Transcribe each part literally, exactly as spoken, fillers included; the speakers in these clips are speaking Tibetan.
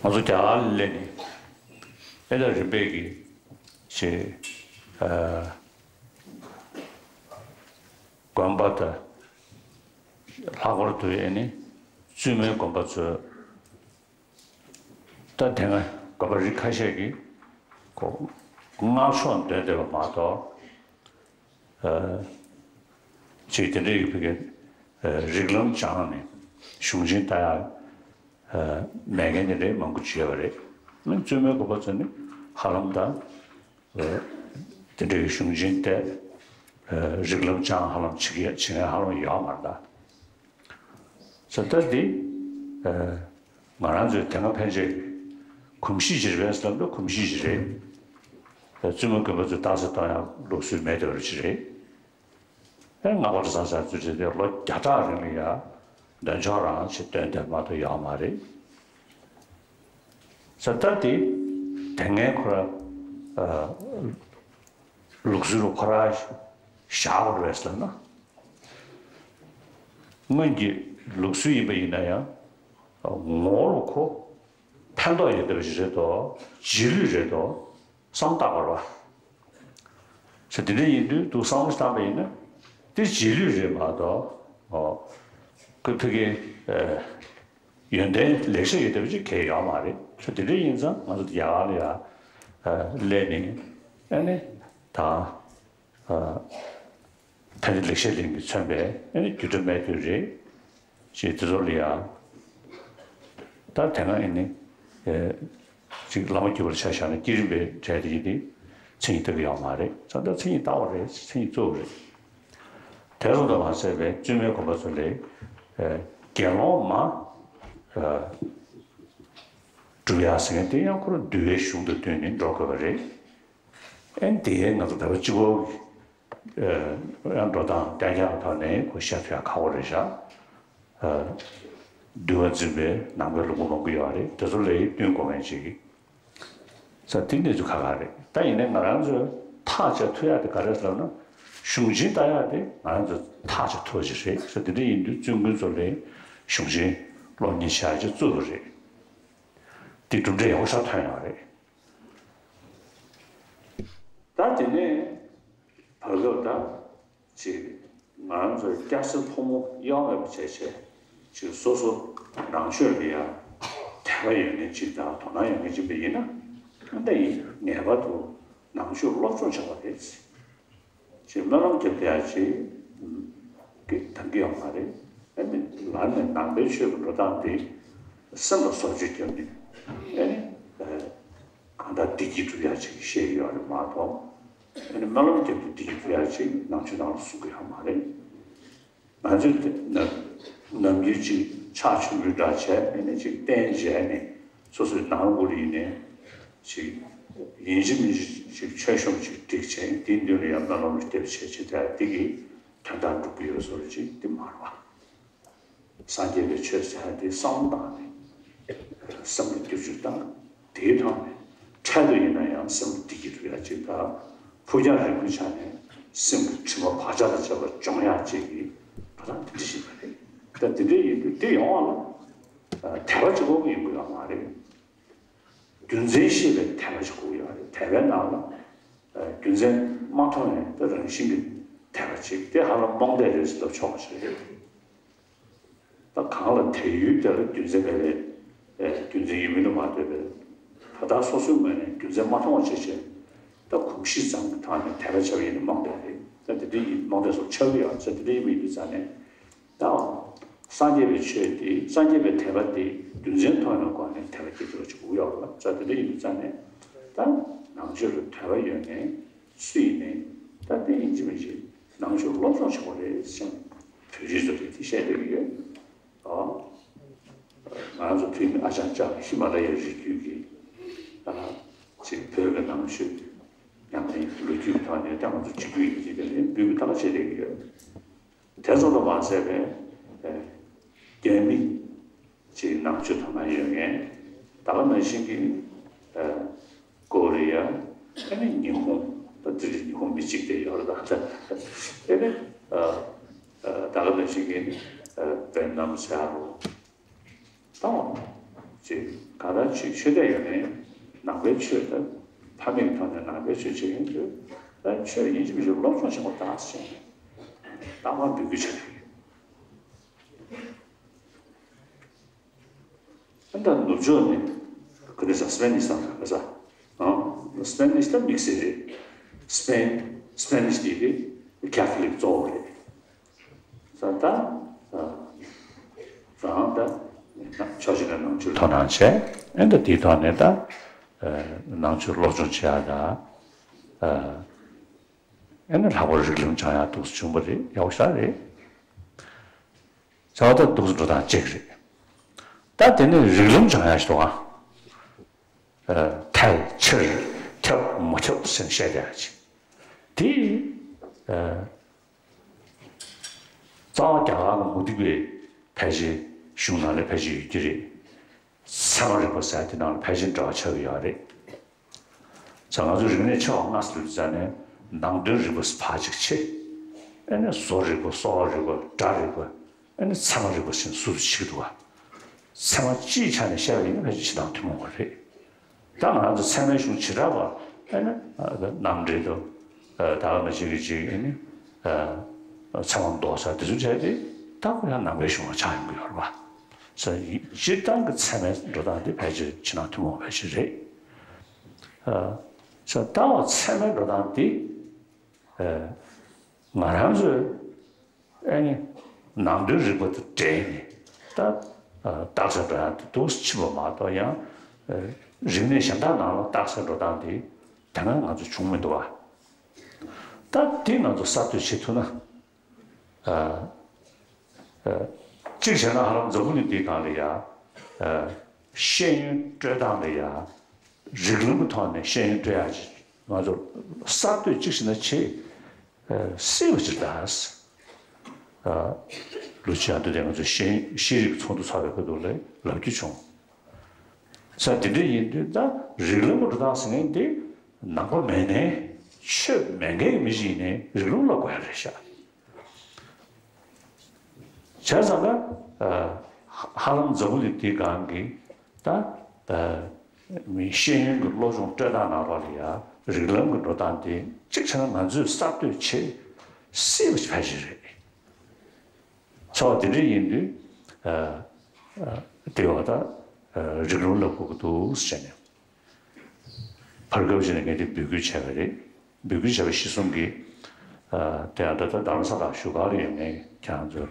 ང་ཚོ་རྒྱ་གར་ལ་སླེབས་ནས་ཨེ་ད་རིམ་པས་ཀྱི་ཞེས་ཨ་དགོན་པ་དང་ལྷག་པར་དུ་ཨེ་ནི་བཙུན་མའི་དགོན་པ་ཚོས་ད་དེ་སྔ་དགོན་པ་རིགས་ཁ་ཤས་ཀྱིས་ཁོ་སྔགས་ཕྱོགས་འདོན་བསྡད་པ་མ་གཏོགས། ཅིག་དེ་འདྲའི་ཕ་གི་རིགས་ལམ་སྦྱངས་ནས་གཞུང་ཆེན་ལྟ་ཡག་མེད་མཁན་དེ་འདྲའི་མང་པོ་བྱས་པ་རེད། བཙུན་མའི་དགོན་པ་ཚོ་ནི་ཧ་ལམ་ད་དེ་འདྲའི་གཞུང་ཆེན་བལྟས་རིགས་ལམ་སྦྱངས་ཧ་ལམ་བྱེད་ཀྱི་བྱེད་མཁན་ཧ་ལམ་ཡོད་མ་རེད་ད། ས་ད་འདི་ང་རང་ཚོའི་དེ་སྔ་ཕན་ཆད་གོམས་གཤིས་ཅིག་རེད་པས་ལབ་ན་གོམས་གཤིས་ཅིག་རེད། བཙུན་མ་དགོན་པ་ཚོས་རྟགས་གསལ་གཏོང་ཡག་ལུགས་སྲོལ་མེད་བསྡད་པ་ཅིག་རེད། ཨེ་སྔགས་པ་བློ་བཟང་བཟང་བཙུན་ཆེན་དེ་ལོ་བརྒྱ་ཕྲག་རིང་ལ་ཡ་འདོན་ཆོག་རང་ཞེས་འདོན་དེ་མ་གཏོགས་ཡོད་མ་རེད། ས་ད་དེ་དེ་སྔའི་ཁོ་ར་ལུགས་སྲོལ་ཁོ་ར་བཞག་པ་རེད་ཟེར་ན། སྔོན་གྱི་ལུགས་སྲོལ་ཡིན་པ་ཡིན་ན་ཡང་ངོ་བོ་ལ་ཁོ་ཕན་ཐོགས་ཡོད་བསྡད་པ་ཞིག་རེད་དོ། རྗེས་ལུས་རེད་དོ། བསམ་བཏགས་པ་རེད་བ། ས་དེ་འདྲ་ཡིན་དུས་འདུག་བསམ་བློ་བཏང་པ་ཡིན་ན་དེ་རྗེས་ལུས་རེད་མ་གཏོགས་ཨོ་ཁོས་ཕ་གི་ཡོན་ཏན་ལེགས་ཤོས་ཡོད་བསྡད་པ་ཅིག་གང་ཡོད་མ་རེད། ས་དེ་འདྲ་ཡིན་ཙང་ང་ཚོ་རྒྱ་གར་ལ་ཡ་སླེབས་ནས་ཨ་ནི་ད། ཕན་བདེ་ལེགས་བཤད་གླིང་གིས་མཚོན་པའི་ཨ་ནི་རྒྱུད་གྲྭ་སྨད་སྟོད་རེད། ཅེས་དེ་ཚོ་ལ་ཡང་ད་དེ་སྔ་ཨ་ནི་ཅིག་བླ་མ་བརྒྱུད་པར་ཆ་བཞག་ན་བསྐྱེད་རིམ་པའི་གྲས་དེ་ཡིན་ཏེ་མཚན་ཉིད་བཏགས་ཀྱི་ཡོད་མ་རེད། ད་ལྟ་མཚན་ཉིད་བཏགས་པ་རེད། མཚན་ཉིད་བཙུགས་པ་རེད། དེ་ཚོ་དང་མ་ཟད་པའི་བཙུན་མའི་དགོན་པ་ཚོ་ལས་དགེ་སློང་མ་སྒྲུབ་ཡག་ཟེར་མཁན་དེ་ཡང་ཁོ་རང་འདུལ་བའི་གཞུང་དང་བསྟུན་ནས་འགྲོ་དགོས་པ་རེད། ཨན་དེ་ང་ཚོ་བོད་པ་གཅིག་པོ་ཡང་འགྲོ་སྟངས་གཏན་འཁེལ་བ་ཐོག་ནས་ཁོ་བཤད་ཐུབ་ཡག་ཁག་པོ་རེད་ཤག་འདུལ་བ་འཛིན་པའི་ནང་པའི་ལུང་པ་མང་པོ་ཡོད་རེད། དེ་ཚོ་ལ་བསྟུན་དགོས་མཁན་ཅིག་ས་དེ་གནས་ཚུལ་ཁག་ཁག་རེད། ད་ཡིན་ནའི་ང་རང་ཚོས་ཐག་བཅད་ཐུབ་ཡག་དེ་ག་རེ་ཟེར་ན་གཞུང་ཆེན་ལྟ་ཡག་དེ་ང་རང་ཚོས་ཐག་བཅད་ཐུབ་པ་ཅིག་རེད། ས་དེ་འདྲ་ཡིན་དུས་བཙུན་དགོན་ཚོ་ལ་གཞུང་ཆེན་སློབ་གཉེར་བྱ་ཡག་ཅིག་བཙུགས་པ་རེད། དེ་གྲུབ་འབྲས་ཡག་པོ་ཞིག་ཐོན་ཡོད་རེད། ད་དེ་ནས་བར་སྐབས་ད་ཅིག་ང་རང་ཚོའི་སྐྱ་སེར་ཕོ་མོ་གཡོ་མེད་པ་བྱས་བྱས་ཅིག་སོ་སོ་ནང་ཆོས་ལ་ཡང་དད་པ་ཡོད་མཁན་ཅིག་དང་དོ་སྣང་ཡོད་མཁན་ཅིག་པ་ཡིན་ན་ཨ་ད་ཡིན་ངེས་པར་དུ་ནང་ཆོས་སློབ་སྦྱོང་བྱ་བ་རེད། ཅེས་སྨོན་ལམ་རྒྱབ་བསྡད་ཡག་ཅིག་གི་འདང་གི་ཡོད་མ་རེད། ཨ་ནི་ལར་ནས་ནང་པའི་ཆོས་ཀྱི་འགྲོ་སྟངས་དེ་སེམས་ལ་བཟོ་བཅོས་བརྒྱབ་ནས་ཨ་ནི་གང་ལྟར་བདེ་སྐྱིད་སྒྲུབ་ཡག་ཅིག་བཤད་ཀྱི་ཡོད་རེད་མ་གཏོགས་ཨ་ནི་སྨོན་ལམ་རྒྱབ་ནས་བདེ་སྐྱིད་སྒྲུབ་ཡག་ཅིག་ནང་ཆོས་ནང་ལ་གསུང་གི་ཡོད་མ་རེད། ང་ཚོས་དེ་ནམ་ནམ་རྒྱུན་ཅིག་ཕྱག་མཆོད་འབུལ་འདྲ་བྱས་ཨ་ནི་ཅིག་རྟེན་མཇལ་ནས་སོ་སོའི་ནང་ལོགས་ལ་ཡིན་ནའི་ཅིག་ཡིན་གཅིག་མིན་གཅིག་ཅིག་མཆོད་བཤམས་ཅིག་བསྒྲིགས་བྱས་དེའི་མདུན་ལ་ཡང་སྨོན་ལམ་རྒྱབ་བྱས་བྱས་དེ་དེ་གིས་དོན་དག་འགྲུབ་ཀྱི་ཡོད་བཟོ་འདྲ་ཅིག་དེ་མ་རེད་བ། སངས་རྒྱས་པའི་ཆོས་ཟེར་ཡ་དེ་བསམ་བློ་བཏང་ནས་སེམས་ལ་བསྒྱུར་བཅོས་བཏང་། དེའི་ཐོག་ནས་འཕྲལ་དུ་ཡིན་ན་ཡང་སེམས་ལ་བདེ་སྐྱིད་སྒྲུབ་ཡ་ཅིག་དང་ཕུགས་རྒྱང་རིང་པོའི་ཆ་ནས་སེམས་ཀྱི་དྲི་མ་བག་ཆགས་དང་བཅས་པ་སྦྱོང་ཡ་ཅིག་གི་འགྲོ་སྟངས་དེ་འདྲ་ཞིག་རེད། ད་དེ་འདྲ་ཡིན་དུས་དེ་ཡོང་བ་ལ་དད་པ་གཅིག་པོ་ཡིན་དགོས་ཡ་མ་རེད། རྒྱུ་མཚན་ཤེས་པའི་དད་པ་ཞིག་དགོས་ཡོད་རེད། དད་པའི་ནང་ལ་རྒྱུ་མཚན་མ་མཐོང་བའི་ད་རང་བཞིན་གྱི་དད་པ་ཅིག་དེ་ཧ་ལམ་རྨོངས་དད་རེད་ཟེར་ལབ་ཆོག་པ་ཞིག་རེད། ད་གང་ལ་དད་ཡུལ་དེ་ལ་རྒྱུ་མཚན་མེད་པའི་རྒྱུ་མཚན་ཡོད་མིན་དུ་མ་ལྟོས་པའི་ད་ལྟ་སོ་སོའི་ངོས་ནས་རྒྱུ་མཚན་མ་མཐོང་བ་བྱས་བྱས་ད་གོམས་གཤིས་ཙམ་གྱི་ཐོག་ནས་དད་པ་བྱས་པ་ཡིན་ན་རྨོངས་དད་རེད། ད་དེ་འདྲ་ཡིན་རྨོངས་དད་སོགས་ཆགས་ཀྱི་ཡོད་ཚེ་དེ་འདྲ་ཡིན་པ་ཡིན་དུས་ཙང་ནས། ད་སངས་རྒྱས་པའི་ཆོས་དེ་སངས་རྒྱས་པའི་དད་པ་དེ་རྒྱུ་མཚན་མཐོང་བའི་སྒོ་ནས་དད་པ་སྐྱེ་ཐུབ་པ་ཅིག་དགོས་ཡོད་པ་ལ་ཙང་དེ་འདྲ་ཡིན་དུས་ཙང་ནས་ད་ནང་ཆོས་ལ་དད་པ་ཡོད་མཁན་སུ་ཡིན་ནའི་ད་དེ་ཡིན་གཅིག་མིན་གཅིག་ནང་ཆོས་སློབ་སྦྱོང་བྱེད་དགོས་རེད་ཟེར་ནས་བོད་རིགས་ཚོ་གིས་དེ་བཤད་བསྡད་ཀྱི་ཡོད། ཨོ། ང་རང་ཚོ་བོད་མི་ཨ་ཅང་ཅག་ཧི་མ་ལ་ཡའི་རི་རྒྱུད་ཀྱི་ཨ་ཅིག་བོད་ཀྱི་ནང་ཆོས་ཉམས་ལེན་ལོ་རྒྱུས་ཀྱི་ཐོག་ནས་ད་ང་ཚོ་གཅིག་གྱུར་ཡིན་གཅིག་གི་ལན་འབུལ་གྱི་ཐག་བཅད་བསྡད་ཀྱི་ཡོད། དེ་ཚོ་དང་མ་ཟད་པའི་རྒྱ་མི་ཅིག་ནང་ཆོས་དོ་སྣང་ཡོད་མཁན་ད་ག་ནང་བཞིན་གྱི་ཀོ་རི་ཡ་ཨ་ནི་ཉི་ཧོང་ད་དེ་རིང་ཉི་ཧོང་མི་གཅིག་དེ་ཡོད་རེད་ད་ཨ་ནི་ད་ག་ནང་བཞིན་གྱི་ཝེ་ནམ་ཟེར་རོ། དང་། ཅེས། ག་རེ་ཆོས་ཆོས་དད་ཡོད་ནའི་ནང་པའི་ཆོས་དང་ཕ་མེས་ཀྱི་ཐོག་ནས་ནང་པའི་ཆོས་བྱེད་མཁན་ཚོས་ད་ཆོས་ཡིན་གཅིག་མིན་གཅིག་སློབ་སྦྱོང་བྱེད་དགོས་རྟགས་ཅན་རྟགས་མ་འབུལ་རྒྱུ་བྱེད་ཀྱི་ཡོད། ཨ་ད་ནུབ་ཕྱོགས་ནས་ག་རེ་ཟ་སི་པེ་ནིས་དང་ག་ས་ཨང་སི་པེ་ནིས་ད་དམིགས་བསལ་རེད། སི་པེན་སི་པེ་ནིས་དེ་དེ་ཁེ་ཐོ་ལིག་གཙོ་བོ་རེད། ས་ད་རང་ད་ཕྱོགས་གཅིག་ནས་ནང་ཆོས་དོ་སྣང་བྱས། ཨེ་ད་དེའི་ཐོག་ནས་ད་ནང་ཆོས་སློབ་སྦྱོང་བྱེད་ཡག་ད་ཨེ་ནས་ལྷག་པར་རིགས་ལམ་སྦྱང་ཡག་འདུག་སེ་བྱུང་བ་རེད། ཡག་པོ་ཞེ་དྲག་རེད། བྱ་བ་ད་འདུག་སེ་འགྲོ་སྟངས་གཅིག་རེད། ད་དེ་ནས་རིགས་ལམ་སྦྱང་ཡག་ཞིག་འདུག་ཨ། ཐལ་ཕྱིར་ཁྱབ་མ་ཁྱབ་ཟེར་ནས་བཤད་བསྡད་ཡག་ཅིག་དེ། རྩ་བ་རྒྱ་གར་གྱི་མུ་སྟེགས་པའི་ཕལ་ཆེར་གཞུང་ནང་ལ་ཕལ་ཆེར་ཡོད་ཀྱི་རེད། ཚད་མ་རིག་པ་ཟེར་དེ་ནང་ལ་ཕལ་ཆེར་འབྲེལ་བ་ཆགས་ཀྱི་ཡོད་རེད། ཙང་ང་ཚོ་རིག་གནས་ཆེ་བ་ལྔ་ཟེར་དུས་ཙང་ནས་ནང་དོན་རིག་པ་ཕར་ཅིག་ཕྱེ། ཨེ་ནས་བཟོ་རིག་པ་གསོ་བ་རིག་པ་སྒྲ་རིག་པ་ཨེ་ནས་ཚད་མ་རིག་པ་ཟེར་ནས་ཟུར་དུ་ཕྱེ་གི་འདུག་བ། ཚད་མ་སྤྱིའི་ཆ་ནས་བཤད་པ་ཡིན་ན་ཕལ་ཆེར་ཕྱི་ནང་ཐུན་མོང་བ་རེད། ད་ང་ཚོ་ཚད་མའི་གཞུང་བྱེ་བྲག་པ་ཨེ་ནས་རྣམ་འགྲེལ་དང་ད་ག་ནང་བཞིན་གྱི་ཅིག་ཨེ་ནས་ཚད་མ་མདོ་ཟེར་དེ་ཚོ་བྱས་ཏེ་ད་ཁོ་ཡང་ནང་པའི་གཞུང་ལ་ཆགས་ཡོང་གི་ཡོད་རེད་བ། ས་སྤྱིར་བཏང་གི་ཚད་མའི་འགྲོ་སྟངས་དེ་ཕལ་ཆེར་ཕྱི་ནང་ཐུན་མོང་བ་ཕལ་ཆེར་རེད། ས་ལྟ་བ་ཚད་མའི་འགྲོ་སྟངས་དེ་ང་རང་ཚོས་ཨེ་ནི་ནང་དོན་རིག་པ་དང་འབྲེལ་ནས་ད་རྟགས་གསལ་འགྲོ་ཡག་དེ་འདུག་སེ་ཕྱིན་པ་མ་གཏོགས་ཡང་རིག་གནས་གཞན་དག་ནང་ལ་རྟགས་གསལ་འགྲོ་སྟངས་དེ་དེ་སྔ་ང་ཚོ་བྱུང་མི་འདུག་བ། ད་དེ་ང་ཚོ་གསར་གཏོད་བྱེད་ཐུབ་ན། གཅིག་བྱས་ན་ཧ་ལམ་འཛམ་བུ་གླིང་འདིའི་སྒང་ལ་ཡ། ཤེས་ཡོན་སྤྲོད་སྟངས་ལ་ཡ། རིགས་ལམ་གྱི་ཐོག་ནས་ཤེས་ཡོན་སྤྲོད་ཡག་ཅིག་ང་ཚོ་གསར་གཏོད་གཅིག་བྱས་ན་ཆེས་སྲིད་པ་ཅིག་རེད་ད། ལོ་གཅིག་ཡང་དུས་དེ་ང་ཚོ་ཤེས་ཤེས་རིག་ཚོགས་འདུ་ཚོགས་པའི་སྐབས་དུ་ལ་ལབ་རྒྱུ་བྱུང་། ས་དེ་འདྲ་ཡིན་དུས་ད་རིགས་ལམ་གྱི་འགྲོ་སྟངས་ཟེར་མཁན་དེ་ནང་པ་མེད་ནའི་ཆོས་མེད་མཁན་གྱི་མི་ཞིག་ཡིན་ནའི་རིགས་ལམ་ལ་གོ་ཡ་རེད་ཤག་བྱས་ཙང་ད་ཧ་ལམ་འཛམ་བུ་གླིང་འདིའི་སྒང་གི་ད་མི་ཤེས་ཡོན་གྱི་སློབ་སྦྱོང་སྤྲོད་སྟངས་ནང་ལོགས་ལ་ཡ་རིགས་ལམ་གྱི་འགྲོ་སྟངས་དེ་གཅིག་བྱས་ན་ང་ཚོས་གསར་གཏོད་བྱེད་སྲིད་པ་ཕལ་ཆེར་རེད། ཚོར་བ་དེ་འདྲ་ཡིན་དུས་དེ་བ་ད་རིགས་ལམ་ལ་གོ་གི་འདུག་ཟེར་ནས། བར་སྐབས་ཤིག་ནས་ངས་དེ་འབོད་སྐུལ་བྱས་པ་རེད། འབོད་སྐུལ་བྱས་པ་གཞི་བཟུང་གིས། དེ་ཡང་ད་ལྟ་རྡ་རམ་ས་ལ་བཞུགས་སྒར་ལ་ཡོད་མཁན་ཁྱེད་རང་ཚོ།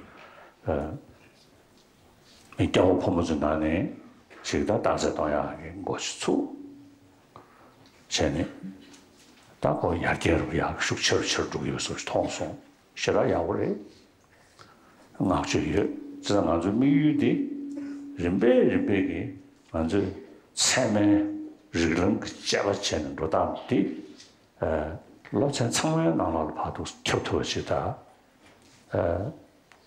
སྐྱ་བོ་ཕོ་མོ་ཚོའི་ནང་ནས་ཞིག་ད་རྟགས་གསལ་གཏོང་ཡག་གི་འགོ་ཞིག་ཚུགས། བྱས་ནས་ད་ཁོ་ཡར་རྒྱས་རུ་ཡག་ཤུགས་ཆེ་རུ་ཆེ་རུ་འགྲོ་གི་ཡོད་པ་སོགས་ཤིག་མཐོང་སོང་། ཞེ་དྲག་ཡག་པོ་རེད། བསྔགས་བརྗོད་ཡོད། བྱས་ཙང་ང་ཚོའི་དམིགས་ཡུལ་འདི་རིམ་པས་རིམ་པས་ཀྱིས་ང་ཚོས་ཚད་མའི་རིགས་ལམ་གྱི་དཔྱད་པ་བྱས་ནས་འགྲོ་སྟངས་འདི་སློབ་ཚན་ཚང་མའི་ནང་ལོགས་ལ་ཕར་ཚུར་ཁྱབ་ཐུབ་པ་ཞིག་དང་།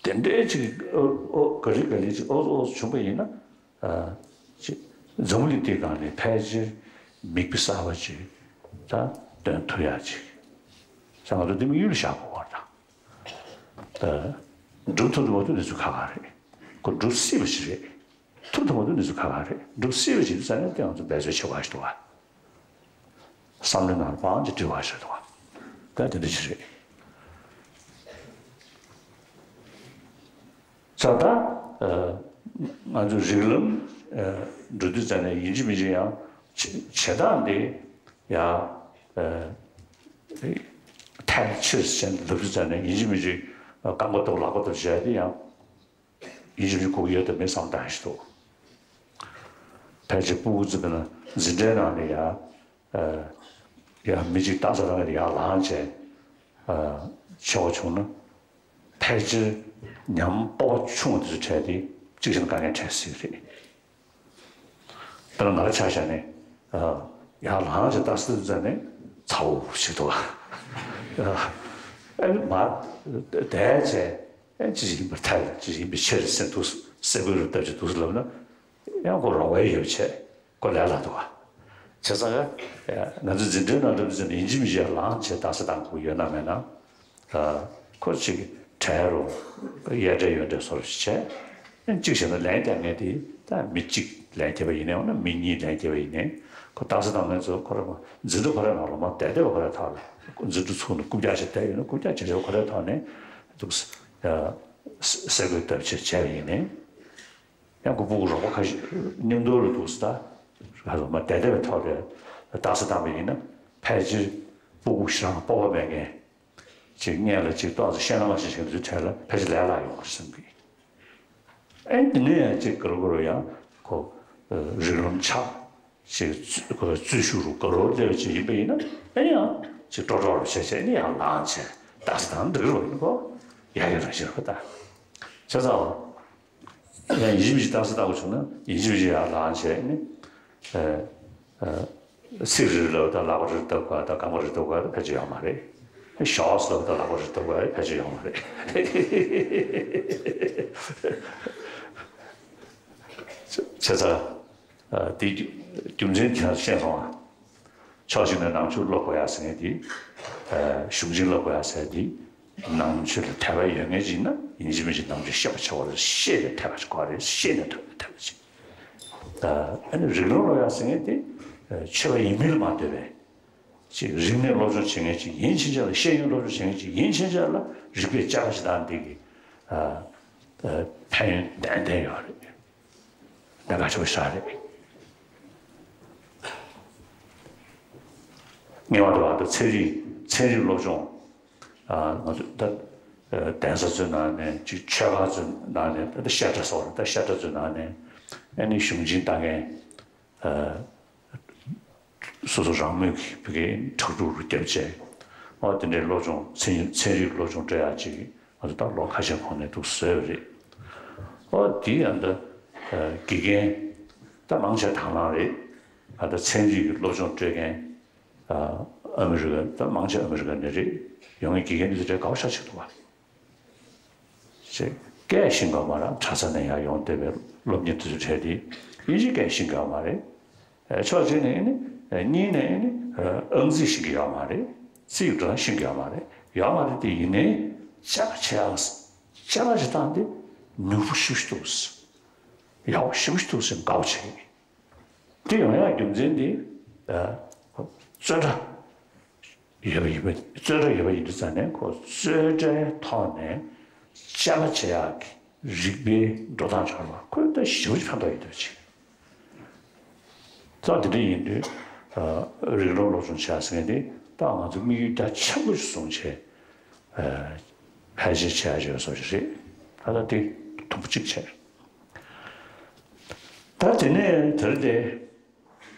དེ་འདྲའི་ཅིག་ཨོ་ཨོ་ག་ལེ་ག་ལེ་ཅིག་ཨོ་ཨོ་བྱུང་པ་ཡིན་ན། ཅིག་འཛམ་བུ་གླིང་འདིའི་སྒང་ནས་ཕལ་ཆེར་མིག་དཔེ་གསར་པ་ཅིག་ད་སྟོན་ཐུབ་ཡག་ཅིག་ས་ང་ཚོ་འདི་དམིགས་ཡུལ་ལ་བཞག་དགོས་པ་དང་། སྒྲུབ་ཐུབ་ཐུབ་མ་ཐུབ་གནས་ཚུལ་ཁག་ཁག་རེད། ཁོ་སྒྲུབ་སྲིད་པ་ཞིག་རེད། ཐུབ་ཐུབ་མ་ཐུབ་གནས་ཚུལ་ཁག་ཁག་རེད། སྒྲུབ་སྲིད་པ་ཞིག་ཡིན་ཙང་ནས་དེ་ང་ཚོ་འབད་རྩོལ་བྱེད་དགོས་ཞིག་འདུག་བ། བསམ་བློའི་ནང་ལ་སྤང་ཅིག་སྒྲིལ་བ་ཞིག་འདུག་བ། ད་དེ་འདྲ་ཞིག་རེད། ས་ད། ང་ཚོ་རིགས་ལམ་འགྲོ་དུས་ཙམ་ནས་ཡིན་གཅིག་མིན་གཅིག་ཡང་བྱེད་སྟངས་དེ་ཡང་ཐལ་ཕྱིར་ཟེར་ལབ་དུས་ཙམ་ནས་ཡིན་གཅིག་མིན་གཅིག་རྐང་པ་ཐོག་ལག་པ་ཐོག་བྱས་ཏེ་ཡང་ཡིན་གཅིག་མིན་གཅིག་གོ་གི་ཡོད་དམ་མེད་བསམ་བཏང་ཞིག་འདུག་ཕལ་ཆེར་སྤུ་གུ་ཚོ་གི་ན་འཛིན་གྲྭའི་ནང་ནས་ཡང་ཡང་མི་གཅིག་རྟགས་གསལ་རང་གིས་ཡར་ལངས་བྱས་ཆེ་བ་བྱུང་ན། ཕལ་ཆེར་ཉམས་སྤོབས་པ་ཆུང་བ་དེ་ཚོ་འཕྲད་དེ་གཅིག་བྱས་ན་དཀའ་ངལ་འཕྲད་སྲིད་རེད། དཔེར་ན་ང་ཆ་བཞག་ནས་ཡར་ལངས་བྱས་ལྟ་སྲིད་ཙམ་ནས་ཚ་བོ་ཞིག་འདུག་བ། ཨེ་མ་བསྡད་བྱས་ཨེ་ཅི་ཞིག་ཡིན་པར་ཐལ། ཅི་ཞིག་ཡིན་པའི་ཕྱིར་ཟེར་འདུག་སེ་གོལ་རུ་བཏབ་ཅིག་འདུག་ལབ་ན་ཡང་ཁོ་རོགས་པ་ཡོད་བྱས་ཁོ་ལས་སླ་འདུག་བ། བྱས་ཙང་ང་ཚོ་འཛིན་གྲྭའི་ནང་འགྲིམ་ཙམ་ནས་ཡིན་གཅིག་མིན་གཅིག་ལངས་བྱས་ལྟ་སྲིད་བཏང་དགོས་ཡོད་ན་མེད་ན། ཁོ་གཅིག་གྲལ་རུ་གཡས་གྲལ་གཡོན་གྲལ་སོར་ཞིག་བྱས། གཅིག་བྱས་ན་ལན་རྒྱག་མཁན་དེ་ ད་མི་གཅིག་ལན་བརྒྱབ་པ་ཡིན་ནའི་འོ་ན་མི་གཉིས་ལན་བརྒྱབ་པ་ཡིན་ནའི་ཁོ་རྟགས་གསལ་བཏང་མཁན་ཚོ་ཁོ་རང་འཛིན་གྲྭ་ཁོ་རའི་ནང་ལ་མར་བསྡད་བསྡད་པ་ཁོ་རའི་ཐོག་ལ་འཛིན་གྲྭ་ཚུགས་ནས་རྐུབ་བཀྱག་ཅིག་བསྡད་ཡོད་ན་རྐུབ་བཀྱག་བྱས་བྱས་ཁོ་རའི་ཐོག་ནས་འདུག་སེ་ཟས་གོས་བརྡབ་བྱས་བྱས་པ་ཡིན་ནའི། ཡང་ཁོ་སྤུ་གུ་རོགས་པ་ཁ་ཤས་མཉམ་དུ་ལ་འདུག་སེ་ད་ཧ་ལམ་མར་བསྡད་བསྡད་པའི་ཐོག་ལ་རྟགས་གསལ་བཏང་པ་ཡིན་ན་ཕལ་ཆེར་སྤུ་གུ་ཞེ་དྲག་སྤོབས་པ་མེད་མཁན། ཅིག་སྔོན་ལ་ཅིག་ཏོག་ཙམ་བཤད་ན་མ་ཤེས་མཁན་དེ་ཚོའི་གྲས་ལ་ཕལ་ཆེར་ལས་སླ་ཡོང་བ་རེད་བསམ་གི། ཨེ་དེ་ནས་ཡང་ཅིག་ག་རེ་ག་རེ་ཡང་ཁོ་རིགས་ལམ་ཆགས་ཅིག་ཁོ་རྩོད་ཤུགས་རུ་ག་རེ་སླེབས་ཅིག་ཡིན་པ་ཡིན་ན་ཨེ་ཡང་ཅིག་སྤྲོ་སྤྲོ་རུ་བྱས་བྱས་ནས་ཡང་ལངས་བྱས་རྟགས་གསལ་བཏང་འགྲིག་རུ་ཡིན་གོ། ཡག་གི་རང་བཞིན་རུ་ད་བྱས་ཙང་། ཡང་ཡིན་གཅིག་མིན་གཅིག་རྟགས་གསལ་བཏང་དགོས་བྱུང་ན་ཡིན་གཅིག་མིན་གཅིག་ཡར་ལངས་བྱས་ནས་ཨ་ཨ་ཚིག་རེ་ལབ་དང་ལག་པ་རེ་བརྡབ་དགོས་དང་རྐང་པ་རེ་བརྡབ་དགོས་དང་ཕལ་ཆེར་ཡོད་མ་རེད། ཞོགས་ལབ་དང་ལག་པ་རེ་བརྡབ་དགོས་ཕལ་ཆེར་ཡོད་མ་རེད། བྱས་ཙང་ཨ་དེ་རྒྱུ་མཚན་དེ་ཤེས་སོང་ཨ། ཕྱོགས་གཅིག་ནས་ནང་ཆོས་སློབ་དགོས་ཡ་ཟེར་མཁན་དེ། ཨ་གཞུང་ཆེན་སློབ་དགོས་ཡ་ཟེར་དེ། ནང་ཆོས་ལ་དད་པ་ཡོད་མཁན་ཅིག་ཡིན་ན་ཡིན་གཅིག་མིན་གཅིག་ནང་ཆོས་ཤེས་པ་ཆེ་བ་རེད། ཤེས་ནས་དད་པ་ཅིག་དགོས་རེད། ཤེས་ནས་དད་པ་དད་པ་ཅིག་ཨ་ནི་རིགས་ལམ་སློབ་ཡ་ཟེར་མཁན་དེ་ཆོས་པ་ཡིན་མིན་ལ་མ་ལྟོས་པའི་ཅིག་རིག་གནས་སློབ་སྦྱོང་བྱེད་མཁན་ཅིག་ཡིན་ཕྱིན་ཆད་ལ་ཤེས་ཡོན་སློབ་སྦྱོང་བྱེད་མཁན་ཅིག་ཡིན་ཕྱིན་ཆད་ལ་རིག་པའི་བཅའ་ཁ་ཞིག་བཏང་འདི་གི་ཨ་ཨ་ཕན་ཡོན་ཏན་ཏན་ཡོད་རེད། གནད་འགག་ཆེན་པོ་ཞིག་རེད། ངེས་པར་དུ་བར་དུ་ཚན་རིག་ཚན་རིག་སློབ་སྦྱོང་ཨ་ང་ཚོ་ད་ཨ་གདན་ས་ཚོའི་ནང་ནས་ཅིག་ཆོས་ཁང་ཚོའི་ནང་ནས་ད་ལྟ་བཤད་གྲྭ་སོགས་རེད། ད་བཤད་གྲྭ་ཚོའི་ནང་ནས་ཨ་ནི་གཞུང་ཆེན་ལྟ་མཁན་ཨ་སོ་སོ་རང་མོས་ཀྱིས་བོད་སྐད་ཁྲག་དཀྲུག་རུ་བརྒྱབ་བྱས་ཨོ་དེ་འདྲའི་སློབ་སྦྱོང་ཚན་ཚན་རིག་སློབ་སྦྱོང་སྤྲད་ཡག་ཅིག་ང་ཚོ་ད་ལོ་ཁ་ཤས་གོང་ནས་འདུག་བཟོས་པ་རེད། ཨོ་དེ་ཡང་ད་ཨ་དགེ་རྒན་ད་མང་ཆེ་དང་བླངས་རེད། ཨ་ད་ཚན་རིག་གི་སློབ་སྦྱོང་སྤྲད་མཁན་ཨ་ཨ་མི་རི་ཀ་ད་མང་ཆེ་ཨ་མི་རི་ཀ་ནས་རེད། ཡོང་མཁན་དགེ་རྒན་འདི་ཚོ་གྲས་དགའ་པོ་ཞེ་དྲག་ཅིག་འདུག་བ། ཅེས་སྐད་ཤེས་དགོས་མ་རེད། གྲྭ་ས་ནས་ཡར་ཡོང་བསྡད་པའི་སློབ་གཉེར་དེ་ཚོ་གྲས་དེ་དབྱིན་ཇི་སྐད་ཤེས་དགོས་མ་རེད། ཨ་ཕྱོགས་གཅིག་ནས་ཨ་ནི་ཨ་གཉིས་ནས་ཨ་ནི་ཨ་ཨང་རྩིས་ཤེས་ཀྱི་ཡོད་མ་རེད། རྩིས་འགྲོ་སྟངས་ཤེས་ཀྱི་ཡོད་མ་རེད། ཡོད་མ་རེད་དེ་ཡིན་ནའི་དཔྱད་པ་བྱེད་ཡག་དཔྱད་པ་བྱེད་སྟངས་དེ་ནུས་པ་ཞེ་པོ་ཅིག་འདུག་ཡག་པོ་ཞེ་པོ་ཅིག་འདུག་ཟེར་དགའ་པོ་བྱེད་ཀྱི། དེ་ཡོང་ཡག་རྒྱུ་མཚན་དེ་ཨ་བརྩོན་འགྲུས་ཡོད་པ་ཡིན་པ་བརྩོན་འགྲུས་ཡོད་པ་ཡིན་དུས་ཙང་ནས་ཁོ་བརྩོན་འགྲུས་ཐོག་ནས་དཔྱད་པ་བྱེད་ཡག་གི་རིག་པའི་འགྲོ་སྟངས་སྦྱོར་བ་ཁོས་ད་ཞེ་པོ་ཅིག་ཕན་ཐོགས་ཡོད་འདུག་ཅིག་ཙང་དེ་འདྲ་ཡིན་དུས་ཨ་རིགས་ལམ་སློབ་སྦྱོང་བྱེད་ཡག་ཟེར་མཁན་དེ་ད་ང་ཚོ་དམིགས་ཡུལ་རྒྱ་ཆེན་པོ་ཞིག་བཟུང་བྱས་ཨ་ཕལ་ཆེར་བྱེད་ཡག་ཅིག་ཡོད་བཟོ་ཞིག་རེད། ད་ལྟ་དེ་དུམ་བུ་གཅིག་བྱས། ད་དེ་ནས་དེར་དེ་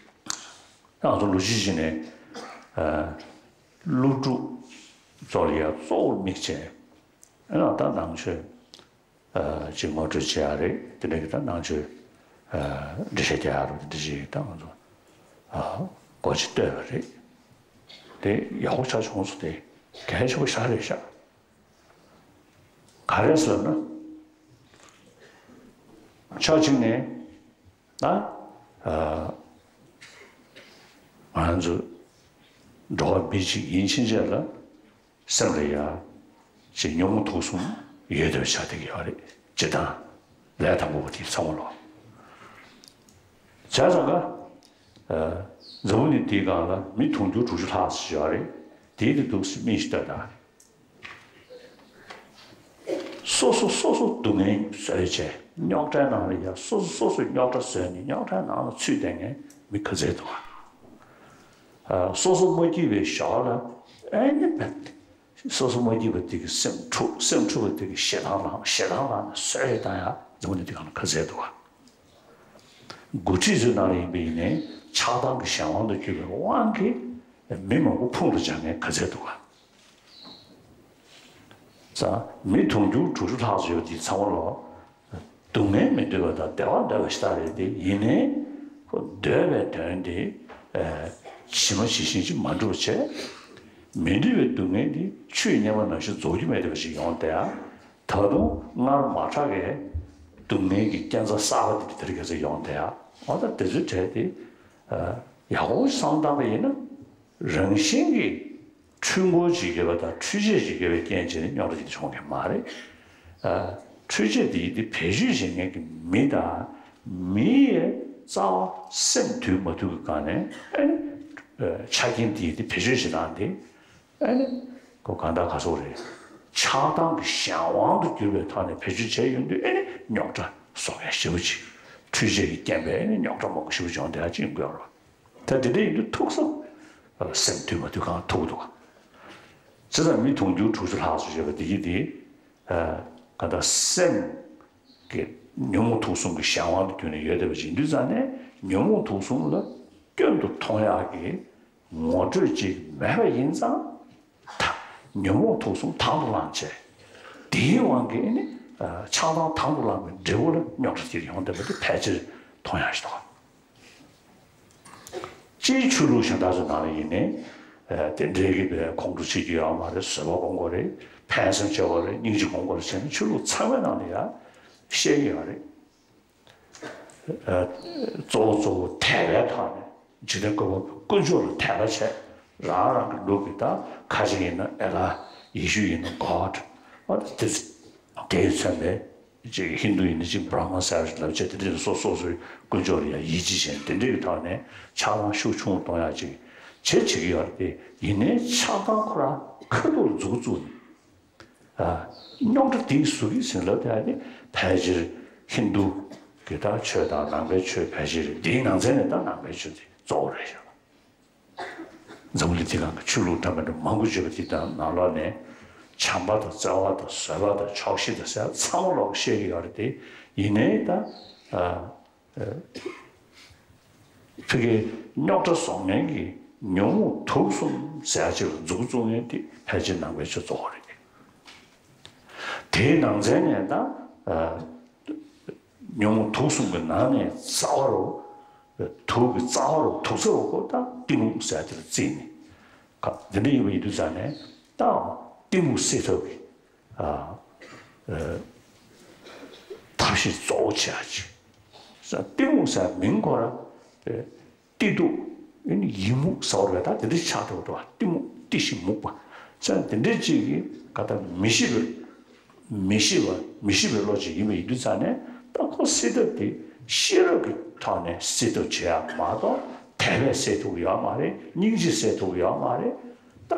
ང་ཚོ་ལོ་གཅིག་ཅིག་ནས་ཨ་སློབ་ཕྲུག་ཚོ་ལ་ཡ་གཙོ་བོར་དམིགས་བྱས་ཨ་ད་ནང་ཆོས་ཨ་ཅིག་ངོ་སྤྲོད་བྱེད་ཡག་རེད། དེ་འདྲ་གི་ད་ནང་ཆོས་ཨ་འགྲེལ་བཤད་རྒྱག་ཡག་རུ་དེ་འདྲ་ཅིག་ད་ང་ཚོ་ཨ་འགོ་ཅིག་བཏོད་པ་རེད། དེ་ཡག་པོ་ཆགས་བྱུང་སོང་། དེ་གལ་ཆེན་པོ་ཞེ་དྲག་རེད་ཤག་ག་རེ་ཟེར་ན། ཕྱོགས་གཅིག་ནས་ད་ཨ་ང་ཚོ་འགྲོ་བ་མི་གཅིག་ཡིན་ཕྱིན་ཆད་ལ་སེམས་ལ་ཡ་ཅིག་ཉོན་མོངས་དུག་གསུམ་ཡོད་བསྡད་པ་ཆགས་བསྡད་ཀྱི་ཡོད་རེད། སྤྱིར་བཏང་ལས་དང་པོ་པ་དེ་ཚང་མ་ལོག་བྱས་ཙང་ཀ་ཨ་འཛམ་བུ་གླིང་འདིའི་སྒང་ལ་མི་དུང་ཕྱུར་དྲུག་ཅུ་ལྷག་ཙམ་ཡོད་རེད། དེའི་དེ་འདུག་སེ་མིག་ཅིག་ལྟོས་དང་། སོ་སོ་སོ་སོ་སྡུག་བསྔལ་བཟོས་བྱས་རྙོག་དྲའི་ནང་ལ་ཡ་སོ་སོ་སོ་སོས་རྙོག་དྲ་བཟོས་ནས་རྙོག་དྲའི་ནང་ལ་ཚུད་བསྡད་མཁན་མི་ག་ཚད་འདུག་ག་ཨ་སོ་སོ་མ་སྐྱིད་པའི་ཞོར་ལ་ཨེ་ནི་བས་སོ་སོ་མ་སྐྱིད་པ་དེ་གི་སེམས་འཁྲུག་སེམས་འཁྲུག་པ་དེ་གི་ཞེ་སྡང་ལངས་ཞེ་སྡང་ལངས་ནས་གསོད་བཏང་ཡ་འཛམ་བུ་གླིང་འདི་སྒང་ལ་ག་ཚད་འདུག་ག་འགོ་ཁྲིད་ཚོའི་ནང་ལ་ཡིན་པ་ཡིན་ནའི་ཆགས་སྡང་གི་གཞན་དབང་དུ་གྱུར་པའི་དབང་གིས་མི་མང་པོ་ཕུང་དུ་བྱ་མཁན་ག་ཚད་འདུག་ག་ཙང་མི་དུང་ཕྱུར་དྲུག་ཅུ་ལྷག་ཙམ་ཡོད་པ་འདི་ཚང་མ་ལོག་སྡུག་བསྔལ་མི་འདོད་པ་དང་བདེ་བ་འདོད་པ་ཞིག་ལྟ་རེད་དེ་ཡིན་ནའི་ཁོ་འདོད་པའི་དོན་དེ་ཇི་མ་ཇི་བཞིན་ཅིག་མ་འགྲུབ་བྱས། མི་འདོད་པའི་སྡུག་བསྔལ་དེ་ཆུས་མཉེན་པ་ནང་བཞིན་རྫོགས་རྒྱུ་མེད་བསྡད་པ་ཞིག་ཡོང་བསྡད་ཡ། ད་དུང་སྔར་མ་གྲགས་པའི་སྡུག་བསྔལ་གྱི་རྐྱེན་རྩ་གསར་པ་དེ་དེ་རིང་ཁ་སང་ཡོང་བསྡད་ཡ། འོ་ད་དེ་ཚོའི་གྲས་དེ་ཡག་པོ་བསམ་བཏང་པ་ཡིན་ན། རང་བཞིན་གྱིས་འཁྲུལ་འཁོར་ཅིག་ཡོད་པ་དང་འཁྲུལ་ཆས་ཅིག་ཡོད་པའི་རྐྱེན་བྱས་ནས་རྙོག་དྲ་ཅིག་བྱུང་མཁན་མ་རེད། ཨ། འཁྲུལ་ཆས་དེ་ཡིན་དེ་བེད་སྤྱོད་བྱེད་མཁན་གྱི་མི་དང་ མིའི་རྩ་བ་སེམས་དུལ་མ་དུལ་གྱི་སྒང་ནས་ཨ་ནི་ཆ་རྐྱེན་དེ་དེ་བེད་སྤྱོད་བྱེད་སྟངས་དེ། ཨ་ནི་ཁོ་གང་ལྟར་ག་སོག་རེད། ཆགས་སྡང་གི་གཞན་དབང་དུ་གྱུར་པའི་ཐོག་ནས་བེད་སྤྱོད་བྱས་ཡོང་དུས་ཨ་ནི་རྙོག་དྲ་བཟོ་མཁན་ཞེ་པོ་ཅིག་འཕྲུལ་ཆས་ཀྱི་རྐྱེན་པས་ཨ་ནི་རྙོག་དྲ་མང་པོ་ཞེ་པོ་བྱུང་བསྡད་ཡ་ཅིག་ཡོང་གི་ཡོད་རེད། ད་དེ་འདྲ་ཡིན་དུས་ཐུག་ས་སེམས་དུལ་མ་དུལ་གང་ཐུག་འདུག་བྱས་ཙང་མི་དུང་ཕྱུར་དྲུག་ཅུ་ལྷག་ཙམ་ཡོད་པ་འདི་གི་དེ་ག་ད་སེམས་ཀྱི་ཉོན་མོངས་དུག་གསུམ་གྱི་གཞན་དབང་དུ་གྱུར་ནས་ཡོད་བསྡད་པ་ཅིག་ཡིན་དུས་ཙང་ནས་ཉོན་མོངས་དུག་གསུམ་ལ་སྐྱོན་དུ་མཐོང་ཡག་གི་ངོ་སྤྲོད་ཅིག་མེད་པ་ཡིན་ཙང་། ད་ཉོན་མོངས་དུག་གསུམ་དང་དུ་བླངས་བྱས། དེའི་དབང་གིས་ནི་ཆགས་སྡང་དང་དུ་བླངས་པའི་འབྲས་བུ་ལ་རྙོག་དྲ་དེ་ཡོང་བསྡད་པ་དེ་ཕལ་ཆེར་མཐོང་ཡག་ཞིག་འདུག་སྤྱིའི་ཆོས་ལུགས་གཞན་དག་ཚོའི་ནང་ལ་ཡིན་ནའི། དེ་འདྲའི་གི་བའི་ཁོང་ཁྲོ་བྱེད་རྒྱུ་ཡོད་མ་རེད། བཟོད་པ་སྒོམ་དགོས་རེད། ཕན་སེམས་བྱེད་དགོས་རེད། སྙིང་རྗེ་སྒོམ་དགོས་རེད་བྱས་ནས་ཆོས་ལུགས་ཚང་མའི་ནང་ལ་ཡང་བཤད་ཀྱི་ཡོད་རེད། གཙོ་བོ་གཙོ་བོ་དད་པའི་ཐོག་ནས་འཇིག་རྟེན་བཀོད་པ་པོའི་དཀོན་མཆོག་ལ་དད་པ་བྱས། རང་རང་གི་ལུགས་ཀྱི་ད་ཁ་ཆེ་ཡིན་ན་ཨེ་ལ། ཡེ་ཤུ་ཡིན་ན་གོཌ། ཨ་དེ་དེས་མཚོན་པའི་ཅིག་ཧིན་དུ་ཡིན་ན་ཅིག་བྷ་ར་མ་ཟེར་ལབ་བྱས། དེ་འདྲའི་སོ་སོ་སོའི་དཀོན་མཆོག་ལ་ཡང་ཡིད་ཆེས་བྱས། དེ་འདྲའི་གི་ཐོག་ནས་ཆགས་སྡང་ཤུགས་ཆུང་གཏོང་ཡག་ཅིག་བྱེད་བྱེད་ཀྱི་ཡོད་རེད། དེ་ཡིན་ནའི་ཆགས་སྡང་ཁོ་རང་ཁ་ཐུག་ལ་མཛུབ་བཙུགས་ནས། རྙོག་དྲ་དེའི་གཟུགས་ཀྱི་ཟིན་ལབ་དེ་ཨ་ནི་ཕལ་ཆེར་ཧིན་དུ་གི་ད་ཆོས་དང་ནང་པའི་ཆོས་ཕལ་ཆེར་རེད། དེའི་ནང་ཚན་ནས་ད་ནང་པའི་ཆོས་དེ་གཙོ་བོ་རེད་ཤག་འཛམ་བུ་གླིང་འདི་སྒང་གི་ཆོས་ལུགས་འདྲ་མི་འདྲ་མང་པོ་ཡོད་པ་དེ་དང་ནང་ལོགས་ནས་བྱམས་པ་དང་བརྩེ་བ་དང་བཟོད་པ་དང་ཆོག་ཤེས་དང་ཟེར་ཚང་མ་ལོག་བཤད་ཀྱི་ཡོད་རེད་དེ། ཡིན་ནའི་ད། ཨ། ཨ། ཕ་གིའི་རྙོག་དྲ་བཟོ་མཁན་གྱི་ཉོན་མོངས་དུག་གསུམ་ཟེར་ཡག་ཅིག་ལ་མཛུབ་བཙུགས་མཁན་དེ་ཕལ་ཆེར་ནང་པའི་ཆོས་གཙོ་བོ་རེད། དེའི་ནང་ཚན་ནས་ད། ཨ། ཉོན་མོངས་དུག་གསུམ་གྱི་ནང་ནས་རྩ་བ་རུ། དུག་གི་རྩ་བ་རུ་དུག་རྩ་རུ་ཁོ་ད་གཏི་མུག་ཟེར་ཡག་དེ་ལ་བརྩིས་ནས། ཁ་འདི་འདྲ་ཡིན་པ་ཡིན་དུས་ཙང་ནས་ད་གཏི་མུག་སེལ་ཐབས་ཀྱི། ཨ། ཨ། ཐབས་ཤེས་གཙོ་བོ་བྱེད་ཡག་ཅིག་གཏི་མུག་ཟེར་མིང་ཁོ་རང་། ཨ། གཏི་ཐུག་ཨ་ནི་ཡི་མུག་ཟེར་བ་རེད། ད་དེ་འདྲ་ཆགས་འགྲོ་འདུག་བ། གཏི་མུག་གཏི་ཞིང་མུག་པ་ཟེར་དེ་འདྲ་ཅིག་གི་ག་ད་མི་ཤེས་པའི། མི་ཤེས་པ་མི་ཤེས་པའི་བློ་ཅིག་ཡིན་པ་ཡིན་དུས་ཙང་ནས་ད་ཁོ་སེལ་ཐབས་དེ་ཤེས་རབ་ཀྱི་ཐོག་ནས་སེལ་ཐབས་བྱེད་ཡག་མ་གཏོགས་དད་པས་སེལ་ཐུབ་ཀྱི་ཡོད་མ་རེད། སྙིང་རྗེས་སེལ་ཐུབ་ཀྱི་ཡོད་མ་རེད། ད་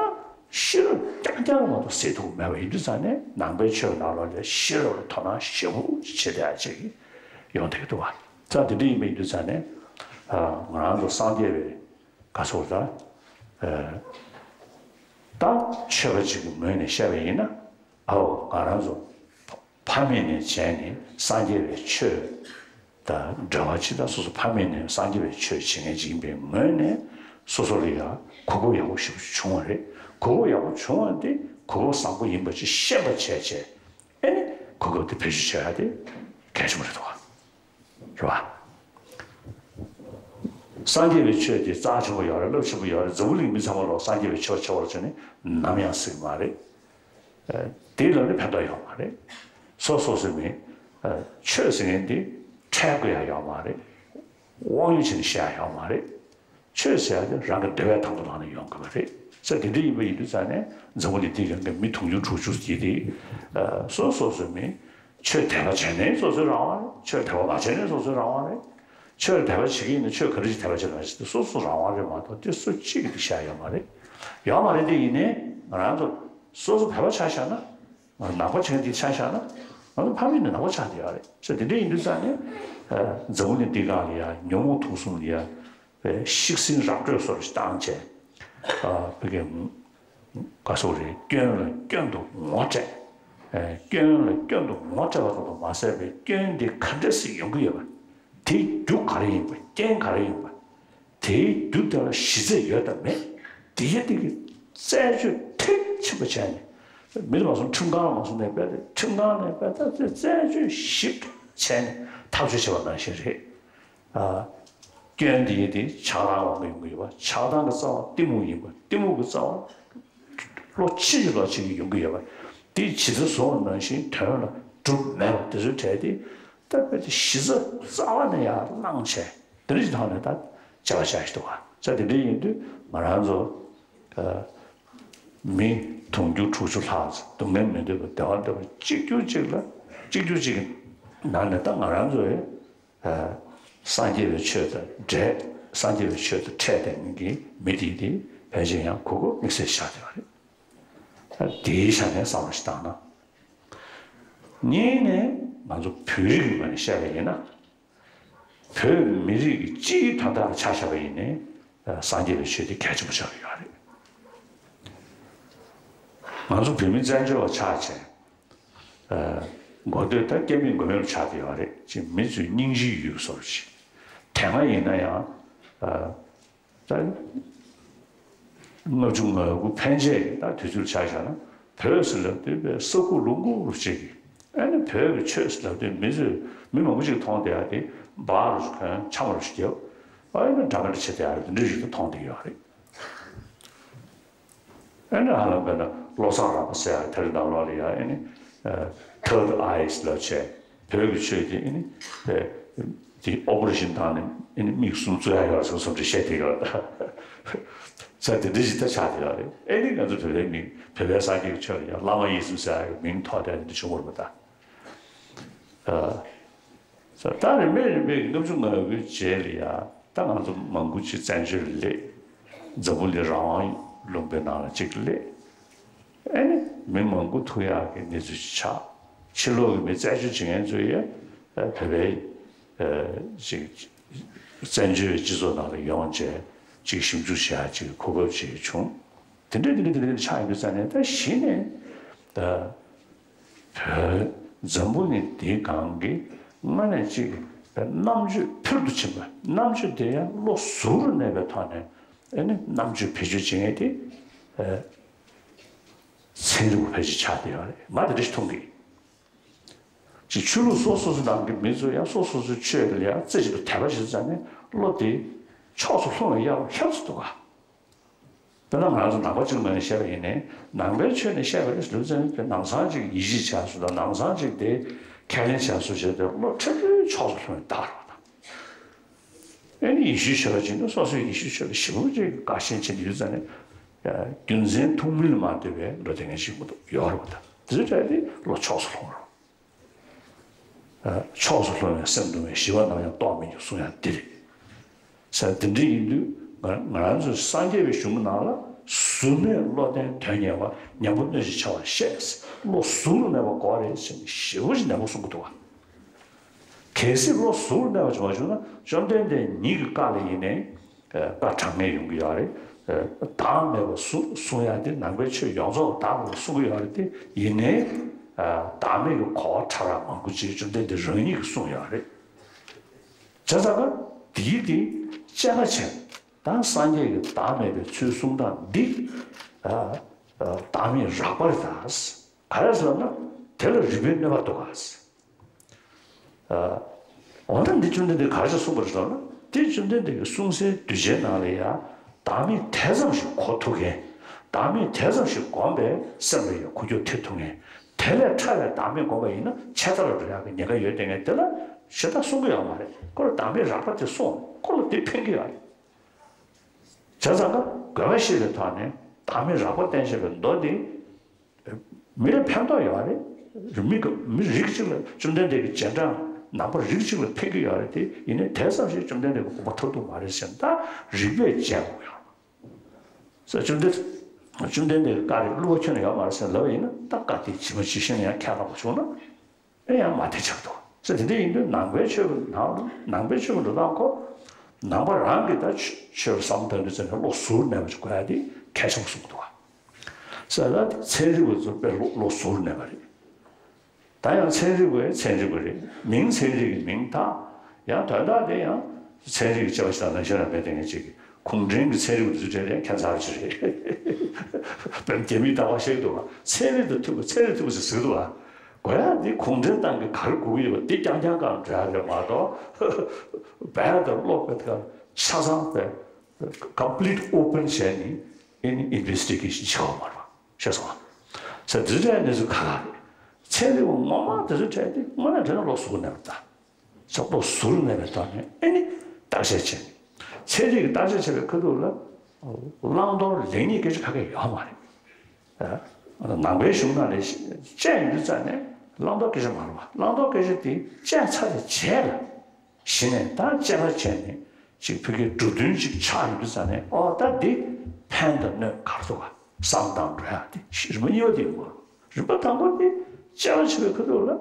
ཤེས་རབ་རྐྱང་རྐྱང་མ་གཏོགས་སེལ་ཐུབ་མེད་པ་ཡིན་དུས་ཙང་ནས་ནང་པའི་ཆོས་ནང་ལོགས་ལ་ཤེས་རབ་ལ་དོ་སྣང་ཞེ་པོ་བྱེད་བསྡད་ཡག་ཅིག་ཡོང་བསྡད་ཀྱི་འདུག་བ། ཙང་དེ་འདྲ་ཡིན་པ་ཡིན་དུས་ཙང་ནས་ང་རང་ཚོ་སངས་རྒྱས་པའི་ག་ཚོད་ད་ད་ཆོས་པ་ཅིག་གི་ངོས་ནས་བཤད་པ་ཡིན་ན། ཨའོ་ང་རང་ཚོ་ཕ་མེས་ནས་བྱས་ནས་སངས་རྒྱས་པའི་ཆོས་དང་འབྲེལ་བ་ཇི་ལྟར་སོ་སོ་ཕ་མེས་ནས་སངས་རྒྱས་པའི་ཆོས་བྱེད་མཁན་ཅིག་ཡིན་པའི་ངོས་ནས་སོ་སོ་ལ་ཡང་གོ་སྐབས་ཡག་པོ་ཞེ་པོ་ཅིག་བྱུང་བ་རེད། གོ་སྐབས་ཡག་པོ་བྱུང་བ་འདི་གོ་སྐབས་བཟང་པོ་ཡིན་པ་ཅིག་ཤེས་པ་བྱས་བྱས། ཨེ་ནི་གོ་སྐབས་དེ་བེད་སྤྱོད་བྱེད་ཡ་དེ་གལ་ཆེན་པོ་རེད་དོ། རེད་བ། སངས་རྒྱས་པའི་ཆོས་དེ་རྩ་ཆེན་པོ་ཡོད་རེད། རླབས་ཆེན་པོ་ཡོད་རེད། འཛམ་བུ་གླིང་མི་ཚང་མ་ལོག་སངས་རྒྱས་པའི་ཆོས་བྱེད་པར་བྱས་ནས་ནམ་ཡང་ཟེར་གྱི་མ་རེད། ཨ། དེའི་ལམ་ནས་ཕན་ཐོགས་ཡོད་མ་རེད། སོ་སོ་སོའི་མི། ཨ། ཆོས་ཟེར་མཁན་དེ་འཕྲལ་དགོས་ཡ་ཡོད་མ་རེད། དབང་ཡོད་བྱས་ནས་བཤད་ཡ་ཡོད་མ་རེད། ཆོས་ཟེར་ཡ་དེ་རང་གི་འདོད་པའི་དང་པོ་ལངས་ནས་ཡོང་དགོས་པ་རེད། ས་དེ་འདྲ་ཡིན་པ་ཡིན་དུས་ཙང་ནས་འཛམ་བུ་གླིང་འདི་སྒང་གི་མི་དུང་ཕྱུར་དྲུག་ཅུ་ཅིག་དེ། ཨ། སོ་སོ་སོའི་མི། ཆོས་དད་པ་བྱས་ནས་སོ་སོའི་རང་དབང་རེད། ཆོས་དད་པ་མ་བྱས་ནས་སོ་སོའི་རང་དབང་རེད། ཆོས་དད་པ་བྱེད་ཀྱི་ཡིན་ན་ཆོས་ག་འདྲ་ཞིག་དད་པ་བྱེད་ན་ཞིག་དེ་སོ་སོའི་རང་དབང་རེད་མ་གཏོགས་དེ་སུ་གཅིག་གིས་དེ་བྱ་ཡ་ཡོད་མ་རེད། ཡོད་མ་རེད། དེ་ཡིན་ནའི་ང་རང་ཚོ་སོ་སོ་བོད་པ་ཆ་བཞག་ན། ནང་པ་བྱེད་མཁན་དེ་ཆ་བཞག་ན། ང་ཚོ་ཕ་མེས་ནས་ནང་པ་ཆགས་བསྡད་ཡོད་རེད། ས་དེ་འདྲ་ཡིན་དུས་ཙང་ནས། ཨ། འཛམ་བུ་གླིང་འདི་སྒང་ལ་ཡ་ཉོན་མོངས་དུག་གསུམ་ལ་ཡ། པའི་ཤིག་སིན་ར་སྤྲོད་སོགས་ཤིག་བཏང་བྱས། ཨ། བོད་སྐད་ག་སོགས་རེད། སྐྱོན་ལ་སྐྱོན་དུ་ངོ་སྤྲད། ཨ། སྐྱོན་ལ་སྐྱོན་དུ་ངོ་སྤྲད་པ་ཙམ་དུ་མ་ཟད་པའི་སྐྱོན་དེ་ག་འདྲ་ཞིག་ཡོང་གི་ཡོད་པ། དེའི་རྒྱུ་ག་རེ་ཡིན་པ། རྐྱེན་ག་རེ་ཡིན་པ། དེའི་རྒྱུ་དེ་ལ་གཞི་རྩ་ཡོད་དམ་མེད། དེ་ཡི་དེ་གི་རྩད་གཅོད་མཐིལ་ཕྱིན་པ་བྱས་ནས། མི་ལ་མ་སོང་ཁྲིམས་ཁང་ལ་མ་སོང་ནས་པས་ཁྲིམས་ཁང་ནས་པས་ད་རྩད་གཅོད་ཞིབ་བྱས་ནས་ཐག་གཅོད་བྱས་པ་ནང་བཞིན་རེད། ཨ། སྐྱོན་འདི་ཡིན་ཏེ་ཆགས་སྡང་དབང་གིས་ཡོང་གི་ཡོད་པ། ཆགས་སྡང་གི་རྩ་བ་གཏི་མུག་ཡིན་པ། གཏི་མུག་གི་རྩ་བ་བློ་ཕྱིན་ཅི་ལོག་ཕྱིན་གྱིས་ཡོང་གི་ཡོད་པ། དེ་ཇི་ལྟར་བཟུང་བ་ནང་བཞིན་དོན་ལ་གྲུབ་མེད་པ་དེ་ཚོའི་གྲས་དེ་ད་དཔེ་དེ་གཞི་རྩ་རྩ་བ་ནས་ཡར་བླངས་བྱས་དེ་འདྲ་ཞིག་ཐོག་ནས་ད་བྱ་བ་བྱ་ཞིག་འདུག་ག་ས་དེ་འདྲ་ཡིན་དུས་ང་རང་ཚོ་མི་དུང་ཕྱུར་དྲུག་ཅུ་ལྷག་ཙམ་སྡུག་བསྔལ་མི་འདོད་པ་བདེ་བ་འདོད་པ་གཅིག་གྱུར་གཅིག་ལ་གཅིག་གྱུར་གཅིག་གི་ནང་ནས་ད་ང་རང་ཚོའི། སངས་རྒྱས་པའི་ཆོས་དང་འབྲེལ། སངས་རྒྱས་པའི་ཆོས་དང་འཕྲད་བསྡད་མཁན་གྱི་མི་དེ་དེ་ཕལ་ཆེར་ཡང་གོ་སྐབས་དམིགས་བསལ་ཆགས་བསྡད་པ་རེད། ད་དེའི་ཆ་ནས་བསམ་བློ་ཞིག་བཏང་ན། གཉིས་ནས་ང་ཚོ་བོད་རིགས་ཀྱི་ངོས་ནས་བཤད་པ་ཡིན་ན། བོད་མི་རིགས་ཀྱི་སྤྱིའི་དོན་དག་ལ་ཆ་བཞག་པ་ཡིན་ནའི་སངས་རྒྱས་པའི་ཆོས་དེ་གལ་ཆེན་པོ་ཆགས་ཀྱི་ཡོད་རེད། ང་ཚོ་བོད་མི་བཙན་བྱོལ་བ་ཆགས་བྱས། ཨ། མགོ་སྟོད་ད་སྐྱ་མི་མགོ་མེད་པ་ཆགས་བསྡད་ཡོད་རེད། ཅིག་མི་ཚོས་སྙིང་རྗེ་ཡོད་བཟོ་འདྲ་ཅིག་དེ་སྔ་ཡིན་ན་ཡང་། ཨ། ད་ལྔ་བཅུ་ང་དགུ་ཕན་ཆད་ད་དུས་ཚོད་ཆ་བཞག་ན་བོད་ཟེར་ལབ་དུས་པའི་ས་ཁུག་ལུང་ཁུག་རུ་བྱེད་ཀྱི། ཨ་ནི་བོད་ཀྱི་ཆོས་ཟེར་ལབ་དུས་མི་ཚོས་མི་མང་པོ་ཅིག་མཐོང་བསྡད་ཡ་དེ་འབག་རུ་གོན་ཆམ་རུ་བརྒྱབ། ཨ་ནི་འདྲ་མི་འདྲ་བྱེད་བསྡད་ཡ་རེད། འདི་འདྲ་ཞིག་ཏུ་མཐོང་བསྡད་ཡོད་རེད། ཨ་ནི་ཧ་ལམ་དཔེར་ན་བློ་བཟང་རབ་པ་ཟེར་ཡ་དེ་རིང་ནང་ལོགས་ལ་ཡ་ཨ་ནི་ཐར་ཌི་ཨའི་ལབ་བྱས། བོད་ཀྱི་ཆོས་དེ་ཨ་ནི་དེ་ཨོ་པ་རེ་ཤིན་བཏང་ནས་ཨ་ནི་མིག་གསུམ་བཙུགས་ཡ་ཡོད་ཟེར་སོང་འདྲ་བཤད་བསྡད་ཡོད་རེད། ས་དེ་འདྲ་ཞིག་ད་ཆགས་བསྡད་ཡོད་རེད། ཨ་ནི་ང་ཚོ་བོད་པའི་མིང་བོད་པའི་སངས་རྒྱས་ཀྱི་ཆོས་ལ་ཡ་བླ་མ་ཡིད་གསུམ་ཟེར་ཡ་གི་མིང་ཐོགས་བསྡད་དེ་འདྲ་བྱུང་བ་རེད་པ་ད། ཨ། ད་རིམ་པས་རིམ་པས་ལྔ་བཅུ་ང་དགུའི་རྗེས་ལ་ཡ་ད་ང་ཚོ་མང་པོ་ཅིག་བཙན་བྱོལ་ལ་སླེབས། འཛམ་བུ་གླིང་རང་དབང་ལུང་པའི་ནང་ལ་ཅིག་སླེབས། ཨ་ནི་མི་མང་པོ་ཐུག་ཡག་གི་གནས་ཚུལ་ཅིག་ཆགས། ཕྱི་ལོགས་ཀྱི་མི་བཙན་བྱོལ་བྱེད་མཁན་ཚོས་ཡ་བོད་པའི་ཅིག་བཙན་བྱོལ་སྤྱི་ཚོགས་ནང་ལ་ཡོང་བྱས་ཅིག་ཞིབ་འཇུག་བྱེད་ཡག་ཅིག་གོ་སྐབས་ཅིག་བྱུང་། དེ་འདྲ་དེ་འདྲ་དེ་འདྲ་ཆགས་ཡོང་དུས་ཙང་ནས་ད་གཞི་ནས་ད། བོད་འཛམ་བུ་གླིང་འདིའི་སྒང་གི་སྔ་ནས་ཅིག་རྣམ་དཔྱོད་ཕུལ་དུ་ཕྱིན་པ། རྣམ་དཔྱོད་དེ་ཡང་བློ་གཟུ་བོར་གནས་པའི་ཐོག་ནས་ཨ་ནི་རྣམ་དཔྱོད་བེད་སྤྱོད་བྱེད་མཁན་དེ་ཨ་ཚན་རིག་པ་ཕལ་ཆེར་ཆགས་བསྡད་ཡོད་རེད། ང་དེ་འདྲ་ཞིག་མཐོང་གི། ཅིག་ཆོས་ལུགས་སོ་སོ་སོ་ནང་གི་མི་ཚོ་ཡང་སོ་སོ་སོའི་ཆོས་ལ་ཡང་རྩེ་གཅིག་ཏུ་དད་པ་བྱེད་ཙང་ནས་བློ་དེ་ཕྱོགས་སུ་ལྷུང་བའི་གཡང་ལྷེབ་སུ་འདུག་ག། དཔེར་ན་ང་ཚོ་ནང་པ་གཅིག་ངོས་ནས་བཤད་པ་ཡིན་ནའི་ནང་པའི་ཆོས་ནས་བཤད་པ་རེད་ལབ་ཙང་དེ་ནང་ཚང་གཅིག་ཡིད་ཆེས་བྱས་སོང་དང་ནང་ཚང་གཅིག་དེ་ཁས་ལེན་བྱས་སོང་བྱས་ཏེ་བློ་ཁྲིམས་ཕུགས་ཕྱོགས་སུ་ལྷུང་བའི་བརྡ་རེད་པ་དང་། ཨེ་ནི་ཡེ་ཤུའི་ཆོས་ལ་བྱས་ན་སོ་སོའི་ཡེ་ཤུའི་ཆོས་ལ་ཞེ་པོ་ཅིག་དགའ་ཞེན་བྱེད་ཀྱི་ཡོད་ཙང་ནས་རྒྱུ་མཚན་ཐུག་མིན་ལ་མ་ལྟོས་པའི་འགྲོ་དེ་ངན་ཞིག་མི་འདུག་ཡོད་རེད་པ་དང་དེ་ཚོའི་གྲས་དེ་བློ་ཕྱོགས་སུ་ལྷུང་རོགས། ཕྱོགས་སུ་ལྷུང་བའི་སེམས་གདུང་བའི་ཞི་བ་ནམ་ཡང་རྟོགས་མི་འགྱུར་གསུང་ཡང་འདི་རེད། ས་འདི་འདྲ་ཡིན་དུས་ང་ང་རང་ཚོའི་སངས་རྒྱས་པའི་གཞུང་གི་ནང་ལ་གཟུར་གནས་བློ་ལྡན་དོན་གཉེར་བ་ཉན་པོ་སྣོད་ཀྱི་ཆ་བ་ཤེས། བློ་གཟུར་དུ་གནས་པ་དགོས་རེད་ཟེར་ནས་ཞེ་པོ་ཅིག་ནན་པོ་གསུང་གི་འདུག་བ། གལ་སྲིད་བློ་གཟུར་དུ་གནས་པ་ཅིག་མ་བྱུང་ན་བཅོམ་ལྡན་འདས་ཉིད་ཀྱི་བཀའ་ལ་ཡིན་ནའི། བཀའ་དྲང་ངེས་ཡོང་གི་ཡོད་རེད། བདག་མེད་པ་གསུང་གསུང་ཡ་དེ་ནང་པའི་ཆོས་ཡོངས་རྫོགས་བདག་མེད་པ་གསུང་གི་ཡོད་རེད་དེ་ཡིན་ནའི། བདག་མེད་ཀྱི་གོ་བ་ཕྲ་རགས་མང་པོ་ཅིག་བཅོམ་ལྡན་འདས་རང་ཉིད་ཀྱིས་གསུངས་ཡོད་རེད། བྱས་ཙང་ཀ་དེའི་དེ་དཔྱད་པ་བྱས་ད་སངས་རྒྱས་ཀྱི་བདག་མེད་པའི་ཚུལ་གསུང་སྟངས་འདི་བདག་མེད་རགས་པ་རེད་ད། ག་རེ་ཟེར་ན་དེ་ལ་རིགས་པའི་གནོད་པ་འདུག་ག། འོ་ན་འདི་བཅོམ་ལྡན་འདས་ག་རེ་གསུངས་པ་རེད་ཟེར་ན་དེ་བཅོམ་ལྡན་འདས་ཀྱི་གསུང་སའི་གདུལ་བྱའི་ནང་ལ་ཡང་བདག་མེད་དེ་ཙམ་ཞིག་གོ་ཐུབ་མཁན། བདག་མེད་དེ་ཙམ་ཞིག་བསྒོམས་པས་སེམས་ལ་ཡང་ཁུ་བྱུག་ཐེབས་ཐུབ་མཁན། དེ་ལས་ཕྲ་བའི་བདག་མེད་བསྒོམས་པ་ཡིན་ན་ཆད་ལྟ་ལ་འགྲོ་ཡག་གི་ཉེན་ཁ་ཡོད་དེ་ངས་དེ་ལ་ཞེ་དྲག་གསུང་གི་ཡོད་མ་རེད། ཁོ་ལ་བདག་མེད་རགས་པ་དེ་གསུངས་ཁོ་ལ་དེ་ཕན་གི་ཡོད་རེད། བྱས་ཙང་ཀ་དགོས་པ་ཤེས་པའི་ཐོག་ནས་བདག་མེད་རགས་པ་བསྟན་བཞག་པའི་མདོ་དེ། མི་ལ་ཕན་ཐོགས་ཡོད་རེད། མི་ག་མི་རིགས་གཅིག་ལ་བཅོམ་ལྡན་འདས་ཀྱི་རྗེས་འབྲང་ནང་པ་རིགས་གཅིག་ལ་ཕན་གྱི་ཡོད་རེད་དེ་ཡིན་ནའི་དེ་ཙམ་ཞིག་བཅོམ་ལྡན་འདས་ཀྱི་དགོངས་པ་མཐར་ཐུག་མ་རེད་ཟེར་ན་ད་རིགས་པས་དཔྱད་དགོས་ཡོད་རེད། ས་བཅོམ་ལྡན་བཅོམ་ལྡན་འདས་ཀྱི་བཀའ་རེད་བསླུ་བ་ཁྱོན་ནས་ཡོད་མ་རེད་ཟེར་ལབ་པ་ཡིན་ན་ད་བཀའ་དེ་ཇི་མ་ཇི་བཞིན་ཡང་ཁས་བླངས་པ་བྱུང་ན། ཨེ་ཡང་མ་བདེ་ཆགས་འདུག་ཟེར། དེ་འདྲ་ཡིན་དུས་ནང་པའི་ཆོས་ཀྱི་ནང་ནང་པའི་ཆོས་ཀྱི་འགྲོ་སྟངས་ཁོ་ནང་པ་རང་གིས་ད་ཆོས་ཆོས་ལ་བསམ་བློ་གཏོང་དུས་ཙམ་ནས་བློ་གཟུར་གནས་པ་ཅིག་དགོས་ཡ་དེ་གལ་ཆེན་པོ་གསུངས་འདུག་བ། ཟེར་ད་ཚན་རིག་པ་ཚོ་དཔེ་བློ་བློ་གཟུར་གནས་པ་རེད། ད་ཡང་ཚན་རིག་པས་ཚན་རིག་པ་རེད། མིང་ཚན་རིག་གི་མིང་བཏགས། ཡང་དོན་དག་དེ་ཡང་ཚན་རིག་གི་དཔྱད་པ་ཞིག་དང་ནང་བཞིན་རང་དཔེ་དེ་ངས་ཅིག་གུང་ཁྲན་གྱི་ཚན་རིག་པ་དེ་ཚོ་གྲས་ལས་ཁྱད་མཚར་ཅིག་རེད། དཔེར་ན་རྒྱ་མིའི་རྟག་པར་བཤད་ཀྱི་འདུག་བ། ཚན་རིག་དང་མཐུན་པ་ཚན་རིག་མཐུན་པ་ཟེར་ཟེར་གྱི་འདུག་བ། དགོས་ཡ་འདི་གུང་ཁྲན་ཏང་གི་ག་རེ་དགོས་ཀྱི་ཡོད་པ་འདི་རྐྱང་རྐྱང་སྒང་འགྲོ་ཡ་རེད་མ་གཏོགས། བལ་དང་སློབ་དཔེ་དེ་ག་ཆ་ཚང་དཔེ་complete open་བྱས་ནས་ཨེ་ནི་investigation་བྱེད་དགོས་མ་རེད་པ། ཤེས་སོང་ཨ། ས་འདི་འདྲའི་གནས་ཚུལ་ཁག་ཁག་རེད། ཚན་རིག་པ་ངོ་མ་དེ་ཚོ་གྲས་དེ་དངོས་གནས་དྲན་ན་བློ་གཟུར་གནས་པ་རེད་ད། ས་བློ་གཟུར་གནས་པའི་ཐོག་ནས་ཨེ་ནི་བརྟག་དཔྱད་བྱས་ནས། ཚན་རིག་གི་བརྟག་དཔྱད་བྱས་པའི་ཁ་ཐུག་ལ་བླང་དོར་ལེགས་ཉེས་སྐད་ཆ་ག་གེ་ཡོད་མ་རེད། ནང་པའི་གཞུང་ནང་ལ་དཔྱད་ཡོང་དུས་ཙང་ནས་བླང་དོར་སྐད་ཆ་མ་རེད་པ། བླང་དོར་སྐད་ཆ་དེ་དཔྱད་ཚར་བའི་རྗེས་ལ། གཞི་ནས་ད་དཔྱད་པ་བྱས་ནས་ཅིག་ཕ་གིའི་འགྲོ་དོན་ཅིག་ཆགས་ཡོང་དུས་ཙ་ནས། ཨོ་ད་འདི་ཕན་དང་གནོད་ག་རེ་འདུག་ག་བསམ་བློ་བཏང་འགྲོ་ཡ་དེ་རིམ་པ་གཉིས་པ་དེ་ཡིན་པ། རིམ་པ་དང་པོ་དེ་དཔྱད་པ་བྱེད་པའི་ཁ་ཐུག་ལ།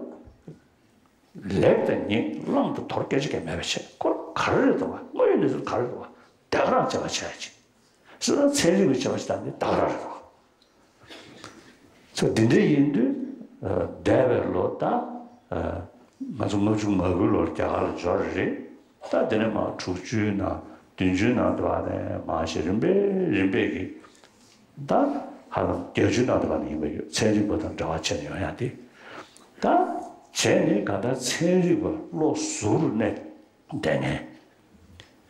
ལེགས་དང་ཉེས་བླང་དང་དོར་སྐད་ཆ་གང་མེད་པ་བྱས། ཁོ་ག་རེ་རེད་འདུག་ག་དངོས་ཡོད་གནས་ཚུལ་ག་རེ་འདུག་ག་ད་ག་རང་དཔྱད་པ་བྱས་ཅིག་སོ་སོ་ཚན་རིག་པའི་དཔྱད་པ་ཞིག་བཏང་ནས་ད་ག་རང་རེད་འདུག་ཚོ་འདི་འདྲ་ཡིན་དུས། ཨ། འདས་པའི་ལོ་ད། ཨ། ང་ཚོ་ལྔ་བཅུ་ང་དགུ་ལོར་རྒྱ་གར་ལ་འབྱོར་རེད། ད་འདི་ནས་མར་དྲུག་ཅུའི་ནང་བདུན་ཅུའི་ནང་དུ་བ་ནས་མར་ཞེས་རིམ་པས་རིམ་པས་ཀྱིས། ད་ཧ་ལམ་བརྒྱད་ཅུའི་ནང་དུ་བ་ནས་ཡིན་པ་ཡོད། ཚན་རིག་པ་དང་འབྲེལ་བ་བྱས་ནས་ཡོང་ཡ་དེ། ད་བྱས་ནས་གང་ལྟར་ཚན་རིག་པ་བློ་གཟུ་བོར་གནས་བསྡད་མཁན།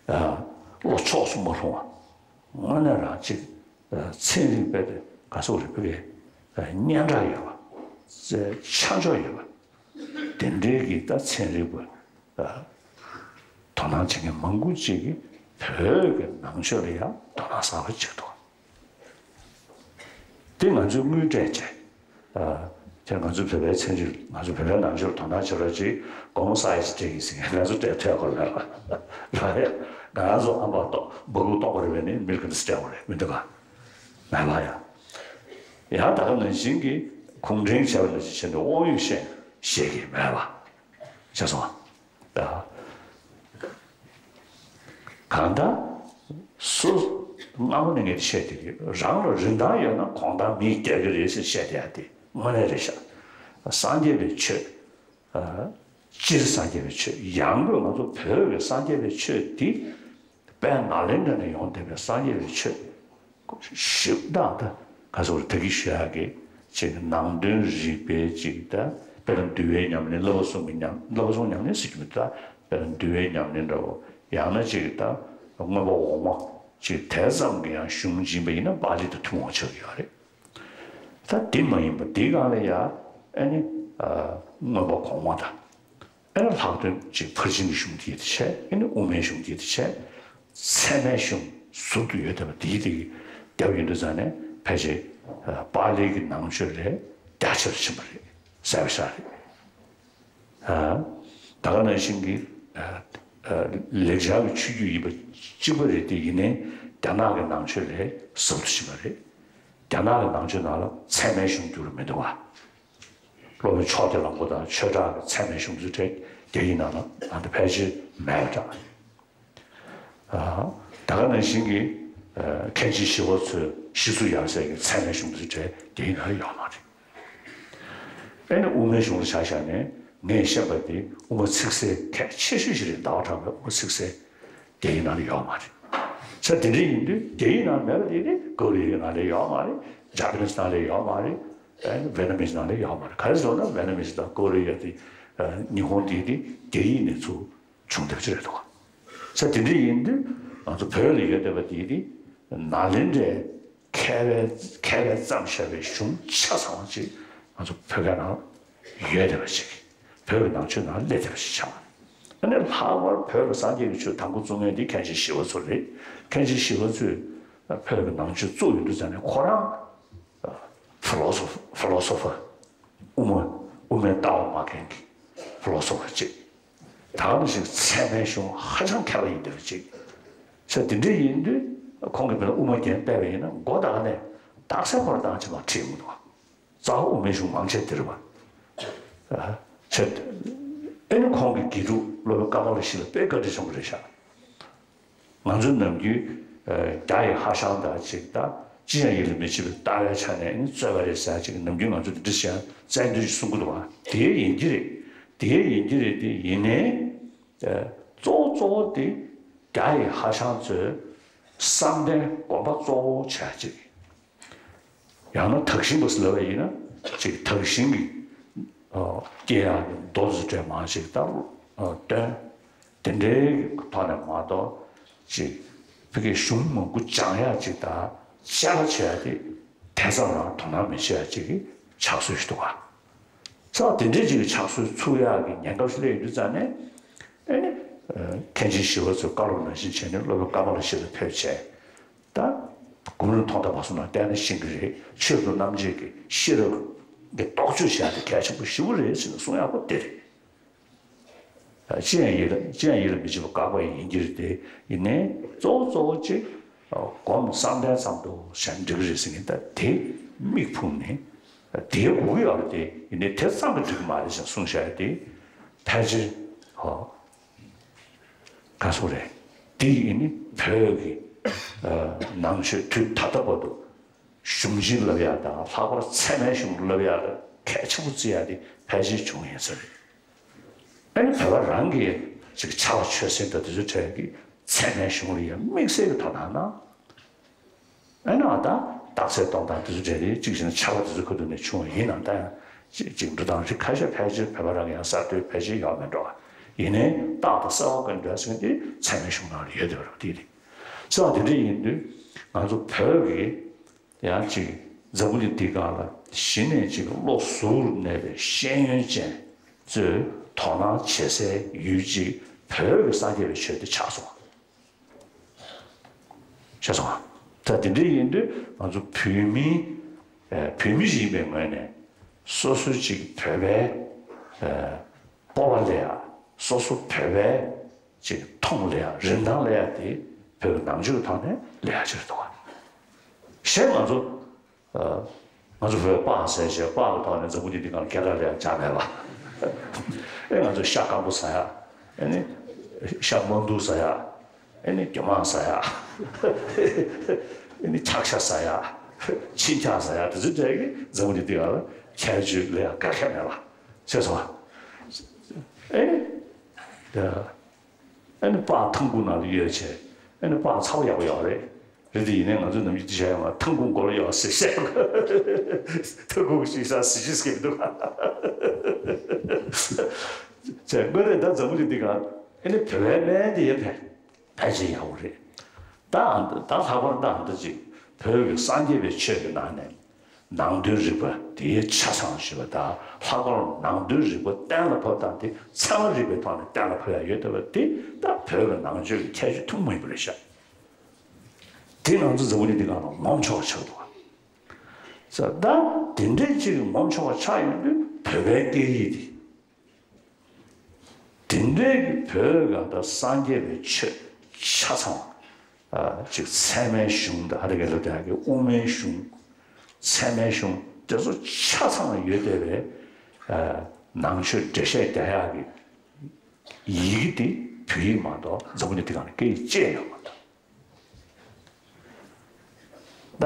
ཨ། བློ་ཕྱོགས་སུ་མ་ལྷུང་བ། དངོས་གནས་རང་ཅིག་ཨ། ཚན་རིག་པའི་ག་ཚོད་རེད་པས། ཨ། སྙན་གྲགས་ཡོད་པ། ཆ་འཇོག་ཡོད་པ། དེ་འདྲའི་གི་ད་ཚན་རིག་པ། ཨ། དོ་སྣང་བྱེད་མཁན་མང་པོ་ཅིག་གིས་བོད་ཀྱི་ནང་ཆོས་ལ་ཡང་དོ་སྣང་གསར་པ་བྱེད་འདུག་དེ་ང་ཚོས་དངོས་འབྲེལ་བྱས། ཨ། དེ་ང་ཚོའི་བོད་པའི་ཚན་རིག་ང་ཚོ་བོད་པའི་ནང་ཆོས་ལ་དོ་སྣང་བྱེད་རོགས་གྱིས། སྒོར་མོ་ས་ཡ་ཞིག་སྤྲད་ཀྱིས་ཟེར་མཁན་ང་ཚོ་སྤྲད་ཐུབ་ཡ་ཁོ་རང་མེད་པ། རེད་ཡ། ང་ཚོ་ཨ་མ་ཏོག་སྦ་ཁུག་ཏོག་པ་རེད་པས་ནི་མི་ལ་ག་འདྲ་སྤྲད་དགོས་རེད། མི་འདུག་ག་མེད་པ་ཡ། ཡང་ད་ག་ནང་བཞིན་གྱི་གུང་ཁྲན་བྱས་པ་ནང་བཞིན་བྱས་ནས་དབང་ཡོད་བཤད་བཤད་ཀྱི་མེད་པ། བྱས་སོང་ཨ། གང་ལྟར་སོ་སྔ་མོ་ནས་ངས་བཤད་དེ་རེད། རང་ལ་རིན་ཐང་ཡོད་ན་གོང་ཐང་མིས་རྒྱག་གི་རེད་ཟེར་བཤད་བསྡད་ཡ་དེ་དངོས་གནས་རེད་ཤག་སངས་རྒྱས་པའི་ཆོས། ཨ། སྤྱིར་སངས་རྒྱས་པའི་ཆོས། ཡང་སྒོས་ང་ཚོ་བོད་ཀྱི་སངས་རྒྱས་པའི་ཆོས་འདི། དཔལ་ནཱ་ལེནྡྲ་ནས་ཡོང་བསྡད་པའི་སངས་རྒྱས་པའི་ཆོས་ཞིབ་ཏག་ཏག་ག་ཚོད་རེད། ད་གིན་ཞུ་ཡག་གི་ཅིག་ནང་དོན་རིག་པའི་ཅིག་ད་དཔེར་ན་འདུལ་བའི་ཉམས་ལེན། བསླབ་པ་གསུམ་གྱི་ཉམས། བསླབ་པ་གསུམ་ཉམས་ལེན་ཟེར་གྱི་མི་འདུག་ད་དཔེར་ན་འདུལ་བའི་ཉམས་ལེན་འདྲ་བོ། ཡང་ན་ཅིག་ད་མངོན་པ་འོག་མ་ཅིག་དེ་ཙམ་གྱི་ཡང་གཞུང་སྦྱིན་པ་ཡིན་ན་པཱ་ལི་དང་ཐུན་མོང་མ་ཆགས་ཀྱི་ཡོད་རེད། ད་དེ་མ་ཡིན་པ་དེའི་སྒང་ལ་ཡ་ཨ་ནི་ཨ་མངོན་པ་གོང་མ་དང་། ཨེ་ནི་ལྷག་དོན་ཅིག་ཕར་ཕྱིན་གྱི་གཞུང་དེ་ཡི་དེ་བྱས། ཨེ་ནི་དབུ་མའི་གཞུང་དེ་ཡི་དེ་བྱས། ཚད་མའི་གཞུང་ཟུར་དུ་ཡོད་བསྡད་པ་དེ་ཡི་དེ་གི་བརྒྱབ་ཡོང་དུས་ཙང་ནས་ཕལ་ཆེར་ཨ་པཱ་ལི་གི་ནང་ཆོས་ལས་རྒྱ་ཆེར་ཕྱིན་པ་རེད། གསལ་པོ་ཤར་རེད། ཨ་ད་ག་ནང་བཞིན་གྱི་ཨ་ཨ་ལེགས་སྦྱར་གྱི་ཆོས་བརྒྱུད་ཡིན་པ་གཅིག་པ་རེད་དེ། ཡིན་ནའི་རྒྱ་ནག་གི་ནང་ཆོས་ལས་ཟབ་ཏུ་ཕྱིན་པ་རེད། རྒྱ་ནག་གི་ནང་ཆོས་ནང་ལ་ཚད་མའི་གཞུང་བསྒྱུར་བ་མི་འདུག་བ། སློབ་དཔོན་ཕྱོགས་གཏེར་ལ་མགོ་དང་ཆོས་གྲགས་ཀྱི་ཚད་མའི་གཞུང་ཚུལ་ཁྲིད་རྒྱ་ཡིག་ནང་ལ་ང་ཚོ་ཕལ་ཆེར་མེད་པ་འདྲ། ཨ་ད་ག་ནང་བཞིན་གྱི་ཨ་མཁན་ཆེན་ཞི་བ་འཚོའི་ཤེས་ཚུལ་ཡབ་སྲས་ཀྱི་ཚད་མའི་གཞུང་ཚུལ་ཁྲིད་རྒྱ་ཡིག་ནང་ལ་ཡོད་མ་རེད། ཨེ་ནི་དབུ་མའི་གཞུང་ལ་ཆ་བཞག་ནས་ངས་བཤད་པ་དེ་དབུ་མ་ཚིག་གསལ་གལ་ཆེ་ཤོས་ཤིག་རེད། ཟླ་བ་གྲགས་པའི་དབུ་མ་ཚིག་གསལ་རྒྱ་ཡིག་ནང་ལ་ཡོད་མ་རེད། ས་དེ་འདྲ་ཡིན་དུས་རྒྱ་ཡིག་ནང་མེད་པ་དེ་ནི་ཀོ་རི་ཡའི་ནང་ལ་ཡོད་མ་རེད། ཇ་པ་ནིས་ནང་ལ་ཡོད་མ་རེད། ཨེ་ནི་ཝེ་ཏ་མིས་ནང་ལ་ཡོད་མ་རེད། ག་རེ་ཟེར་ན་ཝེ་ཏ་མིས་དང་ཀོ་རི་ཡ་དེ་ཨ་ཉི་ཧོང་དེ་དེ་རྒྱ་ཡིག་ནས་ཚུར་བྱུང་བསྡད་པ་ཅིག་རེད་འདུག་ས་དེ་འདྲ་ཡིན་དུས་ང་ཚོ་བོད་ལ་ཡོད་བསྡད་པ་དེ་དེ་ནཱ་ལེནྡྲའི་མཁས་པའི་མཁས་པས་བརྩམས་བཞག་པའི་གཞུང་ཆ་ཚང་བ་ཅིག་ང་ཚོ་བོད་སྐད་ནང་ཡོད་བསྡད་པ་ཅིག་བོད་ཀྱི་ནང་ཆོས་ནང་སླེབས་བསྡད་པ་ཅིག་ཆགས། ཨ་ནི་ལྷག་པར་བོད་ལ་སངས་རྒྱས་ཀྱི་ཆོས་དང་པོ་བཙུགས་མཁན་དེ་མཁན་ཆེན་ཞི་བ་འཚོ་རེད། མཁན་ཆེན་ཞི་བ་འཚོས་བོད་ཀྱི་ནང་ཆོས་བཙུགས་ཡོང་དུས་ཙང་ནས་ཁོ་རང་ཕི་ལོ་སོ་ཕི་ལོ་སོ་ཕར། དབུ་མ་དབུ་མའི་ལྟ་བ་མ་མཁན་གྱི་ཕི་ལོ་སོ་ཕར་ཅིག་ད་ག་ནང་བཞིན་ཚད་མའི་གཞུང་ཧ་ཅང་མཁས་པ་ཡིན་བསྡད་པ་ཅིག་ས་དེ་འདྲ་ཡིན་དུས་ཁོང་གིས་མིན་ན་དབུ་མ་རྒྱན་སྤེལ་བ་ཡིན་ན་མགོ་ད་ག་ནས་རྟགས་གསལ་ཁོ་རང་བཏང་བྱས་མ་ཁྲིད་ཡོང་གི་འདུག་རྩ་བ་དབུ་མའི་གཞུང་མང་ཆེ་དེ་རེད་པ། ཨ་ཆེ། ཨེ་ནི་ཁོང་གི་དགེ་ཕྲུག་སློབ་དཔོན་ཀ་མ་ལ་ཤཱི་ལ་དཔེ་བཀའ་དྲིན་ཆེན་པོ་རེད་ཤག་ང་ཚོའི་ནམ་རྒྱུན་ཨ་རྒྱ་ཡི་ཧྭ་ཤང་དང་ཅིག་དང་ཅི་ཡང་ཡིད་ལ་མི་བྱེད་པའི་ལྟ་བའི་ཆ་ནས་ཨེ་ནི་རྩོད་པ་རེད་ཟེར་ཅིག་ནམ་རྒྱུན་ང་ཚོ་འདི་འདྲ་ཞིག་ཡང་རྩ་འདུན་ཞིག་གསུང་གི་འདུག་བ། དེ་ཡིན་གྱི་རེད། དེ་ཡིན་གྱི་རེད། དེ་ཡིན་ནའི་ཨ་གཙོ་བོ་གཙོ་བོ་དེ་རྒྱ་ཡི་ཧྭ་ཤང་ཚོའི་བསམ་གཏན་སྒོམ་པ་གཙོ་བོ་བྱས་ཅིག་ཡང་ན་དག་ཞིང་པ་ཟེར་ལབ་པ་ཡིན་ན་ཅིག་དག་ཞིང་གི་ཨ་སྐྱེ་ཡག་གི་མདོ་ཚོ་འདྲ་མང་ཞིག་ལྟ་བུ་ཨ་སྟོན། དེ་འདྲའི་ཐོག་ནས་མ་གཏོགས་ཅིག་ཕ་གིའི་གཞུང་མང་པོ་སྦྱང་ཡག་ཅིག་དང་དཔྱད་པ་བྱེད་ཡག་དེ་དེ་ཙམ་རང་དོ་སྣང་མི་བྱེད་ཡག་ཅིག་གི་ཕྱག་སྲོལ་ཞིག་འདུག་ག་ས་དེ་འདྲའི་ཅིག་གི་ཕྱག་སྲོལ་ཚུགས་ཡག་གི་ཉེན་ཁ་ཞིག་སླེབས་ཡོང་དུས་ཙང་ནས་ཨེ་ནི་ཨ་མཁན་ཆེན་ཞི་བ་འཚོས་བཀའ་སློབ་ནང་བཞིན་བྱས་ནས་སློབ་དཔོན་ཀ་མ་ལ་ཤཱི་ལ་ཕེབས་བྱས། ད་གུ་རུ་ཐོག་མཐའ་བར་གསུམ་ལ་བརྟེན་ནས་ཤེས་ཀྱི་རེད། ཆོས་སུ་རྣམ་འབྱེད་ཀྱི་ཤེས་རབ་ཀྱི་རྟོག་དཔྱོད་བྱ་དེ་གལ་ཆེན་པོ་ཞེ་པོ་རེད་ཟེར་ནས་གསུང་ཡག་པོ་དེ་རེད། ཅི་ཡང་ཡིད་ལ་ཅི་ཡང་ཡིད་ལ་མི་བྱེད་པ་དགག་པ་ཡིན་གྱི་རེད་དེ། ཡིན་ནའི་གཙོ་བོ་གཙོ་བོ་གཅིག་སྒོམ་བསམ་གཏན་ཙམ་དུ་བྱས་ན་འགྲིག་གི་རེད་ཟེར་མཁན་ད་དེ་མིག་ཕུག་ནས་དེའི་དགོས་ཀྱི་ཡོད་རེད་དེ། ཡིན་ནའི་དེ་ཙམ་གྱིས་འགྲིག་གི་མ་རེད་ཅེས་གསུངས་བཞག་ཡ་དེ་ཕལ་ཆེར་ཧོ་ག་སོ་རེད། དེ་ཡིན་ནི་བོད་ཀྱི་ནང་ཆོས་དུས་ད་ལྟ་བར་དུ་གཞུང་ཆེན་ལབ་ཡ་དང་ལྷག་པར་ཚད་མའི་གཞུང་ལབ་ཡ་ལ་གལ་ཆེན་པོ་བརྩི་ཡ་དེ་ཕལ་ཆེར་བྱུང་ཡིན་ས་རེད། ཨ་ནི་བོད་པ་རང་གིས་ཅིག་ཕྱྭ་པ་ཆོས་སེང་དང་དེ་ཚོའི་གྲས་ཀྱིས་ཚད་མའི་གཞུང་ལ་ཡ་དམིགས་བསལ་གྱི་དོ་སྣང་གནང་། ཨ་ནི་ཨ་ད་རྟགས་གསལ་སྟོང་དང་དེ་ཚོའི་གྲས་དེ་གཅིག་བྱས་ན་ཕྱྭ་པ་དེ་ཚོའི་ཁ་ཐུག་ནས་བྱུང་བ་ཡིན་ནའང་ད་ཡང་ཅིག་ཅིག་འབྲུ་དང་རིགས་ཁ་ཤས་ཕལ་ཆེར་བོད་པ་རང་གི་ཡང་གསར་གཏོད་ཕལ་ཆེར་ཡོད་མེད་འགྲོ་བ་ཡིན་ནའི་རྟགས་དང་གསལ་བ་ཀུན་འདྲ་ཟེར་མཁན་དེ་ཚད་མའི་གཞུང་ནང་ལ་ཡོད་བསྡད་པ་རེད་དེ་རེད། གསལ་བ་དེ་འདྲ་ཡིན་དུས་ང་ཚོ་བོད་ཀྱི་ཡང་ཅིག་འཛམ་བུ་གླིང་འདི་སྒང་ལ་གཞི་ནས་ཅིག་བློ་གཟུ་བོར་གནས་པའི་ཤེས་ཡོན་ཅན་ཚོས་དོ་སྣང་བྱེད་སའི་ཡུལ་གཅིག་བོད་ཀྱི་སངས་རྒྱས་པའི་ཆོས་འདི་ཆགས་སོང་། ཤེས་སོང་ང་། ད་དེ་འདྲ་ཡིན་དུས་ང་ཚོ་བོད་མི་ཨེ་བོད་མི་ཞིག་ཡིན་པའི་ངོས་ནས་སོ་སོ་ཅིག་བོད་པའི་ཨེ་སྤོབས་པ་ལས་ཡ་སོ་སོ་བོད་པའི་ཅིག་མཐོང་ལས་ཡ་རིན་ཐང་ལས་ཡ་དེ་བོད་ཀྱི་ནང་ཆོས་ཀྱི་ཐོག་ནས་ལས་ཡ་ཅིག་རེད་འདུག་ག་གཞན་ང་ཚོ་ཨ་ང་ཚོ་བོད་སྤགས་ཟེར་བྱས་སྤགས་ཀྱི་ཐོག་ནས་འཛམ་བུ་གླིང་འདི་སྒང་ལ་སྐད་གྲགས་ལས་ཡ་ཆགས་མེད་པ། ཨེ་ང་ཚོ་ཤ་སྐམ་པོ་ཟ་ཡ། ཨེ་ནི་ཤ་མ་འདུག་ཟ་ཡ། ཨེ་ནི་རྒྱ་མ་ཟ་ཡ། ཨེ་ནི་ཆག་ཤ་ཟ་ཡ། ཆིན་ཆག་ཟ་ཡ་དེ་ཚོའི་གྲས་ཀྱིས་འཛམ་བུ་གླིང་འདི་སྒང་ལ་ཁྱད་ཆོས་ལས་ཡ་ག་གེ་མེད་པ་ཤེས་སོང་ང་། ཨེ་ནི་ད། ཨ་ནི་སྤགས་ཐང་ཁུག་ནང་ལ་ཡོད་བྱས། ཨ་ནི་སྤགས་ཚ་པོ་ཡག་པོ་ཡོད་རེད། རེད་དེ་ཡིན་ནའི་ང་ཚོའི་ནམ་རྒྱུན་དེ་བྱས་ཡོང་ང་ཐང་ཁུག་མགོ་ལ་ཡོད་ཟེར་བཤད། ཐང་ཁུག་ཞིག་ས་ཟི་ཅི་སྐད་མི་འདུག་ག་བྱས་དངོས་གནས་ད་འཛམ་བུ་གླིང་འདི་སྒང་ཨ་ནི་བོད་པའི་སྨན་དེ་ཡིན་ཕལ་ཕལ་ཆེར་ཡག་པོ་རེད། ད་ཨ་ད་ལྷག་པར་ད་ཨ་ད་ཅིག་བོད་ཀྱི་སངས་རྒྱས་པའི་ཆོས་ཀྱི་ནང་ནས། ནང་དོན་རིག་པ་དེའི་ཆ་ཚང་ཞེས་པ་དང་ལྷག་པར་ནང་དོན་རིག་པ་གཏན་ལ་ཕབ་སྟངས་དེ་ཚད་མ་རིག་པའི་ཐོག་ནས་གཏན་ལ་ཕབ་ཡ་ཡོད་བསྡད་པ་དེ་ད་བོད་ཀྱི་ནང་ཆོས་ཀྱི་ཁྱད་ཆོས་ཐུན་མོང་མ་ཡིན་པ་རེད་ཤག་དེ་ང་ཚོ་འཛམ་བུ་གླིང་འདི་སྒང་ལ་ངོམ་ཆོག་པ་ཆགས་འདུག་ག་ས་ད་དེ་འདྲའི་ཅིག་ངོམ་ཆོག་པ་ཆགས་ཡོང་དུས་བོད་པའི་སྐད་ཡིག་དེ། དེ་འདྲའི་གི་བོད་གང་ལྟར་སངས་རྒྱས་པའི་ཆོས་ཆ་ཚང་ཨ་ཅིག་ཚད་མའི་གཞུང་དང་ཧ་རི་གེ་ལ་དེ་ཧ་གི་དབུ་མའི་གཞུང་། ཚད་མའི་གཞུང་དེ་ཚོ་ཆ་ཚང་ཡོད་བསྡད་པའི་ཨ་ནང་ཆོས་འགྲེལ་བཤད་རྒྱག་ཡག་གི་ཡི་གེ་དེ་བོད་ཡིག་མ་གཏོགས་འཛམ་བུ་གླིང་འདི་སྒང་ལ་སྐད་ཡིག་ཅིག་ཡོད་མ་རེད། ད་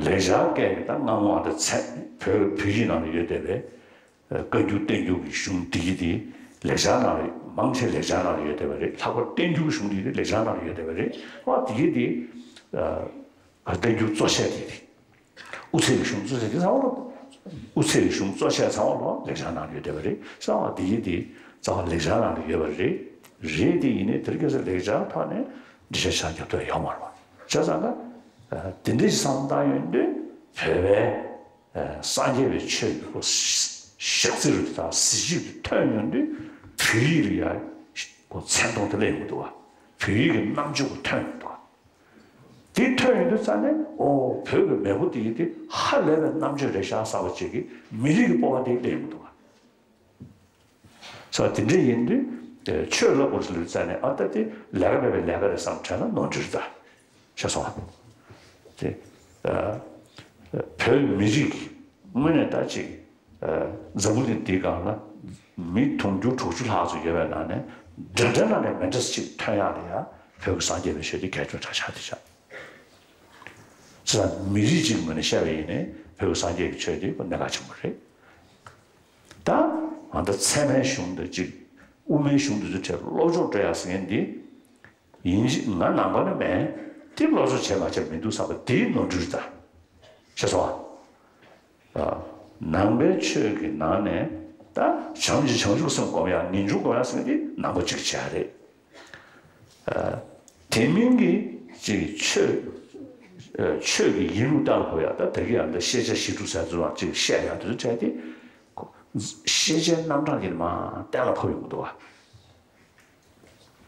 ལེགས་སྦྱར་སྐད་ཀྱི་ད་སྔ་མོ་ཨ་ད་ཚད་བོད་བོད་ཡིག་ནང་ལ་ཡོད་བསྡད་པའི་བཀའ་འགྱུར་བསྟན་འགྱུར་གྱི་གཞུང་འདི་གི་དེ་ལེགས་སྦྱར་ནང་ལ་མང་ཆེ་ལེགས་སྦྱར་ནང་ལ་ཡོད་བསྡད་པ་རེད། ལྷག་པར་བསྟན་འགྱུར་གྱི་གཞུང་འདི་དེ་ལེགས་སྦྱར་ནང་ལ་ཡོད་བསྡད་པ་རེད། ཨ་དེ་གི་དེ་བསྟན་འགྱུར་གཙོ་ཆེ་དེ་རེད། དབུ་ཚད་ཀྱི་གཞུང་གཙོ་ཆེ་དེ་ཚང་མ་ལོ། དབུ་ཚད་ཀྱི་གཞུང་གཙོ་ཆེ་ཚང་མ་ལོ་ལེགས་སྦྱར་ནང་ལ་ཡོད་བསྡད་པ་རེད། ཚང་མ་དེ་གི་དེ་རྩ་བ་ལེགས་སྦྱར་ནང་ལ་ཡོད་པ་རེད། རེད་དེ་ཡིན་ནའི་དེར་ཁ་སང་ལེགས་སྦྱར་ཐོག་ནས་འགྲེལ་བཤད་ཆ་རྒྱབ་ཐུབ་ཡོད་མ་རེད་པ། བྱས་ཙང་ད་དེ་འདྲ་ཞིག་བསམ་བློ་བཏང་ཡོང་དུས་བོད་པའི་སངས་རྒྱས་པའི་ཆོས་ཀྱི་སྒོ་ཞག་རྩི་རུ་དང་གཟི་བརྗིད་དུ་ཐོན་ཡོང་དུས་བོད་ཡིག་ལ་ཡང་སྒོ་མཚན་མཐོང་དེ་སླེབས་ཡོང་གི་འདུག་བ། བོད་ཡིག་གི་རྣམ་དཔྱོད་ཀྱི་ཐོན་ཡོང་གི་འདུག་བ། དེ་ཐོན་ཡོང་དུས་ཙང་ནས་ཨོ་བོད་ཀྱི་མེས་པོ་དེ་ཡིན་དེ་ཧ་ལས་པའི་རྣམ་དཔྱོད་རེད་ཤག་བསམ་པ་ཅིག་གི་མི་རིགས་ཀྱི་སྤོབས་པ་དེ་སླེབས་ཡོང་གི་འདུག་བ། ས་དེ་འདྲ་ཡིན་དུས་ཆོས་ལབ་དགོས་ལུགས་རྩ་ནས་ཨ་ད་དེ་ལས་ཀ་མེད་པའི་ལས་ཀ་རེད་བསམ་དྲན་ན་ནོར་འཁྲུལ་རེད་ད། ཤེས་སོང་ཨ། དེ་བོད་མི་རིགས་དངོས་གནས་ད་ཅིག་འཛམ་བུ་གླིང་འདིའི་སྒང་ལ་མི་དུང་ཕྱུར་དྲུག་ཅུ་ལྷག་ཙམ་ཡོད་པའི་ནང་ནས་འདྲ་འདྲ་ནང་ནས་མི་འདྲ་ཅིག་ཐོན་ཡག་ལ་ཡ་བོད་ཀྱི་སངས་རྒྱས་པའི་ཆོས་འདི་གལ་ཆེན་དྲག་ཆགས་དེ་ཆགས། ས་མི་རིགས་གཅིག་ངོས་ནས་བཤད་པ་ཡིན་ནའི་བོད་ཀྱི་སངས་རྒྱས་ཀྱི་ཆོས་འདི་ཁོ་གནད་འགག་ཆེན་པོ་རེད། ད་ང་ད་ཚད་མའི་གཞུང་དང་གཅིག་དབུ་མའི་གཞུང་དེ་ཚོའི་གྲས་སློབ་སྦྱོང་སྤྲོད་ཡག་ཟེར་མཁན་འདི་ཡིན་གཅིག་ང་ནང་པ་ནི་མེད། དེ་སློབ་སྦྱོང་བྱས་མ་བྱས་མི་འདུག་བསམ་པ་དེའི་ནོར་འཁྲུལ་རེད་ད། ཤེས་སོང་ཨ། ནང་པའི་ཆོས་ཀྱི་ནང་ནས་ད་བྱམས་ཀྱི་བྱང་ཆུབ་སེམས་སྒོམ་ཡག་ངེས་འབྱུང་སྒོམ་ཡག་ཟེར་མཁན་འདི་ནང་པ་གཅིག་བྱས་རེད། དེ་མིན་གྱི་ཅིག་ཆོས་ཆོས་ཀྱི་ཡིན་ལུགས་གཏན་ལ་ཕབ་ཡག་ད་དེ་གི་ཡང་ད་ཤེས་བྱ་ཞི་ཁྲོ་ཟེར་ཚུལ་ལ་ཅིག་བཤད་ཡག་དེ་ཚོ་བྱས་ཏེ། ཤེས་བྱའི་རྣམ་གྲངས་ཀྱི་མ་གཏན་ལ་ཕབ་ཡོང་གི་འདུག་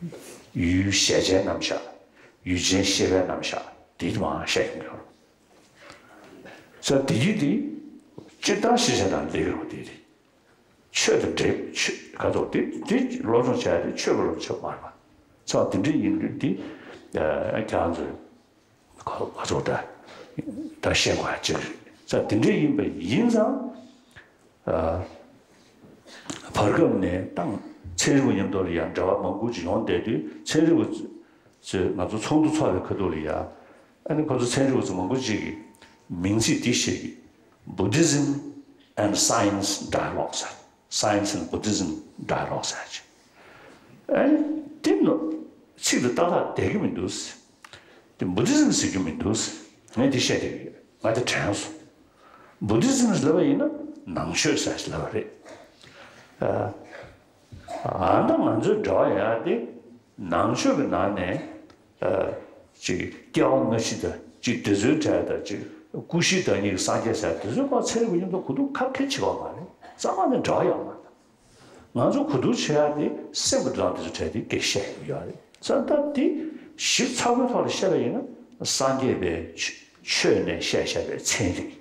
བ། ཡུལ་གཞལ་བྱའི་རྣམ་གཞག་ཡུལ་ཅན་ཤེས་པའི་རྣམ་གཞག་དེ་མ་བཤད་ཡོང་གི་ཡོད། ས་དེ་གི་དེ་སྤྱིར་བཏང་ཤེས་བྱ་དང་ལས་ཀྱི་རོ་དེ་རེད། ཆོས་དང་འབྲེལ་ཆོས་ག་ཚོད་དེ་དེ་སློབ་སྦྱོང་བྱས་ཏེ་ཆོས་ཀྱི་སློབ་ཆོས་མ་རེད་པ། ཚང་དེ་འདྲ་ཡིན་དུས་དེ་ཁྱེད་རང་ཚོས་ག་ཚོད་འདྲ་ད་ཤེས་དགོས་ཡ་ཅིག་རེད། ཚང་དེ་འདྲ་ཡིན་པ་ཡིན་ཙང་། བར་སྐབས་ནས་ཏང་ཚན་རིག་པ་མཉམ་དུ་ལ་ཡང་འབྲེལ་བ་མང་པོ་ཅིག་ཡོང་བསྡད་དུས། ཚན་རིག་པ་ཚོས་ང་ཚོ་ཚོགས་འདུ་ཚོགས་པའི་ཁ་ཐུག་ལ་ཡ། ཨ་ནི་ཁོ་ཚོ་ཚན་རིག་པ་ཚོ་མང་པོ་ཅིག་གིས་མིང་ཚིག་འདི་བཤད་ཀྱི། Buddhism and Science Dialogue ཟེར། Science and Buddhism Dialogue ཟེར་ཅིག་ཨ་ནི་དེ་ནི་ཚིག་དེ་ཏག་ཏག་བསྡད་ཀྱི་མི་འདུག་དེ་Buddhism ཟེར་རྒྱུ་མི་འདུག་ངས་འདི་བཤད་བསྡད་ཀྱི་ཡོད། ང་དེ་དྲན་སོང་། Buddhism ལབ་པ་ཡིན་ན་ནང་ཆོས་ཟེར་ལབ་པ་རེད། ཨ་ད་ང་ཚོའི་འབྲེལ་བ་ཡོད་དེ་ནང་ཆོས་ཀྱི་ནང་ནས་ཅིག་སྐྱེ་བ་སྔ་ཕྱི་དང་ཅིག་དེ་ཚོའི་གྲས་དང་ཅིག་ཀུན་གཞི་བདག་ཉིད་ཀྱི་སངས་རྒྱས་ཟེར་དེ་ཚོའི་སྐོར་ཚན་རིག་པ་མཉམ་དུ་གོ་བསྡུར་ག་གེ་བྱེད་པ་མ་རེད། རྩ་བ་ནས་འབྲེལ་བ་ཡོད་མ་རེད། ང་ཚོ་གོ་བསྡུར་བྱེད་ཡག་དེ་སེམས་ཀྱི་འགྲོ་སྟངས་དེ་ཚོ་གྲས་དེ་སྐད་ཆ་བཤད་ཡོད་རེད། ས་ད་དེ་ཞིབ་ཚགས་པོའི་ཐོག་ལ་བཤད་པ་ཡིན་ན་སངས་རྒྱས་པའི་ཆོས་ནས་བཤད་བཞག་པའི་ཚན་རིག་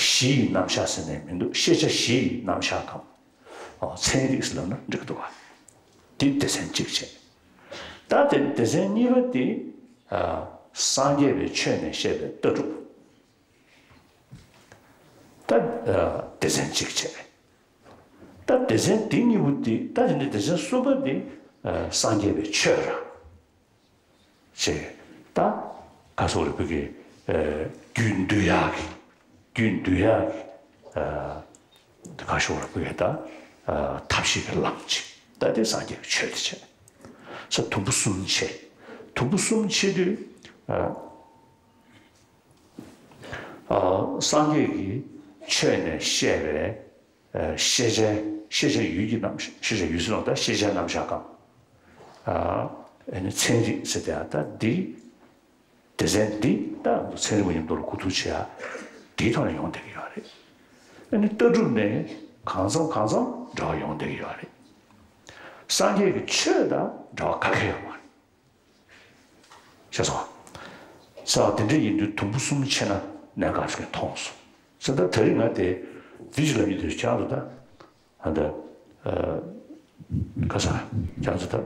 གཞི་ཡི་རྣམ་གཞག་ཟེར་ནས་མི་འདུག་ཤེས་བྱ་བཞི་ཡི་རྣམ་གཞག་གམ། ཚན་རིག་ཟེར་ལབ་ན་འགྲིག་འདུག་ག་དེ་སྡེ་ཚན་གཅིག་བྱས། ད་དེ་སྡེ་ཚན་གཉིས་པ་དེ་སངས་རྒྱས་པའི་ཆོས་ནས་བཤད་པའི་ལྟ་གྲུབ། ད་སྡེ་ཚན་གཅིག་བྱས། ད་སྡེ་ཚན་དེ་གཉིས་པོ་དེ་ད་དེ་ནས་སྡེ་ཚན་གསུམ་པ་དེ་སངས་རྒྱས་པའི་ཆོས་ར། ཅེས། ད་ག་སོགས་ལ་བོད་ཀྱི་རྒྱུད་འདུལ་ཡག་གི་རྒྱུད་འདུལ་ཡག་གི་ག་སོགས་ལ་བོད་ཀྱི་ད་ཐབས་ཤེས་ཀྱི་ལམ་ཅིག་ད་དེ་སངས་རྒྱས་ཀྱི་ཆོས་དེ་བྱས། ས་དུམ་བུ་གསུམ་བྱས། དུམ་བུ་གསུམ་བྱེད་དུས་སངས་རྒྱས་ཀྱི་ཆོས་ནས་བཤད་པའི། ཤེས་བྱའི་ཤེས་བྱ་ཡུལ་གྱི་རྣམ་ཤེས་བྱ་ཡུལ་ཟེར་ན་ད་ཤེས་བྱའི་རྣམ་གཞག་གམ། ཨ་ནི་ཚན་རིག་ཟེར་དེ་ད་འདི་སྡེ་ཚན་འདི་ད་ཚན་རིག་པ་མཉམ་དུ་ལ་གོ་བསྡུར་བྱེད་ཡ་འདིའི་ཐོག་ནས་ཡོང་བསྡད་ཀྱི་ཡོད་རེད། ཨ་ནི་ལྟ་གྲུབ་ནས་གང་འཚམ་གང་འཚམ་འབྲེལ་བ་ཡོང་བསྡད་ཀྱི་ཡོད་རེད། སངས་རྒྱས་ཀྱི་ཆོས་དང་འབྲེལ་བ་ག་གེ་ཡོད་མ་རེད། ཤེས་སོང་། ས་དེ་འདྲ་ཡིན་དུས་དུམ་བུ་གསུམ་ཕྱེ་ན་གནད་འགག་ཞིག་མཐོང་སོང་། ས་ད་དེ་རིང་ང་དེ་འདི་ཞིག་ལབ་ཡིན་དུས་ཁྱེད་རང་ཚོ་ད་ཨ་ད་ཁ་སང་ཁྱེད་རང་ཚོ་ད་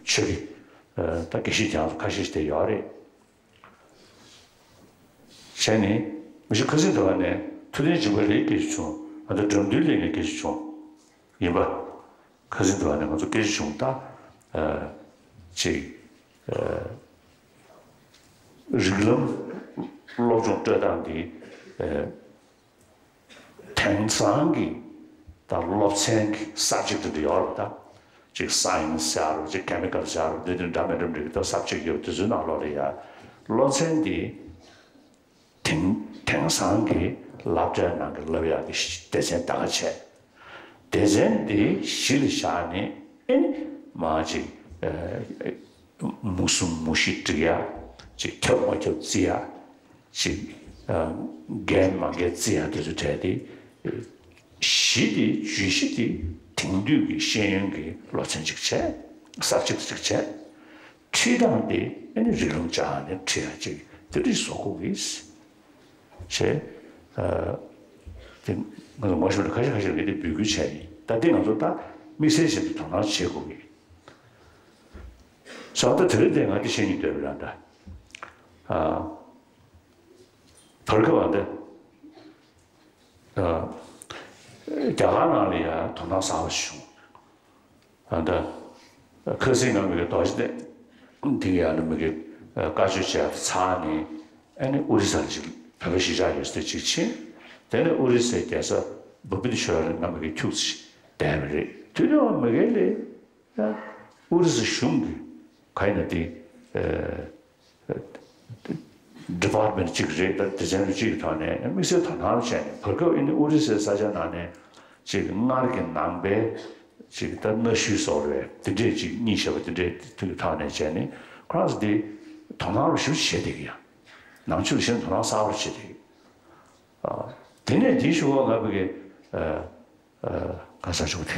ཆོས་ཀྱི་ད་དགེ་བཤེས་ཁྱེད་རང་ཚོ་ཁ་ཤས་ཤིག་དེ་ཡོད་རེད། བྱས་ནས་མི་ཤི་ཁ་སང་དེ་བ་ནས་ཐུབ་བསྟན་སྦྱིན་པ་ལགས་སྐད་ཆ་བྱུང་། ཨ་ད་འགྲོ་འདུལ་ལགས་ནས་སྐད་ཆ་བྱུང་ཡིན་པ། ཁ་སང་དུ་བ་ནས་ང་ཚོ་སྐད་ཆ་བྱུང་ད། ཨ་ཅིག་ཨ་རིགས་ལམ་སློབ་སྦྱོང་སྤྲོད་སྟངས་འདི་ཨ་དེང་སང་གི་ད་སློབ་ཚན་གྱི་subject་འདི་ཡོད་རེད་ད། ཅིག་science་ཟེར་རོ་ཅིག་chemical་ཟེར་རོ་འདི་འདི་འདྲ་མི་འདྲ་མི་འདྲ་གི་ད་subject་ཡོད་དེ་ཚོའི་ནང་ལོགས་ལ་ཡ་སློབ་ཚན་འདི། དེང་དེང་སང་གི་སློབ་གྲྭའི་ནང་གི་སློབ་ཡག་གི་སྡེ་ཚན་ད་ག་བྱས། སྡེ་ཚན་འདི་གཞི་ལ་བཞག་ནས་ཨེ་ནི་མ་ཅིག་མུ་གསུམ་མུ་བཞི་སྒྲིག་ཡག་ཅིག་ཁྱབ་མ་ཁྱབ་བརྩི་ཡག་ཅིག་འགལ་མ་འགལ་བརྩི་ཡག་དེ་ཚོ་གྲས་དེ་གཞི་དེ་བརྗོད་གཞི་དེ་དེང་དུས་ཀྱི་ཤེས་ཡོན་གྱི་སློབ་ཚན་ཅིག་བྱས་subject་ཅིག་བྱས། ཁྲིད་སྟངས་དེ་ཨ་ནི་རིགས་ལམ་སྦྱངས་ནས་ཁྲིད་ཡ་ཅིག་དེ་འདྲ་བཟོ་དགོས་ཀྱི་ཞེས། དེ་ང་ཚོ་ངོ་ཤེས་པ་ཁ་ཤས་ཁ་ཤས་ཀྱིས་དེ་འབོད་སྐུལ་བྱས་ཡིན། ད་དེ་ང་ཚོ་ད་དམིགས་བསལ་བྱས་ཏེ་དོ་སྣང་བྱེད་དགོས་ཀྱི། ས་ད་དེ་རིང་དེ་ང་དེ་བཤད་སྙིང་འདོད་པ་རང་ད། བར་སྐབས་བ་འདི། རྒྱ་གར་ནང་ལ་ཡང་དོ་སྣང་གསར་པ་བྱུང་། ད་ཁ་སང་ང་མི་གི་རྡོ་རྗེ་གདན་དེ་གི་ཡང་མི་གི་བཀའ་ཆོས་བྱས་ཚར་ནས་ཨ་ནི་ཨོ་རི་ས་ལ་ཅིག་བོད་པ་གཞིས་ཆགས་ཡོད་ས་དེ་ཅིག་ཕྱིན། དེ་ནས་ཨོ་རི་སའི་རྒྱལ་ས་བྷུ་བྷི་ནེ་ཤོར་ལ་ང་མི་གི་ཁྱུག་ཙམ་བསྡད་པ་རེད། དུས་དེ་བ་མི་གི་ལས་ཡང་ཨོ་རི་ས་གཞུང་གི་ག་ཡིན་ན་དེ། department་གཅིག་རེད། ད་སྡེ་ཚན་རུ་གཅིག་གི་ཐོག་ནས་དམིགས་བསལ་དོ་སྣང་བྱས་ནས་བར་སྐབས་ཨ་ནི་ཨོ་རི་སའི་ས་ཆ་ནང་ནས་ཅིག་སྔར་གྱི་ནང་པའི་ཅིག་ད་གནའ་ཤུལ་བཟོ་འདྲ་དེ་འདྲས་ཅིག་རྙེད་བཞག་པ་དེ་འདྲས་དེ་ཐོག་ནས་བྱས་ནས་ཁོ་རང་ཚོ་དེ་དོ་སྣང་རུ་ཞིབ་བྱས་བསྡད་ཀྱི་ཡ། ནང་ཆོས་ལ་གཞན་དོ་སྣང་གསར་པ་བྱས་བསྡད་ཀྱི། དེ་ནས་དེའི་གཞུག་གུ་ང་ཕ་གི་ག་ས་ཆུ་དེ་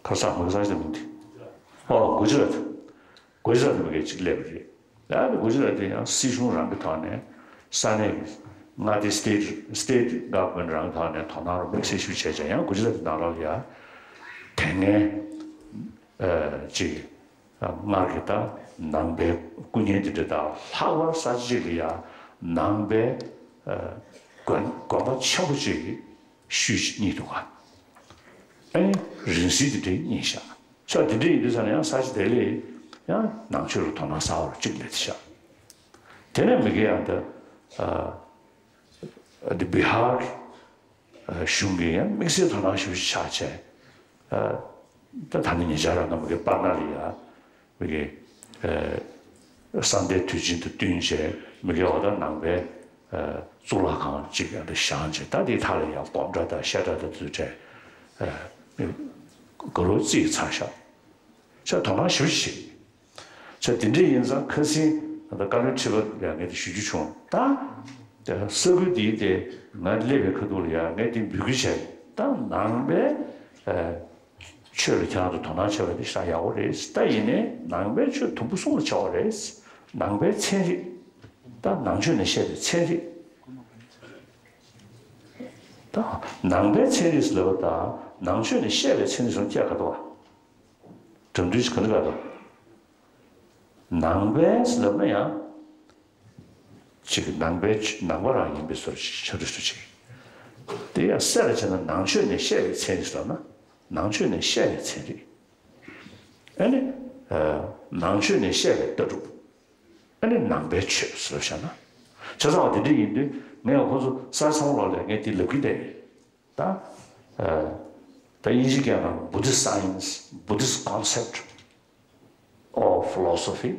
ག་ས་མ་ག་ས་ཞིག་མིན་དེ་ཨོ་གུ་ཇི་ར་ཐི་གུ་ཇི་ར་ཐི་མ་གི་ཅིག་སླེབས་པ་རེད། ཡང་ན་གུ་ཇི་ར་ཐི་ཡང་སྲིད་གཞུང་རང་གི་ཐོག་ནས་ས་གནས་ཀྱི་ མངའ་སྡེ་state state government རང་ཐོག་ནས་དོ་སྣང་རོགས་དམིགས་བསལ་ཞུ་བྱས་ཀྱང་ཡང་དགུ་བཅུ་ལྷག་གི་ནང་ལོགས་ལ་ཡ་དེ་སྔའི་ཨ་ཅིག་སྔར་གྱི་ད་ནང་པའི་སྐུ་བརྙན་འདི་འདྲ་དང་ལྷག་པར་ས་ཆ་གཅིག་ལ་ཡ་ནང་པའི་ཨ་དགོན་དགོན་པ་ཆེན་པོ་གཅིག་ཤུལ་གཉིས་འདུག་ག་ཨ་ནི་རིང་བསྲེལ་འདི་འདྲའི་གཉིས་བཞག་ས་འདི་འདྲ་ཡིན་དུས་ཙང་ནས་ཡང་ས་ཆ་དེ་ལས་ཡང་ནང་ཆོས་ལ་དོ་སྣང་གསར་པ་གཅིག་སླེབས་ཤག་དེ་ནས་མི་དགེ་ཡང་ད་ཨ་འདི་བི་ཧར་གཞུང་གིས་ཡང་དམིགས་བསལ་དོ་སྣང་ཞེ་པོ་ཅིག་ཆགས་བྱས། ད་ད་ནི་ཉེ་ཆར་རང་ད་མི་དགེ་པར་ན་ལ་ཡ་མི་དགེ་ཨ་གསང་བདེ་དུས་ཆེན་དང་བསྟུན་བྱས་མི་དགེ་འོ་ད་ནང་པའི་ཨ་གཙུག་ལག་ཁང་གཅིག་ཡང་ད་བཞེངས་བྱས། ད་དེའི་མཐའ་ལ་ཡང་སྒོམ་གྲྭ་དང་བཤད་གྲྭ་དང་དེ་ཚོ་གྲས་དགའ་རབ་རྩེད་ཚར་ཤག་ས་དོ་སྣང་ཞེ་པོ་ཅིག་བྱེད། ས་དེ་འདྲ་ཡིན་ཙང་ཁ་སང་ད་བཀའ་བློན་ཁྲི་པ་ལ་ངས་དེ་ཞུ་རྒྱུ་བྱུང་། ད་ས་ཁུལ་འདིའི་དེ་ང་སླེབས་པའི་ཁ་ཐུག་ལ་ཡང་ངས་དེ་འབོད་སྐུལ་བྱས། ད་ནང་པའི་ཆོས་ལ་ཁྱེད་རང་ཚོ་དོ་སྣང་བྱས་པ་དེ་ཞེ་དྲག་ཡག་པོ་རེད། ད་ཡིན་ནའི་ནང་པའི་ཆོས་དུམ་བུ་གསུམ་ལ་ཕྱེ་བ་རེད། ནང་པའི་ཚན་རིག་ད་ནང་ཆོས་ནས་བཤད་པའི་ཚན་རིག་ད་ནང་པའི་ཚན་རིག་ཟེར་ལབ་པ་དང་ནང་ཆོས་ནས་བཤད་པའི་ཚན་རིག་གསུམ་ཁྱད་ག་འདུག་ག་འགྲམ་འདུལ་གྱི་ག་འདུག་ག་འདུག་ནང་པའི་ལབ་ན་ཡང་ཅིག་ནང་པའི་ཆོས་ནང་པ་རང་ཡིན་པའི་བཟོ་འདྲ་ཞིག་ཆགས་འགྲོ་ཞིག་ཅིག་དེ་ཡང་གསལ་ལ་བྱས་ན་ནང་ཆོས་ནས་བཤད་པའི་ཚན་རིག་ལབ་ན་ནང་ཆོས་ནས་བཤད་པའི་ཚན་རིག་ཨ་ནི་ནང་ཆོས་ནས་བཤད་པའི་ལྟ་གྲུབ། ཨ་ནི་ནང་པའི་ཆོས་ཟེར་བཞག་ན། བྱས་ཙང་བ་དེ་འདྲ་ཡིན་དུས་ངས་ཁོང་ཚོ་གསར་ཚང་ལོག་ལ་ངས་དེ་ལབ་ཀྱི་བསྡད་ཡོད། ད་ཨ་ད་དབྱིན་ཇི་སྐད་ནང་Buddhist science, Buddhist concept or philosophy,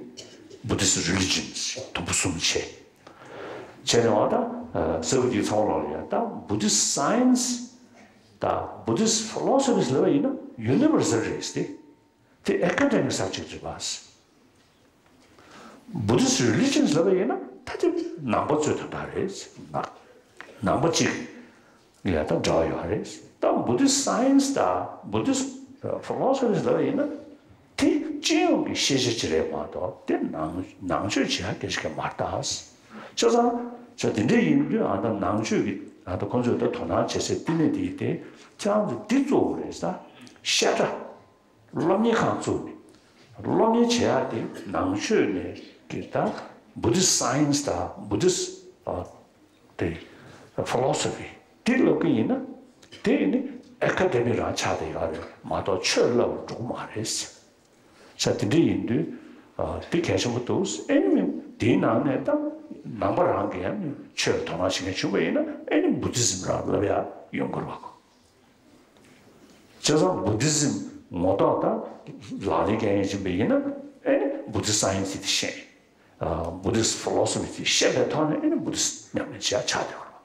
Buddhist religions དུམ་བུ་གསུམ་བྱས། བྱས་ནས་འོ་ད་ཨ་ས་ཁུལ་འདིའི་ཚང་མ་ལོག་ལ་ཡ་ད་Buddhist science དང་Buddhist philosophy ལབ་པ་ཡིན་ན་universal རེད་དེ། དེ་academic subject རེད་པ། Buddhist religions ལབ་པ་ཡིན་ན་ད་དེ་ནང་པ་ཚོའི་དོན་དག་རེད། ནང་ནང་པ་གཅིག་ལ་ད་འབྲེལ་བ་ཡོད་རེད། ད་Buddhist science དང་Buddhist philosophies ལབ་པ་ཡིན་ན་དེ་སྤྱི་ཡོངས་ཀྱི་ཤེས་བྱ་ཅིག་རེད་མ་གཏོགས་དེ་ནང་ནང་ཆོས་བྱེད་ཡག་སྐད་ཆ་གང་མ་རེད་ད། བྱས་ཙང་ཆ་དེ་འདྲ་ཡིན་དུས་ཨ་ད་ནང་ཆོས་ཀྱི་ཨ་ད་ཁོང་ཚོས་ད་དོ་སྣང་བྱེད་སའི་བསྟི་གནས་དེ་ཡིན་ཏེ་ཁྱེད་རང་ཚོ་འདི་གཙོ་བོ་རེད་ད། བཤད་གྲྭ། སློབ་གཉེར་ཁང་བཙུགས་ནས་སློབ་གཉེར་བྱེད་ཡག་དེ་ནང་ཆོས་ནས་ཀྱི་ད་Buddhist science དང་Buddhist ཨ་དེ་philosophy དེ་སློབ་ཀྱི་ཡིན་ན་དེ་ནི་academic རང་ཆགས་བསྡད་ཡོད་རེད་མ་གཏོགས་ཆོས་བསླབ་པར་འགྲོ་གི་མ་རེད། ས་དེ་འདྲ་ཡིན་དུས་ཨ་དེ་གལ་ཆེན་པོ་འདུག་ཨེ་ནི་དེའི་ནང་ནས་ད་ནང་པ་རང་གི་ཨ་ནི་ཆོས་ལ་དོ་སྣང་བྱེད་མཁན་བྱུང་བ་ཡིན་ན་ཨེ་ནི་Buddhism རང་བསླབ་ཡག་ཡོང་དགོས་རེད་བ། བྱས་ཙང་Buddhism ངོ་ཐོག་ད་ལག་ལེན་སྐྱོན་ཡས་ཕྱིན་པ་ཡིན་ན་ཨེ་ནི་Buddhist science དེ་ཤེས། ཨ་Buddhist philosophy དེ་ཤེས་པའི་ཐོག་ནས་ཨེ་ནི་Buddhist ཉམས་ལེན་བྱེད་ཡག་ཆགས་བསྡད་པ་རེད།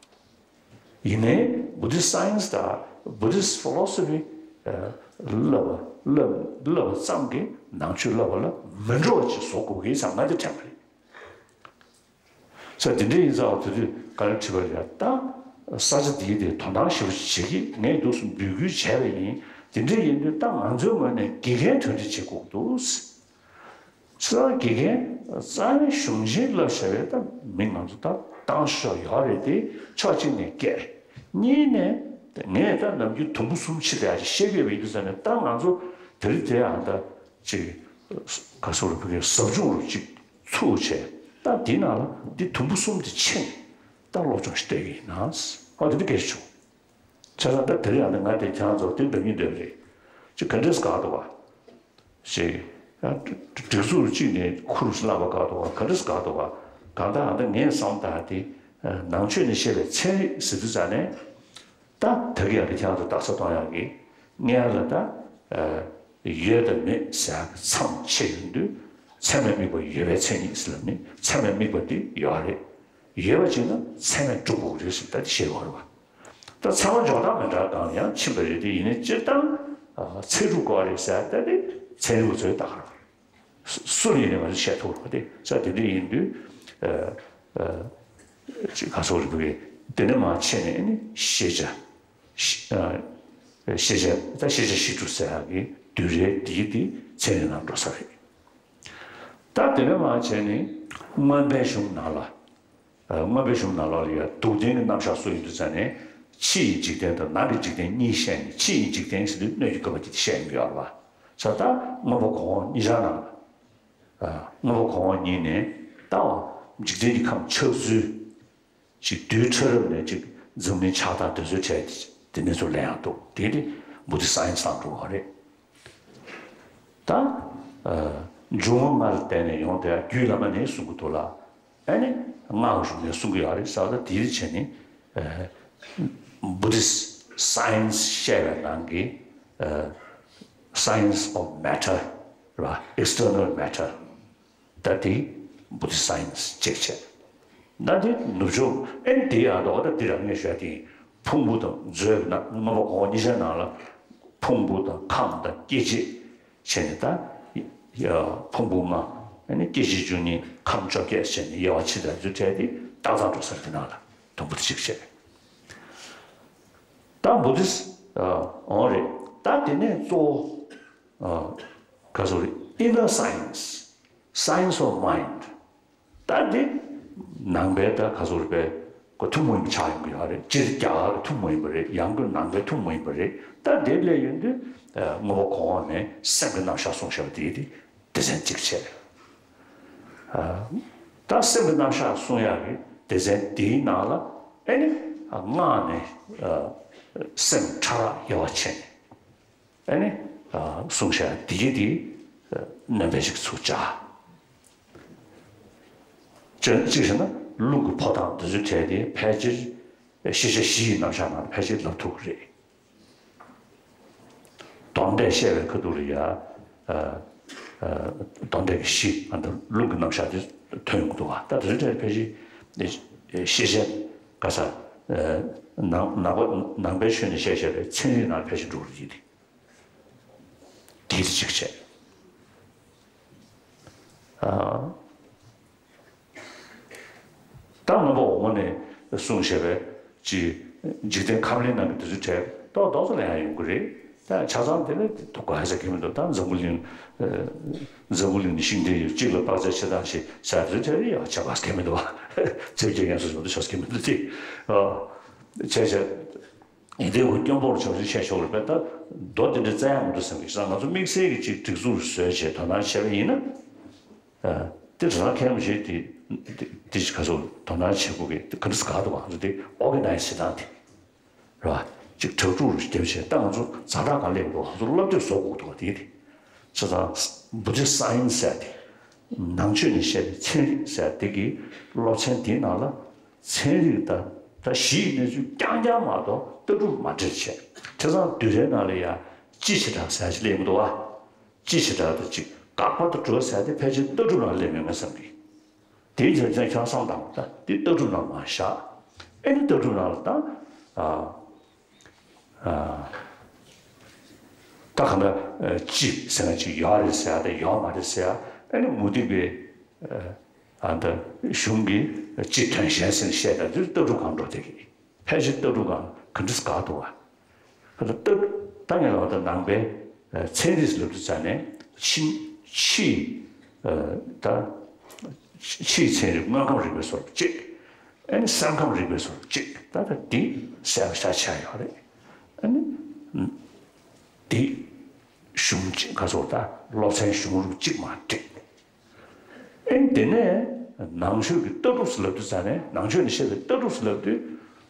ཡིན་ནའི་Buddhist science དང་Buddhist philosophy ཨ་བསླབ་པ་བསླབ་བསླབ་པ་ཙམ་གྱིས་ནང་ཆོས་བསླབ་པ་ལ་མི་འགྲོ་བ་ཅིག་བཟོ་དགོས་ཀྱི་ཡིན་ཙང་ང་དེ་དྲན་པ་རེད། ས་དེ་འདྲ་ཡིན་ཙང་དེ་དུས་བཀའ་བློན་ཁྲི་པ་ལ་ཡ་ད་ས་ཆ་འདིའི་དེ་དོ་སྣང་ཞེ་པོ་ཅིག་བྱེད་ཀྱི་ངས་འདུག་སེ་འབོད་སྐུལ་བྱས་པ་ཡིན། དེ་འདྲ་ཡིན་དུས་ད་ང་ཚོའི་ངོས་ནས་དགེ་རྒན་གྲ་སྒྲིག་བྱེད་དགོས་འདུག་ས་དགེ་རྒན་རྩ་བའི་གཞུང་ཆེན་བསླབ་བྱ་བའི་ད་མི་ང་ཚོ་ད་བཏང་ཤོག་ཡོད་རེད་དེ་ཕྱོགས་གཅིག་ནས་སྐད་གཉིས་ནས་ངས་ད་ནམ་རྒྱུན་དུམ་བུ་གསུམ་ཕྱེ་བསྡད་ཡ་ཅིག་བཤད་ཀྱི་ཡོད་པ་ཡིན་དུས་ཙང་ནས་ད་ང་ཚོ་དེ་རིང་དེ་ཡང་ད་ཅིག་ག་སོགས་ལ་བོད་སྐད་ཟབ་སྦྱོང་རུ་ཅིག་ཚུགས་བྱས་ད་འདི་ནང་ལ་འདི་དུམ་བུ་གསུམ་དེ་ཕྱེ་ནས་ད་སློབ་སྦྱོང་ཞིག་སྤྲད་ཀྱི་ཡིན་ན་ཨ་དེ་འདྲ་སྐད་ཆ་བྱུང་། བྱས་ཙང་ད་དེ་རིང་ཡང་ན་ང་དེ་ཁྱེད་རང་ཚོར་དེ་འདྲ་གཉིས་འདོད་པ་རེད། ཅིག་ག་འདྲས་དགའ་འདུག་བ། ཞེས། སྒྲིག་འཛུགས་གཅིག་ནས་ཁུར་བླངས་པ་དགའ་འདུག་བ་ག་འདྲས་དགའ་འདུག་བ། གང་ལྟར་ཨ་ད་ངས་བསམ་བཏང་དེ་ནང་ཆོས་ནས་བཤད་པའི་ཚན་རིག་ཟེར་དུས་ཙང་ནས། ད་ད་གི་ཡང་དེ་ཁྱེད་རང་ཚོ་རྟགས་གསལ་གཏོང་ཡག་གི་སྔོན་ལ་ད་ཡོད་དང་མེད་ཟེར་ཡག་གི་མཚམས་ཕྱེ་ཡོང་དུས་ཚད་མའི་དམིགས་པ་ཡོད་པའི་མཚན་ཉིད་ཟེར་ལབ་ནི་ཚད་མའི་དམིགས་པ་དེ་ཡོད་རེད། ཡོད་པ་ཅིག་ན་ཚད་མས་གྲུབ་དགོས་རེད་ཟེར་ད་དེ་བཤད་དགོས་རེད་བ། ད་ཚད་མ་འཇོག་སྟངས་མི་འདྲ་གང་ཡང་ཕྱིན་པ་རེད་དེ་ཡིན་ནའི་སྤྱིར་བཏང་ཚད་གྲུབ་དགོས་རེད་ཟེར་ད་དེ་ཚན་རིག་པ་ཚོས་ད་ག་རང་སུ་ལ་ཡིན་ནའི་ང་ཚོས་བཤད་ཐུབ་རེད་བ་དེ་ས་དེ་འདྲ་ཡིན་དུས་ཅིག་ག་སོགས་རེད་བ་གི་དེ་ནས་མ་ཕྱེ་ནས་ནི་ཤེས་བྱ། ཤེས་བྱ་ད་ཤེས་བྱ་བཞི་སྒྲུབ་ཟེར་ཡག་གི་བསྡུས་རེད་དེ་དེ་ཚན་རིག་ནང་འགྲོ་ས་རེད། ད་དེ་ནས་མ་བྱས་ནས་མངོན་པའི་གཞུང་ནང་ལ་ མངོན་པའི་གཞུང་ནང་ལོགས་ལ་ཡང་སྡུག་བདེན་གྱི་རྣམ་གཞག་སུ་ཡིན་དུས་ཙང་ནས་ཕྱི་ཡི་འཇིག་རྟེན་དང་ནང་གི་འཇིག་རྟེན་གཉིས་བཤད་ནས་ཕྱི་ཡི་འཇིག་རྟེན་ཟེར་དུས་སྣོད་ཀྱི་དགོས་པ་དེ་བཤད་ཡོང་གི་ཡོད་རེད་བ། ས་ད་དངོས་པོ་གོང་འོག་གཉིས་ཆར་ནང་ལ། དངོས་པོ་གོང་འོག་གཉིས་ནས་ད་འཇིག་རྟེན་གྱི་ཁམས་ཆགས་ཚུལ། ཅིག་རྡུལ་ཕྲ་རབ་ནས་ཅིག་འཛམ་གླིང་ཆགས་སྟངས་དེ་ཚོའི་གྲས་དེ་ནས་ཚུར་ལེན་ཡག་འདུག་དེ་དེ་Buddhist science ལ་འགྲོ་བ་རེད། ད་འབྱུང་བ་ལྔ་ལ་བརྟེན་ནས་ཡོང་དེ་རྒྱུད་བླ་མ་ནས་གསུང་གི་འདུག་ལ། ཨ་ནི་སྔགས་གཞུང་ནས་གསུང་གི་ཡོད་རེད་ཟེར་བ་ད་དེ་བྱས་ནས་Buddhist science བཤད་པའི་ནང་གི science of matter རེད་བ། external matter ད་དེ་Buddhist science ཅེས་བྱས། ད་དེ་ནུབ་ཕྱོགས་ཨེ་དེ་ཡང་དོ་ད་དེ་རང་ངས་ཞུ་ཡག་དེ་ཕུང་པོ་དང་མཛོད་ཀྱི་ནང་མངོན་པ་གོང་འོག་གཉིས་ཆར་ནང་ལ་ཕུང་པོ་དང་ཁམས་དང་སྐྱེ་མཆེད་བྱས་ནས་ད་ཕུང་པོ་ལྔ་ཨ་ནི་སྐྱེ་མཆེད་བཅུ་གཉིས་ཁམས་བཅོ་བརྒྱད་བྱས་ནས་དབྱེ་བ་ཕྱེ་ད་ཚུལ་བྲལ་ཏེ་ཏག་ཏག་འགྲོ་ས་རེད། དེ་ནང་ལ་དུམ་བུ་དེ་གཅིག་བྱས། ད་Buddhist འོང་རེད། ད་དེ་ནས་གཙོ་བོ་ག་ཚོད་རེད། inner science, science of mind ད་འདི་ནང་པའི་ད་ག་ཚོད་རེད་པས་ཁོ་ཐུན་མོང་ཡིན་པ་ཆགས་ཡོང་གི་ཡོད་རེད། སྤྱིར་རྒྱ་གར་གྱི་ཐུན་མོང་ཡིན་པ་རེད། ཡང་སྒོས་ནང་པའི་ཐུན་མོང་ཡིན་པ་རེད། ད་འདི་སླེབས་ཡོང་དུས་དངོས་པོ་གོང་འོག་ནས་སེམས་ཀྱི་རྣམ་གཞག་གསུངས་བཞག་པ་དེ་དེ་སྡེ་ཚན་གཅིག་བྱས། ད་སེམས་ཀྱི་རྣམ་གཞག་གསུང་ཡག་གི་སྡེ་ཚན་དེའི་ནང་ལ་ཨེ་ནི་སྔགས་ནས་སེམས་ཕྲ་རགས་དབྱེ་བ་ཕྱེ་ནས། ཨ་ནི་གསུངས་བཞག་དེ་གི་དེ་སྣོན་པ་ཞིག་ཚུར་བྱ། གཅིག་བྱས་ན་རླུང་གི་འཕོ་སྟངས་དེ་ཚོའི་གྲས་དེ་ཕལ་ཆེར་ཤེས་བྱ་བཞི་ཡི་རྣམ་གཞག་ནང་ཕལ་ཆེར་ལབ་ཐུབ་ཀྱི་རེད། དོན་འདས་བཤད་པའི་ཁ་ཐུག་ལ་ཡ་དོན་འདས་ཀྱི་གཞི་ཨ་ནི་རླུང་གི་རྣམ་གཞག་དེ་ཐོན་ཡོང་གི་འདུག་བ། ད་དེ་ཚོའི་གྲས་ཕལ་ཆེར་ཤེས་བྱ་ག་ས་ནང་ནང་པ་ནང་པའི་ཆོས་ནས་བཤད་བཤད་པའི་ཚན་རིག་ནང་ཕལ་ཆེར་འགྲོ་གི་རེད། དེ་དེ་གཅིག་བྱས། ད་མངོན་པ་འོག་མ་ནས་གསུངས་བཞག་པའི་ཅི་འཇིག་རྟེན་ཁམས་གླིང་ནང་གི་དེ་ཚོའི་གྲས་ཏོག་ཏོག་ཙམ་ལ་ཡང་ཡོང་གི་རེད། ད་ཆ་ཚང་དེ་ནི་དུ་ག་ཧ་ཟེར་གི་མི་འདུག་ད་འཛམ་བུ་གླིང་འཛམ་བུ་གླིང་ནི་ཤིང་རྟའི་ཡུལ་གཅིག་ལ་དཔག་ཚད་ཕྱེད་དང་བཞི་ཟེར་དེ་ཚོའི་གྲས་ཡང་ཆ་ཚང་གི་མི་འདུག་བ། ཚེ་ཕྱི་ཡན་སོགས་མི་འདུག་ཆོག་གི་མི་འདུག་དེ་བྱས་བྱས། ཡིན་དེ་ཁོ་སྐྱོན་པོར་ཆོག་ཤེས་བྱས་ཆོག་རེད་པས། ད་མདོ་དེ་འདྲ་བཙལ་ཡག་མི་འདུག་བསམ་གི་ང་ཚོ་དམིགས་བསལ་གྱི་ཅིག་སྒྲིག་འཛུགས་བཟོས་བྱས་དོ་སྣང་བྱས་པ་ཡིན་ན། དེ་རང་ཁྱད་མི་བྱེད་དེ་དེ་ཅིག་ག་ཚོད་དོ་སྣང་བྱེད་དགོས་གི་དེ་ག་འདྲ་དགའ་འདུག་ང་ཚོ་དེ་ཨོ་གེ་ནའི་ཛི་བྱེད་སྟངས་དེ་རེད་བ། ཅིག་དྲག་ཕྲུག་རུ་སྡེབ་བྱས་ད་ང་ཚོ་ཛ་དྲག་ག་སླེབས་འདུག་ང་ཚོ་སློབ་དེབ་བཟོ་དགོས་འདུག་བ། དེ་དེ་ཆ་ཚང་བུ་དི་སའེན་སི་ཟེར་དེ་ནང་ཆོས་ནས་བཤད་པའི་ཚན་རིག་ཟེར་དེ་གི་སློབ་ཚན་དེའི་ནང་ལ། ཚན་རིག་དང་ད་གཞི་ཡི་གནས་ཚུལ་རྐྱང་རྐྱང་མ་གཏོགས་ལྟ་གྲུབ་མ་འདྲེས་བྱས། བྱས་ཙང་དུས་རེའི་ནང་ལ་ཡང་སྤྱི་བྱེ་བྲག་ཟེར་ཅིག་སླེབས་མི་འདུག་བ། སྤྱི་བྱེ་བྲག་དང་ཅིག་དགག་པ་དང་སྒྲུབ་པ་ཟེར་དེ་ཕལ་ཆེར་ལྟ་གྲུབ་ནང་སླེབས་མེད་ང་བསམ་གི། དེའི་རྒྱུ་མཚན་ཁྱོད་བསམ་དང་ད་དེ་ལྟ་གྲུབ་ནང་མ་བཞག་ཨེ་ནི་ལྟ་གྲུབ་ནང་ལ་ད་ཨ་ཨ་ད་གང་ལྟར་སྤྱི་ཟེར་ན་ཅིག་ཡོད་རེད་ཟེར་ཡ་དང་ཡོད་མ་རེད་ཟེར་ཡ་ཨེ་ནི་མུ་སྟེགས་པའི། ཨ་ད་གཞུང་གི་སྤྱི་དོན་གཞན་ཟེར་ནས་བཤད་དང་དེ་ལྟ་གྲུབ་སྒང་འགྲོ་བསྡད་ཀྱི། ཕལ་ཆེར་ལྟ་གྲུབ་སྒང་ག་འདྲ་དགའ་འདུག་བ། ད་ལྟ་ད་ངས་ལབ་ད་ནང་པའི་ཚན་རིག་ལབ་དུས་ཙ་ནས་ཕྱི་ཕྱི་ད་ཕྱིའི་ཚན་རིག་དངོས་ཁམས་རིག་པའི་སོར་གཅིག་ཨ་ནི་སེམས་ཁམས་རིག་པའི་སོར་གཅིག་ད་ད་འདི་གསལ་པོ་ཤ་ཆགས་ཡོད་རེད། ཨ་ནི་འདི་གཞུང་གཅིག་ག་ཚོད་ད་སློབ་ཚན་གཞུང་ལུགས་གཅིག་མ་འགྲིག་ཨེ་དེ་ནས་ནང་ཆོས་ཀྱི་ལྟ་གྲུབ་ཟེར་ལབ་དུས་ཙ་ནས་ནང་ཆོས་ནས་བཤད་པའི་ལྟ་གྲུབ་ཟེར་ལབ་དུས་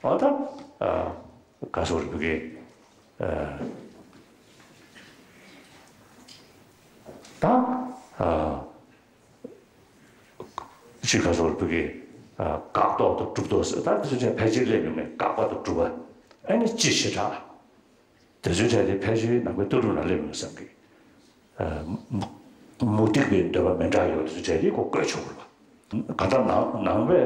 ཨ་ད་ག་ཟེར་བ་རེད་བུ་གེ་ད་ཅི་ག་ཟེར་བ་རེད་བུ་གེ་དགག་རྟོག་དང་སྒྲུབ་རྟོག་ཟེར་ད་དེ་ཚོ་ཕལ་ཆེར་སླེབས་མྱོང་མེད་དགག་པ་དང་སྒྲུབ་པ་ཨ་ནི་སྤྱི་བྱེ་བྲག་དེ་ཚོའི་གྲས་དེ་ཕལ་ཆེར་ནང་པའི་ལྟ་གྲུབ་ནང་སླེབས་ཡོང་བསམ་གི། མུ་སྟེགས་པའི་འདོད་པ་མི་འདྲ་ཡོད་དེ་ཚོའི་གྲས་དེ་ཁོ་བཀོད་ཆོག་གི་རེད་བ། གང་ལྟར་ནང་ནང་པའི་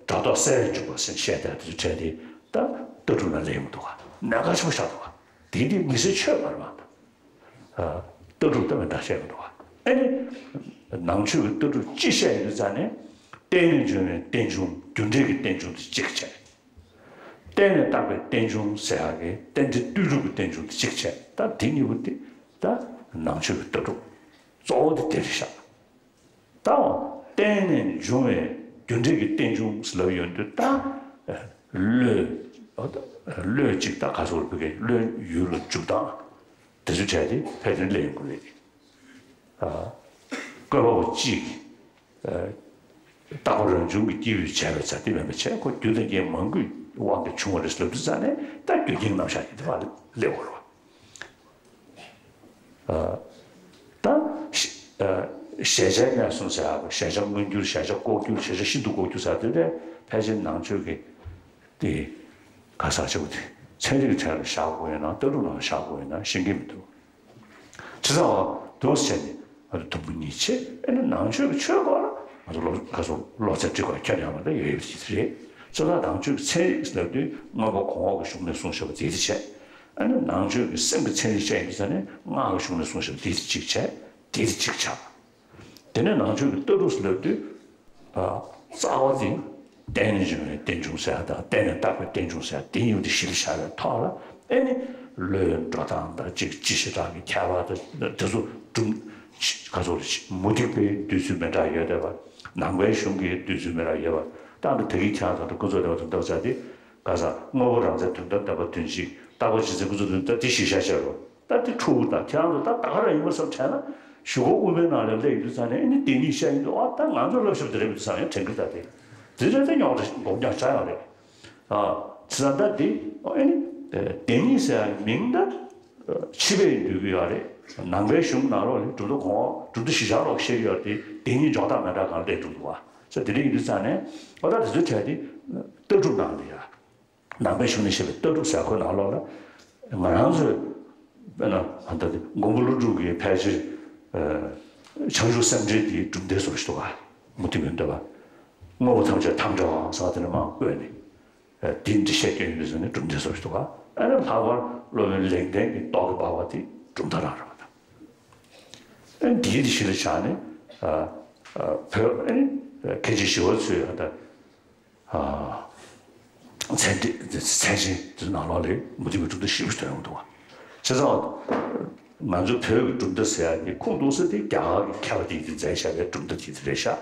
སྒྲ་རྟོག་གསལ་བའི་འཇུག་པ་ཟེར་བཤད་དེ་དེ་ཚོའི་གྲས་དེ་ད་ལྟ་གྲུབ་ནང་སླེབས་ཡོང་གི་འདུག་བ། གནད་འགག་ཆེན་པོ་ཆགས་འདུག་བ། དེ་དེ་མི་སེར་ཆོས་མ་རེད་བ། ལྟ་གྲུབ་ལྟ་བའི་འདྲ་བཤད་མི་འདུག་བ། ཨ་ནི་ནང་ཆོས་ཀྱི་ལྟ་གྲུབ་སྤྱི་བཤད་ཡོང་དུས་ཙ་ནས་རྟེན་ནས་འབྱུང་བའི་རྟེན་འབྱུང་རྒྱུ་འབྲས་ཀྱི་རྟེན་འབྱུང་དེ་གཅིག་བྱས། རྟེན་ནས་བཏགས་པའི་རྟེན་འབྱུང་ཟེར་ཡག་གི་རྟེན་འབྲེལ་ལྟོས་གྲུབ་ཀྱི་རྟེན་འབྱུང་དེ་གཅིག་བྱས་ད་དེ་གཉིས་པོ་དེ་ད་ནང་ཆོས་ཀྱི་ལྟ་གྲུབ་གཙོ་བོ་དེ་དེ་རེད་ཤག་ད་རྟེན་ནས་འབྱུང་བའི་ རྒྱུ་འབྲས་ཀྱི་རྟེན་འབྱུང་ཟེར་ལབ་ཡོང་དུས་ད། བློས། བློས་ཅིག་ད་ག་སོགས་བོད་སྐད་བློས་ཡུལ་ལ་འཇུག་སྟངས། དེ་ཚོའི་གྲས་དེ་ཕལ་ཆེར་སླེབས་ཡོང་གི་རེད། ཨ། བཀོད་པ་པོ་གཅིག་ཨ། རྟག་པ་རང་བྱུང་གི་སྐྱེས་བུས་བྱས་པའི་ཚ་དེ་མེད་པ་བྱས་ཁོ་རྒྱུ་དང་རྐྱེན་མང་པོའི་དབང་གིས་བྱུང་བ་རེད་ལབ་དུས་ཙང་ནས་ད་རྒྱུ་རྐྱེན་རྣམ་གཞག་ཡིན་དེ་བ་སླེབས་ཡོང་གི་རེད་བ། ཨ། ད། ཨ། གཞལ་བྱ་ངོས་བཟུང་ཟེར་ཡག་གཞལ་བྱ་མངོན་གྱུར་གཞལ་བྱ་ལྐོག་གྱུར་གཞལ་བྱ་ཤིན་ཏུ་ལྐོག་གྱུར་ཟེར་དེ་ལས་ཕལ་ཆེར་ནང་ཆོས་ཀྱི་དེ་ག་ས་ཆེ་བོ་དེ་ཚན་རིག་གྲས་ལ་བཞག་དགོས་ཡོད་ན་ལྟ་གྲུབ་ནང་ལ་བཞག་དགོས་ཡོད་ན་ཤེས་ཀྱི་མི་འདུག་བྱས་ཙང་འོ་འདུག་སེ་བྱས་ནས་ང་ཚོ་དུམ་བུ་གཉིས་ཕྱེ་ཨེ་ནི་ནང་ཆོས་ཀྱི་ཆོས་སྐོར་ལ་ང་ཚོ་སློབ་ཁ་སོ་སློབ་ཚན་ཁྲིད་དགོས་ཁྱོན་ཡོད་མ་རེད་ཡོད་ཡོད་ཀྱི་རེད། བྱས་ཙང་ནང་ཆོས་ཀྱི་ཚན་རིག་ལབ་དུས་སྔོན་པ་གོང་འོག་གི་གཞུང་ནས་གསུངས་བཞག་པ་དེ་དེ་བྱས། ཨ་ནི་ནང་ཆོས་ཀྱི་སེམས་ཀྱི་ཚན་རིག་བཤད་ཡིན་དུས་ཙང་ནས་སྔགས་ཀྱི་གཞུང་ནས་གསུངས་བཞག་པ་དེ་དེ་གཅིག་བྱས། དེ་དེ་གཅིག་ཆགས། དེ་ནས་ནང་ཆོས་ཀྱི་ལྟ་གྲུབ་ལབ་དུས། ཨ། རྩ་བ་དེ་བརྟེན་ནས་བྱུང་བའི་རྟེན་འབྱུང་ཟེར་ཡ་དང་བརྟེན་ནས་བཏགས་པའི་རྟེན་འབྱུང་ཟེར་ཡ་དེ་གཉིས་པོ་དེ་གཞི་ལ་བཞག་པའི་ཐོག་ལ་ཨེ་ནི་བློའི་འགྲོ་སྟངས་དང་གཅིག་སྤྱི་བྱེ་བྲག་གི་ཁྱད་པར་དང་དེ་ཚོ་གྲུབ་ག་ཚོད་མུ་སྟེགས་པའི་འདོད་ཚུལ་མི་འདྲ་ཡོད་བསྡད་པ། ནང་པའི་གཞུང་གི་འདོད་ཚུལ་མི་འདྲ་ཡོད་པ། ད་འདི་ད་གིན་ཁྱེད་རང་ཚོ་འདི་ཀུན་རྫོབ་བདེན་པ་དོན་དམ་བྱ་སྟེ་ག་ས་དངོས་པོ་རང་མཚན་དོན་དམ་བདེན་པ་དོན་གཅིག་རྟག་པ་ཇི་སྲིད་ཀུན་རྫོབ་དོན་ད་དེ་གཞིར་བཞག་བྱས་རོགས། ད་དེ་འཁྲུག་ད་ཁྱེད་རང་ཚོ་ད་ད་ག་རང་ཡིན་པ་བསམ་དྲན་ན་གཞུག་གུ་དབུ་མའི་ནང་ལ་སླེབས་ཡོང་དུས་ཙང་ནས་ཨེ་ནི་བདེན་གཉིས་བཤད་ཡོང་དུས་ཨ་ད་ང་ཚོ་བསླབ་བྱ་དེ་རེད་མི་འདུག་བསམ་ཡང་དྲན་གི་ད་དེ་དེ་རེད་ད་རྙོག་དྲ་མགོ་རྙོག་ཆགས་ཡོང་རེད། ཨ་ཙི་ད་ད་དེ་ཨེ་ནི་བདེན་གཉིས་ཟེར་ཡ་མིང་ད་ཕྱི་པས་འདོད་ཀྱི་ཡོད་རེད། ནང་པའི་གཞུང་ནང་ལོགས་ལ་གྲུབ་མཐའ་གོང་འོག་གྲུབ་མཐའ་གཞི་བཞག་ལོག་བཤད་ཀྱི་ཡོད་རེད་དེ་བདེན་གཉིས་འཇོག་སྟངས་མི་འདྲ་གང་སླེབས་འགྲོ་འདུག་བ། ཙི་དེ་འདྲ་ཡིན་དུས་ཙང་ནས་ཨ་ད་དེ་ཚོའི་གྲས་དེ་ལྟ་གྲུབ་ནང་ལ་ཡ། ནང་པའི་གཞུང་ནས་བཤད་པའི་ལྟ་གྲུབ་ཟེར་ཁོའི་ནང་ལོགས་ལ་ང་རང་ཚོས་དཔེར་ན་ད་ལྟ་མགོན་པོ་ཀླུ་སྒྲུབ་ཀྱིས་ཕལ་ཆེར་ཨ་བྱང་ཆུབ་སེམས་འགྲེལ་དེའི་གྲུབ་མཐའ་བཟོ་ཞིག་འདུག་ག་མུ་སྟེགས་པའི་འདོད་པ། དངོས་པོ་ཐམས་ཅད་ཐམས་ཅད་པའང་ཟེར་བ་དེ་ནས་མར་བཀོད་ནས་ཨ་དེ་འགྲེལ་བཤད་སྐྱོན་ཡོད་པའི་ཟེར་ནས་གྲུབ་མཐའ་བཟོ་ཞིག་འདུག་ག་ཨ་ནི་ལྷག་པར་སློབ་དཔོན་ལེགས་ལྡན་གྱི་རྟོག་གེ་འབར་བ་དེ་གྲུབ་མཐའ་རང་རེད་པ་དང་། ཨ་ནི་དེའི་དེ་གཞི་ལ་བཞག་ནས་ཨ་ཨ་བོད་ཨ་ནི་མཁན་ཆེན་ཞི་བ་འཚོས་ཨ་ད། ཨ། མཚན་ཏེ་མཚན་ཅན་དེ་ནང་ལོགས་ལ་མུ་སྟེགས་པའི་གྲུབ་མཐའ་ཞེ་པོ་ཐོན་ཡོང་འདུག་བ། བྱས་ཙང་། ང་ཚོ་བོད་ཀྱི་གྲུབ་མཐའ་ཟེར་ཡ་དེ་ཁུངས་གཏུགས་ས་དེ་རྒྱ་གར་གྱི་མཁས་པ་དེ་ཡིས་དེ་མཛད་བཞག་པའི་གྲུབ་མཐའ་དེ་དེ་རེད་ཤག་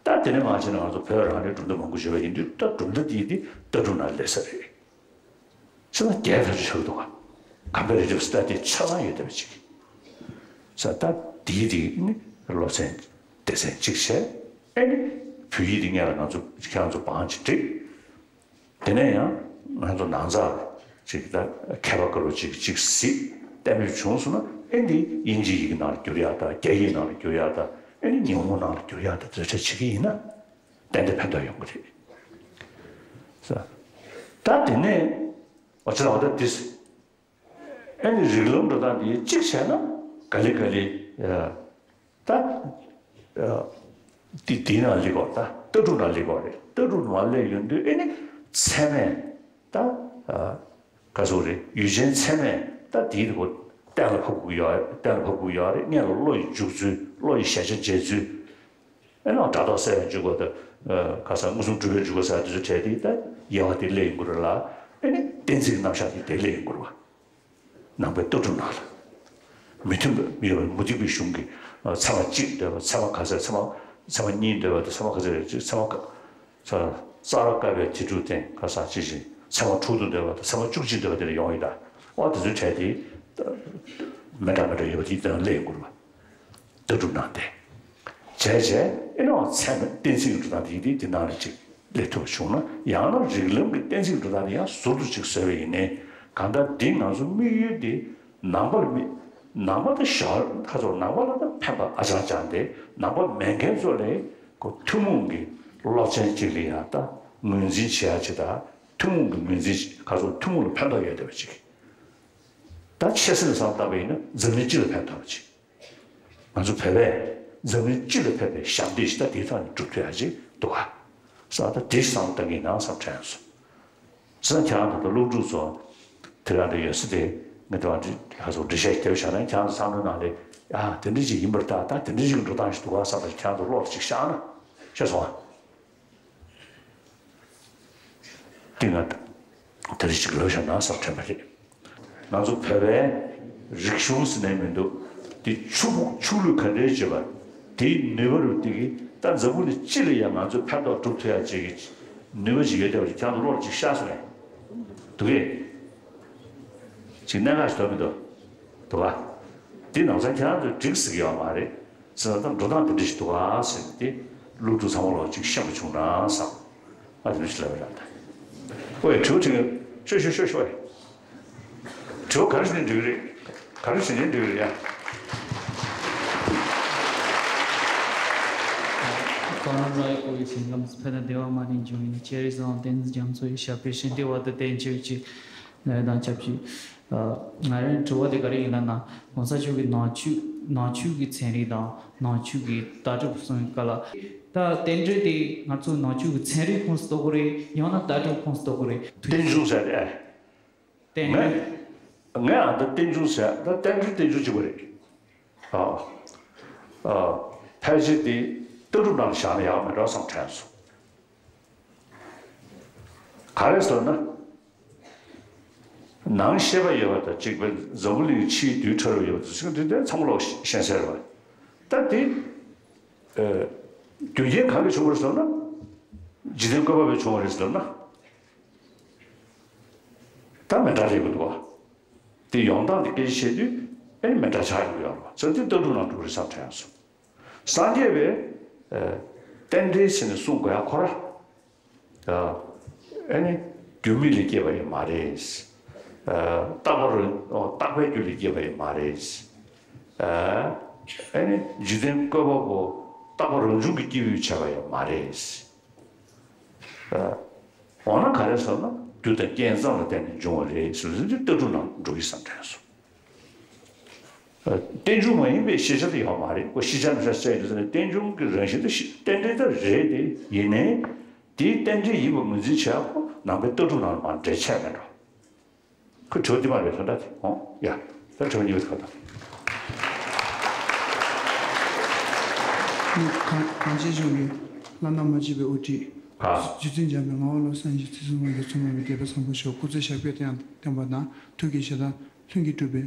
ད་དེ་ནས་མར་བྱས་ན་ང་ཚོ་བོད་རང་ནས་གྲུབ་མཐའ་མང་པོ་བརྗོད་པ་ཡིན་དུས་ད་གྲུབ་མཐའ་དེ་དེ་ལྟ་གྲུབ་ནང་སླེབས་ས་རེད། ཟེར་ན་རྒྱལ་ཐག་ཆོད་ཆགས་འདུག་ག་ཁམ་པ་རི་ལེ་ཊིབ་སི་ཊ་ཌི་ཆ་ཚང་ཡོད་བསྡད་པ་ཅིག་ས་ད་དེའི་རིགས་ནི་སློབ་ཚན་སྡེ་ཚན་གཅིག་བྱས། ཨེ་ནི་བོད་ཡིག་དེ་སྔོན་ལ་ང་ཚོ་ཁྱེད་རང་ཚོ་བང་ཅིག་བསྒྲིགས། དེ་ནས་ཡང་ང་ཚོ་ནང་ཚགས་ཅིག་ད་མཁས་པ་དཀར་པོ་ཅིག་ཅིག་གཟིགས་གཏན་འབེབས་བྱུང་སོང་ན་ཨེ་འདི་དབྱིན་ཇི་ཡི་གེ་ནང་ལ་བསྒྱུར་ཡག་དང་རྒྱ་ཡིག་ནང་ལ་བསྒྱུར་ཡག་དང་ཨེ་ནི་ཉི་ཧོང་ནང་ལ་བསྒྱུར་ཡག་དང་དེ་འདྲ་བྱེད་ཀྱི་ཡིན་ན་ཏན་ཏན་ཕན་ཐོགས་ཡོང་གི་རེད། ས་ད་དེ་ནས་འོ་ཅི་ལ་འོ་ད་དེ། ཨ་ནི་རིགས་ལམ་འགྲོ་སྟངས་འདི་གཅིག་བྱས་ན་ག་ལེ་ག་ལེ་ད་དེ་དེའི་ནང་སླེབས་དགོས་ད་ལྟ་གྲུབ་ནང་སླེབས་དགོས་རེད། ལྟ་གྲུབ་ནང་སླེབས་ཡོང་དུས་ཨ་ནི་ཚད་མས་ད་ག་ཚོད་རེད་ཡུལ་ཅན་ཚད་མས་ད་དེའི་སྒོ་གཏན་ལ་ཕབ་དགོས་ཡོད་རེད། གཏན་ལ་ཕབ་དགོས་ཡོད་རེད། སྔོན་ལ་བློ་ཡི་འཇུག་ཚུལ་བློ་ཡི་གཞལ་བྱ་འབྱེད་ཚུལ། ཨེ་ནོ་སྒྲ་རྟོག་གསལ་བའི་འཇུག་པ་དང་། ཁ་སང་མངོན་སུམ་གྲུབ་པའི་འཇུག་པ་ཟེར་དེ་ཚོ་བྲལ་ཏེ་ད་དབྱེ་བ་དེ་སླེབས་ཡོང་གི་རེད་ལ། ཨེ་ནི་གཏན་ཚིགས་རྣམ་གཞག་དེ་དེ་སླེབས་ཡོང་གི་རེད་བ། ནང་པའི་ལྟ་གྲུབ་ནང་ལ། མི་མཐུན་པ་མི་ཡོད་པའི་མུ་སྟེགས་པའི་གཞུང་གི་ཚད་མ་གཅིག་འདོད་པ་ཚད་མ་ག་ཚད་ཚད་མ་ཚད་མ་གཉིས་འདོད་པ་དང་ཚད་མ་ག་ཚད་ཚད་མ་ག་ཚད་ས་ར་བཀའ་པའི་དེ་དྲུག་སྟེང་ཁ་སང་ཅི་བཞིན་ཚད་མ་དྲུག་ཏུ་འདོད་པ་དང་ཚད་མ་བཅུ་གཅིག་འདོད་པ་དེ་འདྲ་ཡོང་ཡོད་ད། འོ་དེ་ཚོའི་གྲས་དེ་མི་འདྲ་མི་འདྲ་ཡོད་པ་དེ་དེ་ནང་སླེབས་ཡོང་གི་རེད་བ། ལྟ་གྲུབ་ནང་བསྟན། བྱས་བྱས་ཨེ་ནོ་ཚད་མ་གཏན་ཚིགས་འགྲོ་སྟངས་དེ་དེ་དེ་ནང་ལ་ཅིག་སླེབས་ཐུབ་པ་བྱུང་ན་ཡང་ན་རིགས་ལམ་གྱི་གཏན་ཚིགས་འགྲོ་སྟངས་དེ་ཡང་ཟུར་དུ་ཅིག་བཟོས་པ་ཡིན་ནའི་གང་ལྟར་འདི་ང་ཚོ་དམིགས་ཡུལ་དེ་ནང་པ་ལ་དམིགས་ནང་པ་དང་ཞར་ཁ་ཚོ་ནང་པ་ལ་ད་ཕན་པ་ཨ་ཅང་ཅང་དེ་ནང་པ་མེད་མཁན་ཚོ་ལས་ཁོ་ཐུན་མོང་གི་སློབ་ཚན་གཅིག་ལ་ཡང་ད་ངོས་འཛིན་བྱེད་ཡ་ཅིག་ད་ཐུན་མོང་གི་ངོས་འཛིན་ཁ་ཚོ་ཐུན་མོང་ལ་ཕན་ཐོགས་ཡོད་བསྡད་པ་ཅིག་ད་ཆེ་སེམས་བསམ་བཏང་བ་ཡིན་ན་འཛམ་གླིང་སྤྱི་ལ་ཕན་ཐོགས་པ་ཅིག་ང་ཚོ་བོད་པས་འཛམ་གླིང་སྤྱི་ལ་ཕན་པའི་ཞབས་འདེགས་ཤིག་ད་དེའི་ཐོག་ནས་སྒྲུབ་ཐུབ་ཡ་ཅིག་འདུག་ག་ས་ད་དེ་བསམ་བཏང་གི་ཡིན་ན་བསམ་དྲན་སོང་། བྱས་ཙང་ཁྱེད་རང་ད་ལྟ་སློབ་ཕྲུག་ཚོ་དེ་རང་འདྲ་ཡོད་ས་དེ་ངས་དེ་བ་འདྲི་ཧ་སོ་འདྲི་བཤད་རྒྱབ་བཞག་ན་ཁྱེད་རང་ཚོ་བསམ་བློའི་ནང་ལ་ཡ་དེ་འདྲ་ཅིག་ཡིན་པར་ཐལ། ད་དེ་འདྲ་ཅིག་འགྲོ་སྟངས་ཤིག་འདུག་ག་བསམ་པ་ཁྱེད་རང་ཚོ་བློ་ལ་ཅིག་ཤར་ན་ཤེས་སོང་ཨ། དེ་ང་དེ་རིགས་ཅིག་ལབ་བཞག་ན་བསམ་དྲན་པ་རེད། ང་ཚོ་བོད་པའི་རིག་གཞུང་ཟེར་ནས་མི་འདུག་དེ་ཕྱུག་ཕྱུགས་ལུས་ག་འདྲའི་བྱེད་པ་དེའི་ནུས་པ་རུ་དེ་གི་ ད་འཛམ་བུ་གླིང་སྤྱི་ལ་ཡང་ང་ཚོས་ཕན་ཐོགས་སྒྲུབ་ཐུབ་ཡ་ཅིག་གི་ནུས་པ་ཅིག་ཡོད་བསྡད་པ་ཅིག་ཁྱེད་རང་ཚོ་བློ་ལ་ཅིག་ཤར་སོང་ངས། འདུག་གས། ཅིག་གནད་འགག་ཞིག་འདུག་མི་འདུག་འདུག་ག། འདི་ནང་ཚན་ཁྱེད་རང་ཚོས་འགྲིག་ཟེར་གྱི་ཡོད་མ་རེད། ཟེར་ན་ད་འགྲོ་སྟངས་འདི་འདྲ་ཞིག་འདུག་ག་ཟེར་ནས་དེ་སློབ་ཕྲུག་ཚང་མ་ལ་ཅིག་ཤེས་པ་བྱུང་ན་བསམ། ང་དེ་འདྲ་ཞིག་ལབ་པ་རེད་ད། ཨོའི་དྲི་བ་དྲི། ཤོད་ཤོད་ཤོད་ཤོད། དྲི་བ་ག་རེ་ཞིག་ནས་འགྲིག་གི་རེད། ག་རེ་ཞིག་ནས་འགྲིག་གི་རེད་ཡ། ཀོ་རོ་ནའི་བཀོད་པའི་ཞིང་ཁམས་སུ། འཕེལ་དང་བདེ་བ་མ་ལུས་འབྱུང་བའི་གནས། སྤྱན་རས་གཟིགས་དབང་བསྟན་འཛིན་རྒྱ་མཚོ་ཡི། ཞབས་པད་ཞི་བདེའི་བར་དུ་བརྟན་གྱུར་ཅིག། ལས་དང་ཆབས་ཅིག། ང་རའི་དྲི་བ་དེ་ག་རེ་ཡིན་ལབ་ན། གོང་ས་མཆོག་གིས་ནང་ཆོས་ནང་ཆོས་ཀྱི་ཚན་རིག་དང་ནང་ཆོས་ཀྱི་ལྟ་གྲུབ་གསུངས་པའི་སྐབས་ལ། ད་རྟེན་འབྲེལ་དེ་ང་ཚོ་ནང་ཆོས་ཀྱི་ཚན་རིག་ཁོངས་སུ་གཏོགས་ཀྱི་རེད། ཡང་ན་ལྟ་གྲུབ་ཁོངས་སུ་གཏོགས་ཀྱི་རེད། རྟེན་འབྱུང་ཟེར་ཏེ། རྟེན་ངས་འབྱུང་། ངས་ཨ་ད་རྟེན་འབྱུང་ཟེར་ད་རྟེན་འབྲེལ་རྟེན་འབྱུང་གཅིག་པ་རེད། ཨ། ཨ། ཕལ་ཆེར་དེ་ལྟ་གྲུབ་ནང་བཞག་ན་ཡག་མེད་འགྲོ་བསམ་དྲན་སོང་། ག་རེ་ཟེར་ན། ནང་ཤེས་པ་ཡོད་པ་དང་གཅིག་པའི་འཛམ་བུ་གླིང་ཕྱིའི་རྡུལ་ཕྲ་རབ་ཡོད་པ་དེ་ཚོ་འདི་འདྲ་ཚང་མ་ལོག་ཤེས་གསལ་རེད་པ། ད་དེ། ཨ། རྒྱུ་རྐྱེན་གང་གིས་བྱུང་བ་རེད་ཟེར་ན། འཇིག་རྟེན་བཀོད་པ་བས་བྱུང་བ་རེད་ཟེར་ན། ད་མི་འདྲ་རེད་འདུག་བ། དེ་ཡོང་སྟངས་དེ་སྐད་ཆ་བཤད་དུས་ཨེ་མི་འདྲ་ཆགས་ཡོང་གི་ཡོད་རེད་བ། ཚང་དེ་ལྟ་གྲུབ་ནང་འགྲོ་གི་རེད་བསམ་དྲན་སོང་། སངས་རྒྱས་པས་ཨ་རྟེན་འབྲེལ་ཟེར་ནས་གསུང་དགོས་ཡ་ཁོ་ར། ཨ་ཨེ་ནི་རྒྱུ་མེད་ལས་སྐྱེས་པ་ཡང་མ་རེད། ཨ་རྟག་པ་རུ་རྟག་པའི་རྒྱུ་ལས་སྐྱེས་པ་ཡང་མ་རེད། ཨ་ཨེ་ནི་འཇིག་རྟེན་བཀོད་པ་པོ་རྟག་པ་རང་བྱུང་གི་སྐྱེས་བུས་བྱས་པ་ཡང་མ་རེད། ཨ་འོ་ན་ག་རེ་ཟེར་ན་རྒྱུ་དང་རྐྱེན་ཙམ་ལ་བརྟེན་ནས་འབྱུང་བ་རེད་ཟེར་ཟེར་དུས་ལྟ་གྲུབ་ནང་འགྲོ་གི་བསམ་དྲན་སོང་། ཨ་རྟེན་འབྱུང་མ་ཡིན་པའི་ཤེས་བྱ་དེ་ཡོད་མ་རེད། ཁོ་ཤེས་བྱ་ནི་ཤ་ཤ་ཡིན་ཟེར་ནས་རྟེན་འབྱུང་གི་རང་བཞིན་དུ་ཤེས་རྟེན་འབྲེལ་དེ་རེད་དེ་ཡིན་ནའི། དེའི་རྟེན་འབྲེལ་ཡིན་པ་ངོས་འཛིན་བྱེད་ཡག་ཁོ་ནང་པའི་ལྟ་གྲུབ་ནང་ལ་མར་འགྲེལ་ཆད་མེད་འགྲོ། ཁོ་དྲི་བ་དེ་མ་རེད་ད་ལྟ་དེ་ཧོ་ཡ། ད་དྲི་བ་གཉིས་པ་དེ་ག་དང་། གངས་ཅན་ལྗོངས་ཀྱི་བླ་ན་མ་མཆིས་པའི་དབུ་ཁྲིད། ཨ། རྗེ་བཙུན་འཇམ་དཔལ་ངག་དབང་བློ་བཟང་ཡེ་ཤེས་ཚུལ་ཁྲིམས་དབང་གིས་མཚོ་སྔོན་པོའི་སྡེ་པ་བཟང་པོ་མཆོག་སྐུ་ཚེ་ཞབས་པད་བརྟན་པ་དང་ཐུགས་ཀྱི་བྱ་དགའ་ལྷུན་གྱིས་གྲུབ་པའི་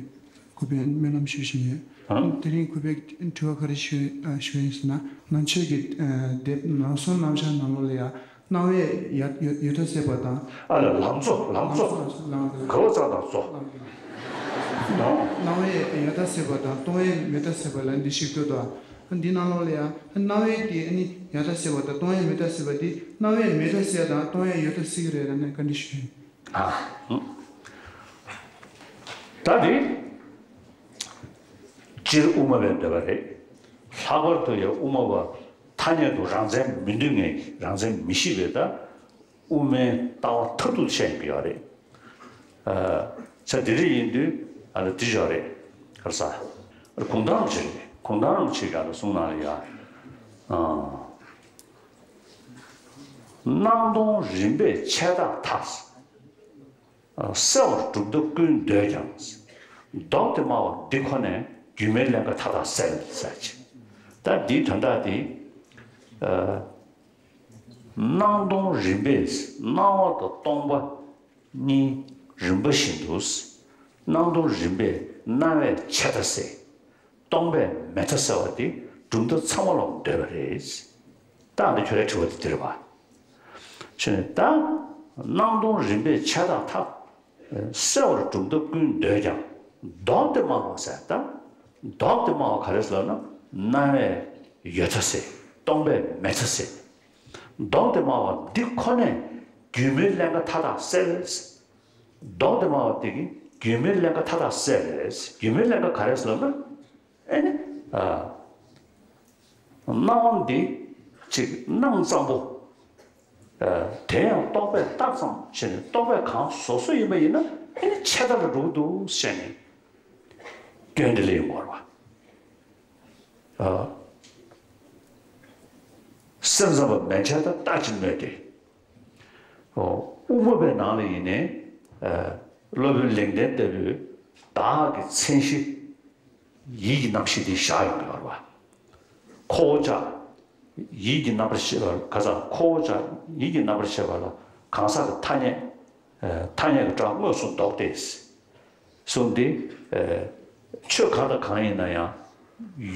གུས་པས་སྨོན་ལམ་ཞུ་བཞིན་ཡོད། ཨ། དེ་རིང་གུས་པས་དྲི་བ་ག་རེ་ཞུ་ཞུ་ཡིན་ཟེར་ན། ནང་ཆོས་ཀྱི་ཨ་དེབ་ནང་གསུང་རྣམ་གཞག་ནང་ལོགས་ལ་ཡང་སྣང་བས་ཡ་ཡོད་ཡོད་མཐའ་སེལ་བ་དང་། ཨ་ལ་ལམ་གཙོ་ལམ་གཙོ། ལམ་གཙོ་ལམ་གཙོ། ག་བ་ཙམ་དང་གཙོ། ལམ་གཙོ། ནོ། སྣང་བས་ཡོད་མཐའ་སེལ་བ་དང་སྟོང་བས་མེད་མཐའ་སེལ་བ་ལ་འདི་ཞིག་ཏུ་དོ། འདི་ནང་ལོགས་ལ་ཡང་སྣང་བས་དེ་ཨ་ནི་ཡོད་མཐའ་སེལ་བ་དང་སྟོང་བས་མེད་མཐའ་སེལ་བ་དེ་སྣང་བས་མེད་མཐའ་སེལ་དང་སྟོང་བས་ཡོད་མཐའ་སེལ་གྱི་རེད་ལབ་ན་བཀའ་འདྲི་ཞུ་ཡིན། ཨ། ད་དེ་སྤྱིར་དབུ་མ་པའི་འདོད་པ་རེད། ལྷག་པར་དུ་ཡང་དབུ་མ་པ་ཐ་སྙད་དུ་རང་མཚན་མི་འདོད་མཁན་གྱི་རང་མཚན་མི་ཤེས་པའི་ད་དབུ་མའི་ལྟ་བ་མཐར་ཐུག་བཤད་ཡོང་གི་ཡོད་རེད། ཨ། ས་དེ་རིགས་ཡིན་དུས་ཨ་ལ་དེ་ཞོག་རེད། ག་རེ་ཟ། གུང་ཐང་རིན་པོ་ཆེ་རེད། གུང་ཐང་རིན་པོ་ཆེ་ག་ལ་གསུངས་གནང་ལ་ཡ། ཨ། སྣང་སྟོང་རིམ་པས་ཆད་མཐའ་སེལ། སེལ་བར་གྲུབ་མཐའ་ཀུན་འདོད་ཀྱང་། ལྡོག་སྟེ་སྨྲ་བ་འདི་ཁོ་ནས། སྒྱུ་མའི་ཀླན་ཀ་མཐའ་དག་སེལ་ཟེར་ཅིག། ད་འདིའི་དོན་དག་འདི། ཨ། སྣང་སྟོང་རིམ་པས་སྣང་བ་དང་སྟོང་པ་གཉིས་རིམ་པ་བཞིན་དུ། སྣང་སྟོང་རིམ་པས་སྣང་བས་ཆད་མཐའ་སེལ། སྟོང་པས་མེད་མཐའ་སེལ་བ་དེ་གྲུབ་མཐའ་ཚང་མ་ལ་འདོད་པ་རེད། ད་འདི་ཁྱོད་རའི་དྲི་བ་དེ་འདི་རེད་པ། བྱས་ནས་ད་སྣང་སྟོང་རིམ་པས་ཆད་མཐའ་སེལ། སེལ་བར་གྲུབ་མཐའ་ཀུན་འདོད་ཀྱང་། ལྡོག་སྟེ་སྨྲ་བ་ཟེར་ད། ལྡོག་སྟེ་སྨྲ་བ་ག་རེ་ཟེར་ལབ་ན། སྣང་བས་ཡོད་མཐའ་སེལ། སྟོང་པས་མེད་མཐའ་སེལ། ལྡོག་སྟེ་སྨྲ་བ་འདི་ཁོ་ནས། སྒྱུ་མའི་ཀླན་ཀ་མཐའ་དག་སེལ། ལྡོག་སྟེ་སྨྲ་བ་དེ་གིས་སྒྱུ་མའི་ཀླན་ཀ་མཐའ་དག་སེལ་རེད། སྒྱུ་མའི་ཀླན་ཀ་ག་རེ་ཟེར་ལབ་ན། ཨེ་ནི། ཨ། སྣང་བ་འདི་ཅིག་སྣང་ཙམ་པོ། ཨ། དེ་ཡང་རྟོག་པས་བཏགས་ཙམ་བྱས་ནས་རྟོག་པས་གང་བཟོ་བཟོ་ཡིན་པ་ཡིན་ན་ཨེ་ནི་ཆད་མཐའ་ལ་འགྲོ་གི་འདུག་ཟེར་ནས་སྐྱོན་འདི་ལ་ཡོང་དགོས་རེད་པ། ཨ། སེམས་ཙམ་པ་མན་ཆད་ད་ལྟ་ཅི་སྨོས་ཏེ། ཨོ། དབུ་མ་པའི་ནང་ལ་ཡིན་ནའི། ཨ། སློབ་དཔོན་ལེགས་ལྡན་ལྟ་བུས་བདག་གི་མཚན་གཞི་ཡིད་ཀྱི་རྣམ་ཤེས་དེ་བཞག་ཡོང་གི་ཡོད་རེད་པ། ཁོ་བོ་ཅག་ཡིད་ཀྱི་རྣམ་པར་ཤེས་པ་ག་ས་ཁོ་བོ་ཅག་ཡིད་ཀྱི་རྣམ་པར་ཤེས་པ་ལ་གང་ཟག་གི་ཐ་སྙད། ཨ། ཐ་སྙད་ཀྱི་སྒྲ་དངོས་སུ་འདོགས་ཏེ། གསུངས་ཏེ། ཨ། ཆོས་གང་དང་གང་ཡིན་ན་ཡང་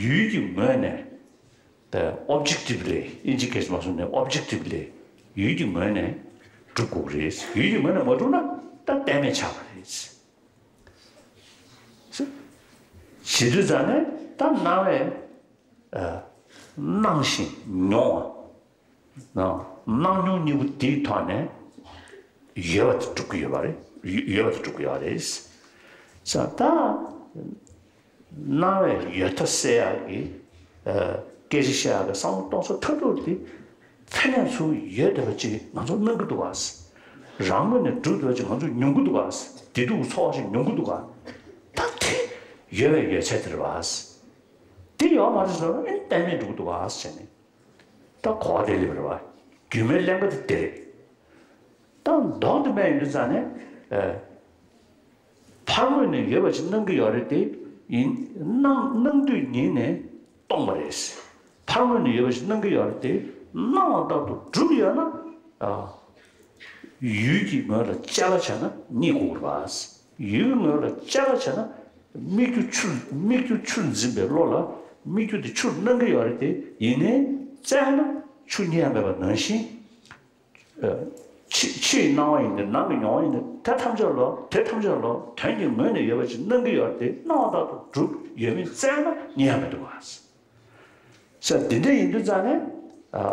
ཡུལ་གྱི་ངོས་ནས། ད་ཨོབ་ཇེག་ཊིབ་ལི། ཨིན་ཇི་སྐད་ཅིག་མ་སོང་ནས་ཨོབ་ཇེག་ཊིབ་ལི་ཡུལ་གྱི་ངོས་ནས་གྲུབ་དགོས་རེད། ཡུལ་གྱི་ངོས་ནས་མ་གྲུབ་ན་ད་གཏན་མེད་ཆགས་པ་རེད། བྱེད་དུས་ཙང་ནས་ད་སྣང་བས་སྣང་ཞིང་མྱོང་བ། སྣང་མྱོང་གཉིས་པོ་དེའི་ཐོག་ནས་ཡོད་པ་དེ་གྲུབ་ཀྱི་ཡོད་པ་རེད། ཡོད་པ་དེ་གྲུབ་ཀྱི་ཡོད་རེད། ས་ད་སྣང་བའི་ཡོད་མཐའ་གསལ་ཡག་གི་སྐད་ཆ་བཤད་ཡག་གི་བསམ་བློ་གཏོང་ས་ཐབས་སྡུག་དེ་ཕན་ཡོན་ཚུར་ཡོད་བསྡད་པ་ཅིག་ང་ཚོ་སྣང་གི་འདུག་ག། རང་ངོས་ནས་གྲུབ་བསྡད་པ་ཅིག་ང་ཚོ་མྱོང་གི་འདུག་ག། བདེ་སྡུག་གི་ཚོར་བ་ཞིག་མྱོང་གི་འདུག་ག། ད་དེ་ཡོད་པའི་ཡོད་ཚད་དེ་རེད་བ། དེ་ཡོད་མ་རེད་ཟེར་ན་ཨེ་གཏན་མེད་འགྲོ་གི་འདུག་ག་ཟེར་ནས། ད་གོ་བ་དེ་སླེབས་པ་རེད་བ། རྒྱུ་མའི་ཀླན་ཀ་དེ་དེ་རེད། ད་མདོར་དུ་སྨྲས་ཡོང་དུས་ཙང་ནས། ཨེ། ཕར་ངོས་ནས་ཡོད་པ་ཞིག་སྣང་གི་ཡོད་རེད་དེ། ཡིན་སྣང་སྣང་དུས་ཉིད་ནས་སྟོང་པ་རེད། ཕར་ངོས་ནས་ཡོད་པ་ཞིག་སྣང་གི་ཡོད་རེད་དེ། སྣང་བ་ལྟར་དུ་གྲུབ་ཡོད་ན། ཨ། ཡུལ་གྱི་ངོས་ལ་དཔྱད་པ་བྱས་ན་རྙེད་དགོས་པ་རེད་བ། ཡུལ་གྱི་ངོས་ལ་དཔྱད་པ་བྱས་ན། སྨིག་རྒྱུ་ཆུར་སྨིག་རྒྱུ་ཆུར་འཛིན་པའི་བློ་ལ་སྨིག་རྒྱུ་དེ་ཆུར་སྣང་གི་ཡོད་རེད་དེ། ཡིན་ནའི་བཙལ་ན་ཆུ་རྙེད་ཡ་མེད་པ་ནང་བཞིན། ཕྱི་ཕྱི་ཡི་སྣང་བ་ཡིན་ཏེ། ནང་གི་མྱོང་བ་ཡིན་ཏེ། དེ་ཐམས་ཅད་ལ་དེ་ཐམས་ཅད་ལ་དོན་གྱི་ངོས་ནས་ཡོད་པ་ཅིག་སྣང་གི་ཡོད་དེ། སྣང་བ་ལྟར་དུ་གྲུབ་ཡོད་མེད་བཙལ་ན་རྙེད་ཡ་མི་འདུག་ག། ས་དེ་འདྲ་ཡིན་དུས་ཙང་ནས། ཨ།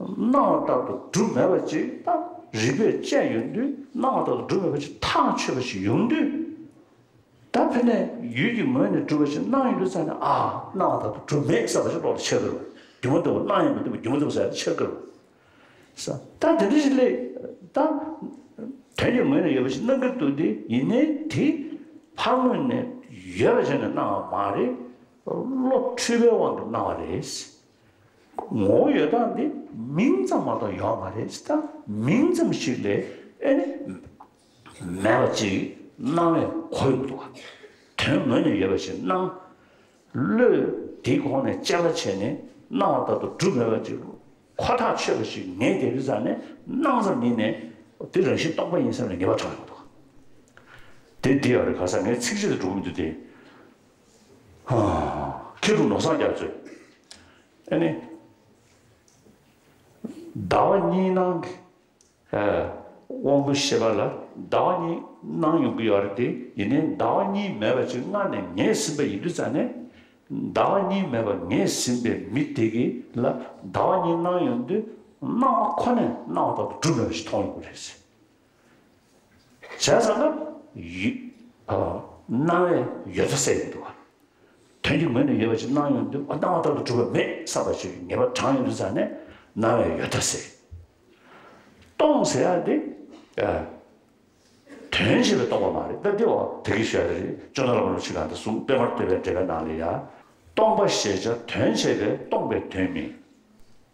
སྣང་བ་ལྟར་དུ་གྲུབ་མེད་པ་ཅིག་ད་རིག་པས་དཔྱད་ཡོང་དུས། སྣང་བ་ལྟར་དུ་གྲུབ་མེད་པ་ཅིག་ཐག་ཆོད་པ་ཞིག་ཡོང་དུས། ད་ཕ་ནས་ཡུལ་གྱི་ངོས་ནས་གྲུབ་པ་ཞིག་སྣང་ཡོང་དུས་ཙང་ནས། ཨ། སྣང་བ་ལྟར་དུ་གྲུབ་མེད་བསམ་པ་ཞིག་བློ་ལ་འཆར་གི་རེད། སྒྱུ་མ་ལྟ་བུ་སྣང་ཡང་མི་སྟོན་པ་སྒྱུ་མ་ལྟ་བུ་ཟེར་ཡ་དེ་འཆར་གི་རེད། ས་ད་དེ་འདྲ་ཞིག་སླེབས། ད་དོན་གྱི་ངོས་ནས་ཡོད་པ་ཞིག་སྣང་གི་འདུག་སྟེ། ཡིན་ནའི་དེ་ཕར་ངོས་ནས་ཡོད་པ་བྱས་ནས་སྣང་བ་མ་རེད། བློ་འཁྲུལ་པའི་དབང་གིས་སྣང་བ་རེད། ངོ་བོ་ཡོད་སྟངས་འདི་མིང་ཙམ་མ་གཏོགས་ཡོད་མ་རེད། ད་མིང་ཙམ་ཞིག་ལས་ཨེ་ནི་མེད་པ་ཅིག་སྣང་བས་གོ་ཡི་མི་འདུག་ག། དོན་ངོས་ནས་ཡོད་པ་ཞིག་སྣང་། བློས་དེའི་ཁོང་ནས་དཔྱད་པ་བྱས་ནས་སྣང་བ་ལྟར་དུ་གྲུབ་མེད་པ་ཅིག་ཁོ་ཐག་ཆོད་པ་ཞིག་ངེས་བསྡད་དུས་ཙང་ནས། སྣང་ཙམ་ཡིན་ནས་དེ་རང་བཞིན་སྟོང་པ་ཡིན་བསམ་ནས་ངེས་པ་དྲངས་ཡོང་གི་འདུག་ག། དེ་འདི་ཡང་རེད། ག་ས་ངས་ཚིགས་བཅད་དུ་འགྲོ་གི་མི་འདུག་སྟེ། ཧ། མཁས་གྲུབ་ནོར་བཟང་རྒྱ་མཚོས། ཨ་ནི། ཟླ་བ་གཉིས་སྣང་གི། ཨ། དབང་པོའི་ཤེས་པ་ལ་ཟླ་བ་གཉིས་སྣང་ཡོང་གི་ཡོད་རེད་དེ། ཡིན་ནའི་ཟླ་བ་གཉིས་མེད་པ་ཅིག་སྔར་ནས་ངེས་ཟིན་པ་ཡིན་དུས་ཙང་ནས། ཟླ་བ་གཉིས་མེད་པ་ངེས་ཟིན་པའི་མི་དེ་གི་ལ་ཟླ་བ་གཉིས་སྣང་ཡོང་དུས། སྣང་བ་ཁོ་ནས་སྣང་བ་ལྟར་དུ་གྲུབ་མེད་པ་ཞིག་མཐོང་ཡོང་གི་རེད། བྱས་ཙང་ན་ཡུ། ཨ། སྣང་བའི་ཡོད་མཐའ་གསལ་ཡོང་འདུག་ག། དོན་གྱི་ངོས་ནས་ཡོད་པ་ཞིག་སྣང་ཡོང་དུས། ཨ། སྣང་བ་ལྟར་དུ་གྲུབ་པ་མེད་བསམ་པ་ཞིག་ངེས་པ་དྲངས་ཡོང་དུས་ཙང་ནས། སྣང་བའི་ཡོད་མཐའ་གསལ། སྟོང་ཟེར་ཡ་དེ། ཨ། དོན་བྱེད་པས་སྟོང་པ་མ་རེད། ད་འདི་འོ་དེ་གི་ཞུ་ཡ་དེ་རེད། ཅོ་ན་ར་པ་རིན་པོ་ཆེ་གང་དུ་གསུངས། པད་མར་བསྟོད་པའི་འགྲེལ་པའི་ནང་ལ་ཡ། སྟོང་པ་ཞེས་བྱ་དོན་བྱེད་པས་སྟོང་པའི་དོན་མིན།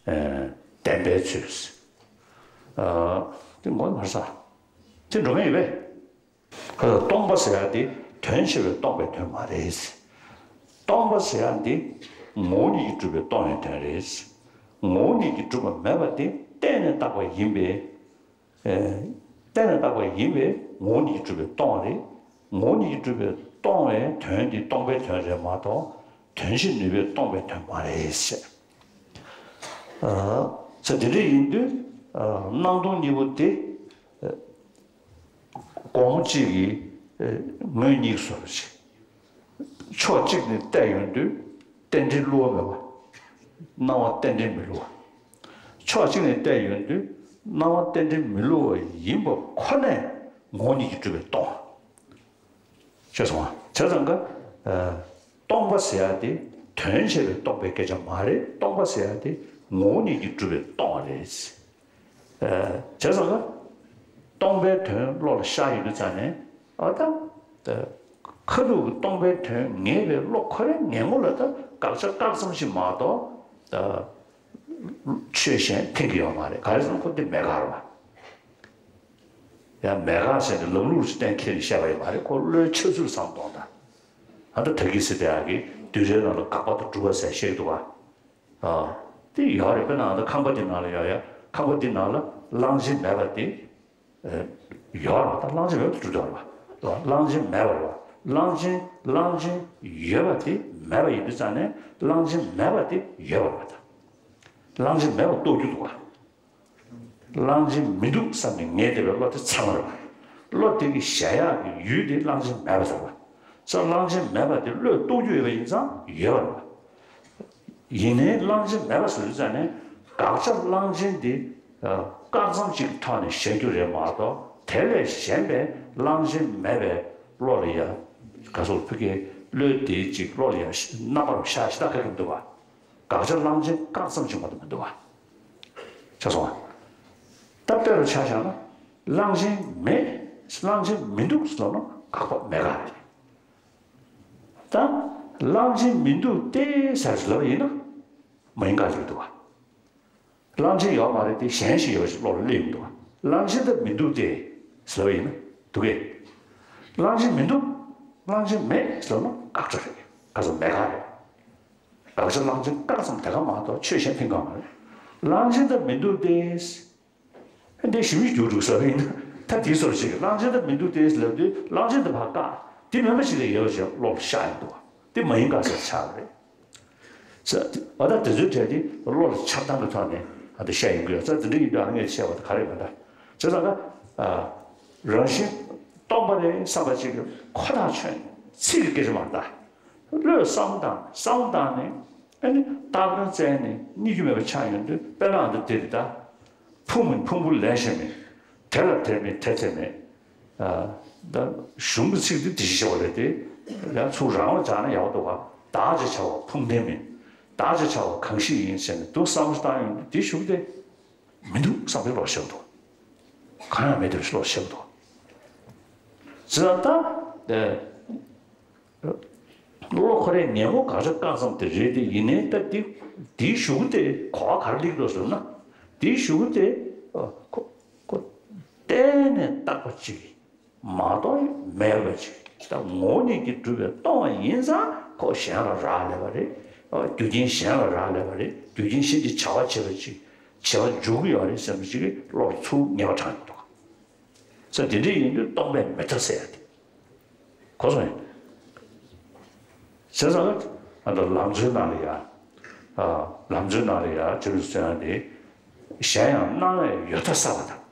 ཨ། བདེན་པའི་ཚུལ། ཨ། དེ་ངོ་མ་ས། དེ་འགྲོ་མཁན་ཡོད་པས། ཁ་སང་སྟོང་པ་ཟེར་ཡ་དེ་དོན་བྱེད་པས་སྟོང་པའི་དོན་མ་རེད། སྟོང་པ་ཟེར་ཡ་དེ་ངོ་བོ་ཉིད་ཀྱིས་གྲུབ་པས་སྟོང་བའི་དོན་རེད། ངོ་བོ་ཉིད་ཀྱིས་གྲུབ་པ་མེད་པ་དེ་བརྟེན་ནས་བཏགས་པ་ཡིན་པས། ཨེ། བརྟེན་ནས་བཏགས་པ་ཡིན་པས་ངོ་བོ་ཉིད་ཀྱིས་གྲུབ་པས་སྟོང་བ་རེད། ངོ་བོ་ཉིད་ཀྱིས་གྲུབ་པས་སྟོང་བའི་དོན་དེ་སྟོང་པའི་དོན་རེད་མ་གཏོགས། དོན་བྱེད་ནུས་པས་སྟོང་པའི་དོན་མ་རེད་ཟེར། ཨ། ས་དེ་འདྲ་ཡིན་དུས། ཨ། སྣང་སྟོང་གཉིས་པོ་དེ། ཨ། དགོང་མོ་གཅིག་གི། ཨ། ངོས་གཉིས་སུ་རུ་ཞིག་ཕྱོགས་གཅིག་ནས་བལྟས་ཡོང་དུས་རྟེན་འབྲེལ་བསླུ་བ་མེད་པ། སྣང་བ་རྟེན་འབྲེལ་མི་བསླུ་བ། ཕྱོགས་གཅིག་ནས་བལྟས་ཡོང་དུས་སྣང་བ་རྟེན་འབྲེལ་མི་བསླུ་བ་ཡིན་པ་ཁོ་ནས་ངོ་བོ་ཉིད་ཀྱིས་གྲུབ་པས་སྟོང་བ། ཤེས་སོང་ང་། བྱས་ཙང་ཀ། ཨ། སྟོང་པ་ཟེར་ཡ་དེ་དོན་བྱེད་པས་སྟོང་པའི་སྐད་ཆ་མ་རེད། སྟོང་པ་ཟེར་ཡ་དེ་ངོ་བོ་ཉིད་ཀྱིས་གྲུབ་པས་སྟོང་བ་རེད། ཨ། བྱས་ཙང་ཀ། སྟོང་པའི་དོན་བློ་ལ་ཤར་ཡོང་དུས་ཙང་ནས། ཨ། ད། ཨ། ཁ་ཐུག་གི་སྟོང་པའི་དོན་ངེས་པའི་བློ་ཁོ་རའི་ངེས་ངོ་ལ་ད་དགག་བྱ་བཀག་ཙམ་ཞིག་མ་གཏོགས། ད། ཆོས་གཞན་འཐེན་གྱི་ཡོད་མ་རེད། ག་རེ་ཟེར་ན་ཁོ་འདི་མེད་ཁག་རེད་པ། ཡང་མེད་ཁག་ཟེར་ནས་ལམ་ལུགས་ཤིག་གཏན་འཁེལ་ནས་བཤད་པ་ཡོད་མ་རེད། ཁོ་བློའི་འཆར་ཚུལ་བསམ་གཏོང་དང་། ཨ། ད་ད་གིན་ཟེར་དེ་ཡག་གི་བསྡུས་གྲྭའི་ནང་ལ་དགག་པ་དང་སྒྲུབ་པ་ཟེར་བཤད་ཀྱི་འདུག་ག། ཨ། དེ་ཡོད་རེད། དཔེར་ན་ཨ། ད་ཁང་པ་འདི་ནང་ལ་ཡོད་ཡ། ཁང་པ་འདི་ནང་ལ་གླང་ཆེན་མེད་པ་དེ། ཨ། ཡོད་རེད་པ། ད་གླང་ཆེན་མེད་པ་དེ་སྒྲུབ་ཐུབ་རེད་པ། གླང་ཆེན་མེད་པ་རེད་པ། གླང་ཆེན་གླང་ཆེན་ཡོད་པ་དེ་མེད་པ་ཡིན་དུས་ཙང་ནས་གླང་ཆེན་མེད་པ་དེ་ཡོད་པ་རེད་པ། ད་གླང་ཆེན་མེད་པ་རྟོགས་རྒྱུ་འདུག་ག་གླང་ཆེན་མི་འདུག་བསམ་ནས་ངེས་བསྡད་པའི་བློ་དེ་ཚང་མ་རེད་པ། བློ་དེ་གི་གཞལ་ཡག་གི་ཡུལ་དེ་གླང་ཆེན་མེད་པ་ཟེར་བ། ས་གླང་ཆེན་མེད་པ་དེ་བློས་རྟོགས་རྒྱུ་ཡོད་པ་ཡིན་ཙང་ཡོད་པ་རེད་པ། ཡིན་ནའི་གླང་ཆེན་མེད་པ་ཟེར་དུས་ཙང་ནས་དགག་བྱ་གླང་ཆེན་དེ་བཀག་ཙམ་གཅིག་གི་ཐོག་ནས་བཞག་རྒྱུ་རེད་མ་གཏོགས། དེ་ལས་གཞན་པའི་གླང་ཆེན་མེད་པའི་བློ་ལ་ཡ་ག་སོགས་ཕ་གིའི་བློ་དེ་གཅིག་བློ་ལ་ཡ་རྣམ་པར་ཤར་ཤ་སྟག་ག་གི་མི་འདུག་ག་དགག་བྱ་གླང་ཆེན་བཀག་ཙམ་གཅིག་མ་གཏོགས་མི་འདུག་ག་ཆགས་སོང་ང་། ད་དཔེ་རུ་ཆ་བཞག་ན། གླང་ཆེན་མེད། གླང་ཆེན་མི་འདུག་ཟེར་ན་དགག་པ་མེད་ག་རེད། ད་གླང་ཆེན་མི་འདུག་སྟེ་ཟེར་ལབ་པ་ཡིན་ན་མ་ཡིན་ག་ཟེར་གི་འདུག་ག་གླང་ཆེན་ཡོད་མ་རེད་དེ། གཞན་ཞིག་ཡོད་པ་ཞིག་བློ་ལ་སླེབས་ཡོང་གི་འདུག་ག་གླང་ཆེན་ད་མི་འདུག་སྟེ་ཟེར་ལབ་པ་ཡིན་ན་འདུག་གས། གླང་ཆེན་མི་འདུག་གླང་ཆེན་མེད་ཟེར་ན་དགག་བྱ་རེད། ག་ཚོད་མེད་ག་རེད། དགག་བྱ་གླང་ཆེན་བཀག་ཙམ་དེ་ག་མ་གཏོགས་ཆོས་གཞན་ཕན་གང་མ་རེད། གླང་ཆེན་ད་མི་འདུག་སྟེ། འདི་ཞིབ་མོ་རྒྱུགས་འགྲོ་ས་ཡིན་ན་ད་དེའི་སོར་ཞིག་གླང་ཆེན་ད་མི་འདུག་སྟེ་ལབ་དུས་གླང་ཆེན་ད་ཕར་བཀག་དེ་མེད་པ་ཞིག་ལ་ཡོད་ཅེས་བློ་ལ་ཤར་ཡོང་འདུག་དེ་མ་ཡིན་ག་ཟེར་ཆགས་རེད། ས་འོ་ད་དེ་ཚོའི་གྲས་དེ་བློ་ལ་འཆར་སྟངས་ཀྱི་ཐོག་ནས་ཨ་ད་བཤད་ཡོང་གི་ཡོད། ས་དེ་འདྲ་ཡིན་དུས་ཨ་ངས་བཤད་པ་ད་ག་རེ་མ་འདྲ་བྱས་ཙང་ཀ་རང་བཞིན་སྟོང་པ་རེད་བསམ་པ་ཅིག་གི་ཁོ་ཐག་ཆོད་ནས་ཚིག་གི་སྐད་ཆ་མ་རེད་ད། བློས་བསམ་བཏང་བསམ་བཏང་ནས་ཨ་ནི་བཏགས་དོན་བཙལ་ནས་རྙེད་རྒྱུ་མེད་པ་ཆགས་ཡོང་དུས་དཔེར་ན་ཨ་ད་དེ་རེད་ད། ཕུང་མིན་ཕུང་པོ་ལས་གཞན་མིན། དེ་ལ་དེར་མེད་དེར་དེར་མེད། ཨ་ད་གཞུང་གི་ཚིག་འདི་དེ་བཞིན་བྱ་བ་རེད་དེ། ཡང་ཚུར་རང་ལ་སྦྱར་ན་ཡག་པོ་འདུག་ག་བདག་ཅེས་བྱ་བ་ཕུང་ལྡན་མིན། བདག་ཅེས་བྱ་བ་གང་ཞིག་ཡིན་ཟེར་ནས་འདུག་བསམ་བློ་བཏང་ཡོང་དུས་དེ་གཞུག་དེ་མི་འདུག་བསམ་པའི་བློ་ཤར་འདུག་གང་ཡང་མེད་དེ་བློ་ཤར་འདུག་ཟེར་ད། བློ་ཁོ་རའི་ངན་པ་དགག་བྱ་བཀག་ཙམ་དེ་རེད་དེ། ཡིན་ནའི་ད་དེ་དེའི་གཞུག་གུ་དེ་གོ་བ་ག་རེ་སླེབས་འདུག་ཟེར་ན། དེའི་གཞུག་གུ་དེ་ཨ་ཁོ་ཁོ་གཏན་ནས་བཏགས་པ་ཅིག་མ་གཏོགས་མེད་པ་ཅིག་ད་ངོ་བོ་ཉིད་ཀྱིས་གྲུབ་པའི་སྟོང་པ་ཡིན་ཙང་ཁོ་གཞན་ལ་རག་ལས་པ་རེད། རྒྱུ་རྐྱེན་གཞན་ལ་རག་ལས་པ་རེད། རྒྱུ་རྐྱེན་གཞན་གྱིས་བྱ་བ་བྱེད་པ་ཅིག་བྱེད་པ་འཇུག་གི་ཡོད་རེད་བསམ་པ་ཅིག་གིས་བློར་ཚུར་ངེས་པ་དྲངས་ཡོང་འདུག་ས་དེ་འདྲ་ཡིན་དུས་སྟོང་པའི་མེད་ཐབས་ཟེར་ཡ་དེ། གོ་སོང་ངས། བྱས་ཙང་ཨ་ད་ལམ་གཙོའི་ནང་ལ་ཡ། ཨ་ལམ་གཙོའི་ནང་ལ་ཡ་ཅི་རེད་ཟེར་ན་དེ། གཞན་ཡང་སྣང་བས་ཡོད་མཐའ་གསལ་བ་དང་།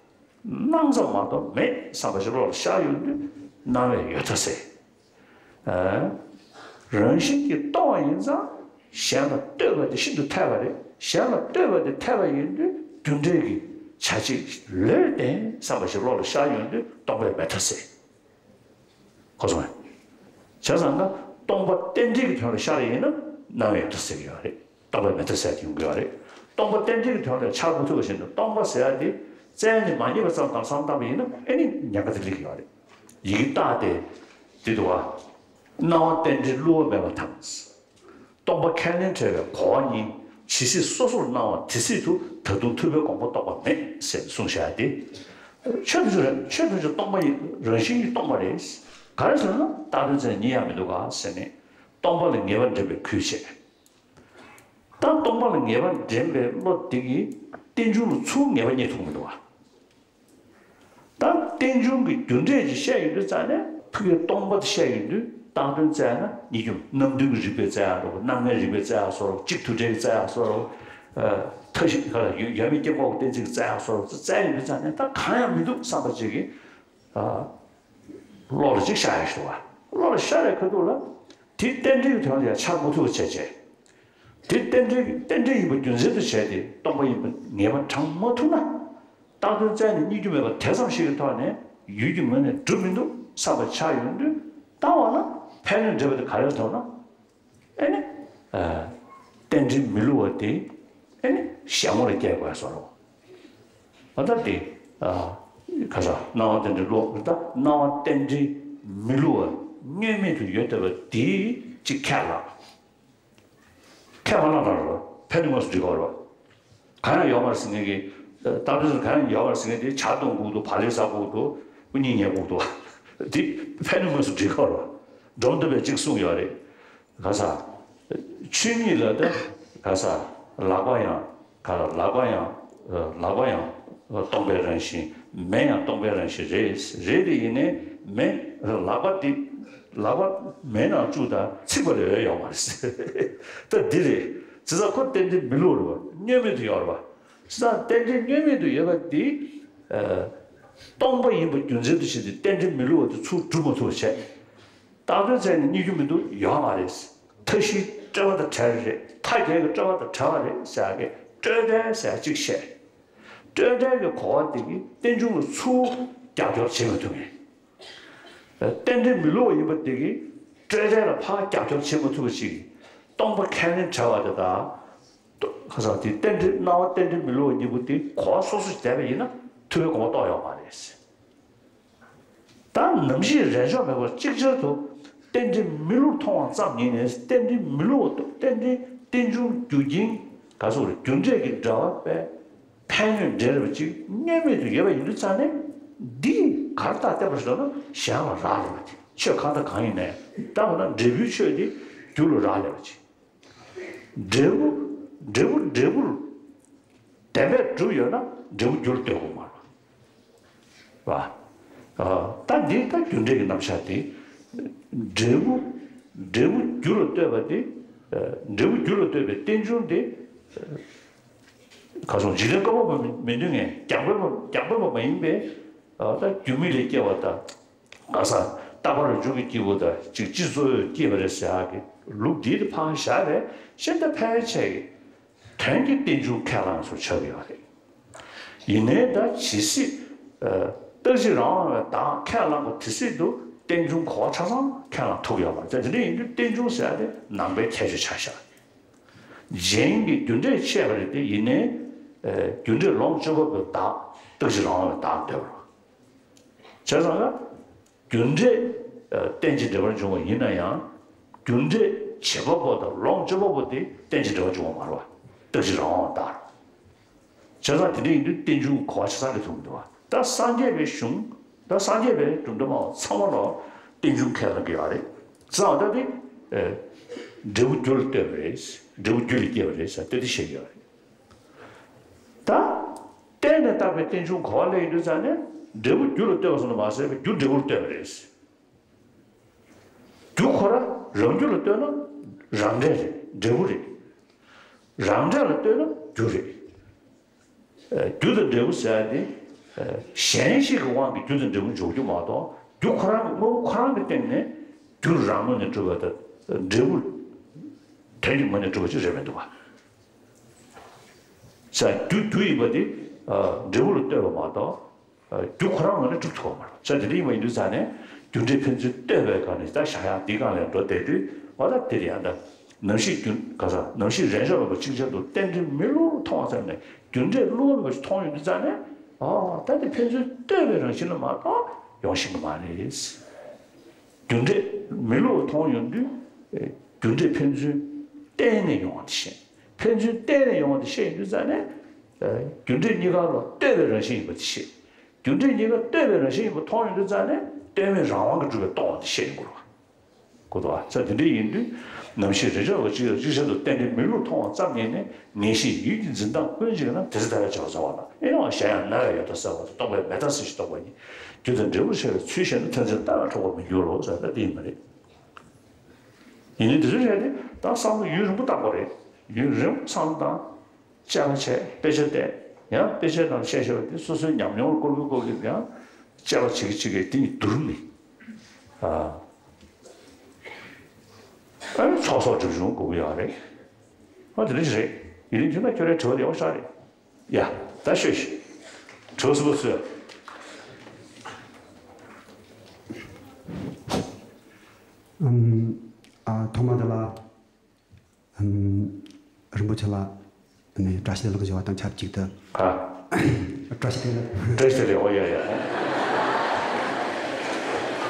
སྣང་ཙམ་མ་གཏོགས་མེད་བསམ་པ་ཞིག་བློ་ལ་ཤར་ཡོང་དུས་སྣང་བས་ཡོད་མཐའ་གསལ། ཨ་རང་བཞིན་གྱིས་སྟོང་བ་ཡིན་ཙང་གཞན་ལ་ལྟོས་པ་དེ་ཤིན་ཏུ་འཐད་པ་རེད། གཞན་ལ་ལྟོས་པ་དེ་འཐད་པ་ཡིན་དུས་རྒྱུ་འབྲས་ཀྱི་བྱ་བྱེད་ལས་བརྟེན་བསམ་པ་ཞིག་བློ་ལ་ཤར་ཡོང་དུས་སྟོང་པའི་མེད་མཐའ་གསལ། གོ་སོང་ངས། བྱས་ཙང་ན་སྟོང་པ་རྟེན་འབྲེལ་གྱི་དོན་ལ་ཤར་ཡིན་ན་སྣང་བའི་ཡོད་མཐའ་གསལ་གྱི་ཡོད་རེད། སྟོང་པའི་མེད་མཐའ་གསལ་གྱི་ཡོང་གི་ཡོད་རེད། སྟོང་པ་རྟེན་འབྲེལ་གྱི་དོན་ལ་འཆར་མ་ཐུབ་པ་བཞིན་དུ་སྟོང་པ་ཟེར་ཡ་དེ་བཙལ་ནས་མ་རྙེད་པ་ཙམ་གང་བསམ་བཏང་བ་ཡིན་ན་ཨེ་ནི་ཉེན་ཁ་དེ་སླེབས་ཀྱི་ཡོད་རེད། ཡི་གེ་རྟགས་དེ་འདི་འདུག་བ། སྣང་བ་རྟེན་འབྲེལ་བསླུ་བ་མེད་པ་དང་། སྟོང་པ་ཁས་ལེན་བྲལ་བའི་གོ་བ་གཉིས་ཇི་སྲིད་སོ་སོར་སྣང་བ་དེ་སྲིད་དུ་ད་དུང་ཐུབ་པའི་དགོངས་པ་རྟོགས་པ་མེད་ཟེར་གསུངས་བཞག་སྟེ། ཆོས་ཐམས་ཅད་ཆོས་ཐམས་ཅད་སྟོང་པ་ཡིན། རང་བཞིན་གྱིས་སྟོང་པ་རེད། ག་རེ་ཟེར་ན་བཏགས་དོན་བཙལ་ནས་རྙེད་ཡག་མི་འདུག་ག་ཟེར་ནས་སྟོང་པ་ལ་ངེས་པ་འདྲེན་པའི་ཁུལ་བྱས། ད་སྟོང་པ་ལ་ངེས་པ་འདྲེན་པའི་བློ་དེ་གིས་རྟེན་འབྱུང་ལ་ཚུར་ངེས་པ་རྙེད་ཐུབ་མི་འདུག་ག་ད་རྟེན་འབྱུང་གི་རྒྱུ་འབྲས་ཀྱི་བཤད་ཡོང་དུས་ཙང་ནས་ཕ་གིའི་སྟོང་པ་དེ་བཤད་ཡོང་དུས་བཏགས་དོན་བཙལ་ན་གཉིས་འགྱུར་རྣམ་བདུན་གྱི་རིགས་པས་བཙལ་ཡག་རོགས། རྣམ་ལྔའི་རིགས་པས་བཙལ་ཡག་སོགས་རོགས། གཅིག་དུ་བྲལ་གྱི་བཙལ་ཡག་སོགས་རོགས། མཐའ་བཞི་ག་ལ་ཡོད་ཡོད་མེད་སྐྱེ་འགོག་གཏན་ཚིགས་བཙལ་ཡག་སོགས་རོགས། བཙལ་ཡོང་དུས་ཙང་ནས་ད་གང་ཡང་མི་འདུག་བསམ་པ་ཅིག་གིས་བློ་ལ་གཅིག་ཤར་ཡག་ཞིག་འདུག་བ། བློ་ལ་ཤར་བའི་ཁ་ཐུག་ལ་དེ་རྟེན་འབྲེལ་གྱི་དོན་ལ་ཡང་འཆར་མ་ཐུབ་པ་བྱས་བྱས། དེ་རྟེན་འབྲེལ་རྟེན་འབྲེལ་ཡིན་པ་རྒྱུ་མཚན་དུ་བྱས་ཏེ་སྟོང་པ་ཡིན་པ་ངེས་པ་དྲངས་མ་ཐུབ་ན། བཏགས་དོན་བཙལ་ནས་རྙེད་རྒྱུ་མེད་པ་དེ་ཙམ་ཞིག་གི་ཐོག་ནས་ཡུལ་གྱི་ངོས་ནས་གྲུབ་མི་འདུག་བསམ་པ་ཆགས་ཡོང་དུས་ལྟ་བ་ལ་ཕན་གནོད་འབྲེལ་བ་དེ་ག་རེ་ཐོབ་ན། ཨེ་ནི། རྟེན་འབྲེལ་མི་བསླུ་བ་དེ་ཨེ་ནི་གཞན་ངོ་ལ་སྐྱེལ་དགོས་སོ་རོ། ཨ་ད་དེ་ཁ་ས་སྣང་བ་རྟེན་འབྲེལ་བསླུ་བ། ད་སྣང་བ་རྟེན་འབྲེལ་མི་བསླུ་བ་དངོས་མེད་དུ་ཡོད་བསྡད་པ་དེ་གཅིག་ཁས་བླངས། ཁས་མ་བླངས་ན་རོ་ཕན་གནོད་དངོས་སུ་འགྲིག་གོ་རོ། གང་ཡང་ཡོད་མ་རེད་ཟེར་མཁན་གྱི། ད་དུང་གང་ཡང་ཡོད་མ་རེད་ཟེར་མཁན་དེ་ཇ་འཐུང་དགོས་འདུག་བག་ལེབ་ཟ་དགོས་འདུག་སྤུ་ཉིད་ཉལ་དགོས་འདུག་དེ་ཕན་གནོད་དངོས་སུ་འགྲིག་གོ་རོ། འབྲོམ་སྟོན་པས་གཅིག་གསུངས་ཡོད་རེད། ག་ས། ཆོས་ཉིད་ལ་ད་ག་ས་ལག་པ་ཡང་ག་ལག་པ་ཡང་ལག་པ་ཡང་སྟོང་པའི་རང་བཞིན། མེ་ཡང་སྟོང་པའི་རང་བཞིན་རེད། རེད་དེ་ཡིན་ནའི་མེ་ལག་པ་དེ་ ལག་པ་མེ་ནང་བཅུག་དང་ཚིག་པ་ལས་ཡོད་ཡོད་མ་རེད། ད་འདི་རེད། བྱས་ཙང་ཁོ་རྟེན་འབྲེལ་མི་བསླུ་བ་རེད་པ། བསྙོན་མེད་དུ་ཡོད་རེད་པ། བྱས་ཙང་རྟེན་འབྲེལ་བསྙོན་མེད་དུ་ཡོད་པ་འདི། ཨ། སྟོང་པ་ཡིན་པ་རྒྱུ་མཚན་དུ་བྱས་ཏེ་རྟེན་འབྲེལ་མི་བསླུ་བ་དེ་ཚུར་སྒྲུབ་མ་ཐུབ་པ་བྱས། རྟག་ཏུ་བཙལ་ནས་རྙེད་རྒྱུ་མི་འདུག་ཡོད་མ་རེད། མཐའ་བཞིའི་སྤྲོས་པ་དང་བྲལ་བ་རེད། མཐའ་རྒྱལ་གྱི་སྤྲོས་པ་དང་བྲལ་བ་རེད་ཟེར་ཡག་གི་སྤྲོས་བྲལ་ཟེར་ཡག་གཅིག་བཤད། སྤྲོས་བྲལ་གྱི་གོ་བ་དེ་གིས་རྟེན་འབྱུང་ལ་ཚུར་རྒྱབ་སྐྱོར་བྱེད་མི་ཐུབ་མཁན། རྟེན་འབྲེལ་མི་བསླུ་བ་ཡིན་པ་དེ་གིས་སྤྲོས་བྲལ་ལ་ཕར་རྒྱབ་སྐྱོར་བྱེད་མི་ཐུབ་པ་ཞིག་སྟོང་པ་ཁས་ལེན་བྲལ་བ་དེ་དང་། ཁ་སང་དེ་རྟེན་འབྲེལ་སྣང་བ་རྟེན་འབྲེལ་མི་བསླུ་བ་གཉིས་པོ་དེ་གོ་བ་སོ་སོ་ཞིག་བསྡད་པ་ཡིན་ན་ཐུབ་པའི་གོ་བ་རྟོགས་ཡོད་མ་རེད། ད་ནམ་ཞིག་རེས་འཇོག་མེད་པར་ཅིག་ཅར་དུ་རྟེན་འབྲེལ་མི་བསླུར་མཐོང་བ་ཙམ་ཉིད་ནས་རྟེན་འབྲེལ་མི་བསླུ་བ་དང་རྟེན་འབྲེལ་རྟེན་འབྱུང་རྒྱུ་རྐྱེན་ག་སོགས་རྒྱུ་འབྲས་ཀྱི་འབྲེལ་བ་པས་ཕན་གནོད་འབྲེལ་བ་ཅིག་བསྙོན་མེད་དུ་ཡོད་པ་ཡིན་དུས་ཙང་ནས། འདི་གར་ལྟར་བལྟས་པ་ཞིག་ལ་ན་གཞན་ལ་རག་ལས་པ་དེ་ཆོས་གང་དང་གང་ཡིན་ནའི་ལྟ་བ་ན་འབྲས་བུའི་ཆོས་དེ་རྒྱུ་ལ་རག་ལས་པ་ཅིག་འབྲས་བུ། འབྲས་བུ་འབྲས་བུར་བདེན་པས་གྲུབ་ཡོད་ན་འབྲས་བུ་རྒྱུར་ལྟོས་དགོས་མ་རེད་པ། ཨ། ད་འདི་ད་རྒྱུ་འབྲས་ཀྱི་རྣམ་གཞག་དེ། འབྲས་བུ། འབྲས་བུ་རྒྱུ་ལ་ལྟོས་པ་དེ། ཨ། འབྲས་བུ་རྒྱུ་ལ་ལྟོས་པའི་རྟེན་འབྱུང་དེ། ཨ། ཁ་སང་འཇིག་རྟེན་བཀོད་པ་མི་མི་འདུག་ངས་རྒྱང་འཕེན་པ་རྒྱང་འཕེན་པ་མ་ཡིན་པས། ཨ། ད་རྒྱུ་མིག་ལས་སྐྱེ་བ་དང་། ག་ས། རྟག་པར་རང་བྱུང་གི་སྐྱེས་བུ་དང་གཅིག་སྤྱི་གཙོ་བོས་སྐྱེས་པ་རེད་ཟེར་ཡག་གི་ལུགས་འདི་དེ་ཕར་བཞག་པས་ཤིན་ཏུ་ཕལ་ཆེར་གྱི་དོན་གྱི་རྟེན་འབྱུང་ཁས་བླངས་སུ་ཆགས་ཀྱི་ཡོད་རེད། ཡིན་ནའི་ད་ཇི་སྲིད། ཨ། རྟག་གཅིག་རང་དབང་བའི་བདག་ཁས་བླངས་པ་དེ་སྲིད་དུ་རྟེན་འབྱུང་གོ་བ་ཆ་ཚང་ཁས་བླངས་ཐུབ་ཀྱི་ཡོད་མ་རེད། དེ་འདྲ་ཡིན་དུས་རྟེན་འབྱུང་ཟེར་ཡག་དེ་ནང་པའི་ཁྱད་ཆོས་ཆགས་ཤག་གཞན་གྱི་རྒྱུ་འབྲས་ཆད་པ་རེད་དེ་ཡིན་ནའི། ཨ། རྒྱུ་འབྲས་ལོངས་སྤྱོད་པ་པོའི་བདག་རྟག་གཅིག་རང་དབང་བའི་བདག་འདོད་པ་རེད། བྱས་ཙང་ཀ་རྒྱུ་འབྲས། ཨ། རྟེན་ཅིང་འབྲེལ་བར་འབྱུང་བ་ཡིན་ན་ཡང་། རྒྱུ་འབྲས་བྱེད་པ་པོ་དང་ལོངས་སྤྱོད་པ་པོ་དེ་རྟེན་ཅིང་འབྲེལ་བར་འབྱུང་བ་མ་རེད་པ། རྟག་གཅིག་རང་དབང་བདག་རེད། བྱས་ཙང་དེ་འདྲ་ཡིན་དུས་རྟེན་འབྱུང་གོ་བ་ཆ་ཚང་རེད་ཐུབ་མི་འདུག་པ། ད་སངས་རྒྱས་པའི་གཞུང་། ད་སངས་རྒྱས་པའི་གྲུབ་མཐའ་སྨྲ་བ་ཚང་མ་ལ་རྟེན་འབྱུང་ཁས་བླངས་ཀྱི་ཡོད་རེད། བྱས་ཙང་ད་དེ། ཨ། འབྲས་བུ་རྒྱུ་ལ་ལྟོས་པ་རེད། འབྲས་བུ་རྒྱུ་ལས་སྐྱེས་པ་རེད་ཟེར་ཏེ་དེ་བཤད་ཀྱི་ཡོད་རེད། ད། བརྟེན་ནས་བཏགས་པའི་རྟེན་འབྱུང་གོ་བ་ལས་ཡིན་དུས་ཙང་ནས་འབྲས་བུ་རྒྱུ་ལ་ལྟོས་པ་སོང་དུ་མ་ཟད་པའི་རྒྱུ་འབྲས་བུར་ལྟོས་པ་རེད། རྒྱུ་ཁོ་རང་རང་རྒྱུ་ལ་ལྟོས་ན་རང་འབྲས་རེད། འབྲས་བུ་རེད། རང་འབྲས་ལ་ལྟོས་ན་རྒྱུ་རེད། ཨ། རྒྱུ་དང་འབྲས་བུ་ཟེར་ཡག་དེ། ཨ། གཞན་ཞིག་གི་དབང་གིས་རྒྱུ་དང་འབྲས་བུ་འཇོག་རྒྱུ་མ་གཏོགས་རྒྱུ་ཁོ་རང་གི་དངོས་པོ་ཁོ་རང་གི་སྟེང་ནས་རྒྱུ་རང་ངོས་ནས་གྲུབ་པ་དང་འབྲས་བུ་དོན་གྱི་ངོས་ནས་གྲུབ་པ་ཅིག་རེད་མི་འདུག་པ། ས་རྒྱུ་རྒྱུ་ཡིན་པ་དེ། ཨ། འབྲས་བུ་ལ་ལྟོས་པ་མ་གཏོགས། ཨ། རྒྱུ་ཁོ་རང་ངོས་ནས་གྲུབ་ཐུབ་པ་མ་རེད། ས་དེ་འདྲ་ཡིན་པ་ཡིན་དུས་ཙང་ནས་རྒྱུ་འབྲས་ཕན་ཚུན་ལྟོས་པའི་སྒང་ནས་ད་བཞག་ཡག་འདི་སྒང་ལ་འགྲོ་བསྡད་དུས། འོ་ད་དེ་རེད་ཡ། ད་ནམ་ཞིག་རྒྱུ། ག་ས། ནམ་ཞིག་རེས་འཇོག་མེད་པར་ཅིག་ཅར་དུ་རྟེན་འབྲེལ་མི་བསླུར་མཐོང་བ་ཙམ་ནས་རྒྱུ་འབྲས་བསླུ་བ་མེད་པ་ཞིག་མཐོང་ཡོང་དུས་ཙང་ནས། ཨ། ད་དེ་ཕན་ཚུན་ལྟོས་པའི་རང་བཞིན་ལ་མ་གཏོགས་ཡོང་ཤེས་ཀྱི་མ་རེད། རྒྱུ་འབྲས་མི་བསླུ་བ་མཐོང་ཡོང་དུས། ཨེ། རྒྱུ་འབྲས་ཕན་ཚུན་བརྟེན་ནས་ཡོང་བ་དེ་ཤེས། ཕན་ཚུན་བརྟེན་ནས་ཡོང་བ་དེ་ཤེས་ཡོང་དུས་ཙང་ནས། ཨེ། རྒྱུ་འབྲས་གཉིས་ཀ་ལ་ལྟོས་པའི་རང་བཞིན་ཡིན་པ་དེ་ཤེས། རྒྱུ་འབྲས་གཉིས་ཀ་ལྟོས་པའི་རང་བཞིན་ཡིན་པ་མཐོང་ཡོང་དུས་ཙང་ནས་ལྟོས་མེད་རང་དབང་གིས་གྲུབ་པའི་སྟོང་པ་དེ་ཤེས་ཡོང་དགོས་རེད་པ། གོ་འདུག་པ། ས་དེ་འདྲ་ཡིན་དུས་ནམ་ཞིག་རེས་འཇོག་མེད་པར་ཅིག་ཅར་དུ་རྟེན་འབྲེལ་མི་བསླུར་མཐོང་བ་ཙམ་ཉིད་ནས་ངེས་ཤེས་ཡིད་ཀྱི་འཛིན་སྟངས་ཀུན་གཅིག་ན་དེ་ཚེ་ད་ལྟ་བྱ་བ་ཟ་བ་ན་ཨེ་ཡོང་བ་གཞན་ཡང་རྣ་བས་ཡོད་དོ་གསལ་བ་དང་རྟོག་པས་མེད་ཐབས་སུ་ཞིག་རྟོགས་པ་ཉིད། རྒྱུ་དང་འབྲས་བུར་ཤར་བའི་ཚུལ་ཤེས་ན་ཐོས་འཛིན་ལྟ་བས་འཕྲོག་པར་མི་འགྱུར་རོ་ཟེར་ད་དེ་ཡིན་པ་རེད། ཡིན་ནའི་དེ་ཚོ་བྱས་ཏེ་ད་བསམ་བློ་ཡུན་རིང་པོ་བཏང་དགོས་རེད། ཡུན་རིང་པོ་བསམ་བློ་བཏང་། དཔྱད་པ་བྱས། དཔེ་ཆ་བལྟས། ཡང་དཔེ་ཆའི་ནང་བཤད་བཤད་པ་དེ་སོ་སོའི་ཉམས་མྱོང་ལ་བསྐོར་གི་བསྐོར་གི་ཡང་དཔྱད་པ་བྱེད་ཀྱི་བྱེད་ཀྱི་དེ་ཉིད་བསྡུར་ནས། ཨ། ཨ་ནི་ཚོགས་གསོག་སྒྲིབ་སྦྱོང་དགོས་ཀྱི་ཡོད་རེད། ཨ། དེ་འདྲ་ཞིག་རེད། ཡིན་ནའི་དེ་ན་ཁྱོད་རའི་དྲི་བ་དེ་ཡག་པོ་ཞེ་དྲག་རེད། ཡ། ད་ཤོད་ཤིག་དྲི་བ་གསུམ་པ་ཚོས། ཨམ། ཨ། ཐོག་མ་དེ་ལ། ཨམ། རིན་པོ་ཆེ་ལ་ནས་བཀྲ་ཤིས་བདེ་ལེགས་ཞུ་བ་དང་ཆབས་ཅིག་ཏུ། ཨ། བཀྲ་ཤིས་བདེ་ལེགས། བཀྲ་ཤིས་བདེ་ལེགས། ཨོ་ཡ་ཡ།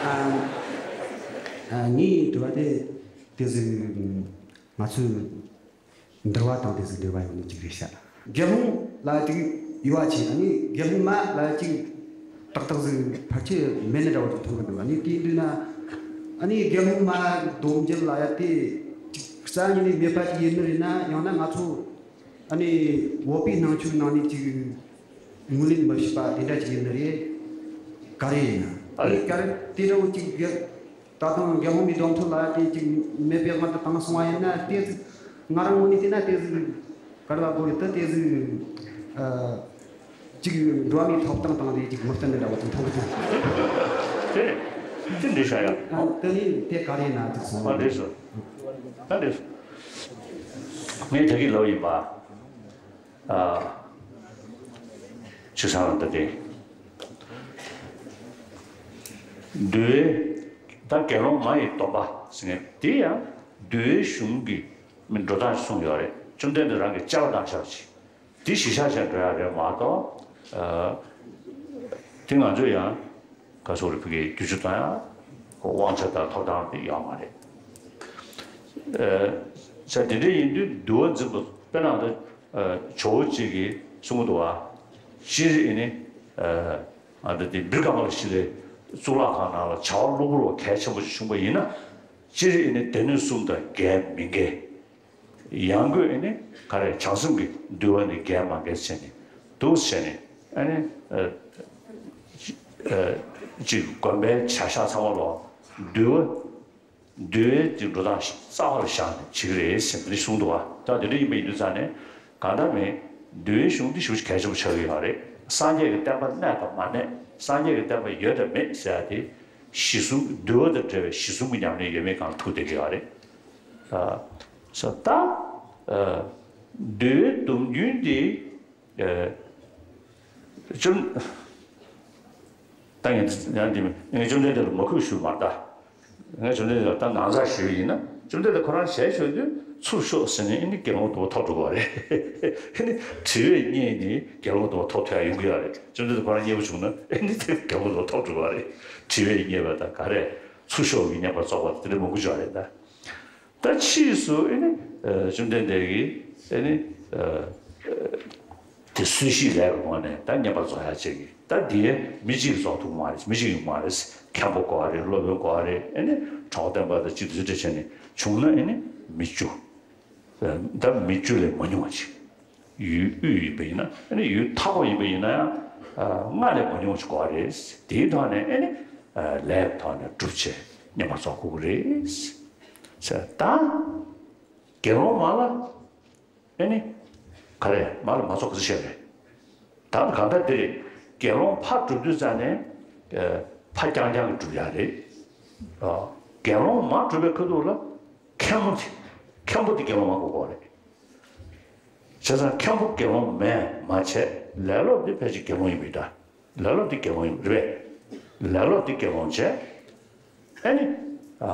ཨ། ཨ། ངའི་དྲི་བ་དེ་དེ་ཟིག་ང་ཚོས་འདུལ་བ་དང་དེ་ཟིག་འབྲེལ་བ་ཡོད་ནི་ཅིག་རེད་ཤག་དགེ་སློང་ལ་ཅིག་ཡུ་བ་ཆེ། ཨ་ནི་དགེ་སློང་མ་ལ་ཅིག་ཏག་ཏག་ཟིག་ཕལ་ཆེར་མེད་ནི་འདྲ་བོ་ཅིག་མཐོང་གི་འདུག་ཨ་ནི་དེ་ཡིན་དུས་ན། ཨ་ནི་དགེ་སློང་མ་སྡོམ་རྒྱུ་ལ་ཡ་དེ་ཅིག་རྩ་ཉིད་ནས་མེད་པ་ཅིག་ཡིན་ནི་རེད་ན། ཡང་ན་ང་ཚོ་ཨ་ནི་བོད་པའི་ནང་ཆོས་ནང་ནས་ཅིག་ངོས་ལེན་མི་བྱེད་པ་དེ་འདྲ་ཅིག་ཡིན་ནི་རེད། ག་རེ་ཡིན་ན། ཨ་ནི་ག་རེ་དེ་འདྲ་བོ་ཅིག་གི་ད་དུང་དགེ་སློང་མའི་སྡོམ་ཐོབ་ལ་དེ་ཅིག་མེད་པའི་དབང་དུ་བཏང་སོང་བ་ཡིན་ན། དེ་ང་རང་ངོས་ནས་བལྟས་ན་དེ་ཟིག་ག་རེ་ལབ་དགོས་རེད། ད་དེ་ཟིག་ཨ་ཅིག་འགྲོ་བ་མིའི་ཐོབ་ཐང་དང་དེ་ཅིག་མི་བསྟུན་ནི་འདྲ་བོ་ཅིག་མཐོང་གི་འདུག་དེ་དེ་འདྲ་བྱ་ཡ། ཨ་དེ་ནི་དེ་ག་རེ་ཡིན་ན་ཅིག་སོང་། ཨ་འདྲ་སོ། ད་འདྲ་སོ། ངས་ད་གིན་ལབ་ཡིན་པ། ཨ་ཆུ་སང་ལ་ད་དེ། འདུལ་བའི་ད་དགེ་སློང་མ་ཡི་སྡོམ་པ་ཟེར་མཁན་དེ་ཡང་འདུལ་བའི་གཞུང་གི་མི་འགྲོ་སྟངས་གསུངས་ཡོད་རེད། བཅོམ་ལྡན་འདས་རང་གི་དཔྱལ་བ་བཏང་ཤག་ཅིག་དེ་གཞི་བཞག་བྱས་འགྲོ་ཡ་རེད་མ་གཏོགས། ཨ་དེ་ང་ཚོས་ཡང་ག་སོག་རེ་ཕ་གིའི་རྒྱུ་ཆུ་བཏང་ཡ་དབང་ཆ་དང་ཐོབ་ཐང་དེ་ཡོད་མ་རེད། ཨ་ས་དེ་འདྲ་ཡིན་དུས་འདུལ་བ་འཛིན་པ་དཔེར་ན་ད་ཇོ་བོ་གཅིག་གིས་གསུང་གི་འདུག་བ། སྤྱིར་ཨེ་ནི་ཨ་ད་དེ་བི་ཀྲ་མ་ལ་ཤཱི་ལའི་གཙུག་ལག་ཁང་ནང་ལ་བྱ་བ་གློ་བུར་བ་གལ་ཆེན་པོ་ཞིག་བྱུང་བ་ཡིན་ན། སྤྱིར་ཨེ་ནི་སྡེ་སྣོད་གསུམ་དང་འགལ་མི་འགལ། ཡང་སྒོས་ཨེ་ནི་ག་རེ་བྱང་སེམས་ཀྱི་འདུལ་བ་ནི་འགལ་མ་འགལ་བྱས་ནས་འདུག་བྱས་ནས་ཨེ་ནི་ཨ་ཨ་ཅིག་དགོན་པའི་བྱ་བཞག་ཚང་མ་ལོ་འདུལ་བ། འདུལ་བའི་འགྲོ་སྟངས་རྩ་བ་ལ་བཞག་ནས་བྱེད་ཀྱི་རེད་ཟེར་ནས་གསུངས་འདུག་བ། ད་དེ་འདྲ་ཡིན་པ་ཡིན་དུས་ཙང་ནས་གང་ལྟར་མིན་འདུལ་བའི་གཞུང་འདི་ཞེ་པོ་ཅིག་གལ་ཆེན་པོ་ཆགས་ཀྱི་ཡོད་རེད། སངས་རྒྱས་ཀྱི་བསྟན་པ་གནས་དང་མ་གནས། སངས་རྒྱས་ཀྱི་བསྟན་པ་ཡོད་དང་མེད་ཟེར་ཡ་དེ་གཞི་གསུམ་འདུལ་བ་དང་འབྲེལ་བའི་གཞི་གསུམ་གྱི་ཉམས་ལེན་ཡོད་མེད་སྒང་ལ་ཐུག་བསྡད་ཀྱི་ཡོད་རེད། ཨ་ས་ད་ཨ་འདུལ་བའི་སྡོམ་རྒྱུན་འདི་ཨ་བཅོམ། ད་ངས་ཡང་འདི་ངས་བཅོམ་ལྡན་འདས་ལ་མ་གུས་ཞུས་མ་རེད་ད། ངས་བཅོམ་ལྡན་འདས་ལ་ད་ནང་ཚགས་ཞུས་ཡིན་ན། བཅོམ་ལྡན་འདས་ཁོ་རང་ཞལ་བཞུགས་དུས་ཚུར་ཤོག་ཟེར་ནས་ཨེ་ནི་དགེ་སློང་སྡོམ་པ་ཐོབ་འགྲོ་གི་རེད། ཨེ་ནི་དྲི་བས་མཉེས་ནས་དགེ་སློང་སྡོམ་པ་ཐོབ་ཐུབ་ཡ་ཡོང་གི་ཡོད་རེད། བཅོམ་ལྡན་འདས་ཁོ་རང་མཉེས་པོ་བྱུང་ན་ཨེ་ནི་དེ་དགེ་སློང་སྡོམ་པ་ཐོབ་འགྲོ་གི་རེད། དྲི་བས་མཉེས་པ་དང་ག་རེ་ཚུར་ཤོག་གི་བསྙེན་པར་རྫོགས་པ་དེ་འདྲ་མང་པོ་ཅིག་ཡོད་རེད་ད། ད་ཕྱིས་སུ་ཨེ་ནི་ཨ་བཅོམ་ལྡན་འདས་ཀྱིས་ཨེ་ནི་ཨ་དེ་གསོལ་ཞིག་ལས་ཀྱི་ངོ་ནས་ད་བསྙེན་པར་རྫོགས་ཡ་བྱེད་ཀྱི། ད་དེ་མི་གཅིག་གིས་རྫོགས་ཐུབ་མ་རེད། མི་གཅིག་ཡོང་མ་རེད། མཁན་པོ་དགོས་པ་རེད། སློབ་དཔོན་དགོས་པ་རེད། ཨེ་ནི་གྲོགས་བསྟེན་པ་དང་གཅིག་ཏུ་འདྲ་བྱས་ནས་བྱུང་ན་ཨེ་ནི་མི་བཅུ། ད་མི་བཅུ་ལས་མ་ཉུང་བ་ཅིག་ཡུལ་དབུས་ཡིན་པ་ཡིན་ན། ཨེ་ནི་ཡུལ་མཐའ་འཁོབ་ཡིན་པ་ཡིན་ན་ཡང་ལྔ་ལས་མ་ཉུང་བ་ཅིག་དགོས་པ་རེད། དེའི་ཐོག་ནས་ཨེ་ནི་ལས་ཀྱི་ཐོག་ནས་སྒྲུབ་བྱས་བསྙེན་པར་རྫོགས་དགོས་ཀྱི་རེད། ད་དགེ་སློང་མ་ལ་ཨེ་ནི་ག་རེ་མ་ལ་མ་རྫོགས་ག་ཚོད་བཤད་རེད། ད་གང་ལྟར་འདི་རེད། དགེ་སློང་ཕར་སྒྲུབ་དུས་ཙང་ནས་ཕར་རྐྱང་རྐྱང་གིས་སྒྲུབ་ཡ་རེད། དགེ་སློང་མ་སྒྲུབ་པའི་ཁ་ཐུག་ལ་མཁན་པོ་དེ་མཁན་པོ་དེ་དགེ་སློང་མ་དགོས་ཀྱི་རེད། བྱས་ཙང་མཁན་པོ་དགེ་སློང་མས་མ་བྱས། ལས་སློབ་དེ་ཕལ་ཆེར་དགེ་སློང་ཡིན་པའི་འདྲ། ལས་སློབ་དེ་དགེ་སློང་ཡིན་པ་རེད་པས། ལས་སློབ་དེ་དགེ་སློང་བྱས། ཨེ་ནི་ཨ་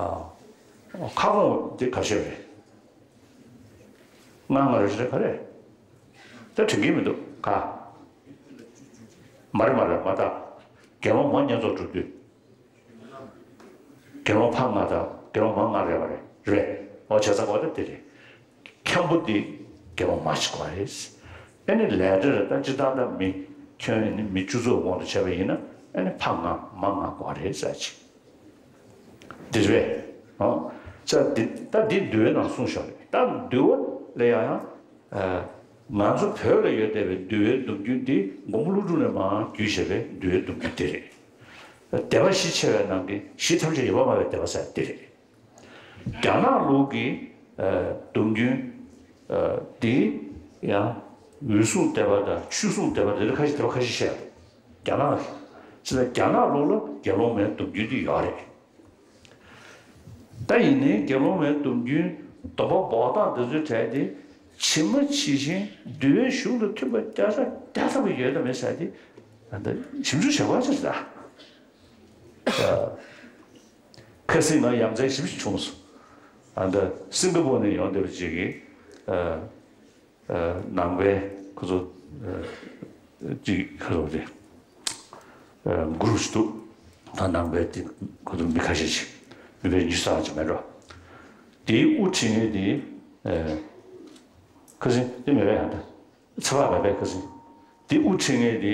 ཁ་སྐོང་དེ་ག་བྱས་རེད། ང་ང་རེ་རེ་ག་རེ། ད་དྲན་གྱི་མི་འདུག་ག་མ་རེད་མ་རེད་མ་ད། དགེ་སློང་མ་བསྙེན་རྫོགས་སྒྲུབ་དུས། དགེ་སློང་ཕ་ལྔ་དང་དགེ་སློང་མ་ལྔ་རེད་པ་རེད། རེད། འོ་བྱས་ཙང་འོ་ད་དེ་རེད། མཁན་པོ་དེ་དགེ་སློང་མ་ཞིག་དགོས་རེད། ཨེ་ནི་ལས་འབྲས་ལ་ད་སྤྱིར་བཏང་ད་མི་ཁྱོན་ནི་མི་བཅུ་ཚོགས་དབང་དུ་བྱས་པ་ཡིན་ན་ཨེ་ནི་ཕ་ལྔ་མ་ལྔ་དགོས་རེད་ཟེར་ཅིག་འདི་རེད། ཨོ། ཙ་འདི་ད་འདི་འདུལ་བའི་ནང་གསུངས་ཤག་རེད། ད་འདུལ་བ་ལ་ཡང་ཡང་ཨ་ང་ཚོ་བོད་ལ་ཡོད་བསྡད་པའི་འདུལ་བའི་སྡོམ་རྒྱུན་འདི་མགོན་པོ་ཀླུ་སྒྲུབ་ནས་མར་བརྒྱུད་བཞག་པའི་འདུལ་བའི་སྡོམ་རྒྱུན་འདི་རེད། སྡེ་པ་བཞི་ཆེ་བའི་ནང་གི་གཞི་ཐམས་ཅད་ཡོད་པར་སྨྲ་བའི་སྡེ་པ་ཟེར་འདི་རེད། རྒྱ་ནག་ལུགས་ཀྱི་ཨ་སྡོམ་རྒྱུན་ཨ་འདི་ཡང་འོད་སྲུང་སྡེ་པ་དང་ཆོས་སྲུང་སྡེ་པ་དེ་འདྲ་ཁ་ཤས་སྡེ་པ་ཁ་ཤས་བཤད་ཡོད་རེད། རྒྱ་ནག་ལ། ཅི་ལ་རྒྱ་ནག་ལུགས་ལ་དགེ་སློང་མའི་སྡོམ་རྒྱུན་འདི་ཡོད་རེད། ད་ཡིན་ནའི་དགེ་སློང་མའི་སྡོམ་རྒྱུན་སྡོམ་པ་འབོག་སྟངས་འདི་ཚོའི་གྲས་དེ་ཇི་མ་ཇི་བཞིན་འདུལ་བའི་གཞུང་དང་མཐུན་པ་བརྒྱ་ཆ་བརྒྱ་ཐམ་པ་ཡོད་དམ་མེད་ཟེར་དེ་ད་ལྟ་ཞིབ་འཇུག་བྱེད་དགོས་ཅིག་རེད་ད། ཁ་སང་ང་ཡ་མཚན་ཞིབ་ཞིག་བྱུང་སོང་། ཨ་ད་སིང་ག་པོར་ནས་ཡོང་བསྡད་པ་ཅིག་གིས་ཨ་ནང་པའི་ཁོ་ཚོ་ཨ་ཅིག་ཁ་རོག་དེ་ཨ་གུ་རུ་ཞིག་འདུག་ད་ནང་པའི་དེ་ཁོ་ཚོ་མི་ཁ་ཤས་ཤིག་མི་ཕལ་ཉུང་ཙམ་ཅིག་མེད་འགྲོ། དེའི་དབུ་ཁྲིད་མཁན་དེ་ཨ་ཁ་སང་དེ་མེད་པས་ཡང་ད་ཚེ་དཔག་མེད་པའི་ཁ་སང་དེ་དབུ་ཁྲིད་མཁན་དེ་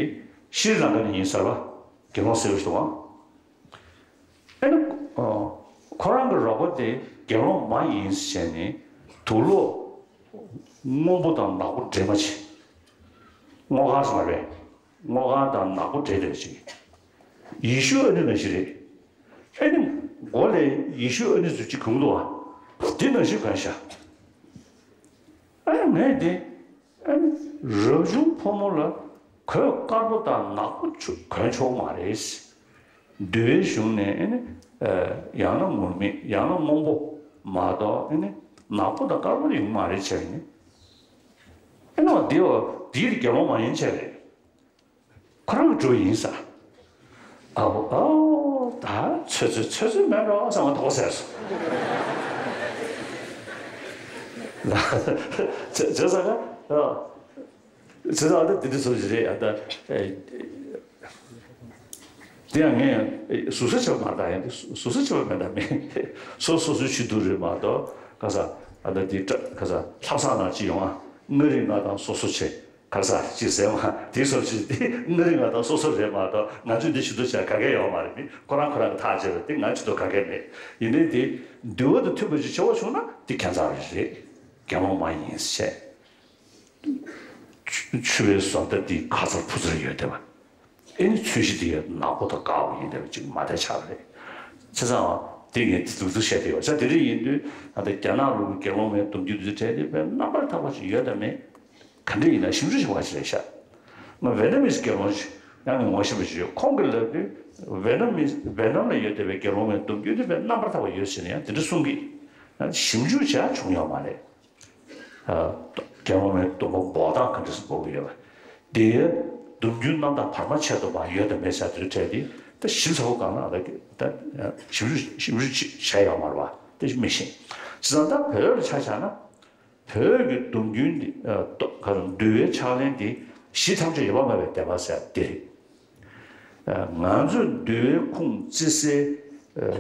ཤྲི་ལང་ཀ་ནས་ཡིན་ཟེར་བ། དགེ་སློང་ཟེར་བ་ཞིག་འདུག་ཨང་། ཨེ་ནི། ཨ་ཁོ་རང་གི་རོགས་པ་དེ་དགེ་སློང་མ་ཡིན་ཟེར་ནས་དུག་ལོག་སྔོན་པོ་དང་ནག་པོ་འདྲེས་མ་བྱེད། སྔོ་ཁང་ཟེར་མ་རེད། སྔོ་ཁང་དང་ནག་པོ་འདྲེས་བསྡད་ཅིག་ཡེ་ཤུ་ཨ་ནི་ནང་བཞིན་རེད། ཨེ་ནི་མགོ་ལ་ ཡེ་ཤུ་ཨ་ནི་ཚོ་གཅིག་གོན་འདུག་བ། དེ་ནང་བཞིན་གོན་ཤག་ཨ་ངས་དེ། ཨ་ནི་རབ་བྱུང་ཕོ་མོ་ལ་གོས་དཀར་པོ་དང་ནག་པོ་ཆུ་གོན་ཆོག་མ་རེད། འདུལ་བའི་གཞུང་ནས་ཨ་ནི་ཡང་ན་ངུར་སྨྲིག་ཡང་ན་སྔོན་པོ་མ་གཏོགས་ཨ་ནི་ནག་པོ་དང་དཀར་པོ་ཡོང་མ་རེད་བྱས་ནས། ཨ་ནི་བ་དེ་བ་དེའི་དགེ་སློང་མ་ཡིན་བྱས་རེད། ཁོ་རང་གི་གྲོགས་ཡིན་ས། ཨའོ་ཨའོ་ད་ཚོད་ཚོད་ཚོད་ཚོད་མེད་འགྲོ་བསམ་པ་དོགས་ཟེར་སོང་། ལ་ཚོད་ཚོད་ས་ག་ཨ་ཚོད་ས་ཨ་ད་དེ་འདྲ་བཟོ་ཞིག་རེད་ཨ་ད། དེ་ཡང་ངས་ཟུར་ཟ་བྱས་པ་མ་རེད་ད། ཡང་དེ་ཟུར་ཟ་བྱས་པ་མེད་ད་མེད། སོ་སོ་སོའི་ཆེད་དུ་རེད་མ་གཏོགས་ག་ས་ཨ་ད་དེ་ཀ་ས་ལྷ་བསངས་ནང་ཅི་ཡོང་ཨ། མངའ་རིས་མངའ་ཐང་སོ་སོ་བྱེད། ག་རེ་ཟ་ཅིག་ཟེར་མ་དེ་སོགས་ཅིག་དེ་མངའ་རིས་མངའ་ཐང་སོ་སོ་རེད་མ་གཏོགས་ང་ཚོས་འདི་ཞུ་གཏུག་བྱ་ག་གེ་ཡོད་མ་རེད། མི་ཁོ་རང་ཁོ་རང་གི་ཐག་བཅད་པ་དེ་ང་ཞུ་གཏུག་ག་གེ་མེད། ཡིན་ནའི་དེ་འདུལ་བ་དང་མཐུན་པ་ཅིག་བྱེད་པ་བྱུང་ན་དེ་ཁྱད་མཚར་རེད། དགེ་སློང་མ་ཡིན་ཟེར། ཆུ་བའི་བཟོ་ལྟ་འདི་ཁ་ཚར་ཕུ་ཚར་ཡོད་བསྡད་པ། ཨེ་ནི་ཚོས་གཞི་དེ་ཡང་ནག་པོ་དང་དཀར་པོ་ཡིན་བསྡད་པ་ཅིག་མ་བསྡད་ཆགས་པ་རེད། བྱས་ཙང་དེ་ངས་དེ་ལུགས་སུ་བཤད་བསྡད་ཡོད། བྱས་དེ་འདྲ་ཡིན་དུས་ད་ལྟ་རྒྱ་ནག་ལུགས་ཀྱི་དགེ་སློང་མའི་སྡོམ་རྒྱུན་དེ་ཚོ་གྲས་དེ་དཔེ་རྣམ་པར་དག་པ་ཞིག་ཡོད་དམ་མེད། ག་འདྲ་ཡིན་ན་ཞིབ་འཇུག་བྱེད་པ་ཞིག་རེད་ཤག་ང་ཝེ་ནམ་མི་སི་དགེ་སློང་ཞིག་ཡང་ངས་ངོ་ཤེས་པ་ཞིག་ཡོད། ཁོང་གིས་ལབ་དུས་ཝེ་ནམ་མི་སི་ཝེ་ནམ་ལ་ཡོད་བསྡད་པའི་དགེ་སློང་མའི་སྡོམ་རྒྱུན་དེ་དཔེ་རྣམ་པར་དག་པ་ཡོད་ཟེར་ནས་ཡང་དེ་འདྲ་གསུང་གི། ཞིབ་འཇུག་བྱས་བྱུང་ཡོད་མ་རེད། དགེ་སློང་མའི་སྡོམ་པ་འབོག་སྟངས་ག་འདྲ་སེ་འབོག་གི་ཡོད་པ། དེའི་སྡོམ་རྒྱུན་རྣམ་དག་བར་མ་ཆད་དུ་མ་ཡོད་དམ་མེད་ཟེར་དེ་འདྲ་འཕྲད་དེ་ད་ཞིབ་ཚགས་པོ་གང་ལ་ད་ཞིབ་འཇུག་ཞིབ་འཇུག་བྱས་ཡོད་མ་རེད་པ། དེ་མི་ཤེས། བྱས་ཙང་ད་བོད་ལ་ཆ་བཞག་ན་བོད་ཀྱི་སྡོམ་རྒྱུན་འདི་ག་རེ་འདུལ་བའི་ཕྱག་ལེན་འདི་གཞི་ཐམས་ཅད་ཡོད་པ་མེད་པའི་བདེན་པ་ཟེར་དེ་རེད། ང་ཚོས་འདུལ་བའི་ཁུངས་བརྩི་སའི་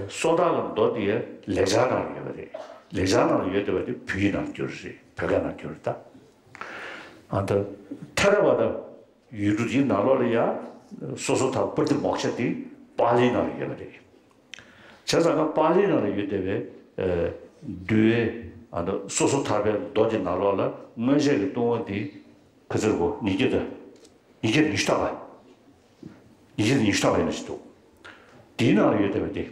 སོ་ཐར་གྱི་མདོ་དེ་ལེགས་སྦྱར་ནང་ལ་ཡོད་པ་རེད། ལེགས་སྦྱར་ནང་ལ་ཡོད་བསྡད་པ་དེ་བོད་ཡིག་ནང་འགྱུར་རེད། བོད་སྐད་ནང་འགྱུར་རེད་ད། ཨ་ད་ཐེ་ར་བ་ད་ཡུལ་གྲུ་དེའི་ནང་ལོགས་ལ་ཡ་སོ་སོ་ཐར་པྲ་ཏི་མོཀྵ་དེ་པཱ་ལིའི་ནང་ལ་ཡོད་པ་རེད། བྱས་ཙང་ཀ་པཱ་ལིའི་ནང་ལ་ཡོད་བསྡད་པའི་འདུལ་བའི་ཨ་ད་སོ་སོ་ཐར་པའི་མདོ་དེ་ནང་ལོགས་ལ་མངོན་ཤེས་ཀྱི་ལྟུང་བ་དེ་ག་ཚོད་གོ་ཉིས་བརྒྱ་དང་། ཉིས་བརྒྱ་ཉི་ཤུ་རྩ་བ། ཉིས་བརྒྱ་ཉི་ཤུ་རྩ་བ་ཡིན་ན་ཞིག་འདུག་དེའི་ནང་ལ་ཡོད་བསྡད་པ་དེ།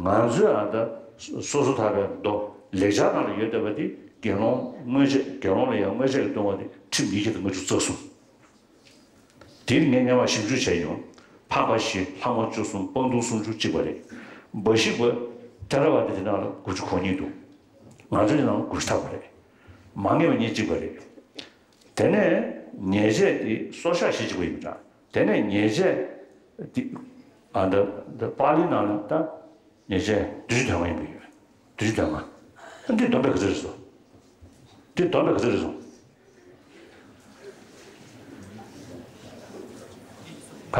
ང་ཚོས་ཨ་ད་སོ་སོ་ཐར་པའི་མདོ་ལེགས་སྦྱར་ནང་ལ་ཡོད་བསྡད་པ་དེ་དགེ་སློང་མངོན་ཤེས་དགེ་སློང་ལ་ཡང་མངོན་ཤེས་ཀྱི་ལྟུང་བ་དེ་ཁྲིམས་ཉིས་བརྒྱ་དང་ལྔ་བཅུ་རྩ་གསུམ། དེ་ངས་སྔོན་མ་ཞིབ་འཇུག་བྱས་མྱོང་། ཕག་པ་བཞི་ལྷ་མོ་བཅུ་གསུམ་སྤང་ལྟུང་སུམ་ཅུ་གཅིག་པ་རེད། འབའ་ཞིག་པ་ཐེ་ར་བ་ད་དེ་ནང་ལ་དགུ་བཅུ་གོ་གཉིས་འདུག་ང་ཚོའི་ནང་ལ་དགུ་བཅུ་ཐམ་པ་རེད། མ་ངེས་པ་གཉིས་གཅིག་པ་རེད། དེ་ནས་ཉེས་བྱས་དེ་སྲོག་ཆགས་བཞི་གཅིག་པ་ཡིན་པ་འདྲ། དེ་ནས་ཉེས་བྱས་དེ་ཨ་ད་ད་པཱ་ལི་ནང་ལ་ད་ཉེས་བྱས་བདུན་ཅུ་དོན་ལྔ་ཡིན་པ་ཡོད། བདུན་ཅུ་དོན་ལྔ། ཨ་འདི་བསྡོམས་པས་ག་ཚོད་རེད་སོ། འདི་བསྡོམས་པས་ག་ཚོད་རེད་སོང་། ག་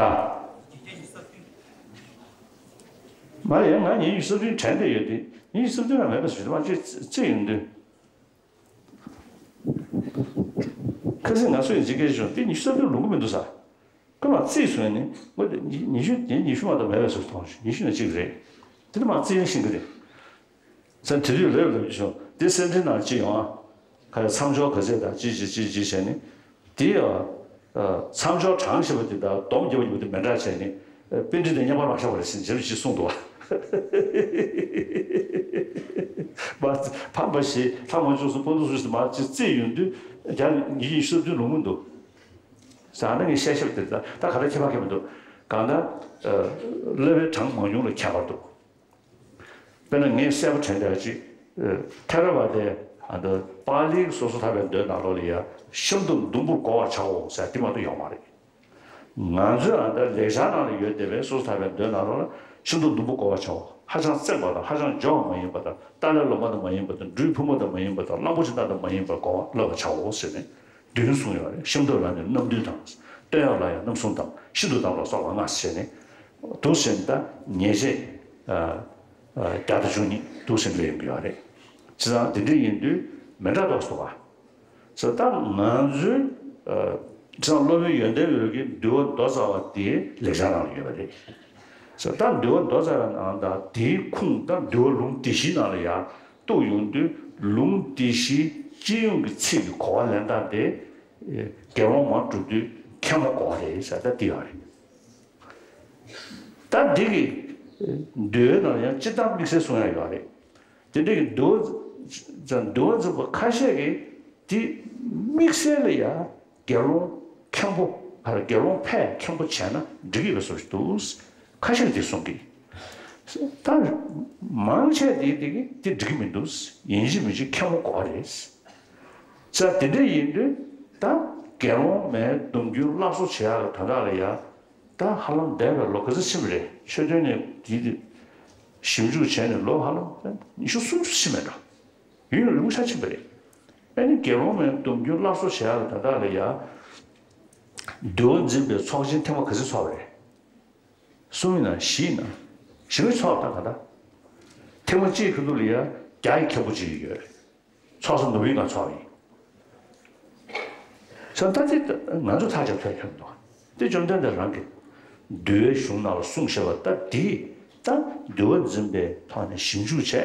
མ་རེད། ང་ཉི་ཤུ་རྩ་བདུན་དྲན་བསྡད་ཡོད་དེ། ཉི་ཤུ་རྩ་བདུན་ལ་མེད་པ་ཞིག་མ་གཅིག་རྩིས་ཡོང་དུས། ཁ་སང་ང་ཚོ་ཡི་འཇིགས་སྐད་བྱུང་། འདི་ཉི་ཤུ་རྩ་བདུན་ལོངས་ཀྱི་མི་འདུག་ས། ཁོས་མར་རྩིས་སོང་ནས་ངོ་ཉི་ཉི་ཤུ་དེ་ཉི་ཤུ་མ་གཏོགས་མེད་པའི་བཟོ་མཐོང་། ཉི་ཤུ་ནས་གཅིག་རེད། དེ་ནས་མར་རྩིས་ཡང་ཤེས་ཀྱི་རེད། ས་དེ་དུས་ལོས་ལོས་བྱུང་། དེ་སེམས་ཁྲལ་ནང་ཅི་ཡོང་ཨ། ཁ་ཡ་མཚམས་སྦྱོར་ག་ཚད་དང་ཅི་ཅི་ཅི་ཅི་བྱས་ནས། དེ་ཡང་མཚམས་སྦྱོར་གྲངས་ཞེས་པ་དེ་དང་སྡོམ་རྒྱབ་པ་ཡིན་པ་དེ་མི་འདྲ་བྱས་ནས། པཎྜི་ཏས་མཉམ་པར་མ་བཞག་པ་རེད་ཟེར་ནས་ཅི་གསུངས་འདུག་བ། མ་ཕམ་པ་ཞེས་ལྷ་མོ་བཅུ་གསུམ་སྤང་ལྟུང་སུམ་ཅུ་དེ་མར་ཅིག་རྩིས་ཡོང་དུས་བརྒྱ་ཉི་ཤུ་རྩ་བདུན་ལོངས་མི་འདུག་ཟེར་ན་ངས་བཤད་བཤད་དེ་ད་ད་ག་ལ་ཁྱད་པར་ཁྱད་མི་འདུག་གང་ལྟར་བསླབ་པའི་གྲངས་མང་ཉུང་ལ་ཁྱད་པར་འདུག་དཔེར་ན་ངས་གསལ་པོ་དྲན་བསྡད་ཅིག་ཐེ་ར་བ་དའི་ཨ་ད་པཱ་ལིའི་སོ་སོ་ཐར་པའི་མདོའི་ནང་ལོགས་ལ་ཡ་ཤམ་དུ་ཟླུམ་པོར་བགོ་བར་བྱའོ་ཟེར་དེ་མ་གཏོགས་ཡོད་མ་རེད། ང་ཚོའི་ཨ་ད་ལེགས་སྦྱར་ནང་ལ་ཡོད་བསྡད་པའི་སོ་སོ་ཐར་པའི་མདོའི་ནང་ལོགས་ལ་ཤིན་ཏུ་ཟླུམ་པོ་བགོ་བར་བྱའོ། ཧ་ཅང་བཙེམས་པ་དང་ཧ་ཅང་འཇོམས་པ་མ་ཡིན་པ་དང་ཏཱ་ལའི་ལོ་མ་དང་མ་ཡིན་པ་དང་སྦྲུལ་ཕུང་པོ་དང་མ་ཡིན་པ་དང་གླང་པོ་ཆེ་སྣ་དང་མ་ཡིན་པར་བགོ་བ་བསླབ་པར་བྱའོ་ཟེར་ནས་བདུན་གསུངས་ཡོད་རེད། ཤམ་དུ་ལ་ནི་རྣམ་བདུན་དང་། སྟོད་ཡག་ལ་ཡང་རྣམ་གསུམ་དང་ཤིན་ཏུ་དམ་ལ་སོགས་པ་ལྔ་ཟེར་ནས་འདུག་ཟེར་ནས་ད་ཉེས་བྱས་བརྒྱ་དང་བཅུ་གཉིས་འདུག་ཟེར་ནས་ཡོང་གི་ཡོད་རེད། བྱས་ཙང་དེ་འདྲ་ཡིན་དུས་མི་འདྲ་འདུག་ཟེར་བ། ཟེར་ད་ང་ཚོའི་ཨ་ཅང་སློབ་དཔོན་ཡོན་ཏན་འོད་ཀྱིས་འདུལ་བ་མདོ་རྩ་བ་དེ་ལེགས་སྦྱར་ནང་ལ་ཡོད་པ་རེད། ཟེར་ད་འདུལ་བ་མདོ་རྩ་བའི་ནང་དང་དེའི་ཁུངས་ད་འདུལ་བ་ལུང་སྡེ་བཞིའི་ནང་ལ་ཡང་གཏུགས་ཡོང་དུས་ལུང་སྡེ་བཞིའི་སྤྱི་ཡོངས་ཀྱི་ཚིག་གི་གོ་བ་ལེན་སྟངས་དེ་དགེ་སློང་མར་གྲུབ་དུས་མཁན་མོ་གོ་བ་རེད་ཟེར་ད་དེ་ཡོད་རེད། ད་འདི་གི་ འདུལ་བའི་ནང་ཡང་སྤྱིར་བཏང་དམིགས་བསལ་གསུང་ཡ་ཡོད་རེད། དེ་འདྲ་གི་འདུལ་བ་འདུལ་བ་འཛིན་པ་ཁ་ཤས་ཀྱིས་དེ་དམིགས་བསལ་ལ་ཡ་དགེ་སློང་མཁན་པོ་ཕར་དགེ་སློང་ཕར་མཁན་པོ་བྱས་ན་འགྲིག་གི་ཡོད་པའི་བཟོ་ཞིག་འདུག། ཁ་ཤས་ཀྱིས་དེ་གསུང་གི། ད་མང་ཆེ་དེ་དེ་གི་དེ་འགྲིག་གི་མི་འདུག། ཡིན་གཅིག་མིན་གཅིག་མཁན་པོ་དགོས་པ་རེད། ས་དེ་འདྲ་ཡིན་དུས་ད་དགེ་སློང་མའི་སྡོམ་རྒྱུན་སླར་གསོ་བྱེད་ཡག་གི་ད་ལྟ་ལ་ཡ། ད་ཧ་ལམ་འདས་པའི་ལོ་ག་ཚོད་ཕྱིན་པ་རེད། ཆོས་ཐུན་ནས་དེ་ཞིབ་འཇུག་བྱས་ནས་ལོ་ཧ་ལམ་ཉི་ཤུ་སུམ་ཅུ་ཕྱིན་པ་འདྲ། ཡུན་རིང་པོ་ཆགས་ཕྱིན་པ་རེད། ཨ་ནི་དགེ་སློང་མའི་སྡོམ་རྒྱུན་སླར་གསོ་བྱེད་ཡག་ད་ལྟ་ལ་ཡ། འདུལ་བ་འཛིན་པའི་ཚོགས་ཆེན་ཐེངས་མ་ག་ཚོད་ཚོགས་པ་རེད། གསུམ་ཡིན་ན་བཞི་ཡིན་ན། བཞི་པ་ཚོགས་པ་ད་ག་ད། ཐེངས་མ་གཅིག་གི་ཁ་ཐུག་ལ་ཡ་བརྒྱ་ཡི་མཁན་པོ་གཅིག་ཡོད་རེད། ཚོགས་ས་ནུབ་ཡིན་ན་ཚོགས་ཡིན། ས་ད་དེ་ང་ཚོ་ཐག་བཅད་ཐུབ་ཡ་ཁྱོན་འདུག། དེ་བཅོམ་ལྡན་འདས་རང་གི་འདུལ་བའི་གཞུང་ནང་ལ་གསུངས་བཞག་པ་ད་དེ་ད་འདུལ་བ་འཛིན་པའི་ཐོག་ནས་ཞིབ་འཇུག་བྱས།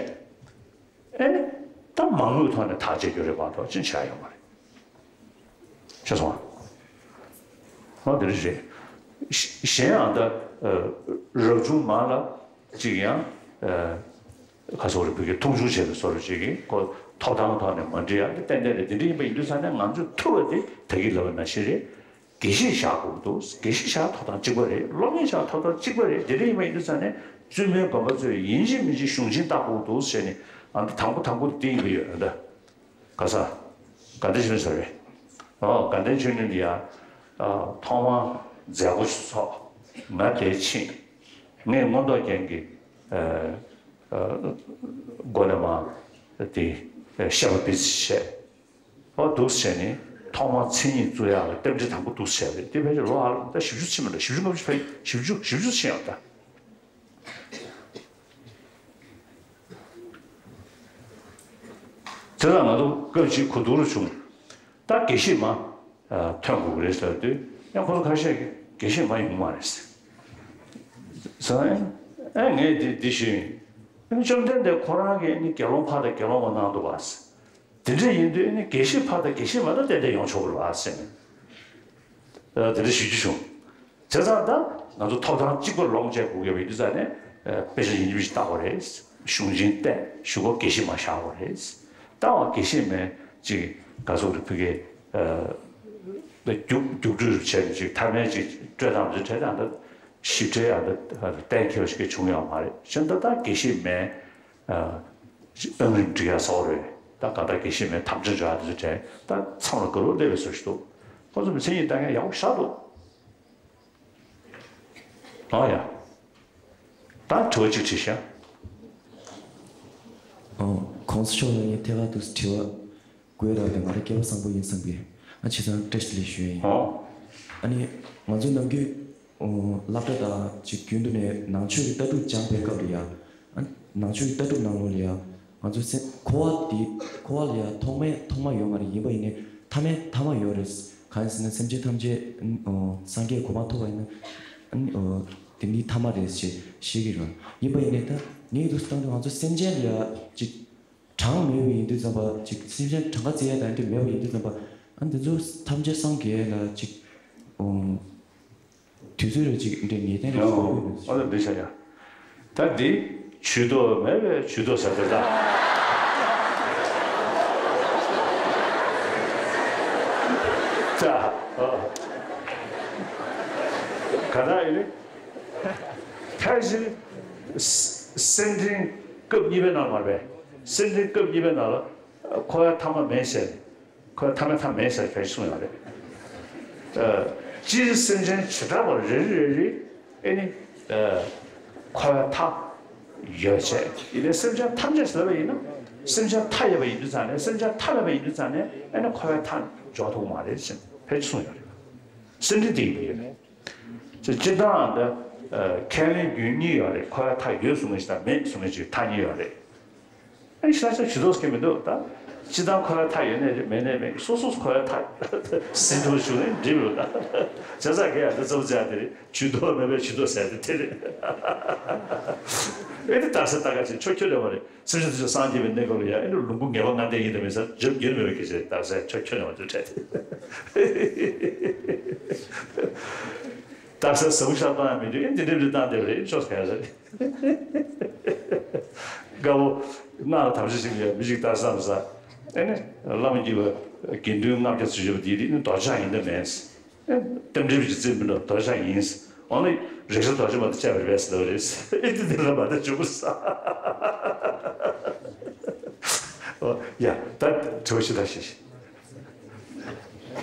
ཨེ་ནི་ད་མང་མོས་ཐོག་ནས་ཐག་བཅད་རྒྱུ་རེད་མ་གཏོགས་ཅི་བྱ་ཡོད་མ་རེད། ཤེས་སོང་ཨ། འོ་དེ་རེད་རེད། གཞན་ཡང་ད་རབ་བྱུང་མ་ལ་གཅིག་ཡང་། ཁ་སོག་རེ་བོད་ཀྱི་མཐོང་ཆུང་བྱས་པའི་བཟོ་འདྲ་ཅིག་གིས་ཁོ་ཐོབ་ཐང་ཐོག་ནས་མ་འགྲིག་ཡ་དེ་ཏན་ཏན་རེད། དེ་འདྲ་ཡིན་པ་ཡིན་དུས་ཙང་ནས་ང་ཚོས་ཐུབ་པ་དེ་ད་གིན་ལབ་པ་ནང་བཞིན་རེད། དགེ་བཤེས་བཞག་དགོས་འདུག། དགེ་བཤེས་བཞག་ཐོབ་ཐང་གཅིག་པ་རེད། སློབ་གཉེར་བཞག་ཐོབ་ཐང་གཅིག་པ་རེད། དེ་འདྲ་ཡིན་པ་ཡིན་དུས་ཙང་ནས་བཙུན་མའི་དགོན་པ་ཚོས་ཡིན་གཅིག་མིན་གཅིག་གཞུང་ཆེན་བལྟ་དགོས་འདུག་ཟེར་ནས་ཨ་ད་དང་པོ་དང་པོ་དེ་ཡིན་པ་ཡོད་ཨ་ད། ག་ས། དགའ་ལྡན་ཆོས་གླིང་ཟེར་བས། ཨོ་དགའ་ལྡན་ཆོས་གླིང་འདི་ཡ། ཨ་ཐོག་མར་མཛད་སྒོ་ཞིག་ཚོགས། ང་དེར་ཕྱིན། ངས་མངོན་རྟོགས་རྒྱན་གྱི་ཨ་ཨ་སྒོ་ནས་མར་དེ་བཤད་པ་འབད་རྩོལ་བྱས། ཨོ་འདུག་སེ་བྱས་ནས་ཐོག་མར་མཚན་ཉིད་བཙུགས་ཡག་ལ་རྟེན་འབྲེལ་དང་པོ་འདུག་སེ་བྱས་པ་རེད། དེ་ཕལ་ཆེར་ལོ་ཨ་ད་བཞི་བཅུ་ཕྱིན་མ་འདྲ། བཞི་བཅུ་ལྔ་བཅུ་ཕལ་བཞི་བཅུ་བཞི་བཅུ་ཕྱིན་ཡོད་ད། དེ་ལ་ང་ཚོ་སྐབས་ཅིག་གོ་བསྡུར་བྱུང་། ད་དགེ་བཤེས་མ་ཐོན་དགོས་ཀྱི་རེད་ཟེར་དུས་ཡང་ཁོ་ཚོ་ཁ་ཤས་ཀྱིས་དགེ་བཤེས་མ་ཡོང་མ་རེད་ཟེར། ཨེ་ངས་འདི་འདི་ཞུས་ཡིན། བཅོམ་ལྡན་འདས་ཁོ་རང་གིས་ནི་དགེ་སློང་ཕ་དང་དགེ་སློང་མ་གནང་འདུག་བ། དེ་འདྲ་ཡིན་དུས་ནི་དགེ་བཤེས་ཕ་དང་དགེ་བཤེས་མ་ད་ཏན་ཏན་ཡོང་ཆོག་གི་རེད་བ་ཟེར་ནས། དེ་འདྲ་ཞུ་རྒྱུ་བྱུང་། བྱས་ཙང་ད་ང་ཚོ་ཐོབ་ཐང་གཅིག་པ་ལོངས་སྤྱད་དགོས་ཀྱི་ཡོད་པ་ཡིན་དུས་ཙང་ནས་དཔེ་ཆ་ཡིན་གཅིག་མིན་གཅིག་བལྟ་དགོས་རེད། གཞུང་ཆེན་བལྟས་གཞུག་གུ་དགེ་བཤེས་མ་བཞག་དགོས་རེད། ད་བ་དགེ་བཤེས་མས་ཅིག་ག་ཚོད་རེད་ཕ་གི་རྒྱུགས་རྒྱུགས་སྤྲོད་བྱས་ཅིག་མཐའ་མའི་ཅིག་སྤྲོད་སྟངས་ཅིག་བྲལ་ད་ད་ཞིབ་ཕྲའི་ཨ་ད་གཏན་འཁེལ་བ་ཞིག་བྱུང་ཡོད་མ་རེད། གཞན་ད་ད་དགེ་བཤེས་མས། ཨང་རིམ་སྒྲིག་ཡ་སོགས་རེད། ད་གང་ལྟར་དགེ་བཤེས་མའི་དམ་བཅའ་འཇོག་ཡ་དེ་ཚོ་དྲན་ད་མཚམས་ལ་དགའ་རབ་སླེབས་པའི་བཟོ་ཞིག་འདུག། ཁོ་ཚོ་མི་མཚན་ཉིད་ལྟ་མཁན་ཡག་པོ་ཞེ་དྲག་འདུག། ཨང་ཡ། ད་དྲི་བ་གཅིག་དྲིས་ཤག། ཨང་གོང་ས་མཆོག་ལ་ངས་ཐད་ཀར་དུ་དྲི་བ་དགོས་ར་དེ་ང་རང་སྐལ་བ་བཟང་པོ་ཡིན་བསམ་གི། ཨ་བྱས་ཙང་བཀྲ་ཤིས་བདེ་ལེགས་ཞུ་ཡ་ཡིན། ཨང་། ཨ་ནི་ང་ཚོ་ནམ་རྒྱུན། ཨོ། སློབ་གྲྭ་དང་ཅིག་རྒྱུན་དུ་ནས་ནང་ཆོས་ཀྱི་ལྟ་གྲུབ་སྦྱངས་པའི་སྐབས་ལ་ཡང་། ཨ། ནང་ཆོས་ཀྱི་ལྟ་གྲུབ་ནང་ལོགས་ལ་ཡང་། ང་ཚོ་སེམས་འཁོར་བ་འདི། འཁོར་བ་ལ་ཡང་ཐོག་མའི་ཐོག་མ་ཡོད་མ་རེད། ཡིན་པ་ཡིན་ནའི་མཐའ་མའི་མཐའ་མ་ཡོད་རེད། གང་ཡིན་ཟེར་ན་སེམས་ཅན་ཐམས་ཅད། ཨོ། སངས་རྒྱས་གོ་འཕང་ཐོབ་པ་ཡིན་ན། ཨོ། དེ་ནི་མཐའ་མ་རེད་ཅེས་བཤད་ཀྱི་རེད། ཡིན་པ་ཡིན་ནའི་ད་ངས་འདུག་སེ་བཏང་དུས་ང་ཚོ་སེམས་ཅན་ལ་ཡང་ཅིག་གྲངས་མེད་པ་ཡིན་དུས་ཙམ་པ་ཅིག་སེམས་ཅན་གྲངས་ཀ་བརྩི་ཡ་དང་དེ་མེད་པ་ཡིན་དུས་ཙམ་པ། ཨ་འདི་ཚོ་ཐམས་ཅད་སངས་རྒྱས་ལ་ཅིག་ཨོ། དུས་ཚོད་རེ་ཅིག་འདྲེ་ངེས་གཏན་རེ་ཞིག་ཨོ་ཨོ་ཨོ་ད་འདི་བྱ་ཡ། ད་འདི་ཇུས་གཏོགས་མེད་པའི་ཇུས་གཏོགས་ཟེར་དེ་ད། ད་ཨོ། ག་ད་ཡིན་ནི། ཕལ་ཆེར་སེ་སེམས་ཅན་སྐབས་གཉིས་པའི་ནང་མ་རེད་པས། སེམས་ཅན་སྐབས་གཉིས་པའི་ནང་ལ་འཁོར་བའི་མཐའ་མ་མེད་ཟེར། འཁོར་བའི་མཐའ་མའི་མཐའ་མེད་ཟེར་ཕལ་ཆེར་གསུངས་ཡོད་རེད། ཨ། སྤྱིར་སེམས་ཅན་བྱེ་བྲག་པ་རེ་རེ་རེ་རེ་ཨེ་ནི། ཨ། འཁོར་བའི་མཐའ་ཡོད་བྱས། ཡིན་ནའི་སེམས་ཅན་ཐམས་ཅད་ཟེར་བ་ཡིན་ན། སེམས་ཅན་མཐའ་ཡོད་པ་ཡིན་དུས་ཙང་ནས། སེམས་ཅན་མཐའ་མེད་པ་ཡིན་དུས་ཙང་ནས་ཨེ་ནི་འཁོར་བའི་མཐའ་འཇོག་ཐུབ་ཀྱི་མ་རེད་ཟེར་ཕལ་ཆེར་གསུངས་ཡོད་རེད། སེམས་ཅན་དེ་ཡིན་པ་ཡོད་རེད། སྤྱིར་བཏང་འདི་ཁས་ལེན་རྒྱུན་གཉིས་ཡོད་རེད། འཁོར་བའི་མཐའ་ཡོད་གསུང་མཁན་ཞིག་དང་མེད་གསུང་མཁན་ཞིག་མཐའ་གཉིས་ཡོད་རེད། ཨེ་ཤ་ཤ་ཇུས་གཏོགས་མཁན་མི་འདུག་ད། སྤྱིར་བཏང་འཁོར་བའི་མཐའ་ཡོད་ནའི་རེད། མེད་ནའི་མེད། སོ་སོ་འཁོར་བའི་མཐའ་ཟིན་འགྲོ་བྱུང་ནའི་འགྲིག་རེད་ད། བྱས་ཙང་གས་ཡ་འདི་ཚོ་བྱས་དེ་རེད། ཇུས་གཏོགས་མེད་པའི་ཇུས་གཏོགས་ཟེར་དེ་དེ་རེད། ཨེ་འདི་ལྟ་ས་ལྟ་ག་ཅིག་ཆོ་ཁྱོད་རེད་བ་རེད། སེམས་ཅན་དེ་ཚོ་སངས་རྒྱས་པའི་གནས་སྐབས་ལ་ཡང་ཨེ་ནི་ལུང་པ་ངེས་པ་ལྔ་ལྡན་ཡིན་དང་མིན་ཟེར་རྒྱབ་འགྱུར་མེད་པའི་སྐད་ཆ་རེད་ད་ཟེར་ཆོ་ཁྱོད་ནས་མ་ཐུབ་འཕྲད་དེ། རྟགས་གསལ་ཟབ་པོ་ཞིག་བཏང་ཡ་མི་འདུག་ཨེ་འདི་འདྲ་འདྲ་བཏང་བསྡད་པ་རེད། ཅོག་ག་རེད། དགའ་བོ། སྔགས་ལ་དམ་བཅའ་བྱེད་ཀྱི་ཡོད། མི་ཞིག་ལྟར་བསམ་ས། ཨེ་ནི། བླ་མ་དགྱེས་པ་དགེ་འདུན་ལྔ་བརྒྱ་ཙམ་ཡོད་པ་དེ་དེ་ནི་རྡོ་རྗེ་ཡིན་ད་མེད། ཨེ། རྟེན་འབྲེལ་གྱི་རྩིས་མི་འདུག་རྡོ་རྗེ་ཡིན། འོ་ན། རེག་བྱ་རྡོ་རྗེ་མ་གཏོགས་བཅའ་བར་བས་ཟེར་བ་རེད། ཨེ་འདི་འདི་ལ་མ་གཏོགས་བྱུང་ས། ཨོ་ཡ། ད་དྲི་བ་ཞིག་ད་ཞིག་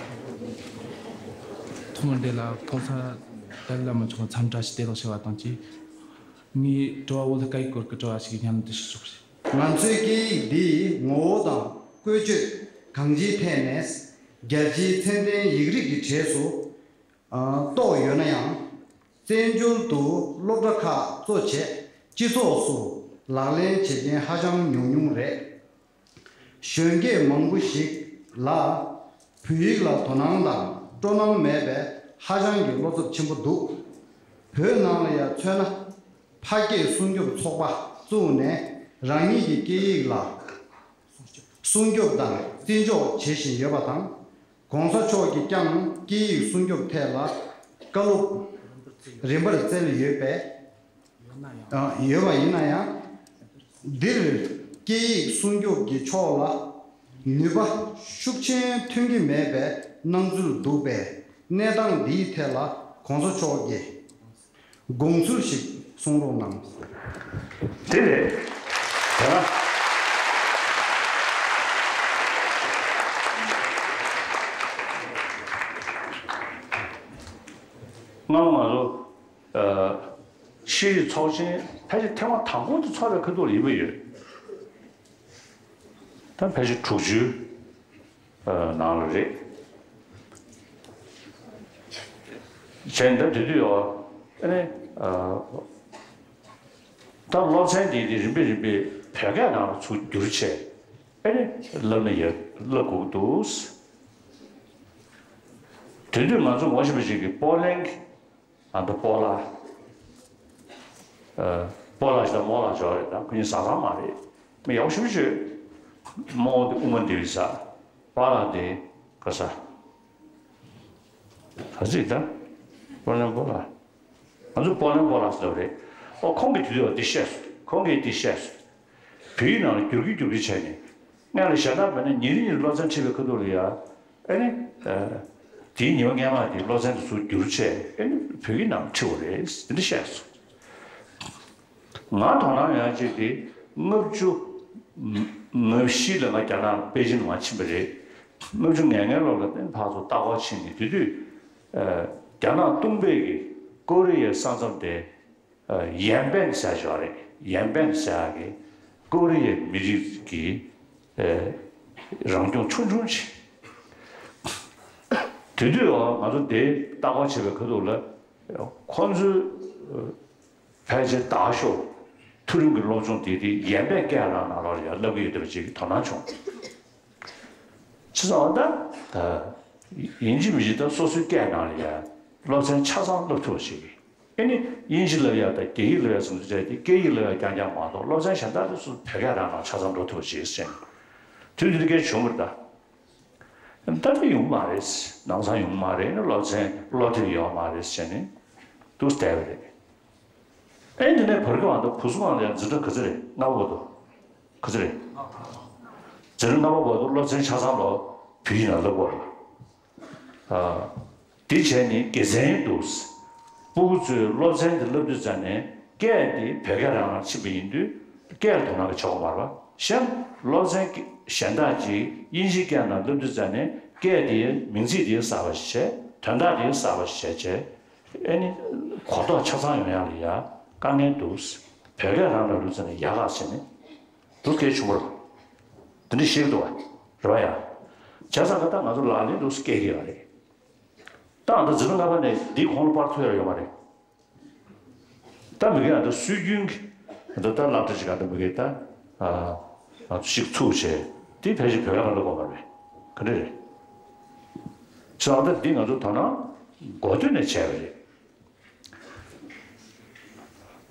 ཐོག་མར་འདི་ལ་ཕོ་གསར་ཏཱ་ལའི་བླ་མ་མཆོག་ལ་འཚམས་འདྲི་ཞིག་དེ་ལོག་ཞུ་བ་དང་གཅིག་ངའི་དྲི་བ་འོ་ལ་སྐད་ཡིག་སྐོར་གྱི་དྲི་བ་ཞིག་སྙན་དུ་ཞུ་ཆོག་ཞིག་ང་ཚོའི་སྐད་ཡིག་འདིའི་ངོ་བོ་དང་བཀོལ་སྤྱོད་གང་ཅིའི་ཐད་ནས་རྒྱལ་སྤྱིའི་ཚད་ལྡན་ཡིག་རིགས་ཀྱི་གྲས་སུ་ཨ་གཏོགས་ཡོད་ན་ཡང་། བཙན་བྱོལ་དུ་སློབ་གྲྭ་ཁག་གཙོ་བྱས་སྤྱི་ཚོགས་སུ་ལག་ལེན་བྱེད་མཁན་ཧ་ཅང་ཉུང་ཉུང་རེད། གཞོན་སྐྱེས་མང་པོ་ཞིག་ལ་བོད་ཡིག་ལ་དོ་སྣང་དང་སྤྲོ་སྣང་མེད་པའི་ཧ་ཅང་གི་བློ་འཚབ་ཆེན་པོ་འདུག་བོད་ནང་ལ་ཡང་མཚོན་ན། ཕ་སྐད་སྲུང་སྐྱོབ་ཚོགས་པ་བཙུགས་ནས་རང་ཉིད་ཀྱི་སྐད་ཡིག་ལ་སྲུང་སྐྱོབ་དང་བརྩི་འཇོག་བྱེད་བཞིན་ཡོད་པ་དང་། ༸གོང་ས་མཆོག་གིས་ཀྱང་སྐད་ཡིག་སྲུང་སྐྱོབ་ཐད་ལ་བཀའ་སློབ་རིམ་པར་བསྩལ་ཡོད་པས། ཡོད་པ་ཡིན་ན་ཡང་། འདིར་སྐད་ཡིག་སྲུང་སྐྱོབ་ཀྱི་ཕྱོགས་ལ་ནུས་པ་ཤུགས་ཆེན་ཐོན་གྱི་མེད་པའི་སྣང་ཚུལ་འདུག་པས། གནས་སྟངས་འདིའི་ཐད་ལ་༸གོང་ས་མཆོག་གིས་དགོངས་ཚུལ་ཞིག་གསུང་རོགས་གནང་། དེ་རེད། དེ་ན། སྔ་མོ་ང་ཚོ། ཨ། ཤེས་རིག་ཚོགས་ཆེན་ཕལ་ཆེར་ཐེངས་མ་དང་པོ་དེ་ཚོགས་པའི་ཁ་ཐུག་ལ་ཡིན་པ་ཡོད། ད་ཕལ་ཆེར་དྲུག་ཅུའི་ཨ་ནང་ལ་རེད། བྱས་ན་ད་དེ་དུས་ཡོད་ཨ་ནི། ཨ། ད་སློབ་ཚན་འདི་དེ་རིམ་པས་རིམ་པས་བོད་སྐད་ནང་ལ་ཚུར་བསྒྱུར་བྱས་ཨ་ནི་བསླབ་ན་ཡ་བསླབ་དགོས་འདུག་དེ་དུས་ང་ཚོ་ངོ་ཤེས་པ་ཞིག་གིས་པོ་ལན་གྱི། ཨ་མདོ་སྤོ་ལགས། ཨ། སྤོ་ལགས་ཞེས་དང་རྨོ་ལགས་ཞོག་རེད། ད་ཁོ་གཉིས་བཟའ་ཚང་མ་རེད། མི་ཡག་པོ་ཞེ་པོ་ཅིག་རྨོ་དེ་དབུ་མ་འདུལ་བའི་བཟའ། པ་ལགས་དེ་ག་ས། ག་ཚིག་ད། སྤོ་ལན་སྤོ་ལགས། ང་ཚོ་སྤོ་ལན་སྤོ་ལགས་ཟེར་བ་རེད། ཨོ་ཁོང་གིས་དུས་དུས་འདི་བཤད་སོང་། ཁོང་གིས་འདི་བཤད་སོང་། བོད་ཡིག་ནང་ལ་བསྒྱུར་གྱི་བསྒྱུར་གྱི་བྱས་ནས། སྔོན་ལ་གཞན་དག་མེད་ན་ཉིན་རེ་ཉིན་རེ་སློབ་ཚན་ཁྲིད་པའི་ཁ་ཐུག་ལ་ཡ། ཨེ་ནི། ཨ། དེའི་ཉི་མ་སྔོན་མ་དེ་སློབ་ཚན་དེ་ཚུར་བསྒྱུར་བྱས་ཨེ་ནི་བོད་ཡིག་ནང་ཁྲིད་པ་རེད། དེ་འདྲ་བཤད་སོང་། ང་དོ་སྣང་ཡོད་ཅིག་དེ་ལྔ་བཅུ་ང་བཞི་ལ་ང་རྒྱ་ནག་པེ་ཅིན་ལ་མར་ཕྱིན་པ་རེད། ལྔ་བཅུ་ང་ལྔའི་ལོ་ལ་ཨེ་ནི་ཕར་ཚུར་ལྟ་སྐོར་ཕྱིན་ནས་དེ་དུས། ཨ། རྒྱ་ནག་སྟོང་པའི་གི་ཀོ་རི་ཡའི་ས་མཚམས་དེ། ཨ། ཡན་པན་ཟེར་ཞོག་རེད། ཡན་པན་ཟེར་ཡག་གི་ཀོ་རི་ཡའི་མི་རིགས་ཀྱི། ཨ། རང་སྐྱོང་ཆུང་ཆུང་ཅིག་དེ་དུས་ང་ཚོ་དེ་ལྟ་སྐོར་བྱེད་པའི་ཁ་ཐུག་ལ་ཁོང་ཚོའི་ཕལ་ཆེར་དག་ཤོས་མཐོ་རིམ་གྱི་སློབ་སྦྱོང་དེ་དེ་ཡན་པན་སྐད་རང་ནང་ལོགས་ལ་ཡང་བསླབ་ཀྱི་ཡོད་བསྡད་པ་ཅིག་གི་དོ་སྣང་བྱུང་། བྱས་ཙང་ད་ཡིན་གཅིག་མིན་གཅིག་ད་སོ་སོའི་སྐད་ནང་ལ་ཡང་སློབ་ཚན་ཆ་ཚང་སློབ་ཐུབ་པ་ཞིག་ཨེ་ནི་དབྱིན་ཇི་བསླབ་ཡག་དང་རྒྱ་ཡིག་བསླབ་ཡག་ཟེར་ཚུལ་བྱས་ཏེ་སྐད་ཡིག་བསླབ་ཡག་རྐྱང་རྐྱང་མ་གཏོགས་སློབ་ཚན་གཞན་དག་དེ་ཚོ་བོད་སྐད་རང་ནང་ཆ་ཚང་འགྲོ་ཐུབ་པ་ཞིག་ཟེར་ནས་དུས་འདིར་སྐད་བྱུང་བ་རེད་ད། ད་དེ་ཡོང་མ་རེད། ནང་ཚང་ཡོང་མ་རེད། ཨེ་ནི་སློབ་ཚན་སློབ་དེབ་ཡོད་མ་རེད་ཟེར་ནས་འདུག་བསྡད་པ་རེད། ཨེ་འདི་ནས་བར་སྐབས་ཨ་ད་བུ་གསུམ་ལ་ཡང་འཛིན་གྲྭ་ག་ཚོད་རེད། ལྔ་པ་བར་དུ། ག་ཚོད་རེད། འཛིན་གྲྭ་ལྔ་པ་བར་དུ་སློབ་ཚན་ཆ་ཚང་ལ་བོད་ཡིག་ནང་བསླབ་དགོས་རེད། ཨ། དེ་བྱས་ནས་དགེ་མཚན་འདུག་སྤུ་གུ་ཚོས་སློབ་ཚན་དེ་བསླབ་དུས་ཙམ་ནས་སྐད་དེ་བོད་སྐད་རང་རང་ཕྱིན་པ་ཡིན་དུས་སྐད་ལ་དོ་སྣང་གི་ཆགས་པ་མ་རེད་པ། གཞན་སློབ་ཚན་གཞན་དག་ཅིག་དབྱིན་ཇིའི་སྐད་ནང་བསླབ་དུས་ཙམ་ནས་སྐད་དེ་མིང་ཚིག་དེ་གསར་པ་ཞིག་བྱས། དོན་དག་དེ་གསར་པ་ཞིག་བྱས་བྱས། ཨེ་ནི། གོ་རྟོགས་ཆ་ཚང་ཡོང་ཡག་ལ་ཡ་དཀའ་ངལ་འདུག་བོད་སྐད་རང་ལ་ལུས་ཚེ་ནས་ཡག་ག་ཟེར་ནས་འདུག་སྐད་ཆུང་བར། དེ་འདྲ་ཤེས་ཀྱི་འདུག་བ། རེད་བ་ཡ། བྱས་ཙང་ད་ལྟ་ང་ཚོ་ལག་ལེན་འདུག་སྐད་ཀྱི་ཡོད་རེད། ད་ང་ཚོ་འཛིན་གྲྭ་ལྔ་པ་ནས་འདི་གོང་ལ་སྤར་ཐུབ་ཡ་ཡོད་མ་རེད། ད་མི་གི་ང་ཚོ་སྲོལ་རྒྱུན་གྱི་ད་ལྟ་སློབ་གྲྭ་ཅིག་ག་ད་མི་གི་ད་ང་ཚོ་ཞིག་ཚུགས་བྱས་དེ་ཕལ་ཆེར་བོད་སྐད་ལ་སློབ་དགོས་མ་རེད། ག་འདྲ་རེད། བྱས་ཙང་ད་འདི་ང་ཚོ་ད་ནང་འགོ་སྟོད་ནས་བྱས་པ་རེད།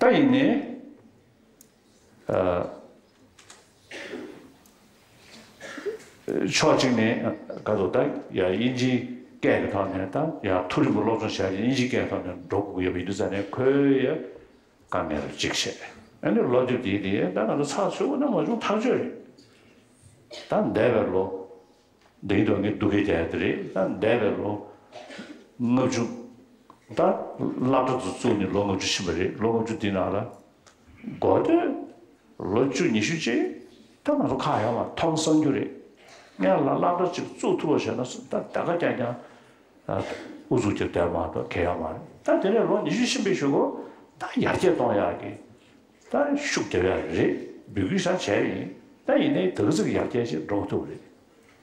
ད་ཡིན་ནའི། ཨ། ཕྱོགས་གཅིག་ནས་ག་ཚོད་ད་ཡ་དབྱིན་ཇིའི་ སྐད་ཀྱི་ཐོག་ནས་ད་ཡང་མཐོ་རིམ་གྱི་སློབ་སྦྱོང་བྱས་ཏེ་དབྱིན་ཇིའི་སྐད་ཐོག་ནས་འགྲོ་དགོས་ཀྱི་ཡོད་པ་ཡིན་དུས་ཙང་ནས་ཁོས་ཡ་དཀའ་ངལ་ལ་འཇིགས་བྱས། ཨ་ནི་སློབ་དེབ་དེ་དེ་ད་ང་ཚོ་ཚགས་ཚུད་པོ་ན་མ་བྱུང་ཐག་ཆོད་རེད། ད་འདས་པའི་ལོ་འདི་ཡིན་དུས་ངས་སྡུག་སྐད་རྒྱག་ཡ་དེ་རེད། ད་འདས་པའི་ལོ་ལྔ་བཅུ། ད་སློབ་གྲྭ་དུ་བཙུགས་ནས་ལོ་ལྔ་བཅུ་ཕྱིན་པ་རེད། ལོ་ལྔ་བཅུ་འདི་ནང་ལ་འགོ་སྟོད་ལོ་བཅུ་ཉི་ཤུ་ཅིག་ད་ང་ཚོ་ཁག་ཡོད་མ་མཐོང་སང་རྒྱུ་རེད། སྔོན་ལ་སློབ་གྲྭ་ཅིག་བཙུགས་ཐུབ་པ་བྱས་ན་ད་ད་ག་རྐྱང་རྐྱང་ཨུ་ཚུགས་ཀྱི་དོན་མ་གཏོགས་གལ་ཡོད་མ་རེད། ད་དེ་ནས་ལོ་ཉི་ཤུ་ཕྱིན་པའི་གཞུག་གུ་ད་ཡར་རྒྱས་གཏོང་ཡག་གི་ད་ཤུགས་རྒྱབ་ཡག་རེད། འབོད་སྐུལ་ཤ་བྱས་ཡིན། ད་ཡིན་ནའི་ད་ག་ཚོད་ཡར་རྒྱས་ཅིག་འགྲོ་ཐུབ་རེད།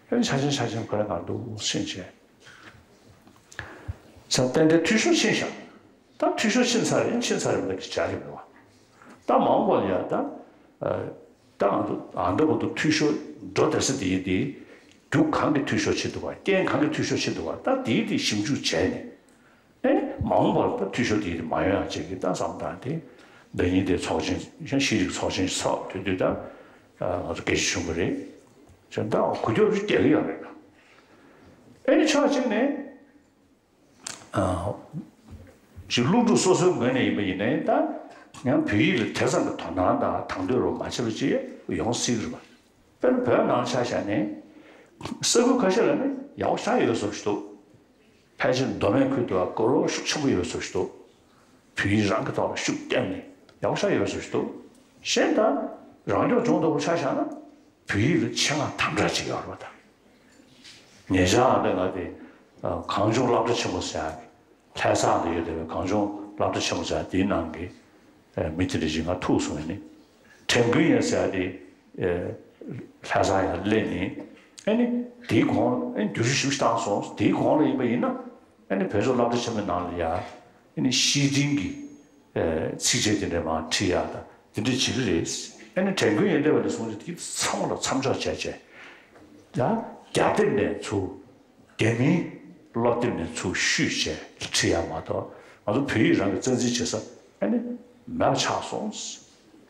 ཨེ་ཆ་ཆེན་ཆ་ཆེན་ཁོ་རང་གང་འདུག་ཕྱིན་བྱས། ས་ཏན་ཏན་འཐུས་ཤོར་ཕྱིན་ཤག་ད་འཐུས་ཤོར་ཕྱིན་ཚར་ཡིན་ཕྱིན་ཚར་ཡིན་ལབ་ཀྱི་བྱ་རིགས་མེད་པ། ད་མ་འོངས་པ་ལ་ཡ་ད་ད་ང་ཚོ་ཨ་འདྲ་པོ་འདུག་འཐུས་ཤོར་འགྲོ་བསྡད་ས་དེ་ཡིན་དེ། རྒྱུ་གང་གི་འཐུས་ཤོར་ཕྱིན་འདུག་བ། རྐྱེན་གང་གི་འཐུས་ཤོར་ཕྱིན་འདུག་བ། ད་དེའི་དེ་ཞིབ་འཇུག་བྱས་ནས། ཨེ་མ་འོངས་པར་ད་འཐུས་ཤོར་དེ་མ་ཡོང་ཡག་ཅིག་གི་ད་བསམ་སྟངས་དེ། འདི་ཉིན་དེ་ཚོགས་ཆེན་ཡང་ཤེས་རིག་ཚོགས་ཆེན་ཚོགས་དུས་དུས་ད་ང་ཚོ་སྐད་ཆ་བྱུང་གི་རེད། བྱས་ད་གོ་སྐབས་རེ་རྒྱག་གི་ཡོད་རེད། ཨེ་ཕྱོགས་གཅིག་ནས་ཅིག་སློབ་ཕྲུག་སོ་སོའི་ངོས་ནས་ཡིན་པ་ཡིན་ནའི་ད་ཡང་བོད་ཡིག་ལ་དེ་ཙམ་གྱི་དོ་སྣང་དང་དང་དོད་རོགས་མ་བྱས་པ་ཅིག་ཡོང་སྲིད་ཀྱི་རེད་པ། དཔེར་ན་བོད་ནང་ཆ་བཞག་ནས་ས་ཁུལ་ཁ་ཤས་ལ་ནི་ཡག་པོ་ཆགས་ཡོད་བཟོ་ཞིག་འདུག་ཕལ་ཆེར་མདོ་སྨད་ཁུལ་དུ་ཀོ་རོ་ཤུགས་ཆེན་པོ་ཡོད་བཟོ་ཞིག་འདུག་བོད་ཡིག་རང་གི་ཐོག་ལ་ཤུགས་བརྒྱབ་ནས་ཡག་པོ་ཆགས་ཡོད་བཟོ་ཞིག་འདུག་གཞན་དག་རང་སྐྱོང་ལྗོངས་ལྟ་བུ་ཆ་བཞག་ན་བོད་ཡིག་ལ་ཆེད་མངགས་དམ་དྲག་བྱེད་ཀྱི་ཡོད་རེད་པ། ད་ཉེ་ཆར་ཨ་ད་ང་དེ་གངས་ལྗོངས་སློབ་གྲྭ་ཆེན་མོ་ཟེར་ཡག་གི་ལྷ་ས་ལ་ཡོད་བསྡད་པའི་གངས་ལྗོངས་སློབ་གྲྭ་ཆེན་མོ་ཟེར་ཡག་དེའི་ནང་གི་མི་དེ་འདྲ་ཞིག་ང་ཐུག་སོང་། ཡིན་ནི་དྲན་ཀུན་ཡོད་ཟེར་ཡག་དེ་ལྷ་ས་ཡར་སླེབས་ནས་ཨ་ནི་དེའི་གོང་ཨ་ནི་བསྒྱུར་བཅོས་ཞིབ་བཏང་སོང་། དེའི་གོང་ལ་ཡིན་པ་ཡིན་ན་ཨ་ནི་བོད་ལྗོངས་སློབ་གྲྭ་ཆེན་མོའི་ནང་ལ་ཡ་ཨ་ནི་ཤེས་ལྡན་གྱི་ཚིགས་བཅད་དེ་འདྲ་མར་ཁྲིད་ཡག་དང་དེ་འདྲ་བྱེད་ཀྱི་རེད། ཨ་ནི་དྲན་ཀུན་ཡོད་བསྡད་པ་ནས་བཟུང་སྟེ་དེ་ཚང་མ་ལ་མཚམས་འཇོག་བྱས་བྱས་ཡ་རྒྱ་དེབ་ནས་ཚུར། རྒྱ་མིའི་སློབ་དེབ་ནས་ཚུར་བཤུས་བྱས་ཁྲིད་ཡག་མ་གཏོགས་ང་ཚོ་བོད་ཡིག་རང་གི་རྩ་འཛིན་བྱེད་ས་ཨ་ནི་མེད་པ་ཆགས་སོང་།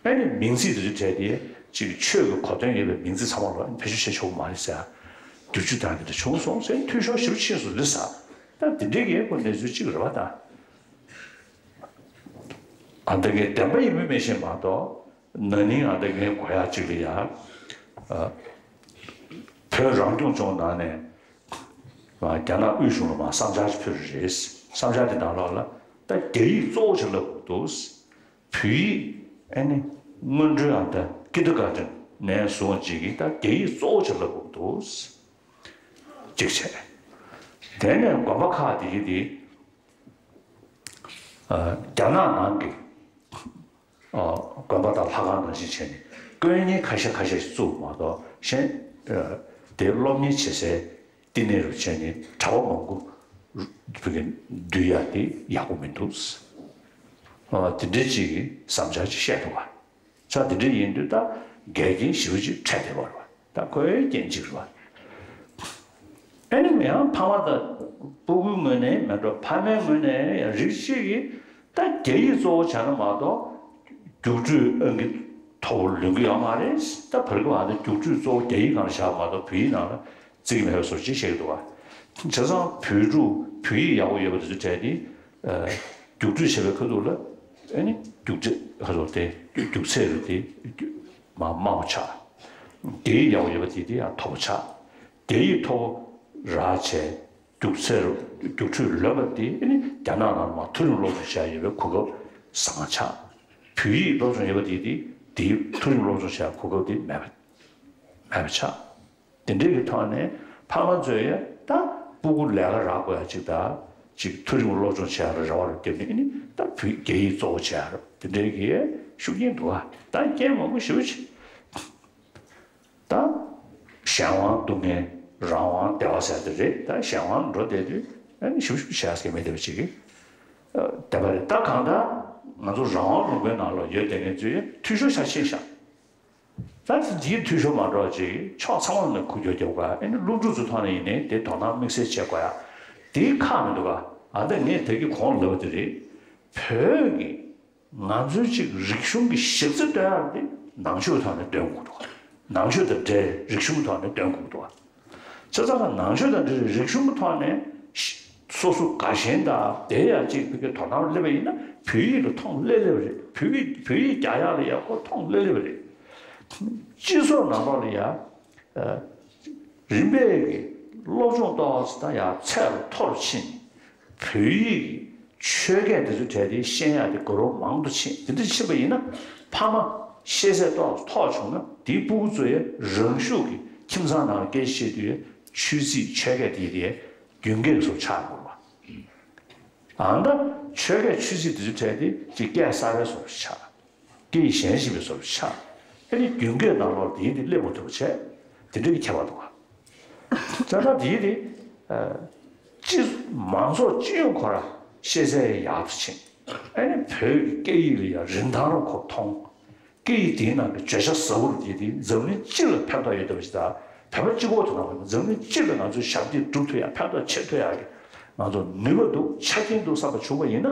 ཨ་ནི་མིང་ཚིག་དེ་ཚོ་བྲལ་ཏེ་ཅིག་ཆོས་ཀྱི་གོ་དོན་ཡོད་པའི་མིང་ཚིག་ཚང་མ་ལ་བེད་སྤྱོད་བྱེད་ཆོག་གི་མ་རེད་ཟེར་ཡག་བསྒྱུར་བཅོས་བཏང་དེ་འདྲ་བྱུང་སོང་ཟེར། འཐུས་ཤོར་ཞེ་པོ་ཕྱིན་སོང་ལི་ས། ད་དེ་འདྲའི་གི་ཁོ་གནས་ཚུལ་གཅིག་རེད་པ། ད་ཨ་འདི་གའི་བདེན་པ་ཡིན་མིན་མི་ཤེས་མ་གཏོགས། ན་ནིང་ཨ་ད་ངས་གོ་ཡག་ཅིག་ལ་ཡ། ཨ། བོད་རང་སྐྱོང་ལྗོངས་ནང་ནས། ཨ། རྒྱ་ནག་དབུས་གཞུང་ལ་མར་བསམ་འཆར་ཅིག་ཕུལ་རེད། བསམ་འཆར་དེ་ནང་ལོགས་ལ་ད་རྒྱ་ཡིག་གཙོ་བོ་ཅིག་ལབ་དགོས་འདུག་བོད་ཡིག་ཨ་ནི་སྔོན་འགྲོའི་ཨ་ད་ཀིན་ཌར་གྷར་ཊན་ནས་བཟུང་བ་ཅིག་གིས་ད་རྒྱ་ཡིག་གཙོ་བོ་ཅིག་ལབ་དགོས་འདུག་གཅིག་བྱས། དེ་ནས་དགོན་པ་ཁག་དེ་གི་དེ། ཨ། རྒྱ་ནག་ནང་གི། ཨ། དགོན་པ་དང་ལྷ་ཁང་ནང་བཞིན་བྱས་ནས་དཀོན་གཉེར་ཁ་ཤས་ཁ་ཤས་ཤིག་བཙུགས་མ་གཏོགས་གཞན། ཨ། དེ་སློབ་གཉེར་བྱེད་སའི་བསྟི་གནས་རུ་བྱས་ནས་གྲྭ་པ་མང་པོ་བསྡུ་ཡག་དེ་ཡག་པོ་མི་འདུག་ཨ། དེ་འདྲའི་ཅིག་གི་བསམ་འཆར་ཅིག་བཤད་འདུག་ག་ས་དེ་འདྲ་ཡིན་དུས་ད་འགལ་རྐྱེན་ཞེ་པོ་ཅིག་འཕྲད་བསྡད་པ་རེད་པ། ད་ཁོའི་རྐྱེན་གཅིག་རེད་པ། ཨ་ནི་ཡང་ཕ་མ་དང་སྤུ་གུའི་ངོས་ནས་མེད་འགྲོ། ཕ་མའི་ངོས་ནས་ཡང་རིགས་གཅིག་གིས་ད་རྒྱ་ཡིག་གཙོ་བོ་བྱས་ན་མ་གཏོགས་རྒྱུགས་སྤྲོད་ཨང་ཀི་མཐོ་པོ་ལོན་གི་ཡོད་མ་རེད། ད་བར་གི་བར་དུ་རྒྱུགས་སྤྲོད་གཙོ་བོ་རྒྱ་ཡིག་སྒང་ལ་བཞག་མ་གཏོགས་བོད་ཡིག་ནང་ལ་བརྩི་གི་མེད་པའི་བཟོ་ཅིག་བཤད་ཀྱི་འདུག་ག་བྱས་ཙང་བོད་ཕྲུག་བོད་ཡིག་ཡག་པོ་ཡོད་པ་དེ་ཚོ་གྲས་དེ། རྒྱུགས་སྤྲོད་བྱེད་པའི་ཁ་ཐུག་ལ་ཨ་ནི་རྒྱུགས་ཚད་ཁ་ཐུག་དེ་རྒྱུགས་ཚད་རུ་དེ་མ་དམའ་པོ་ཆགས། རྒྱ་ཡིག་ཡག་པོ་ཡོད་པ་དེ་དེ་ཡང་མཐོ་པོ་ཆགས། རྒྱ་ཡིག་མཐོ་པོ་རག་བྱས་རྒྱུགས་ཚད་རུ་རྒྱུགས་སྤྲོད་ལོན་པ་དེ་ཨ་ནི་རྒྱ་ནག་ནང་མར་མཐོ་རིམ་སློབ་སྦྱོང་བྱས་ཡོད་པའི་གོ་སྐབས་བཟང་ཆགས། བོད་ཡིག་སློབ་སྦྱོང་ཡོད་པ་དེ་དེ་དེའི་མཐོ་རིམ་སློབ་སྦྱོང་བྱས་གོ་སྐབས་དེ་མེད་པ་མེད་པ་ཆགས། དེ་འདྲའི་གི་ཐོག་ནས་ཕ་མ་ཚོས་ཡ་ད་སྤུ་གུ་ལས་ཀ་རག་དགོས་ཡ་ཅིག་དང་ཅིག་མཐོ་རིམ་སློབ་སྦྱོང་བྱེད་ཡ་ལ་རེ་བ་རུ་བརྒྱབ་ནས་ཨ་ནི་ད་བོད་རྒྱ་ཡིག་གཙོ་བོ་བྱེད་ཡ་རུ་དེ་འདྲའི་གི་ཤུགས་རྐྱེན་འདུག་ག་ད་རྐྱེན་མང་པོ་ཞེ་པོ་ཅིག་ད་གཞན་དབང་སྡུག་བསྔལ་རང་དབང་བདེ་བ་ཟེར་དེ་རེད། ད་གཞན་དབང་འགྲོ་བསྡད་དུས་ཨ་ནི་ཞེ་པོ་ཞེ་པོ་བྱེད་ཡ་ཟེར་མེད་བསྡད་པ་ཅིག་གི་བསྡད་པ་རེད། ད་གང་ལྟར་ང་ཚོ་རང་དབང་ལུང་པའི་ནང་ལ་ཡོད་བསྡད་མཁན་ཚོས་འཐུས་ཤོར་ཤ་ཆེན་བཞག་ད་འདིའི་འཐུས་ཤོར་མ་འགྲོ་བ་ཅིག་ཕྱོགས་ཚང་མ་ནས་འགུལ་སྐྱོད་རྒྱབ་དགོས། ཨ་ནི་སློབ་ཕྲུག་ཚོའི་ཐོག་ནས་ཡིན་ནའི་དེ་དོ་སྣང་དམིགས་བསལ་བྱེད་དགོས་ཡ། དེའི་ཁག་མི་འདུག་ག་ཨ་ད་ངས་ད་གིན་གོང་ལབ་པ་དེ་རེད། བོད་ཀྱི་ང་ཚོའི་ཅིག་རིག་གཞུང་གི་གཞི་རྩ་འདོན་ཡ་དེ་ནང་ཆོས་ཐོག་ནས་འདོན་དགོས་འདུག་ནང་ཆོས་དང་འབྲེལ་རིག་གཞུང་ཐོག་ནས་འདོན་དགོས་འདུག་བྱས་ཙང་ནང་ཆོས་དང་འབྲེལ་རིག་གཞུང་གི་ཐོག་ནས་ སོ་སོ་དགའ་ཞེན་དང་དེ་ཡང་གཅིག་ཕ་གིའི་དོ་སྣང་སླེབས་པ་ཡིན་ན་བོད་ཡིག་ལ་མཐོང་སླེབས་སླེབས་རེད། བོད་ཡིག་བོད་ཡིག་རྒྱག་ཡག་ལ་ཡང་ཁོ་མཐོང་སླེབས་སླེབས་རེད། སྤྱི་ཚོགས་ནང་ལོགས་ལ་ཡང་རིམ་པས་ཀྱི་སློབ་སྦྱོང་ཏོག་ཙམ་ད་ཡང་ཚད་ལ་མཐོ་རུ་ཕྱིན། བོད་ཡིག་ཆོས་སྐད་དེ་ཚོའི་གྲས་དེ་ཤེས་ཡག་དེ་དགའ་རབ་མང་དུ་ཕྱིན། དེ་འདྲ་ཕྱིན་པ་ཡིན་ན་ཕ་མ་ཤེས་ཚད་ཏོག་ཙམ་མཐོ་བྱུང་ན་དེའི་སྤུ་གུ་ཚོ་ཡང་རང་ཤུགས་ཀྱིས་ཁྱིམ་ཚང་ནང་ལ་སྐད་ཆ་བཤད་དུས་ཡང་ཆོས་སྲིད་ཆོས་སྐད་དེ་དེ་རྒྱུན་སྐད་བཟོ་ཆགས་དགོས་པ། ཨང་ད་ཆོས་སྐད་ཆོས་སྲིད་དེ་ཚོའི་གྲས་དེ་ཅིག་སྐད་གསར་པའི་བཟོ་ཆགས། སྐད་ཡིག་གཞན་ཞིག་པའི་བཟོ་ཆགས། ཨ་ནི་རྒྱུན་སྐད་ནང་ལོགས་དེ་དེ་སླེབས་མ་ཐུབ་པ་བྱས། དེ་འདྲ་གི་ཁྱད་པར་འདུག་ག་ད་ལྟ་དེ་དེ་སྤྱི་མང་ཚོགས་སྤྱི་ཡོངས་ཁོ་ར་ཤེས་ཚད་ཡག་ཏུ་ཕྱིན། ཨ་ནི་བོད་ཀྱི་སྐད་ཡིག་ལ་ཡང་རིན་ཐང་རུ་ཁོ་མཐོང་། སྐད་ཡིག་དེའི་ནང་གི་བརྗོད་བྱ་ཟབ་པོ་རུ་དེ་དེ་འཛམ་གླིང་སྤྱི་ལ་ཕན་ཐོགས་ཡོད་བསྡད་པ་ཞིག་དང་། བོད་པ་གཅིག་པོ་དེ་ནང་འཛམ་གླིང་སྤྱི་ལ་ང་ཚོའི་ཞབས་འདེགས་སྒྲུབ་ཐུབ་ཡག་ཕན་ཐོགས་ཆེ་ཐུབ་ཡག་གི་ང་ཚོ་ནུས་པ་འདུག་ཆ་རྐྱེན་འདུག་བསམ་པ་བྱུང་བ་ཡིན་ན།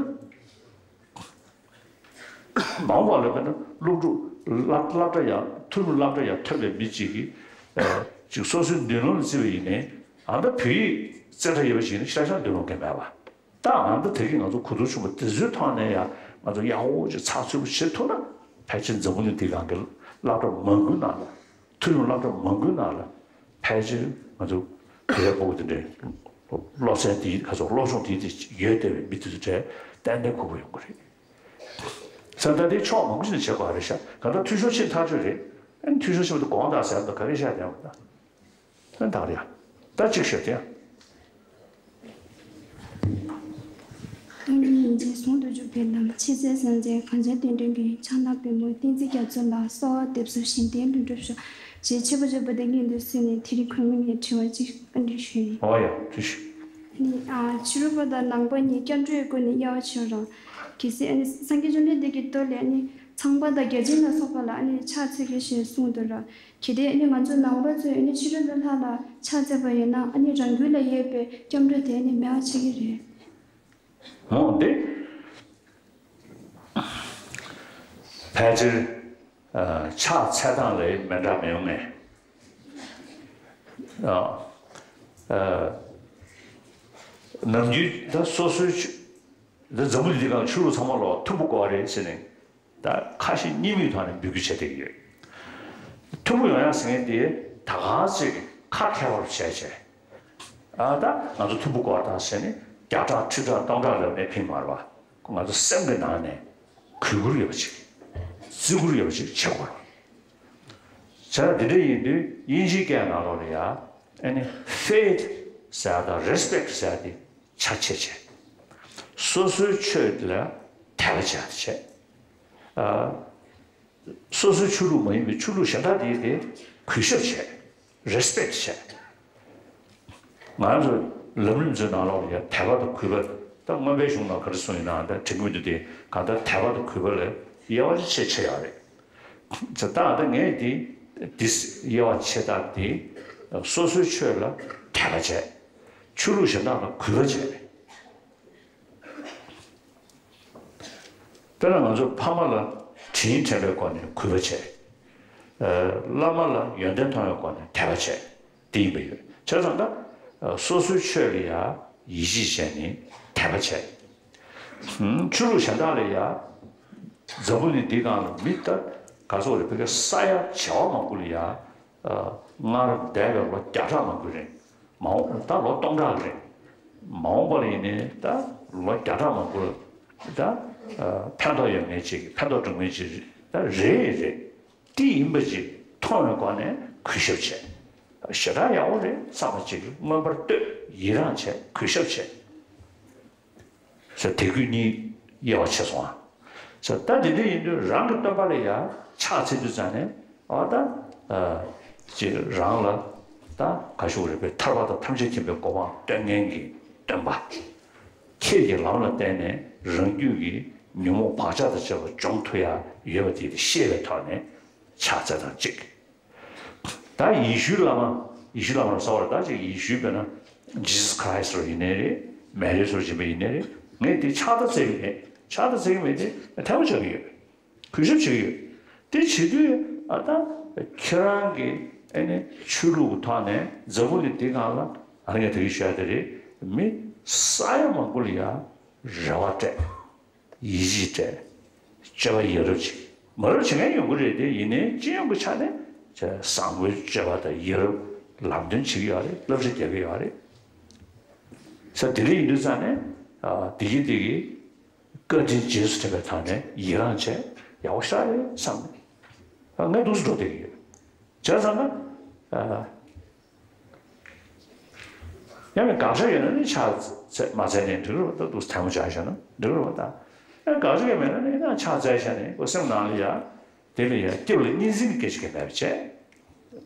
མ་འོངས་པ་ལ་དཔེར་ན་སློབ་ཕྲུག་སློབ་སློབ་གྲྭ་ཡར་མཐོ་རིམ་སློབ་གྲྭ་ཡར་ཐོན་པའི་མི་གཅིག་གིས་ཨ་ཅིག་སོ་སོའི་མདུན་ལམ་ལ་བརྩིས་པ་ཡིན་ནའི། ཨ་ད་བོད་ཡིག་རྩེ་གྲ་ཡོད་པ་ཞིག་ཡིན་ན་ཤ་ཤ་མདུན་ལམ་གང་མེད་པ། ད་ཨ་ད་དེ་གིས་ང་ཚོ་གོ་བསྡུར་བྱུང་བ་དེ་ཚོའི་ཐོག་ནས་ཡང་ང་ཚོ་ཡག་པོ་ཅིག་ཚགས་ཚུད་པོ་བྱེད་ཐུབ་ན། ཕལ་ཆེར་འཛམ་བུ་གླིང་འདི་སྒང་གི་སློབ་གྲྭ་མང་པོའི་ནང་ལ། མཐོ་རིམ་སློབ་གྲྭ་མང་པོའི་ནང་ལ་ཕལ་ཆེར་ང་ཚོ་བོད་པ་སྤུ་གུ་དེ་འདྲའི་སློབ་ཚན་དེའི་ག་ཚོད་སློབ་སྦྱོང་དེའི་དེ་ཡོད་བསྡད་པའི་མི་དེ་ཚོ་གྲས་ཏན་ཏན་ཁུག་པོ་ཡོང་གི་རེད། ས་ད་དེ་ཕྱོགས་མང་པོ་ཞིག་ནས་བྱེད་དགོས་རེད་ཤག་གང་ལྟར་འཐུས་ཤོར་ཕྱིན་ཐག་ཆོད་རེད། ཨ་ནི་འཐུས་ཤོར་ཕྱིན་པ་དེ་དགོངས་དག་ཟེར་ན་ག་རེ་བཤད་བསྡད་པ་ད། ཨ་ད་ག་རེ་ཡ། ད་གཅིག་ཤོད་དེ་ཡ། སྟོང་ཉིད་སྙིང་རྗེ་ཟུང་དུ་འཇུག་པའི་ལམ། ཆེས་མཛད་སངས་རྒྱས་གངས་ཅན་བསྟན་འགྲོའི་མགོན། ཕྱག་ན་པདྨོ་བསྟན་འཛིན་རྒྱ་མཚོ་ལ། གསོལ་བ་འདེབས་སོ་གཞན་དོན་ལྷུན་གྲུབ་ཤོག་ཅེས་མཆོད་པ་བརྗོད་པ་དང་སྔོན་དུ་བསུས་ནས་དེ་རིང་གུས་མོ་ངས་དྲི་བ་གཅིག་བཀའ་འདྲི་ཞུ་ཡིན། ཨོ་ཡ་དྲི་ཞུ། ནི་ཨ་ཕྱི་རོལ་པ་དང་ནང་པ་གཉིས་སྐྱབས་འགྲོའི་སྒོ་ནས་དབྱེ་བ་ཕྱེ་རོགས། གལ་སྲིད་ཨ་ནི་སངས་རྒྱས་བཅོམ་ལྡན་འདས་ཀྱི་མདོ་ལས་ཨ་ནི་ཚངས་པ་དང་བརྒྱ་བྱིན་ལ་སོགས་པ་ལ་ཨ་ནི་ཕྱག་འཚལ་གྱིས་ཞེས་གསུངས་འདུག་ར། གལ་ཏེ་ཨ་ནི་ང་ཚོ་ནང་པ་ཚོས་ཨ་ནི་ཕྱི་རོལ་པའི་ལྷ་ལ་ཕྱག་འཚལ་བ་ཡིན་ན་ཨ་ནི་རང་རྒྱུད་ལ་ཡོད་པའི་སྐྱབས་འགྲོ་དེ་ཨ་ནི་མེད་པ་ཆགས་ཀྱི་རེད། འོ་དེ། ཕལ་ཆེར་ཨ་ཕྱག་འཚལ་སྟངས་ལ་མི་འདྲ་མི་ཡོང་ངེས། ཨ་ཨ་ནམ་རྒྱུན་ད་སོ་སོའི་ཆོས་ད་འཛམ་བུ་གླིང་འདི་སྒང་ཆོས་ལུགས་ཚང་མ་ལ་ཐུགས་ཕན་དགོས་པ་རེད་ཟེར་ནས། ད་ཁ་ཞེ་གཉིས་མེད་ཐོག་ནས་འབོད་སྐུལ་བྱེད་བསྡད་ཀྱི་ཡོད། ཐུགས་ཕན་ཡོང་ཡག་ཟེར་མཁན་དེ་ད་ག་ཚོད་ཀྱི་ཁ་མཁས་པར་བྱས་བྱས། ཨ་ད་ང་ཚོ་ཐུགས་ཕན་དགོས་པ་དང་ཟེར་ནས་བརྒྱ་ཕྲག་ཁྲི་ཕྲག་སྟོང་ཕྲག་ལབ་ནས་ཕན་མ་རེད་པ། ང་ཚོ་སེམས་ཀྱི་ནང་ནས་གུས་བཀུར་ཡོད་པ་ཅིག་བརྩི་བཀུར་ཡོད་པ་ཅིག་བྱེད་དགོས་རེད། བྱས་ཙང་དེ་འདྲ་ཡིན་དུས་དབྱིན་ཇིའི་སྐད་ནང་ལོགས་ལ་ཡ་ཨ་ནི་ཕེཐ་ཟེར་ཡ་དང་རེ་སི་པེག་ཟེར་ཡ་དེ། ཆ་ཆེ་ཆེ། སོ་སོའི་ཆོས་ལ་དད་པ་བྱ་བྱེད། ཨ། སོ་སོའི་ཆོས་ལུགས་མ་ཡིན་པའི་ཆོས་ལུགས་གཞན་དག་དེའི་དེ་གུས་ཞབས་བྱེད། རེ་སི་པེག་བྱེད། ང་ཚོ་ལམ་རིམ་ཚོའི་ནང་ལོགས་ལ་ཡང་དད་པ་དང་གུས་པ། ད་སྔོན་པའི་གཞུང་ནང་ག་རེ་གསུངས་ཡིན་ནའང་ད་དྲན་གྱི་མི་འདུག་སྟེ། གང་ལྟར་དད་པ་དང་གུས་པ་ལ་དབྱེ་བ་ཆེས་ཆེ་ཡོད་རེད། ད་ད་ངས་འདི་འདི་དབྱེ་བ་ཕྱེ་སྟངས་འདི་སོ་སོའི་ཆོས་ལ་དད་པ་བྱས། ཆོས་ལུགས་གཞན་དག་ལ་གུས་པ་བྱས། དཔེར་ན་ང་ཚོ་ཕ་མ་ལ་དྲིན་དྲན་པའི་སྒོ་ནས་གུས་པ་བྱས། ཨ་བླ་མ་ལ་ཡོན་ཏན་མཐོང་བའི་སྒོ་ནས་དད་པ་བྱས། དེ་ཡིན་པ་ཡོད། བྱས་ཙང་ད་སོ་སོའི་ཆོས་ལ་ཡང་ཡིད་ཆེས་བྱས་ནས་དད་པ་བྱས། ཆོས་ལུགས་གཞན་དག་ལ་ཡང་། འཛམ་བུ་གླིང་འདིའི་སྒང་ལ་མི་ད་ག་ཚོད་རེད། ཕ་གི་ས་ཡ་བྱེ་བ་མང་པོ་ལ་ཡང་སྔར་འདས་པའི་ལོ་བརྒྱ་ཕྲག་མང་པོ་རིང་། མ་འོངས་ད་ལོ་སྟོང་ཕྲག་རིང་། མ་འོངས་པ་ལ་ཡིན་ནའི་ད་ལོ་བརྒྱ་ཕྲག་མང་པོ་ལ་ད་ཕན་ཐོགས་ཡོད་མཁན་ཅིག་ཕན་ཐོགས་འགྲོ་མཁན་ཅིག་ད་རེད་རེད། དེ་ཡིན་པ་ཅིག་མཐོང་བའི་སྒོ་ནས་གུས་ཞབས་བྱས། ཞེ་དྲག་ཡག་པོ་རེད་བསམ་པ་ཅིག་མངོན་པར་བསྟོད། ཡི་རངས་བྱས། གུས་ཞབས་བྱས། ཟེར་དད་གུས་གཉིས་དབྱེ་བ་ཕྱེ་སོང་ཨ། ཟེར་ད་དེ་འདྲ་ཡིན་དུས་རང་གི་སྟོན་པ་ལ་ཡང་ཕྱག་འཚལ་དུས་ཙང་ནས་ཨ་ད་ཅིག་རང་ལ་ད་ག་ཞུ་རེད་པས། ཐར་པ་དང་ཐམས་ཅད་མཁྱེན་པའི་གོ་འཕང་སྟོན་མཁན་གྱི་སྟོན་པ། ཁྱེད་ཀྱི་ལམ་ལ་བརྟེན་ནས་རང་རྒྱུད་ཀྱི་ཉོན་མོངས་བག་ཆགས་དང་བཅས་པ་སྦྱོང་ཐུབ་ཡ་ཡོད་པ་དེ་ཤེས་པའི་ཐོག་ནས་ཕྱག་འཚལ་སྟངས་གཅིག་ད་ཡེ་ཤུའི་བླ་མ། ཡེ་ཤུའི་བླ་མ་ལ་ཟེར་བ་རེད། ད་ཅིག་ཡེ་ཤུའི་དཔེར་ན་ཇི་སཱ་ཁྲའི་སི་ཊི་རུ་ཡིན་ནའི་རེད། མེ་རི་སི་རུ་ཡིན་པ་ཡིན་ནའི་རེད། ངས་དེ་ཕྱག་དང་འཚལ་གྱི་མེད། ཕྱག་དང་འཚལ་གྱི་མེད་དེ་དད་པ་བྱ་གི་ཡོད། གུས་ཞབས་བྱེད་ཀྱི་ཡོད། དེ་བྱེད་དུས་ཨ་ད་ཁྱེད་རང་གི་ཨ་ནི་ཆོས་ལུགས་ཀྱི་ཐོག་ནས་འཛམ་བུ་གླིང་འདི་སྒང་ལ་ཨ་ནི་ངས་དེ་གི་ཞུ་ཡ་དེ་རེད། མི་ ས་ཡ་མང་པོ་ལ་ཡ་རེ་བ་སྤྲད། ཡིད་ཆེས་སྤྲད། སྤྱོད་པ་ཡ་རབས་ཅིག་མ་རབས་བྱེད་མཁན་ཡོང་གི་རེད་དེ། ཡིན་ནའི་སྤྱི་ཡོངས་ཀྱི་ཆ་ནས་བྱས་བཟང་པོའི་སྤྱོད་པ་དང་ཡ་རབས་ལམ་སྟོན་བྱེད་ཀྱི་ཡོད་རེད། བསླབ་བྱ་རྒྱག་གི་ཡོད་རེད། ས་དེ་འདྲ་ཡིན་དུས་ཙང་ནས་ཨ་བདེ་སྐྱིད་བདེ་སྐྱིད་བཀའ་དྲིན་རྗེས་སུ་དྲན་པའི་ཐོག་ནས་ཡི་རངས་བྱས་ཡག་པོ་ཞེ་དྲག་རེད་བསམ་ནས་ཨ་ངས་འདུག་སེ་འགྲོ་བསྡད་ཀྱི་ཡོད། བྱས་ཙང་ན་ཨ། ཡང་ན་དགག་བྱ་ཡོད་ན་ནི་ཕྱག་འཚལ་མ་འཚལ་ནས་འགྲིག་རེད་པ། ད་འདུག་ཐལ་མོ་སྦྱར་བཞག་ན་འགྲིག་རེད་པ། ད་ཡང་དགག་བྱ་ཡོད་མེད་ན་ནི་ཡང་ཕྱག་འཚལ་བཞག་ནས་ཁོ་སེམས་ནང་ལ་ཡ་དེ་ལ་ཡ་སྐྱབས་ལ་གཉིས་འཛིན་གྱི་སྐད་ཆ་གང་མེད་པ་བྱས།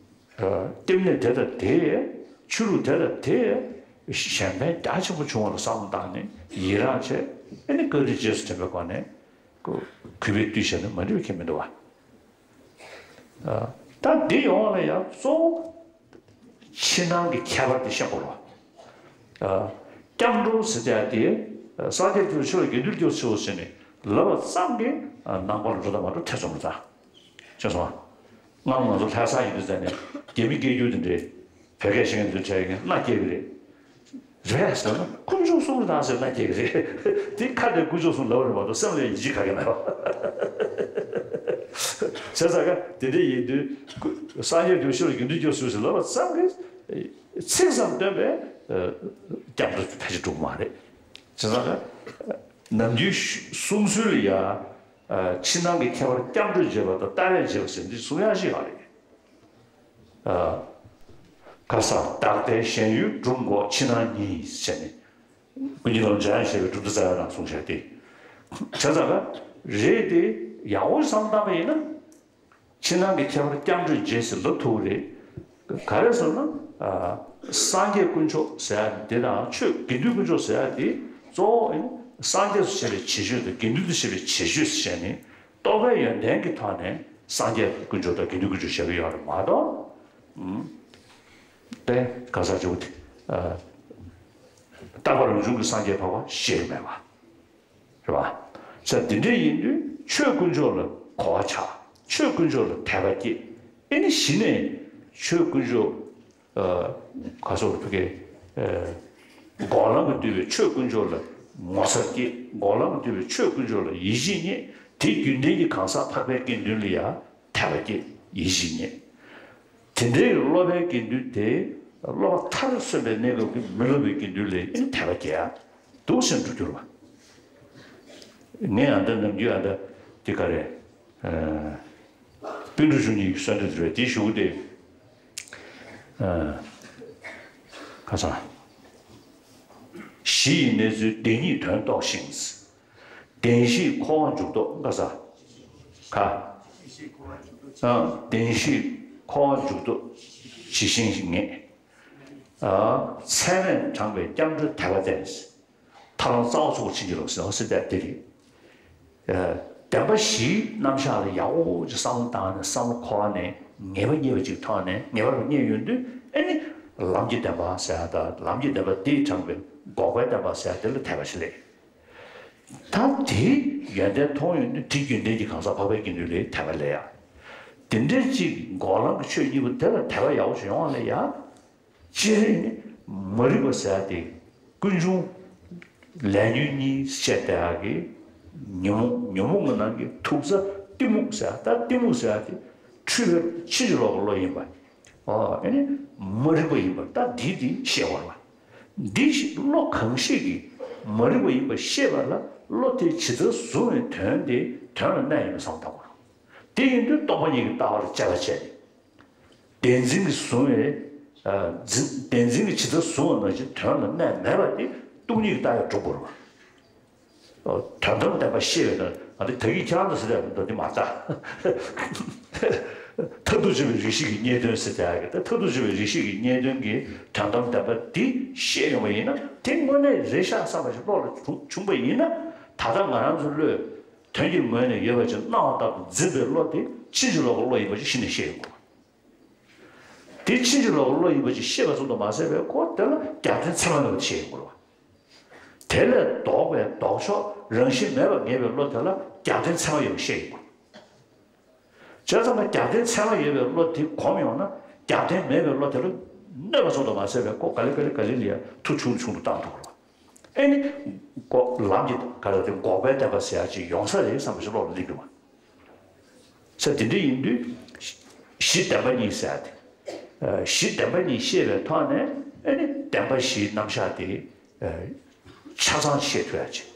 སྐྱབས་གནས་དེ་དང་དེ་ཆོས་ལུགས་དེ་དང་དེ་གཞན་ཕན་རྒྱ་ཆེན་པོ་བྱུང་བ་ལ་བསམ་བློ་བཏང་ནས་ཡི་རངས་བྱས། ཨ་ནི་བཀའ་དྲིན་རྗེས་སུ་དྲན་པའི་སྒོ་ནས་ཁོ་གུས་པས་བཏུད་བཞག་ན་མ་འགྲིག་པ་གང་ཡང་མི་འདུག་བ། ད་འདི་ཡོང་བ་ལ་ཡང་གཙོ་བོ་ཕྱི་ནང་གི་ཁྱད་པར་དེ་ཤེས་དགོས་རེད་བ། སྐྱབས་འགྲོ་ཟེར་ཡ་དེ་སངས་རྒྱས་སྐྱབས་ཆོས་ལ་དགེ་འདུན་སྐྱབས་སུ་མཆིའོ་ཟེར་ནས་ལབ་པ་ཙམ་གྱིས་ནང་པ་ལ་འགྲོ་དང་མ་འགྲོ་ཐེ་ཚོམ་རེད་ད། ཤེས་སོང་ང་། སྔར་ང་ཚོ་ལྷ་ས་ཡིན་དུས་ཙང་ནས་རྒྱ་མི་སྐད་སྒྱུར་དེ་འདྲའི་བོད་སྐད་བཤད་མཁན་དེ་འདྲ་ཁྲལ་གྱིས་མནའ་སྐྱེལ་གི་རེད། རེད་ཟེར་ན་དཀོན་མཆོག་གསུམ་རེད་ད་ཟེར་མནའ་སྐྱེལ་གི་རེད། དེ་ཁ་ནས་དཀོན་མཆོག་གསུམ་ལབ་རེད་མ་གཏོགས་སེམས་ལ་ཡིད་ཆེས་ག་གེ་མེད་པ། བྱས་ཙང་ཀ་དེ་འདྲ་ཡིན་དུས་སངས་རྒྱས་སྐྱབས་ཆོས་ལ་དགེ་འདུན་སྐྱབས་སུ་མཆིའོ་ཟེར་ལབ་པ་ཙམ་གྱིས་ཚིག་ཙམ་བཏོན་པས་སྐྱབས་འགྲོ་ཕལ་ཆེར་འགྲོ་གི་མ་རེད། བྱས་ཙང་ཀ་ནམ་རྒྱུན་གསུང་སྲོལ་ལ་ཡ། ཕྱི་ནང་གི་ཁྱད་པར་སྐྱབས་འགྲོས་འབྱེད་པ་དང་ལྟ་བས་འབྱེད་པ་ཟེར་འདི་གསུང་ཡག་ཞིག་ཡོད་རེད། ཁ་སང་བདག་ལྟའི་ཞེན་ཡུལ་སྒྲུབ་འགོག་ཕྱི་ནང་གཉིས་ཟེར་ནས་ཀུན་མཁྱེན་ལམ་འཇམ་དབྱངས་བཞད་པའི་གྲུབ་མཐའ་རྩ་བའི་ནང་གསུངས་བཞག་སྟེ། བྱས་ཙང་ཀ་རེད་དེ་ཡག་པོ་བསམ་བཏང་པ་ཡིན་ན། ཕྱི་ནང་གི་ཁྱད་པར་སྐྱབས་འགྲོས་འབྱེད་ཟེར་ལབ་ཐུབ་ཀྱི་རེད། ག་རེ་ཟེར་ན། ཨ། སངས་རྒྱས་དཀོན་མཆོག་ཟེར་ཡ་དེ་དང་ཆོས་དགེ་འདུན་དཀོན་མཆོག་ཟེར་ཡ་དེ་གཙོ་བོ་ཨེ་ནི་སངས་རྒྱས་སུ་བྱེད་པའི་བྱེད་སྤྱོད་དང་དགེ་འདུན་དུ་བྱེད་པའི་བྱེད་སྤྱོད་ཟེར་ནས་རྟོག་པའི་ཡོན་ཏན་གྱི་ཐོག་ནས་སངས་རྒྱས་དཀོན་མཆོག་དང་དགེ་འདུན་དཀོན་མཆོག་བཞག་གི་ཡོད་རེད་མ་གཏོགས། ཨུམ། དེ་ག་ས་ཅིག་དེ། ཨ། རྟག་པ་རང་བྱུང་གི་སངས་རྒྱས་འཕགས་པ་ཞེས་མེད་པ། རེད་བ། ས་དེ་འདྲ་ཡིན་དུས་ཆོས་དཀོན་མཆོག་ལ་གོ་བ་ཆགས། ཆོས་དཀོན་མཆོག་ལ་དད་པ་སྐྱེས། ཨེ་ནི་གཞི་ནས་ཆོས་དཀོན་མཆོག་ཨ། ག་སོགས་ཕ་གི། ཨ། འགོག་ལམ་དུ་བསྡུས་པའི་ཆོས་དཀོན་མཆོག་ལ་ངོ་མཚར་སྐྱེས། འགོག་ལམ་དུ་བསྡུས་པའི་ཆོས་དཀོན་མཆོག་ལ་ཡིད་ཆེས་རྙེད། དེ་རྒྱུན་ལྡན་གྱི་གང་ཟག་འཕགས་པའི་དགེ་འདུན་ལ་ཡང་དད་པ་སྐྱེས། ཡིད་ཆེས་རྙེད། དེ་འདྲའི་སློབ་པའི་དགེ་འདུན་དེ་སློབ་པ་མཐར་སོན་པའི་གནས་སྐབས་ཀྱི་མི་སློབ་པའི་དགེ་འདུན་ལས་ཨེ་ནི་དད་པ་སྐྱེ་ཡ་འདུག་སེ་འགྲོ་གྱུར་པ། ངས་ཨ་འདྲ་ནམ་རྒྱུན་ཨ་འདྲ་དེ་ག་རེ། ཨ། པཎ་གྲུབ་ཆོས་གཉིས་ཀྱི་གསོལ་འདེབས་རེད་དེ་ཞུ་གི་དེ། ཨ། ཁ་སང་། གཞི་ཡི་གནས་ཚུལ་བདེན་གཉིས་དོན་རྟོགས་ཤིང་། བདེན་བཞིའི་འཁོར་བ་འཇུག་ལྡོག་ཁ་སང་། ཁ། ཨ། བདེན་བཞིའི་འཁོར་བ་འཇུག་ལྡོག་ཇི་བཞིན་ངེས། ཨ། ཚད་མས་དྲངས་པའི་སྐྱབས་འགྲོའི་དད་པ་བསྟེན། ཐར་ལམ་རྩ་བ་ཚུགས་པར་བྱིན་གྱིས་རློབས་ཟེར་བ་ཟེར་དེ་རེད། ཨ། བདེན་པ་བཞིའི་རྣམ་གཞག་ལ་ཡག་པོ་ཅིག་བསམ་བློ་བཏང་ནས་བསམ་བློ་འཁོར་བ་ནས་ངེས་པ་རྙེད་པ་ཅིག་ཐོག་ནས་ངེས་པ་རང་རྙེད་ཡོང་དུས་ཨེ་ནི་ལམ་གྱི་བདེན་པ་ཟེར་ཡ་དང་ལམ་གྱི་བདེན་པ་འདིས་དྲངས་པའི་འགོག་པའི་བདེན་པ་ཟེར་ཡ་དེ་ལ་དད་པ་ཞིག་སླེབས། ད་དེའི་ཡོན་ཏན་མཐོང་ཡོང་དུས་དེ་རྒྱུན་ལྡན་གྱི་གང་ཟག་འཕགས་པའི་དགེ་འདུན་ལ་དད་པ་སླེབས་ཡ། དེ་འདྲའི་ཅིག་འགོག་ལམ་གྱི་ཆོས་གཉིས་པོ་དེ་ལ་དད་པ་ཡག་པོ་ཅིག་ཡོང་བ་ལ་ཡ། སྤྱིར་ནི་མ་རིག་པ་ཟེར་ཡ་དེ་ཀུན་འབྱུང་ལས་ཉོན་གཉིས་བཤད་བསྡད་ཡག་གི་ཉོན་མོངས་ཉོན་མོངས་ཀྱི་ནང་གི་མཐུག་ས་གཏི་མུག་ཟེར་ཡ། ད་གཏི་མུག་ཟེར་ཡ་དེ་འཁྲུལ་པའི་ཕྱིན་ཅི་ལོག་གི་བློ་ཡིན་པ། ཨོ་ཨེ་ནི་མ་རིག་པ་ཡིན་པ་ད་འདི་འདི་ཤེས་དགོས་རེད་བ། འདི་ཞིག་བློ་གང་ཞིག་གིས་མ་རིག་པ་ཡིན་པ་ཤེས་པ་ལ་བློ་དེ་ཇི་ལྟར་བཟུང་བའི་དོན་དེ་དོན་ལ་གནས་ཡིན་པ་བསམ་བློ་བཏང་དགོས་རེད། དེ་ཡིན་དུས་རྟོག་པ་གཉིས་ཀྱི་ལྟ་བ་ལ་དཔྱད་པ་བྱས་ནས། བདེན་འཛིན་གྱིས་བཟུང་བའི། ཨ། འཛིན་བདེན་འཛིན་གྱིས་ཇི་ལྟར་བཟུང་བ་ནང་བཞིན་དོན་ལ་གནས་མེད་པ་དེ་སྟོང་ཉིད་ཀྱི་ལྟ་བས་གྲུབ་དགོས་རེད་བ། དོན་དམ་བདེན་པ་ཤེས་པའི་དོན་ཨ་དེ་ད་གིན་ཁྱེད་རང་ཚོ་ཟེར་ཡག་འདྲ་དེ་མ་རེད། མཐར་ཐུག་དཔྱོད་པའི་རིགས་ཤིག་གི་རྙེད་དོན་ཟེར་ཡག་གི་ད་མཐར་ཐུག་དཔྱོད་པའི་རིགས་ཤིག་གི་རྙེད་དོན་གྱི་དོན་དམ་བདེན་པ་འདི་ཤེས་ཡོང་བ་ཡིན་ན་དེ་དངོས་གནས་རེད་ཤག་བསམ་པ་ཞིག་བློ་ལ་བྱུང་བྱུང་བ་ཡིན་ན་ད་ལྟ་ང་རང་ཚོའི་བློས་དོན་གྱི་ངོས་ནས་ཡོད་པ་ཅིག་སྣང་བ་ལྟར་དུ་འཛིན་པའི་བློ་དེ་ཕྱིན་ཅི་ལོག་གི་བློ་ཡིན་པ་ཅིག་གཞི་ནས་ཤེས་ཡོང་དགོས། དེ་ཕྱིན་ཅི་ལོག་གི་བློ་ཡིན་པ་ཅིག་ཤེས་པ་ཙམ་དུ་མ་ཟད་པའི་ཁོ་དེ་ལ་རྒྱབ་རྟེན་མཚན་མ་མེད་པ་ཤེས་ཡོང་དགོས་རེད་བ། དེ་ལས་ལྡོག་པའི་ལྡོག་ཕྱོགས་རང་བཞིན་མེད་པར་ངེས་པའི་བློ་དེ་ལ་རྒྱབ་རྟེན་མཚན་མ་ཡོད་པ་ཤེས་ཡོང་དགོས་རེད་བ། བྱས་ཙང་ན་རྒྱབ་རྟེན་ཚད་མ་ཡོད་པའི་བློ་དེ་གོམས་ཡོང་ན་རྒྱབ་རྟེན་མེད་པའི་བློ་དེ་ལ་གནོད་པ་ཙམ་དུ་མ་ཟད་པའི་ཁོ་ག་ལེ་ག་ལེ་ག་ལེ་ལ་ཡ་མཐོ་ཆུང་ཆུང་དུ་བཏང་ཐུབ་ཀྱི་རེད། ཨེ་ནི། འགོག་ལམ་གྱི་ག་རེ་དེ་འགོག་པའི་བདེན་པ་ཟེར་ཡ་ཅིག་ཡོང་ས་རེད་བསམ་པ་ཞིག་བློ་ལ་སླེབས་འགྲོ་བ། ས་དེ་འདྲ་ཡིན་དུས། གཞི་བདེན་པ་གཉིས་ཟེར་ཡ་དེ། གཞི་བདེན་པ་གཉིས་ཤེས་པའི་ཐོག་ནས་ཨེ་ནི་བདེན་པ་བཞིའི་རྣམ་གཞག་དེ། ཆ་ཚང་ཤེས་ཐུབ་ཡ་ཅིག་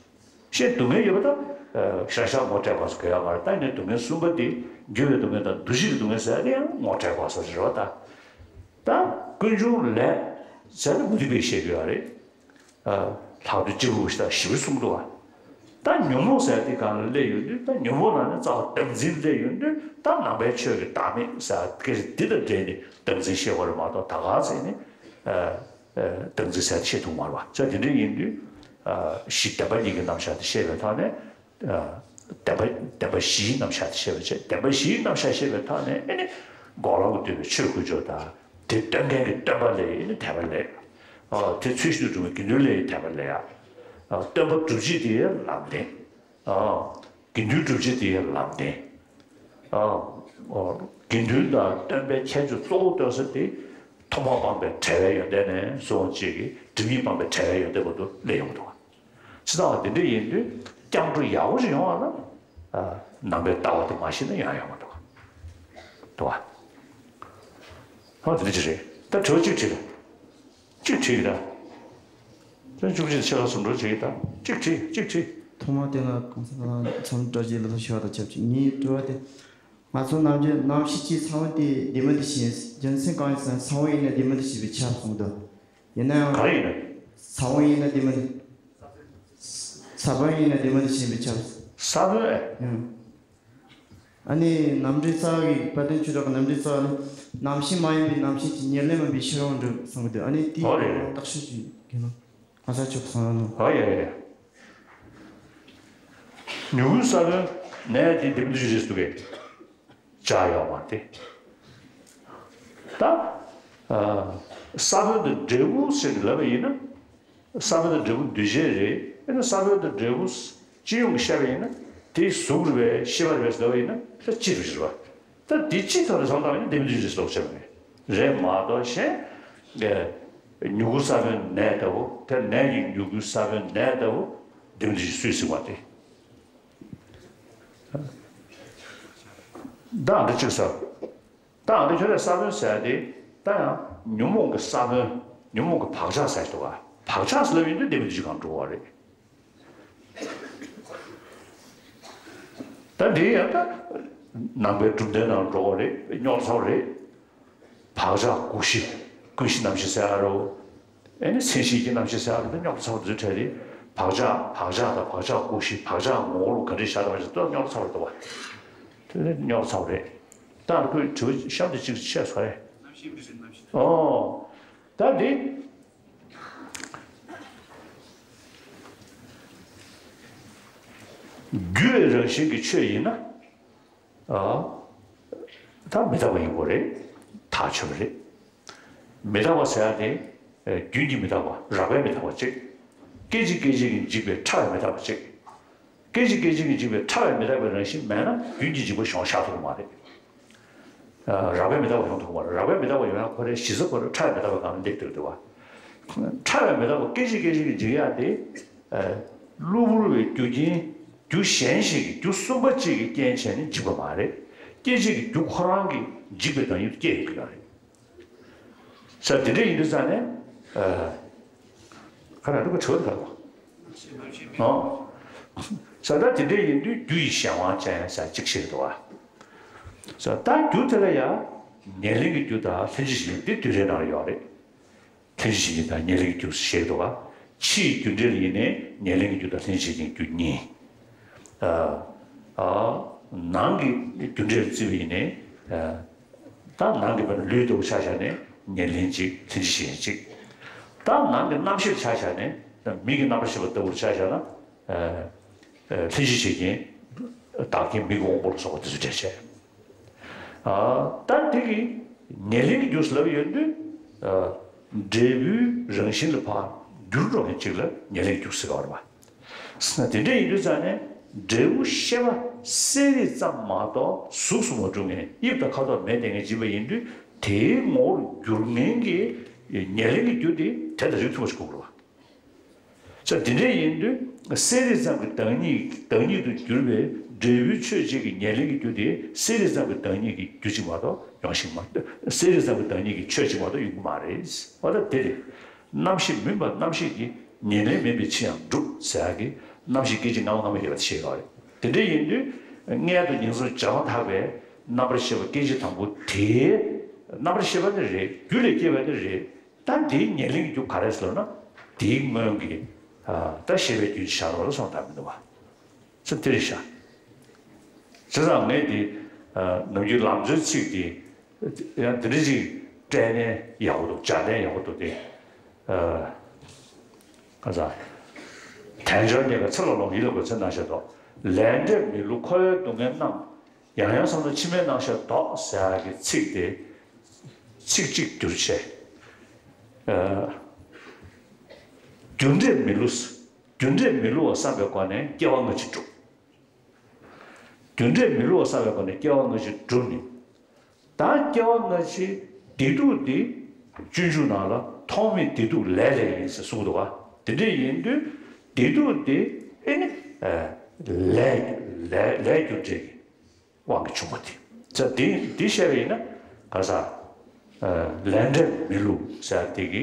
ཤེས་སྡུག་བསྔལ་ཡོད་པ་དང་། ཤ་ཤ་ངོ་སྤྲད་པ་སོགས་ག་ཡོད་མ་རེད། ད་ནི་སྡུག་བསྔལ་གསུམ་པ་དེ་འགྱུར་བའི་སྡུག་བསྔལ་དང་འདུ་ཤེས་ཀྱི་སྡུག་བསྔལ་ཟེར་ཡ་དེ་ཡང་ངོ་སྤྲད་པ་སོགས་རེད་བ་ད། ད་ཀུན་འབྱུང་ལས་ཟེར་ན་མུ་སྟེགས་པས་བཤད་ཀྱི་ཡོད་རེད། ལྷག་ཏུ་སྤྱི་བོ་ཞེས་ཞིབ་གསུངས་འདུག་བ། ད་ཉོན་མོངས་ཟེར་དེ་གང་ལ་སླེབས་ཡོང་དུས། ད་ཉོན་མོངས་ནང་ནས་རྩ་བ་བདག་འཛིན་སླེབས་ཡོང་དུས། ད་ནང་པའི་ཆོས་ཀྱི་བདག་མེད་ཟེར་སྐད་ཆ་འདི་དང་འབྲེལ་ནས་བདག་འཛིན་བཤད་དགོས་རེད་མ་གཏོགས། ད་ག་ཚད་ནས་བདག་འཛིན་ཟེར་བཤད་ཐུབ་མ་རེད་བ། ས་དེ་འདྲ་ཡིན་དུས། གཞི་བདེན་པ་གཉིས་ཀྱི་རྣམ་གཞག་དེ་བཤད་པའི་ཐོག་ནས། བདེན་པ་བདེན་པ་བཞིའི་རྣམ་གཞག་དེ་བཤད་པའི་ཆེད། བདེན་པ་བཞིའི་རྣམ་གཞག་བཤད་པའི་ཐོག་ནས་ཨེ་ནི། འགོག་ལམ་གྱི་སྟོན་པའི་ཆོས་དཀོན་མཆོག་དང་། དེ་སྟོན་མཁན་གྱི་སྟོན་པ་ལ་ཨེ་ནི་དད་པ་ལས། ཨ། དེ་ཚུལ་བཞིན་དུ་སྒྲུབ་པའི་དགེ་འདུན་ལ་དད་པ་ལས། ཨ། སྟོན་པ་སྒྲུབ་བྱེད་དེ་ལམ་བདེན། ཨ། དགེ་འདུན་སྒྲུབ་བྱེད་དེ་ལམ་བདེན། ཨ། ཨ། དགེ་འདུན་དང་སྟོན་པའི་ཁྱད་ཆོས་གཙོ་བོ་སྟོན་ས་དེ། ཐོག་མ་སྤངས་པའི་བྲལ་བའི་ཡོན་ཏན་ནས་བཟུང་བ་ཅིག་གིས་སྒྲིབ་གཉིས་སྤངས་པའི་བྲལ་བའི་ཡོན་ཏན་བར་དུ་སླེབས་ཡོང་གི་འདུག་བ། ཇི་ལྟ་བ་དེ་འདྲ་ཡིན་དུས་སྐྱབས་འགྲོ་ཡག་པོ་ཞིག་ཡོང་བ་ལ། ཨ། ནང་པའི་ལྟ་བ་དེ་མ་ཤེས་ན་ཡང་ཡོང་མ་འདུག་ག་འདུག་བ། ཧོ་དེ་འདྲ་ཅིག་རེད། ད་དྲི་བ་གཅིག་དྲིས་ལ། གཅིག་དྲིས་ཀྱི་ད། ད་བཅུ་གཅིག་ཕྱེད་ཀ་ཟུར་འགྲོ་བྱེད་ཀྱི་ད། གཅིག་དྲིས་གཅིག་དྲིས། ཐོག་མར་དེ་ལ་གོང་ས་ལྷ་ཁང་ཚོགས་གཙོ་བཀྲ་ཤིས་ལྷ་མཆོག་ཞུ་བ་དང་ཆབས་ཅིག་ངའི་དྲི་བ་དེ། ང་ཚོ་ནམ་རྒྱུན་རྣམ་ཤེས་ཀྱི་ས་བོན་དེ་བདེན་པ་འདི་བཞིན། རྒྱུ་མཚན་གང་ཡིན་ཟེར་ན་ས་བོན་ཡིན་ན་བདེན་པ་འདི་བཞིན་པའི་ཆར་གསུངས་འདུག་ཡིན་ན་ཡང་། ག་རེ་ཡིན་ན། ས་བོན་ཡིན་ན་བདེན་པ་འདི། ས་བོན་ཡིན་ན་བདེན་པ་འདི་བཞིན་པའི་ཆར། ས་བོན་ཨེ། ཡང་། ཨ་ནི་རྣམ་འགྲེལ་རྩ་བའི་དཔལ་ལྡན་ཆོས་གྲགས་ཀྱི་རྣམ་འགྲེལ་རྩ་བ་ནི། རྣམ་ཤེས་མ་ཡིན་པའི་རྣམ་ཤེས་ཀྱི་ཉེར་ལེན་མིན་པའི་ཕྱིར་རོ་འདྲ་གསུངས་འདུག་ཨ་ནི་དེའི་ཨོ་རེད། རྟགས་ཤུལ་གྱི་རྒྱུ་ནོ། ང་ས་ཆོག་སོང་ནོ། ཨོ་ཡ་ཡ་ཡ། མྱུ་གུའི་ས་བོན་ནས་དེ་བདེན་པ་འདི་བཞིན་རེད་འདུག་གས། བྱ་ཡོད་མ་རེད། ད། ཨ། ས་བོན་དང་འབྲས་བུ་ཟེར་ནས་ལབ་པ་ཡིན་ན། ས་བོན་དང་འབྲས་བུ་འདུས་བྱས་རེད། ཨེ་ན་ས་བོན་དང་འབྲས་བུ་སྤྱི་ཡོངས་ཀྱི་བཤད་པ་ཡིན་ན། དེ་གཟུགས་རེད་པས་ཤེས་པ་རེད་པས་ཟེར་བ་ཡིན་ན། ད་སྤྱི་རེད་པ། ད་འདི་སྤྱི་ཐོག་ནས་བསམ་བཏང་བ་ཡིན་ན་བདེན་པ་འདི་བཞིན་ཟེར་ལོག་བྱས་པ་རེད། རེད་མ་གཏོགས་གཞན། མྱུ་གུ་ས་བོན་ནས་ལྟ་བུ། དེ་ནས་ཀྱི་མྱུ་གུ་ས་བོན་ནས་ལྟ་བུ། བདེན་པ་འདི་བཞིན་སུས་ཟེར་བ་དེ། ད་འདི་གཅིག་ཟེར། ད་འདི་ཁྱོད་རའི་ས་བོན་ཟེར་ཡ་དེ། ད་ཡང་ཉོན་མོངས་ཀྱི་ས་བོན། ཉོན་མོངས་ཀྱི་བག་ཆགས་ཟེར་གྱི་འདུག་ག་བག་ཆགས་ཟེར་ལབ་ཡོང་དུས་བདེན་པ་འདི་བཞིན་གང་འགྲོ་བ་རེད། ད་འདི་ཡང་ད་ནང་པའི་གྲུབ་མཐའི་ནང་འགྲོ་བ་རེད། རྙོག་ཚ་བ་རེད། བག་ཆགས་ཀུན་གཞི། ཀུན་གཞི་རྣམ་ཤེས་ཟེར་ཡ་རོ། ཨེ་ནི་མཚན་གཞི་ཡིད་ཀྱི་རྣམ་ཤེས་ཟེར་ཡ་རོ། འདི་རྙོག་ཚ་བ་འདི་ཚོ་འཕྲད་དེ། བག་ཆགས་བག་ཆགས་དང་བག་ཆགས་ཀུན་གཞི། བག་ཆགས་ངོ་བོ་ལ་ག་འདྲས་བཞག་དང་མ་བཞག་ད་རྙོག་ཚ་བ་རེད་འདུག་བ། དེ་ནི་རྙོག་ཚ་བ་རེད། ད་ཁོས་དྲི་བ་གཤམ་དུ་གཅིག་བཤད་སོང་རེད། ཨོ། ད་འདི། རྒྱུ་བའི་རང་བཞིན་གྱི་ཆོས་ཡིན་ན། ཨ། ད་མི་རྟག་པ་ཡིན་དགོས་རེད། ཐག་ཆོད་པ་རེད། མི་རྟག་པ་ཟེར་ཡ་དེ། རྒྱུན་གྱིས་མི་རྟག་པ། རགས་པས་མི་རྟག་པ་གཅིག་སྐད་ཅིག་སྐད་ཅིག་གིས་འཇིག་པའི་ཕྲ་བས་མི་རྟག་པ་གཅིག་སྐད་ཅིག་སྐད་ཅིག་གིས་འཇིག་པའི་ཕྲ་བས་མི་རྟག་པའི་རང་བཞིན་མེད་ན་རྒྱུན་གྱི་འཇིག་པ་ཡོང་ཤར་ཐུབ་ཀྱི་མ་རེད། ཨ། རགས་པས་མི་རྟག་པ་ཡོང་ཐུབ་ཀྱི་མ་རེད། རགས་པས་མི་རྟག་པ་ཡོང་ཡ་ཁོ་རའི་གཞི་རྩ་ཁོ་རང་ཕྲ་བས་མི་རྟག་པའི་སྒང་ལ་སླེབས་བསྡད་འདུག་བ། ཕྲ་བས་མི་རྟག་པ་སྐད་ཅིག་སྐད་ཅིག་གིས་འཇིག་ཡ་དེ། ཨ། གློ་བུར་བའི་རྒྱུ་རྐྱེན། རྒྱུ་གཞན་ཞིག་གིས། རྒྱུ་གསུམ་པ་གཅིག་གིས་རྐྱེན་བྱས་ནས་འཇིག་པ་མ་རེད། སྐད་ཅིག་གི་རྒྱུ་ཁོ་རང་གིས་འཇིག་པའི་བདག་ཉིད་དུ་སྐྱེ་ཡོང་གི་ཡོད་རེད། ས་དེ་འདྲ་ཡིན་དུས་ཙང་ནས། ཨ། ཁ་ར་འགྲོ་གི་ཆོག་གི་རེད་པ། ཨོ། ས་ད་དེ་འདྲ་ཡིན་དུས་རྒྱུ་ཡི་གཞན་དབང་ཅན་ས་གཅིག་བཤད་འདུག་བ། ས་ད་རྒྱུ་དེ་ལ་ཡང་ཉེར་ལེན་གྱི་རྒྱུ་དང་ལྷན་ཅིག་གཞན་དེ་བསྡུས་གྲྭའི་ནང་ལ་ཡོད་རེད། ལྷན་ཅིག་གཞན་དང་ཉེར་ལེན་གྱི་རྒྱུ་ཞེས་འདུག་ག་ཕྱིའི་རྒྱུ་འབྲས་ལ་ཡིན་ནའི་ཉེར་ལེན་གྱི་རྒྱུ་དང་ལྷན་ཅིག་གཞན་རྒྱུ་གཉིས། ཨ། ཨ། ནང་གི་རྒྱུ་འབྲས་ལ་བརྩིས་པ་ཡིན་ནའི། ཨ། ད་ནང་གི་བར་ལུས་ལྟ་བུ་ཆ་བཞག་ནས་ཉེར་ལེན་གཅིག་ལྷན་ཅིག་གཞན་གཅིག་ད་ནང་གི་རྣམ་ཤེས་ཆ་བཞག་ནས་མིག་གི་རྣམ་པར་ཤེས་པ་ལྟ་བུར་ཆ་བཞག་ན། ཨ། ལྷན་ཅིག་བྱེད་རྐྱེན། བདག་རྐྱེན་མིག་གི་དབང་པོ་ལ་སོགས་པ་དེ་ཚོ་འབྲེལ་བྱས། ཨ། ད་དེ་གི་ཉེར་ལེན་གྱི་རྒྱུ་ཟེར་ལབ་ཡོད་དུས། ཨ། འབྲས་བུའི་རང་བཞིན་ལ་ཕར་འགྱུར་འགྲོ་མཁན་ཅིག་ལ་ཉེར་ལེན་གྱི་རྒྱུ་ཟེར་བ་རེད་པ། དེ་འདྲ་ཡིན་དུས་ཙང་ནས་འབྲས་བུ་ཤེས་པ་གསལ་རིག་ཙམ་མ་གཏོགས་གཟུགས་སུ་མ་གྲུབ་མཁན་ཡིད་དང་ཁ་དོག་མེད་བསྡད་མཁན་ཅིག་ཡིན་པ་ཡིན་དུས། དེའི་ངོ་བོར་འགྱུར་མཁན་གྱི་ཉེར་ལེན་གྱི་རྒྱུ་དེ་དེ་དང་རིགས་མཐུན་པ་ཞིག་དགོས་ཀྱི་རེད་པ། ས་དེ་འདྲ་ཡིན་དུས་གསལ་རིག་ཙམ་གྱི་བདག་ཉིད་བདག་ཉིད་དུ་གྱུར་པའི་འབྲས་བུའི་ཆོས་གཅིག་གི་ཉེར་ལེན་གྱི་རྒྱུ་དེ་གསལ་རིག་ཙམ་གྱི་བདག་ཉིད་ཀྱི་རྒྱུ་གཅིག་མ་གཏོགས་ཡོང་ཞིག་མ་གཏོགས། གསལ་རིག་ཙམ་གྱི་བདག་ཉིད་ཀྱི་ཆོས་གཅིག་མ་གཏོགས་ཡོང་གི་མ་རེད། འོ་ད་དེ་རེད། རྣམ་ཤེས་མིན་པ་རྣམ་ཤེས་ཀྱི་ཉེར་ལེན་མིན་པའི་ཕྱིར་ཡང་འགྲུབ་ཟེར་ཡག་གི་རྣམ་ཤེས་སྐད་ཅིག་སྔ་མ་སྔ་མ་ཡོད་པ་ཤེས་དགོས་རེད། དེ་འདྲ་ཡིན་དུས་མངལ་དུ་ཉིང་མཚམས་བྱང་བ་ཐག་པའི་རྣམ་པར་ཤེས་པ་སྐད་ཅིག་དང་པོ་དེའི་རྣམ་པར་ཤེས་པ་ནི་རེད། རྒྱུ་ལས་སྐྱེས་པ་ནི་རེད། ད་དེའི་ཉེར་ལེན་གྱི་རྒྱུ་ག་རེ་ཟེར་ན། དེའི་སྔོན་གྱི་ད་ཤེས་པའི་རྒྱུན་བཞག་རོགས་ལ་སོང་དག་མི་འདུག་བ། ཚུལ་དེ་རེད་ཤག་བྱས་ཙང་ངས་དེ་ནམ་རྒྱུན་ལམ་འཛོལ་ཚིག་དེ་ཡང་དེ་འདྲ་ཅིག་སྤྲད་ནས་ཡག་པོ་འདུག་སྦྱར་ནས་ཡག་པོ་འདུག་སྟེ། ཨ་ས། དལ་འབྱོར་རྙེད་དཀའ་ཚེ་ལ་ལོངས་ཡིད་ལ་བགོས་ཚེ་ན་ཞེས་སོགས། ལས་འབྲས་མི་བསླུ་འཁོར་བའི་སྡུག་བསྔལ་རྣམས། ཡང་ཡང་བསམ་དུ་ཕྱི་མའི་སྣང་ཤས་ལྡོག་ཟེར་ཡག་གི་ཚིག་དེ་ཚིག་གཅིག་བསྒྱུར་བྱས། ཨ་རྒྱུ་འབྲས་མི་བསླུ། རྒྱུ་འབྲས་མི་བསླུ་བ་བསམ་པའི་སྒོ་ནས་སྐྱེ་བ་སྔ་ཕྱི་སྒྲུབ། རྒྱུ་འབྲས་མི་བསླུ་བ་བསམ་པའི་སྒོ་ནས་སྐྱེ་བ་སྔ་ཕྱི་སྒྲུབ་ནི། ད་སྐྱེ་བ་སྔ་ཕྱི་བདེ་སྡུག་འདི་སྤྱོད་འཇུག་ནང་ལ་ཐོག་མེད་བདེ་སྡུག་ལས་ལས་ཡིན་ཟེར་གསུངས་འདུག་བ། དེ་འདྲ་ཡིན་དུས་བདེ་སྡུག་འདི་ཨེ་ནི་ལས་ལས་ལས་རྒྱུ་འབྲས་ཀྱི་དབང་གིས་བྱུང་བ་དེ། ཙ་འདི་འདི་བཤད་པ་ཡིན་ན་ག་ས་ལས་འབྲས་མི་བསླུ་ཟེར་དེ་གི་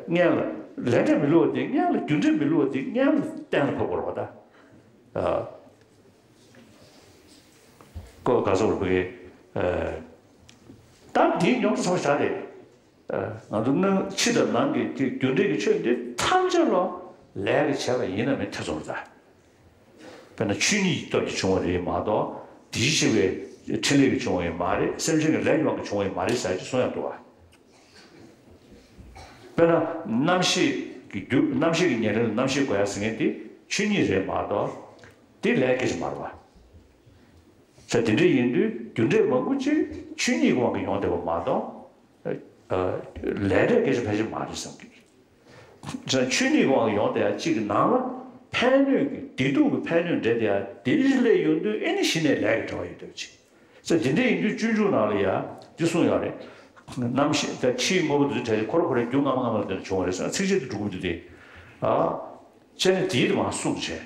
སྔོན་ལ་ལས་འབྲས་མི་བསླུ་བ་དེ་སྔོན་ལ་རྒྱུ་འབྲས་མི་བསླུ་བ་དེ་སྔོན་ལ་གཏན་ལ་ཕབ་དགོས་རེད་བ་ད། ཀོ་ག་ཟེར་བ་གི། ད་འདིའི་མྱོང་ཚོར་བཞག་རེད། ང་ཚོ་སྔོན་ཕྱི་དང་ནང་གི་དེ་རྒྱུ་འབྲས་ཀྱི་ཆོས་འདི་ཐམས་ཅད་ལ་ལས་ཀྱིས་བྱས་པ་ཡིན་ན་མིན་ཐེ་ཚོམ་རེད། དཔེར་ན་ཆོས་ཉིད་ཀྱི་སྟོབས་ཀྱིས་བྱུང་བ་རེད་མ་གཏོགས་དེ་བཞིན་གཤེགས་པའི་ཕྲིན་ལས་ཀྱིས་བྱུང་བ་ཡང་མ་རེད། སེམས་ཅན་གྱི་ལས་ཀྱི་དབང་གིས་བྱུང་བ་ཡང་མ་རེད་ཟེར་གྱི་གསུང་ཡག་འདུག་བ། དཔེར་ན་རྣམ་ཤེས་ཀྱི་རྒྱུ་རྣམ་ཤེས་ཀྱི་ཉེར་ལེན་ལ་རྣམ་ཤེས་དགོས་ཡ་ཟེར་མཁན་དེ་ཆོས་ཉིད་རེད་མ་གཏོགས་དེ་ལས་སྐད་ཆ་མ་རེད་བ། ས་དེ་འདྲ་ཡིན་དུས་རྒྱུ་འབྲས་མང་པོ་ཅིག་ཆོས་ཉིད་ཀྱི་དབང་གིས་ཡོང་བསྡད་པ་མ་གཏོགས་ལས་འབྲས་སྐད་ཆ་ཕལ་ཆེར་མ་རེད་བསམ་གི། ཆོས་ཉིད་དབང་ཡོང་དེ་ཡང་གཅིག་གི་ནང་ལ་ཕན་གནོད་ཀྱི་བདེ་སྡུག་གི་ཕན་གནོད་འདྲེས་དེ་ཡང་དེ་བཞིན་སླེབས་ཡོང་དུས་ཨེ་ནི་གཞི་ནས་ལས་ཀྱི་འབྲེལ་བ་ཡོད་འདོད་ཅིག་ས་དེ་འདྲ་ཡིན་དུས་སྤྱོད་འཇུག་ནང་ལ་ཡང་འདི་གསུངས་ཡོད་རེད། རྣམ་ཤེས་དང་ཕྱིའི་དངོས་པོ་འདི་ཚོ་གྲས་ཀྱི་འཁོར་འཁོར་རྒྱུ་སྔ་མ་སྔ་མ་ལ་བརྟེན་ནས་བྱུང་བ་རེད་ཟེར་ན་ཚིགས་བཅད་དུ་འགྲོ་གི་མི་འདུག་སྟེ། ཨ་བྱས་ནས་དེའི་དུ་མ་གསུངས་བྱས།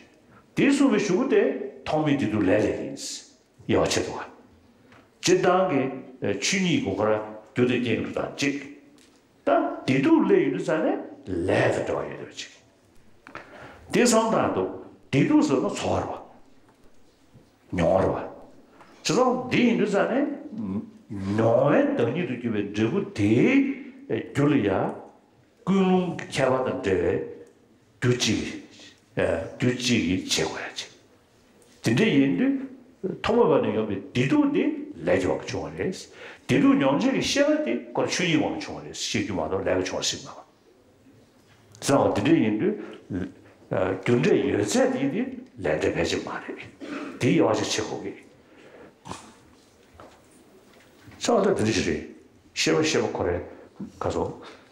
དེའི་གསུངས་པའི་གཞུག་གུ་དེ་ཐོག་མེད་བདེ་སྡུག་ལས་ལས་ཡིན། དབྱེ་བ་ཕྱེ་འདུག་ག་སྤྱིར་བཏང་གི་ཆོས་ཉིད་དགོས་མཁོ་ར་རྒྱུ་དང་རྐྱེན་གྱི་འགྲོ་སྟངས་གཅིག་ད་བདེ་སྡུག་སླེབས་ཡོང་དུས་ཙང་ནས་ལས་དང་འབྲེལ་བ་ཡོད་པ་ཅིག་དེ་བསམ་བཏང་འདུག་བདེ་སྡུག་ཟེར་ན་ཚོར་བ་རེད་བ། མྱོང་བ་རེད་བ། བྱས་ཙང་འདི་ཡིན་དུས་ཙང་ནས་མྱོང་བའི་བདག་ཉིད་དུ་གྱུར་པའི་འབྲས་བུ་དེའི་རྒྱུ་ལ་ཡ། ཀུན་སློང་གི་ཁྱད་པར་དང་འབྲེལ་བའི་རྒྱུ་གཅིག་གིས་རྒྱུ་གཅིག་གིས་བྱེད་དགོས་ཡ་ཅིག་དེ་འདྲ་ཡིན་དུས་ཐོག་མ་བར་ནས་ཡོང་བའི་བདེ་སྡུག་དེ་ལས་ཀྱི་དབང་གིས་བྱུང་བ་རེད། བདེ་སྡུག་མྱོང་བྱེད་ཀྱི་ཤེས་པ་དེ་ཁོ་ཆོས་ཉིད་དབང་གིས་བྱུང་བ་རེད་ཤེས་རྒྱུ་མ་གཏོགས་ལས་ཀྱིས་བྱུང་བ་ཞིག་མ་རེད། བསམ་པ་དེ་འདྲ་ཡིན་དུས་རྒྱུ་འབྲས་ཡོད་ཚད་དེ་དེ་ལས་འབྲས་ཕལ་ཆེར་མ་རེད། དེ་དབྱེ་བ་ཅིག་ཕྱེ་དགོས་ཀྱི། ས་བ་ད་དེ་འདྲ་ཞིག་རེད། ཤེས་པ་ཤེས་པ་ཁོ་རེ་ག་སོ།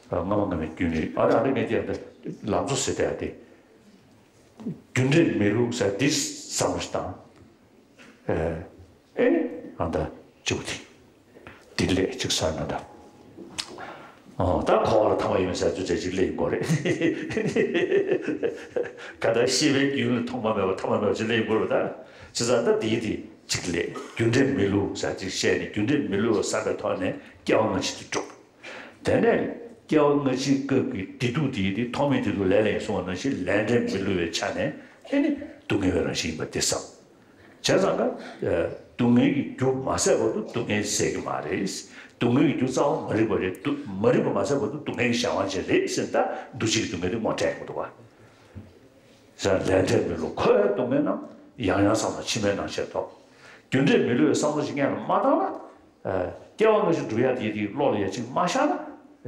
སྔ་མ་སྔ་མའི་རྒྱུན་རེད། ཨ་རེ་ཨ་རེ་ངས་དེ་ཡང་ད་ལམ་གཙོ་ཟེར་དེ་ཡང་དེ། རྒྱུ་འབྲས་མི་བསླུ་ཟེར་འདི་བསམ་བློ་ཞིག་བཏང་། ཨེ་ཨེ་ཨ་ད་གཅིག་པུ་དེ། དེ་ལས་གཅིག་ཟེར་ན་ད། ཨོ་ད་འཁོར་བ་ལ་ཐ་མ་ཡོད་ཟེར་ཚུལ་བྱས་གཅིག་སླེབས་ཡོང་གི་རེད། ག་ད་ཤེས་པའི་རྒྱུན་ལ་ཐོག་མ་མེད་པ་ཐ་མ་མེད་པ་ཅིག་སླེབས་ཡོང་གི་རེད་ད། བྱས་ཙང་ད་དེ་དེ། གཅིག་ལས་རྒྱུ་འབྲས་མི་བསླུ་ཟེར་ཅིག་བཤད་ནས་རྒྱུ་འབྲས་མི་བསླུ་བ་བསམ་པའི་ཐོག་ནས་སྐྱེ་བ་སྔ་ཕྱི་དུ་འགྲོ། དེ་ནས་སྐྱེ་བ་སྔ་ཕྱིའི་སྐབས་ཀྱི་བདེ་སྡུག་དེ་དེ་ཐོག་མེད་བདེ་སྡུག་ལས་ལས་ཡིན་གསུངས་པ་ནང་བཞིན་ལས་འབྲས་མི་བསླུ་བའི་ཆ་ནས་ཨེ་ནི་སྡུག་བསྔལ་བའི་རང་བཞིན་ཡིན་པ་དེ་བསམ། བྱས་ཙང་ཀ་སྡུག་བསྔལ་གྱི་རྒྱུ་མ་ཟད་བར་དུ་སྡུག་བསྔལ་ཟད་ཀྱི་མ་རེད། སྡུག་བསྔལ་གྱི་རྒྱུ་རྩ་བ་མ་རིག་པ་རེད། སྡུག་མ་རིག་པ་མ་ཟད་བར་དུ་སྡུག་བསྔལ་གྱི་གཞན་དབང་ཅན་རེད་ཟེར་ད་འདུ་བྱེད་ཀྱི་སྡུག་བསྔལ་དེ་ངོ་སྤྲད་ཡོང་གི་འདུག་བ། ལས་འབྲས་མི་བསླུ་འཁོར་བའི་སྡུག་བསྔལ་རྣམས། ཡང་ཡང་བསམ་དང་ཕྱི་མའི་སྣང་ཤས་ལྡོག་རྒྱུ་འབྲས་མི་བསླུ་བའི་བསམ་བློ་ཞིག་སྔོན་ལ་མ་བཏང་ན། སྐྱེ་བ་སྔ་ཕྱི་སྒྲུབ་ཡ་དེ་དེ་བློ་ལ་ཡ་གཅིག་མ་ཤར་ན།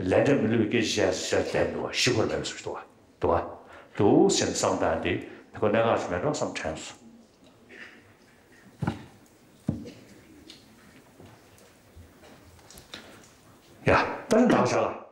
ལས་འབྲས་མི་བསླུ་བའི་སྐད་ཆ་བཤད་བཤད་བསྡད་འདུག་བ། ཞིབ་པོར་མེད་པ་ཞིག་འདུག་བ། འདུག་བ། འདུག་ཟེར་ནས་བསམ་བཏང་དེ་དེ་ཁོ་གནད་འགག་ཅིག་མེད་འགྲོ་བསམ་དྲན་སོང་། ཡ། ད་ནི་ད་བཞག་ལ།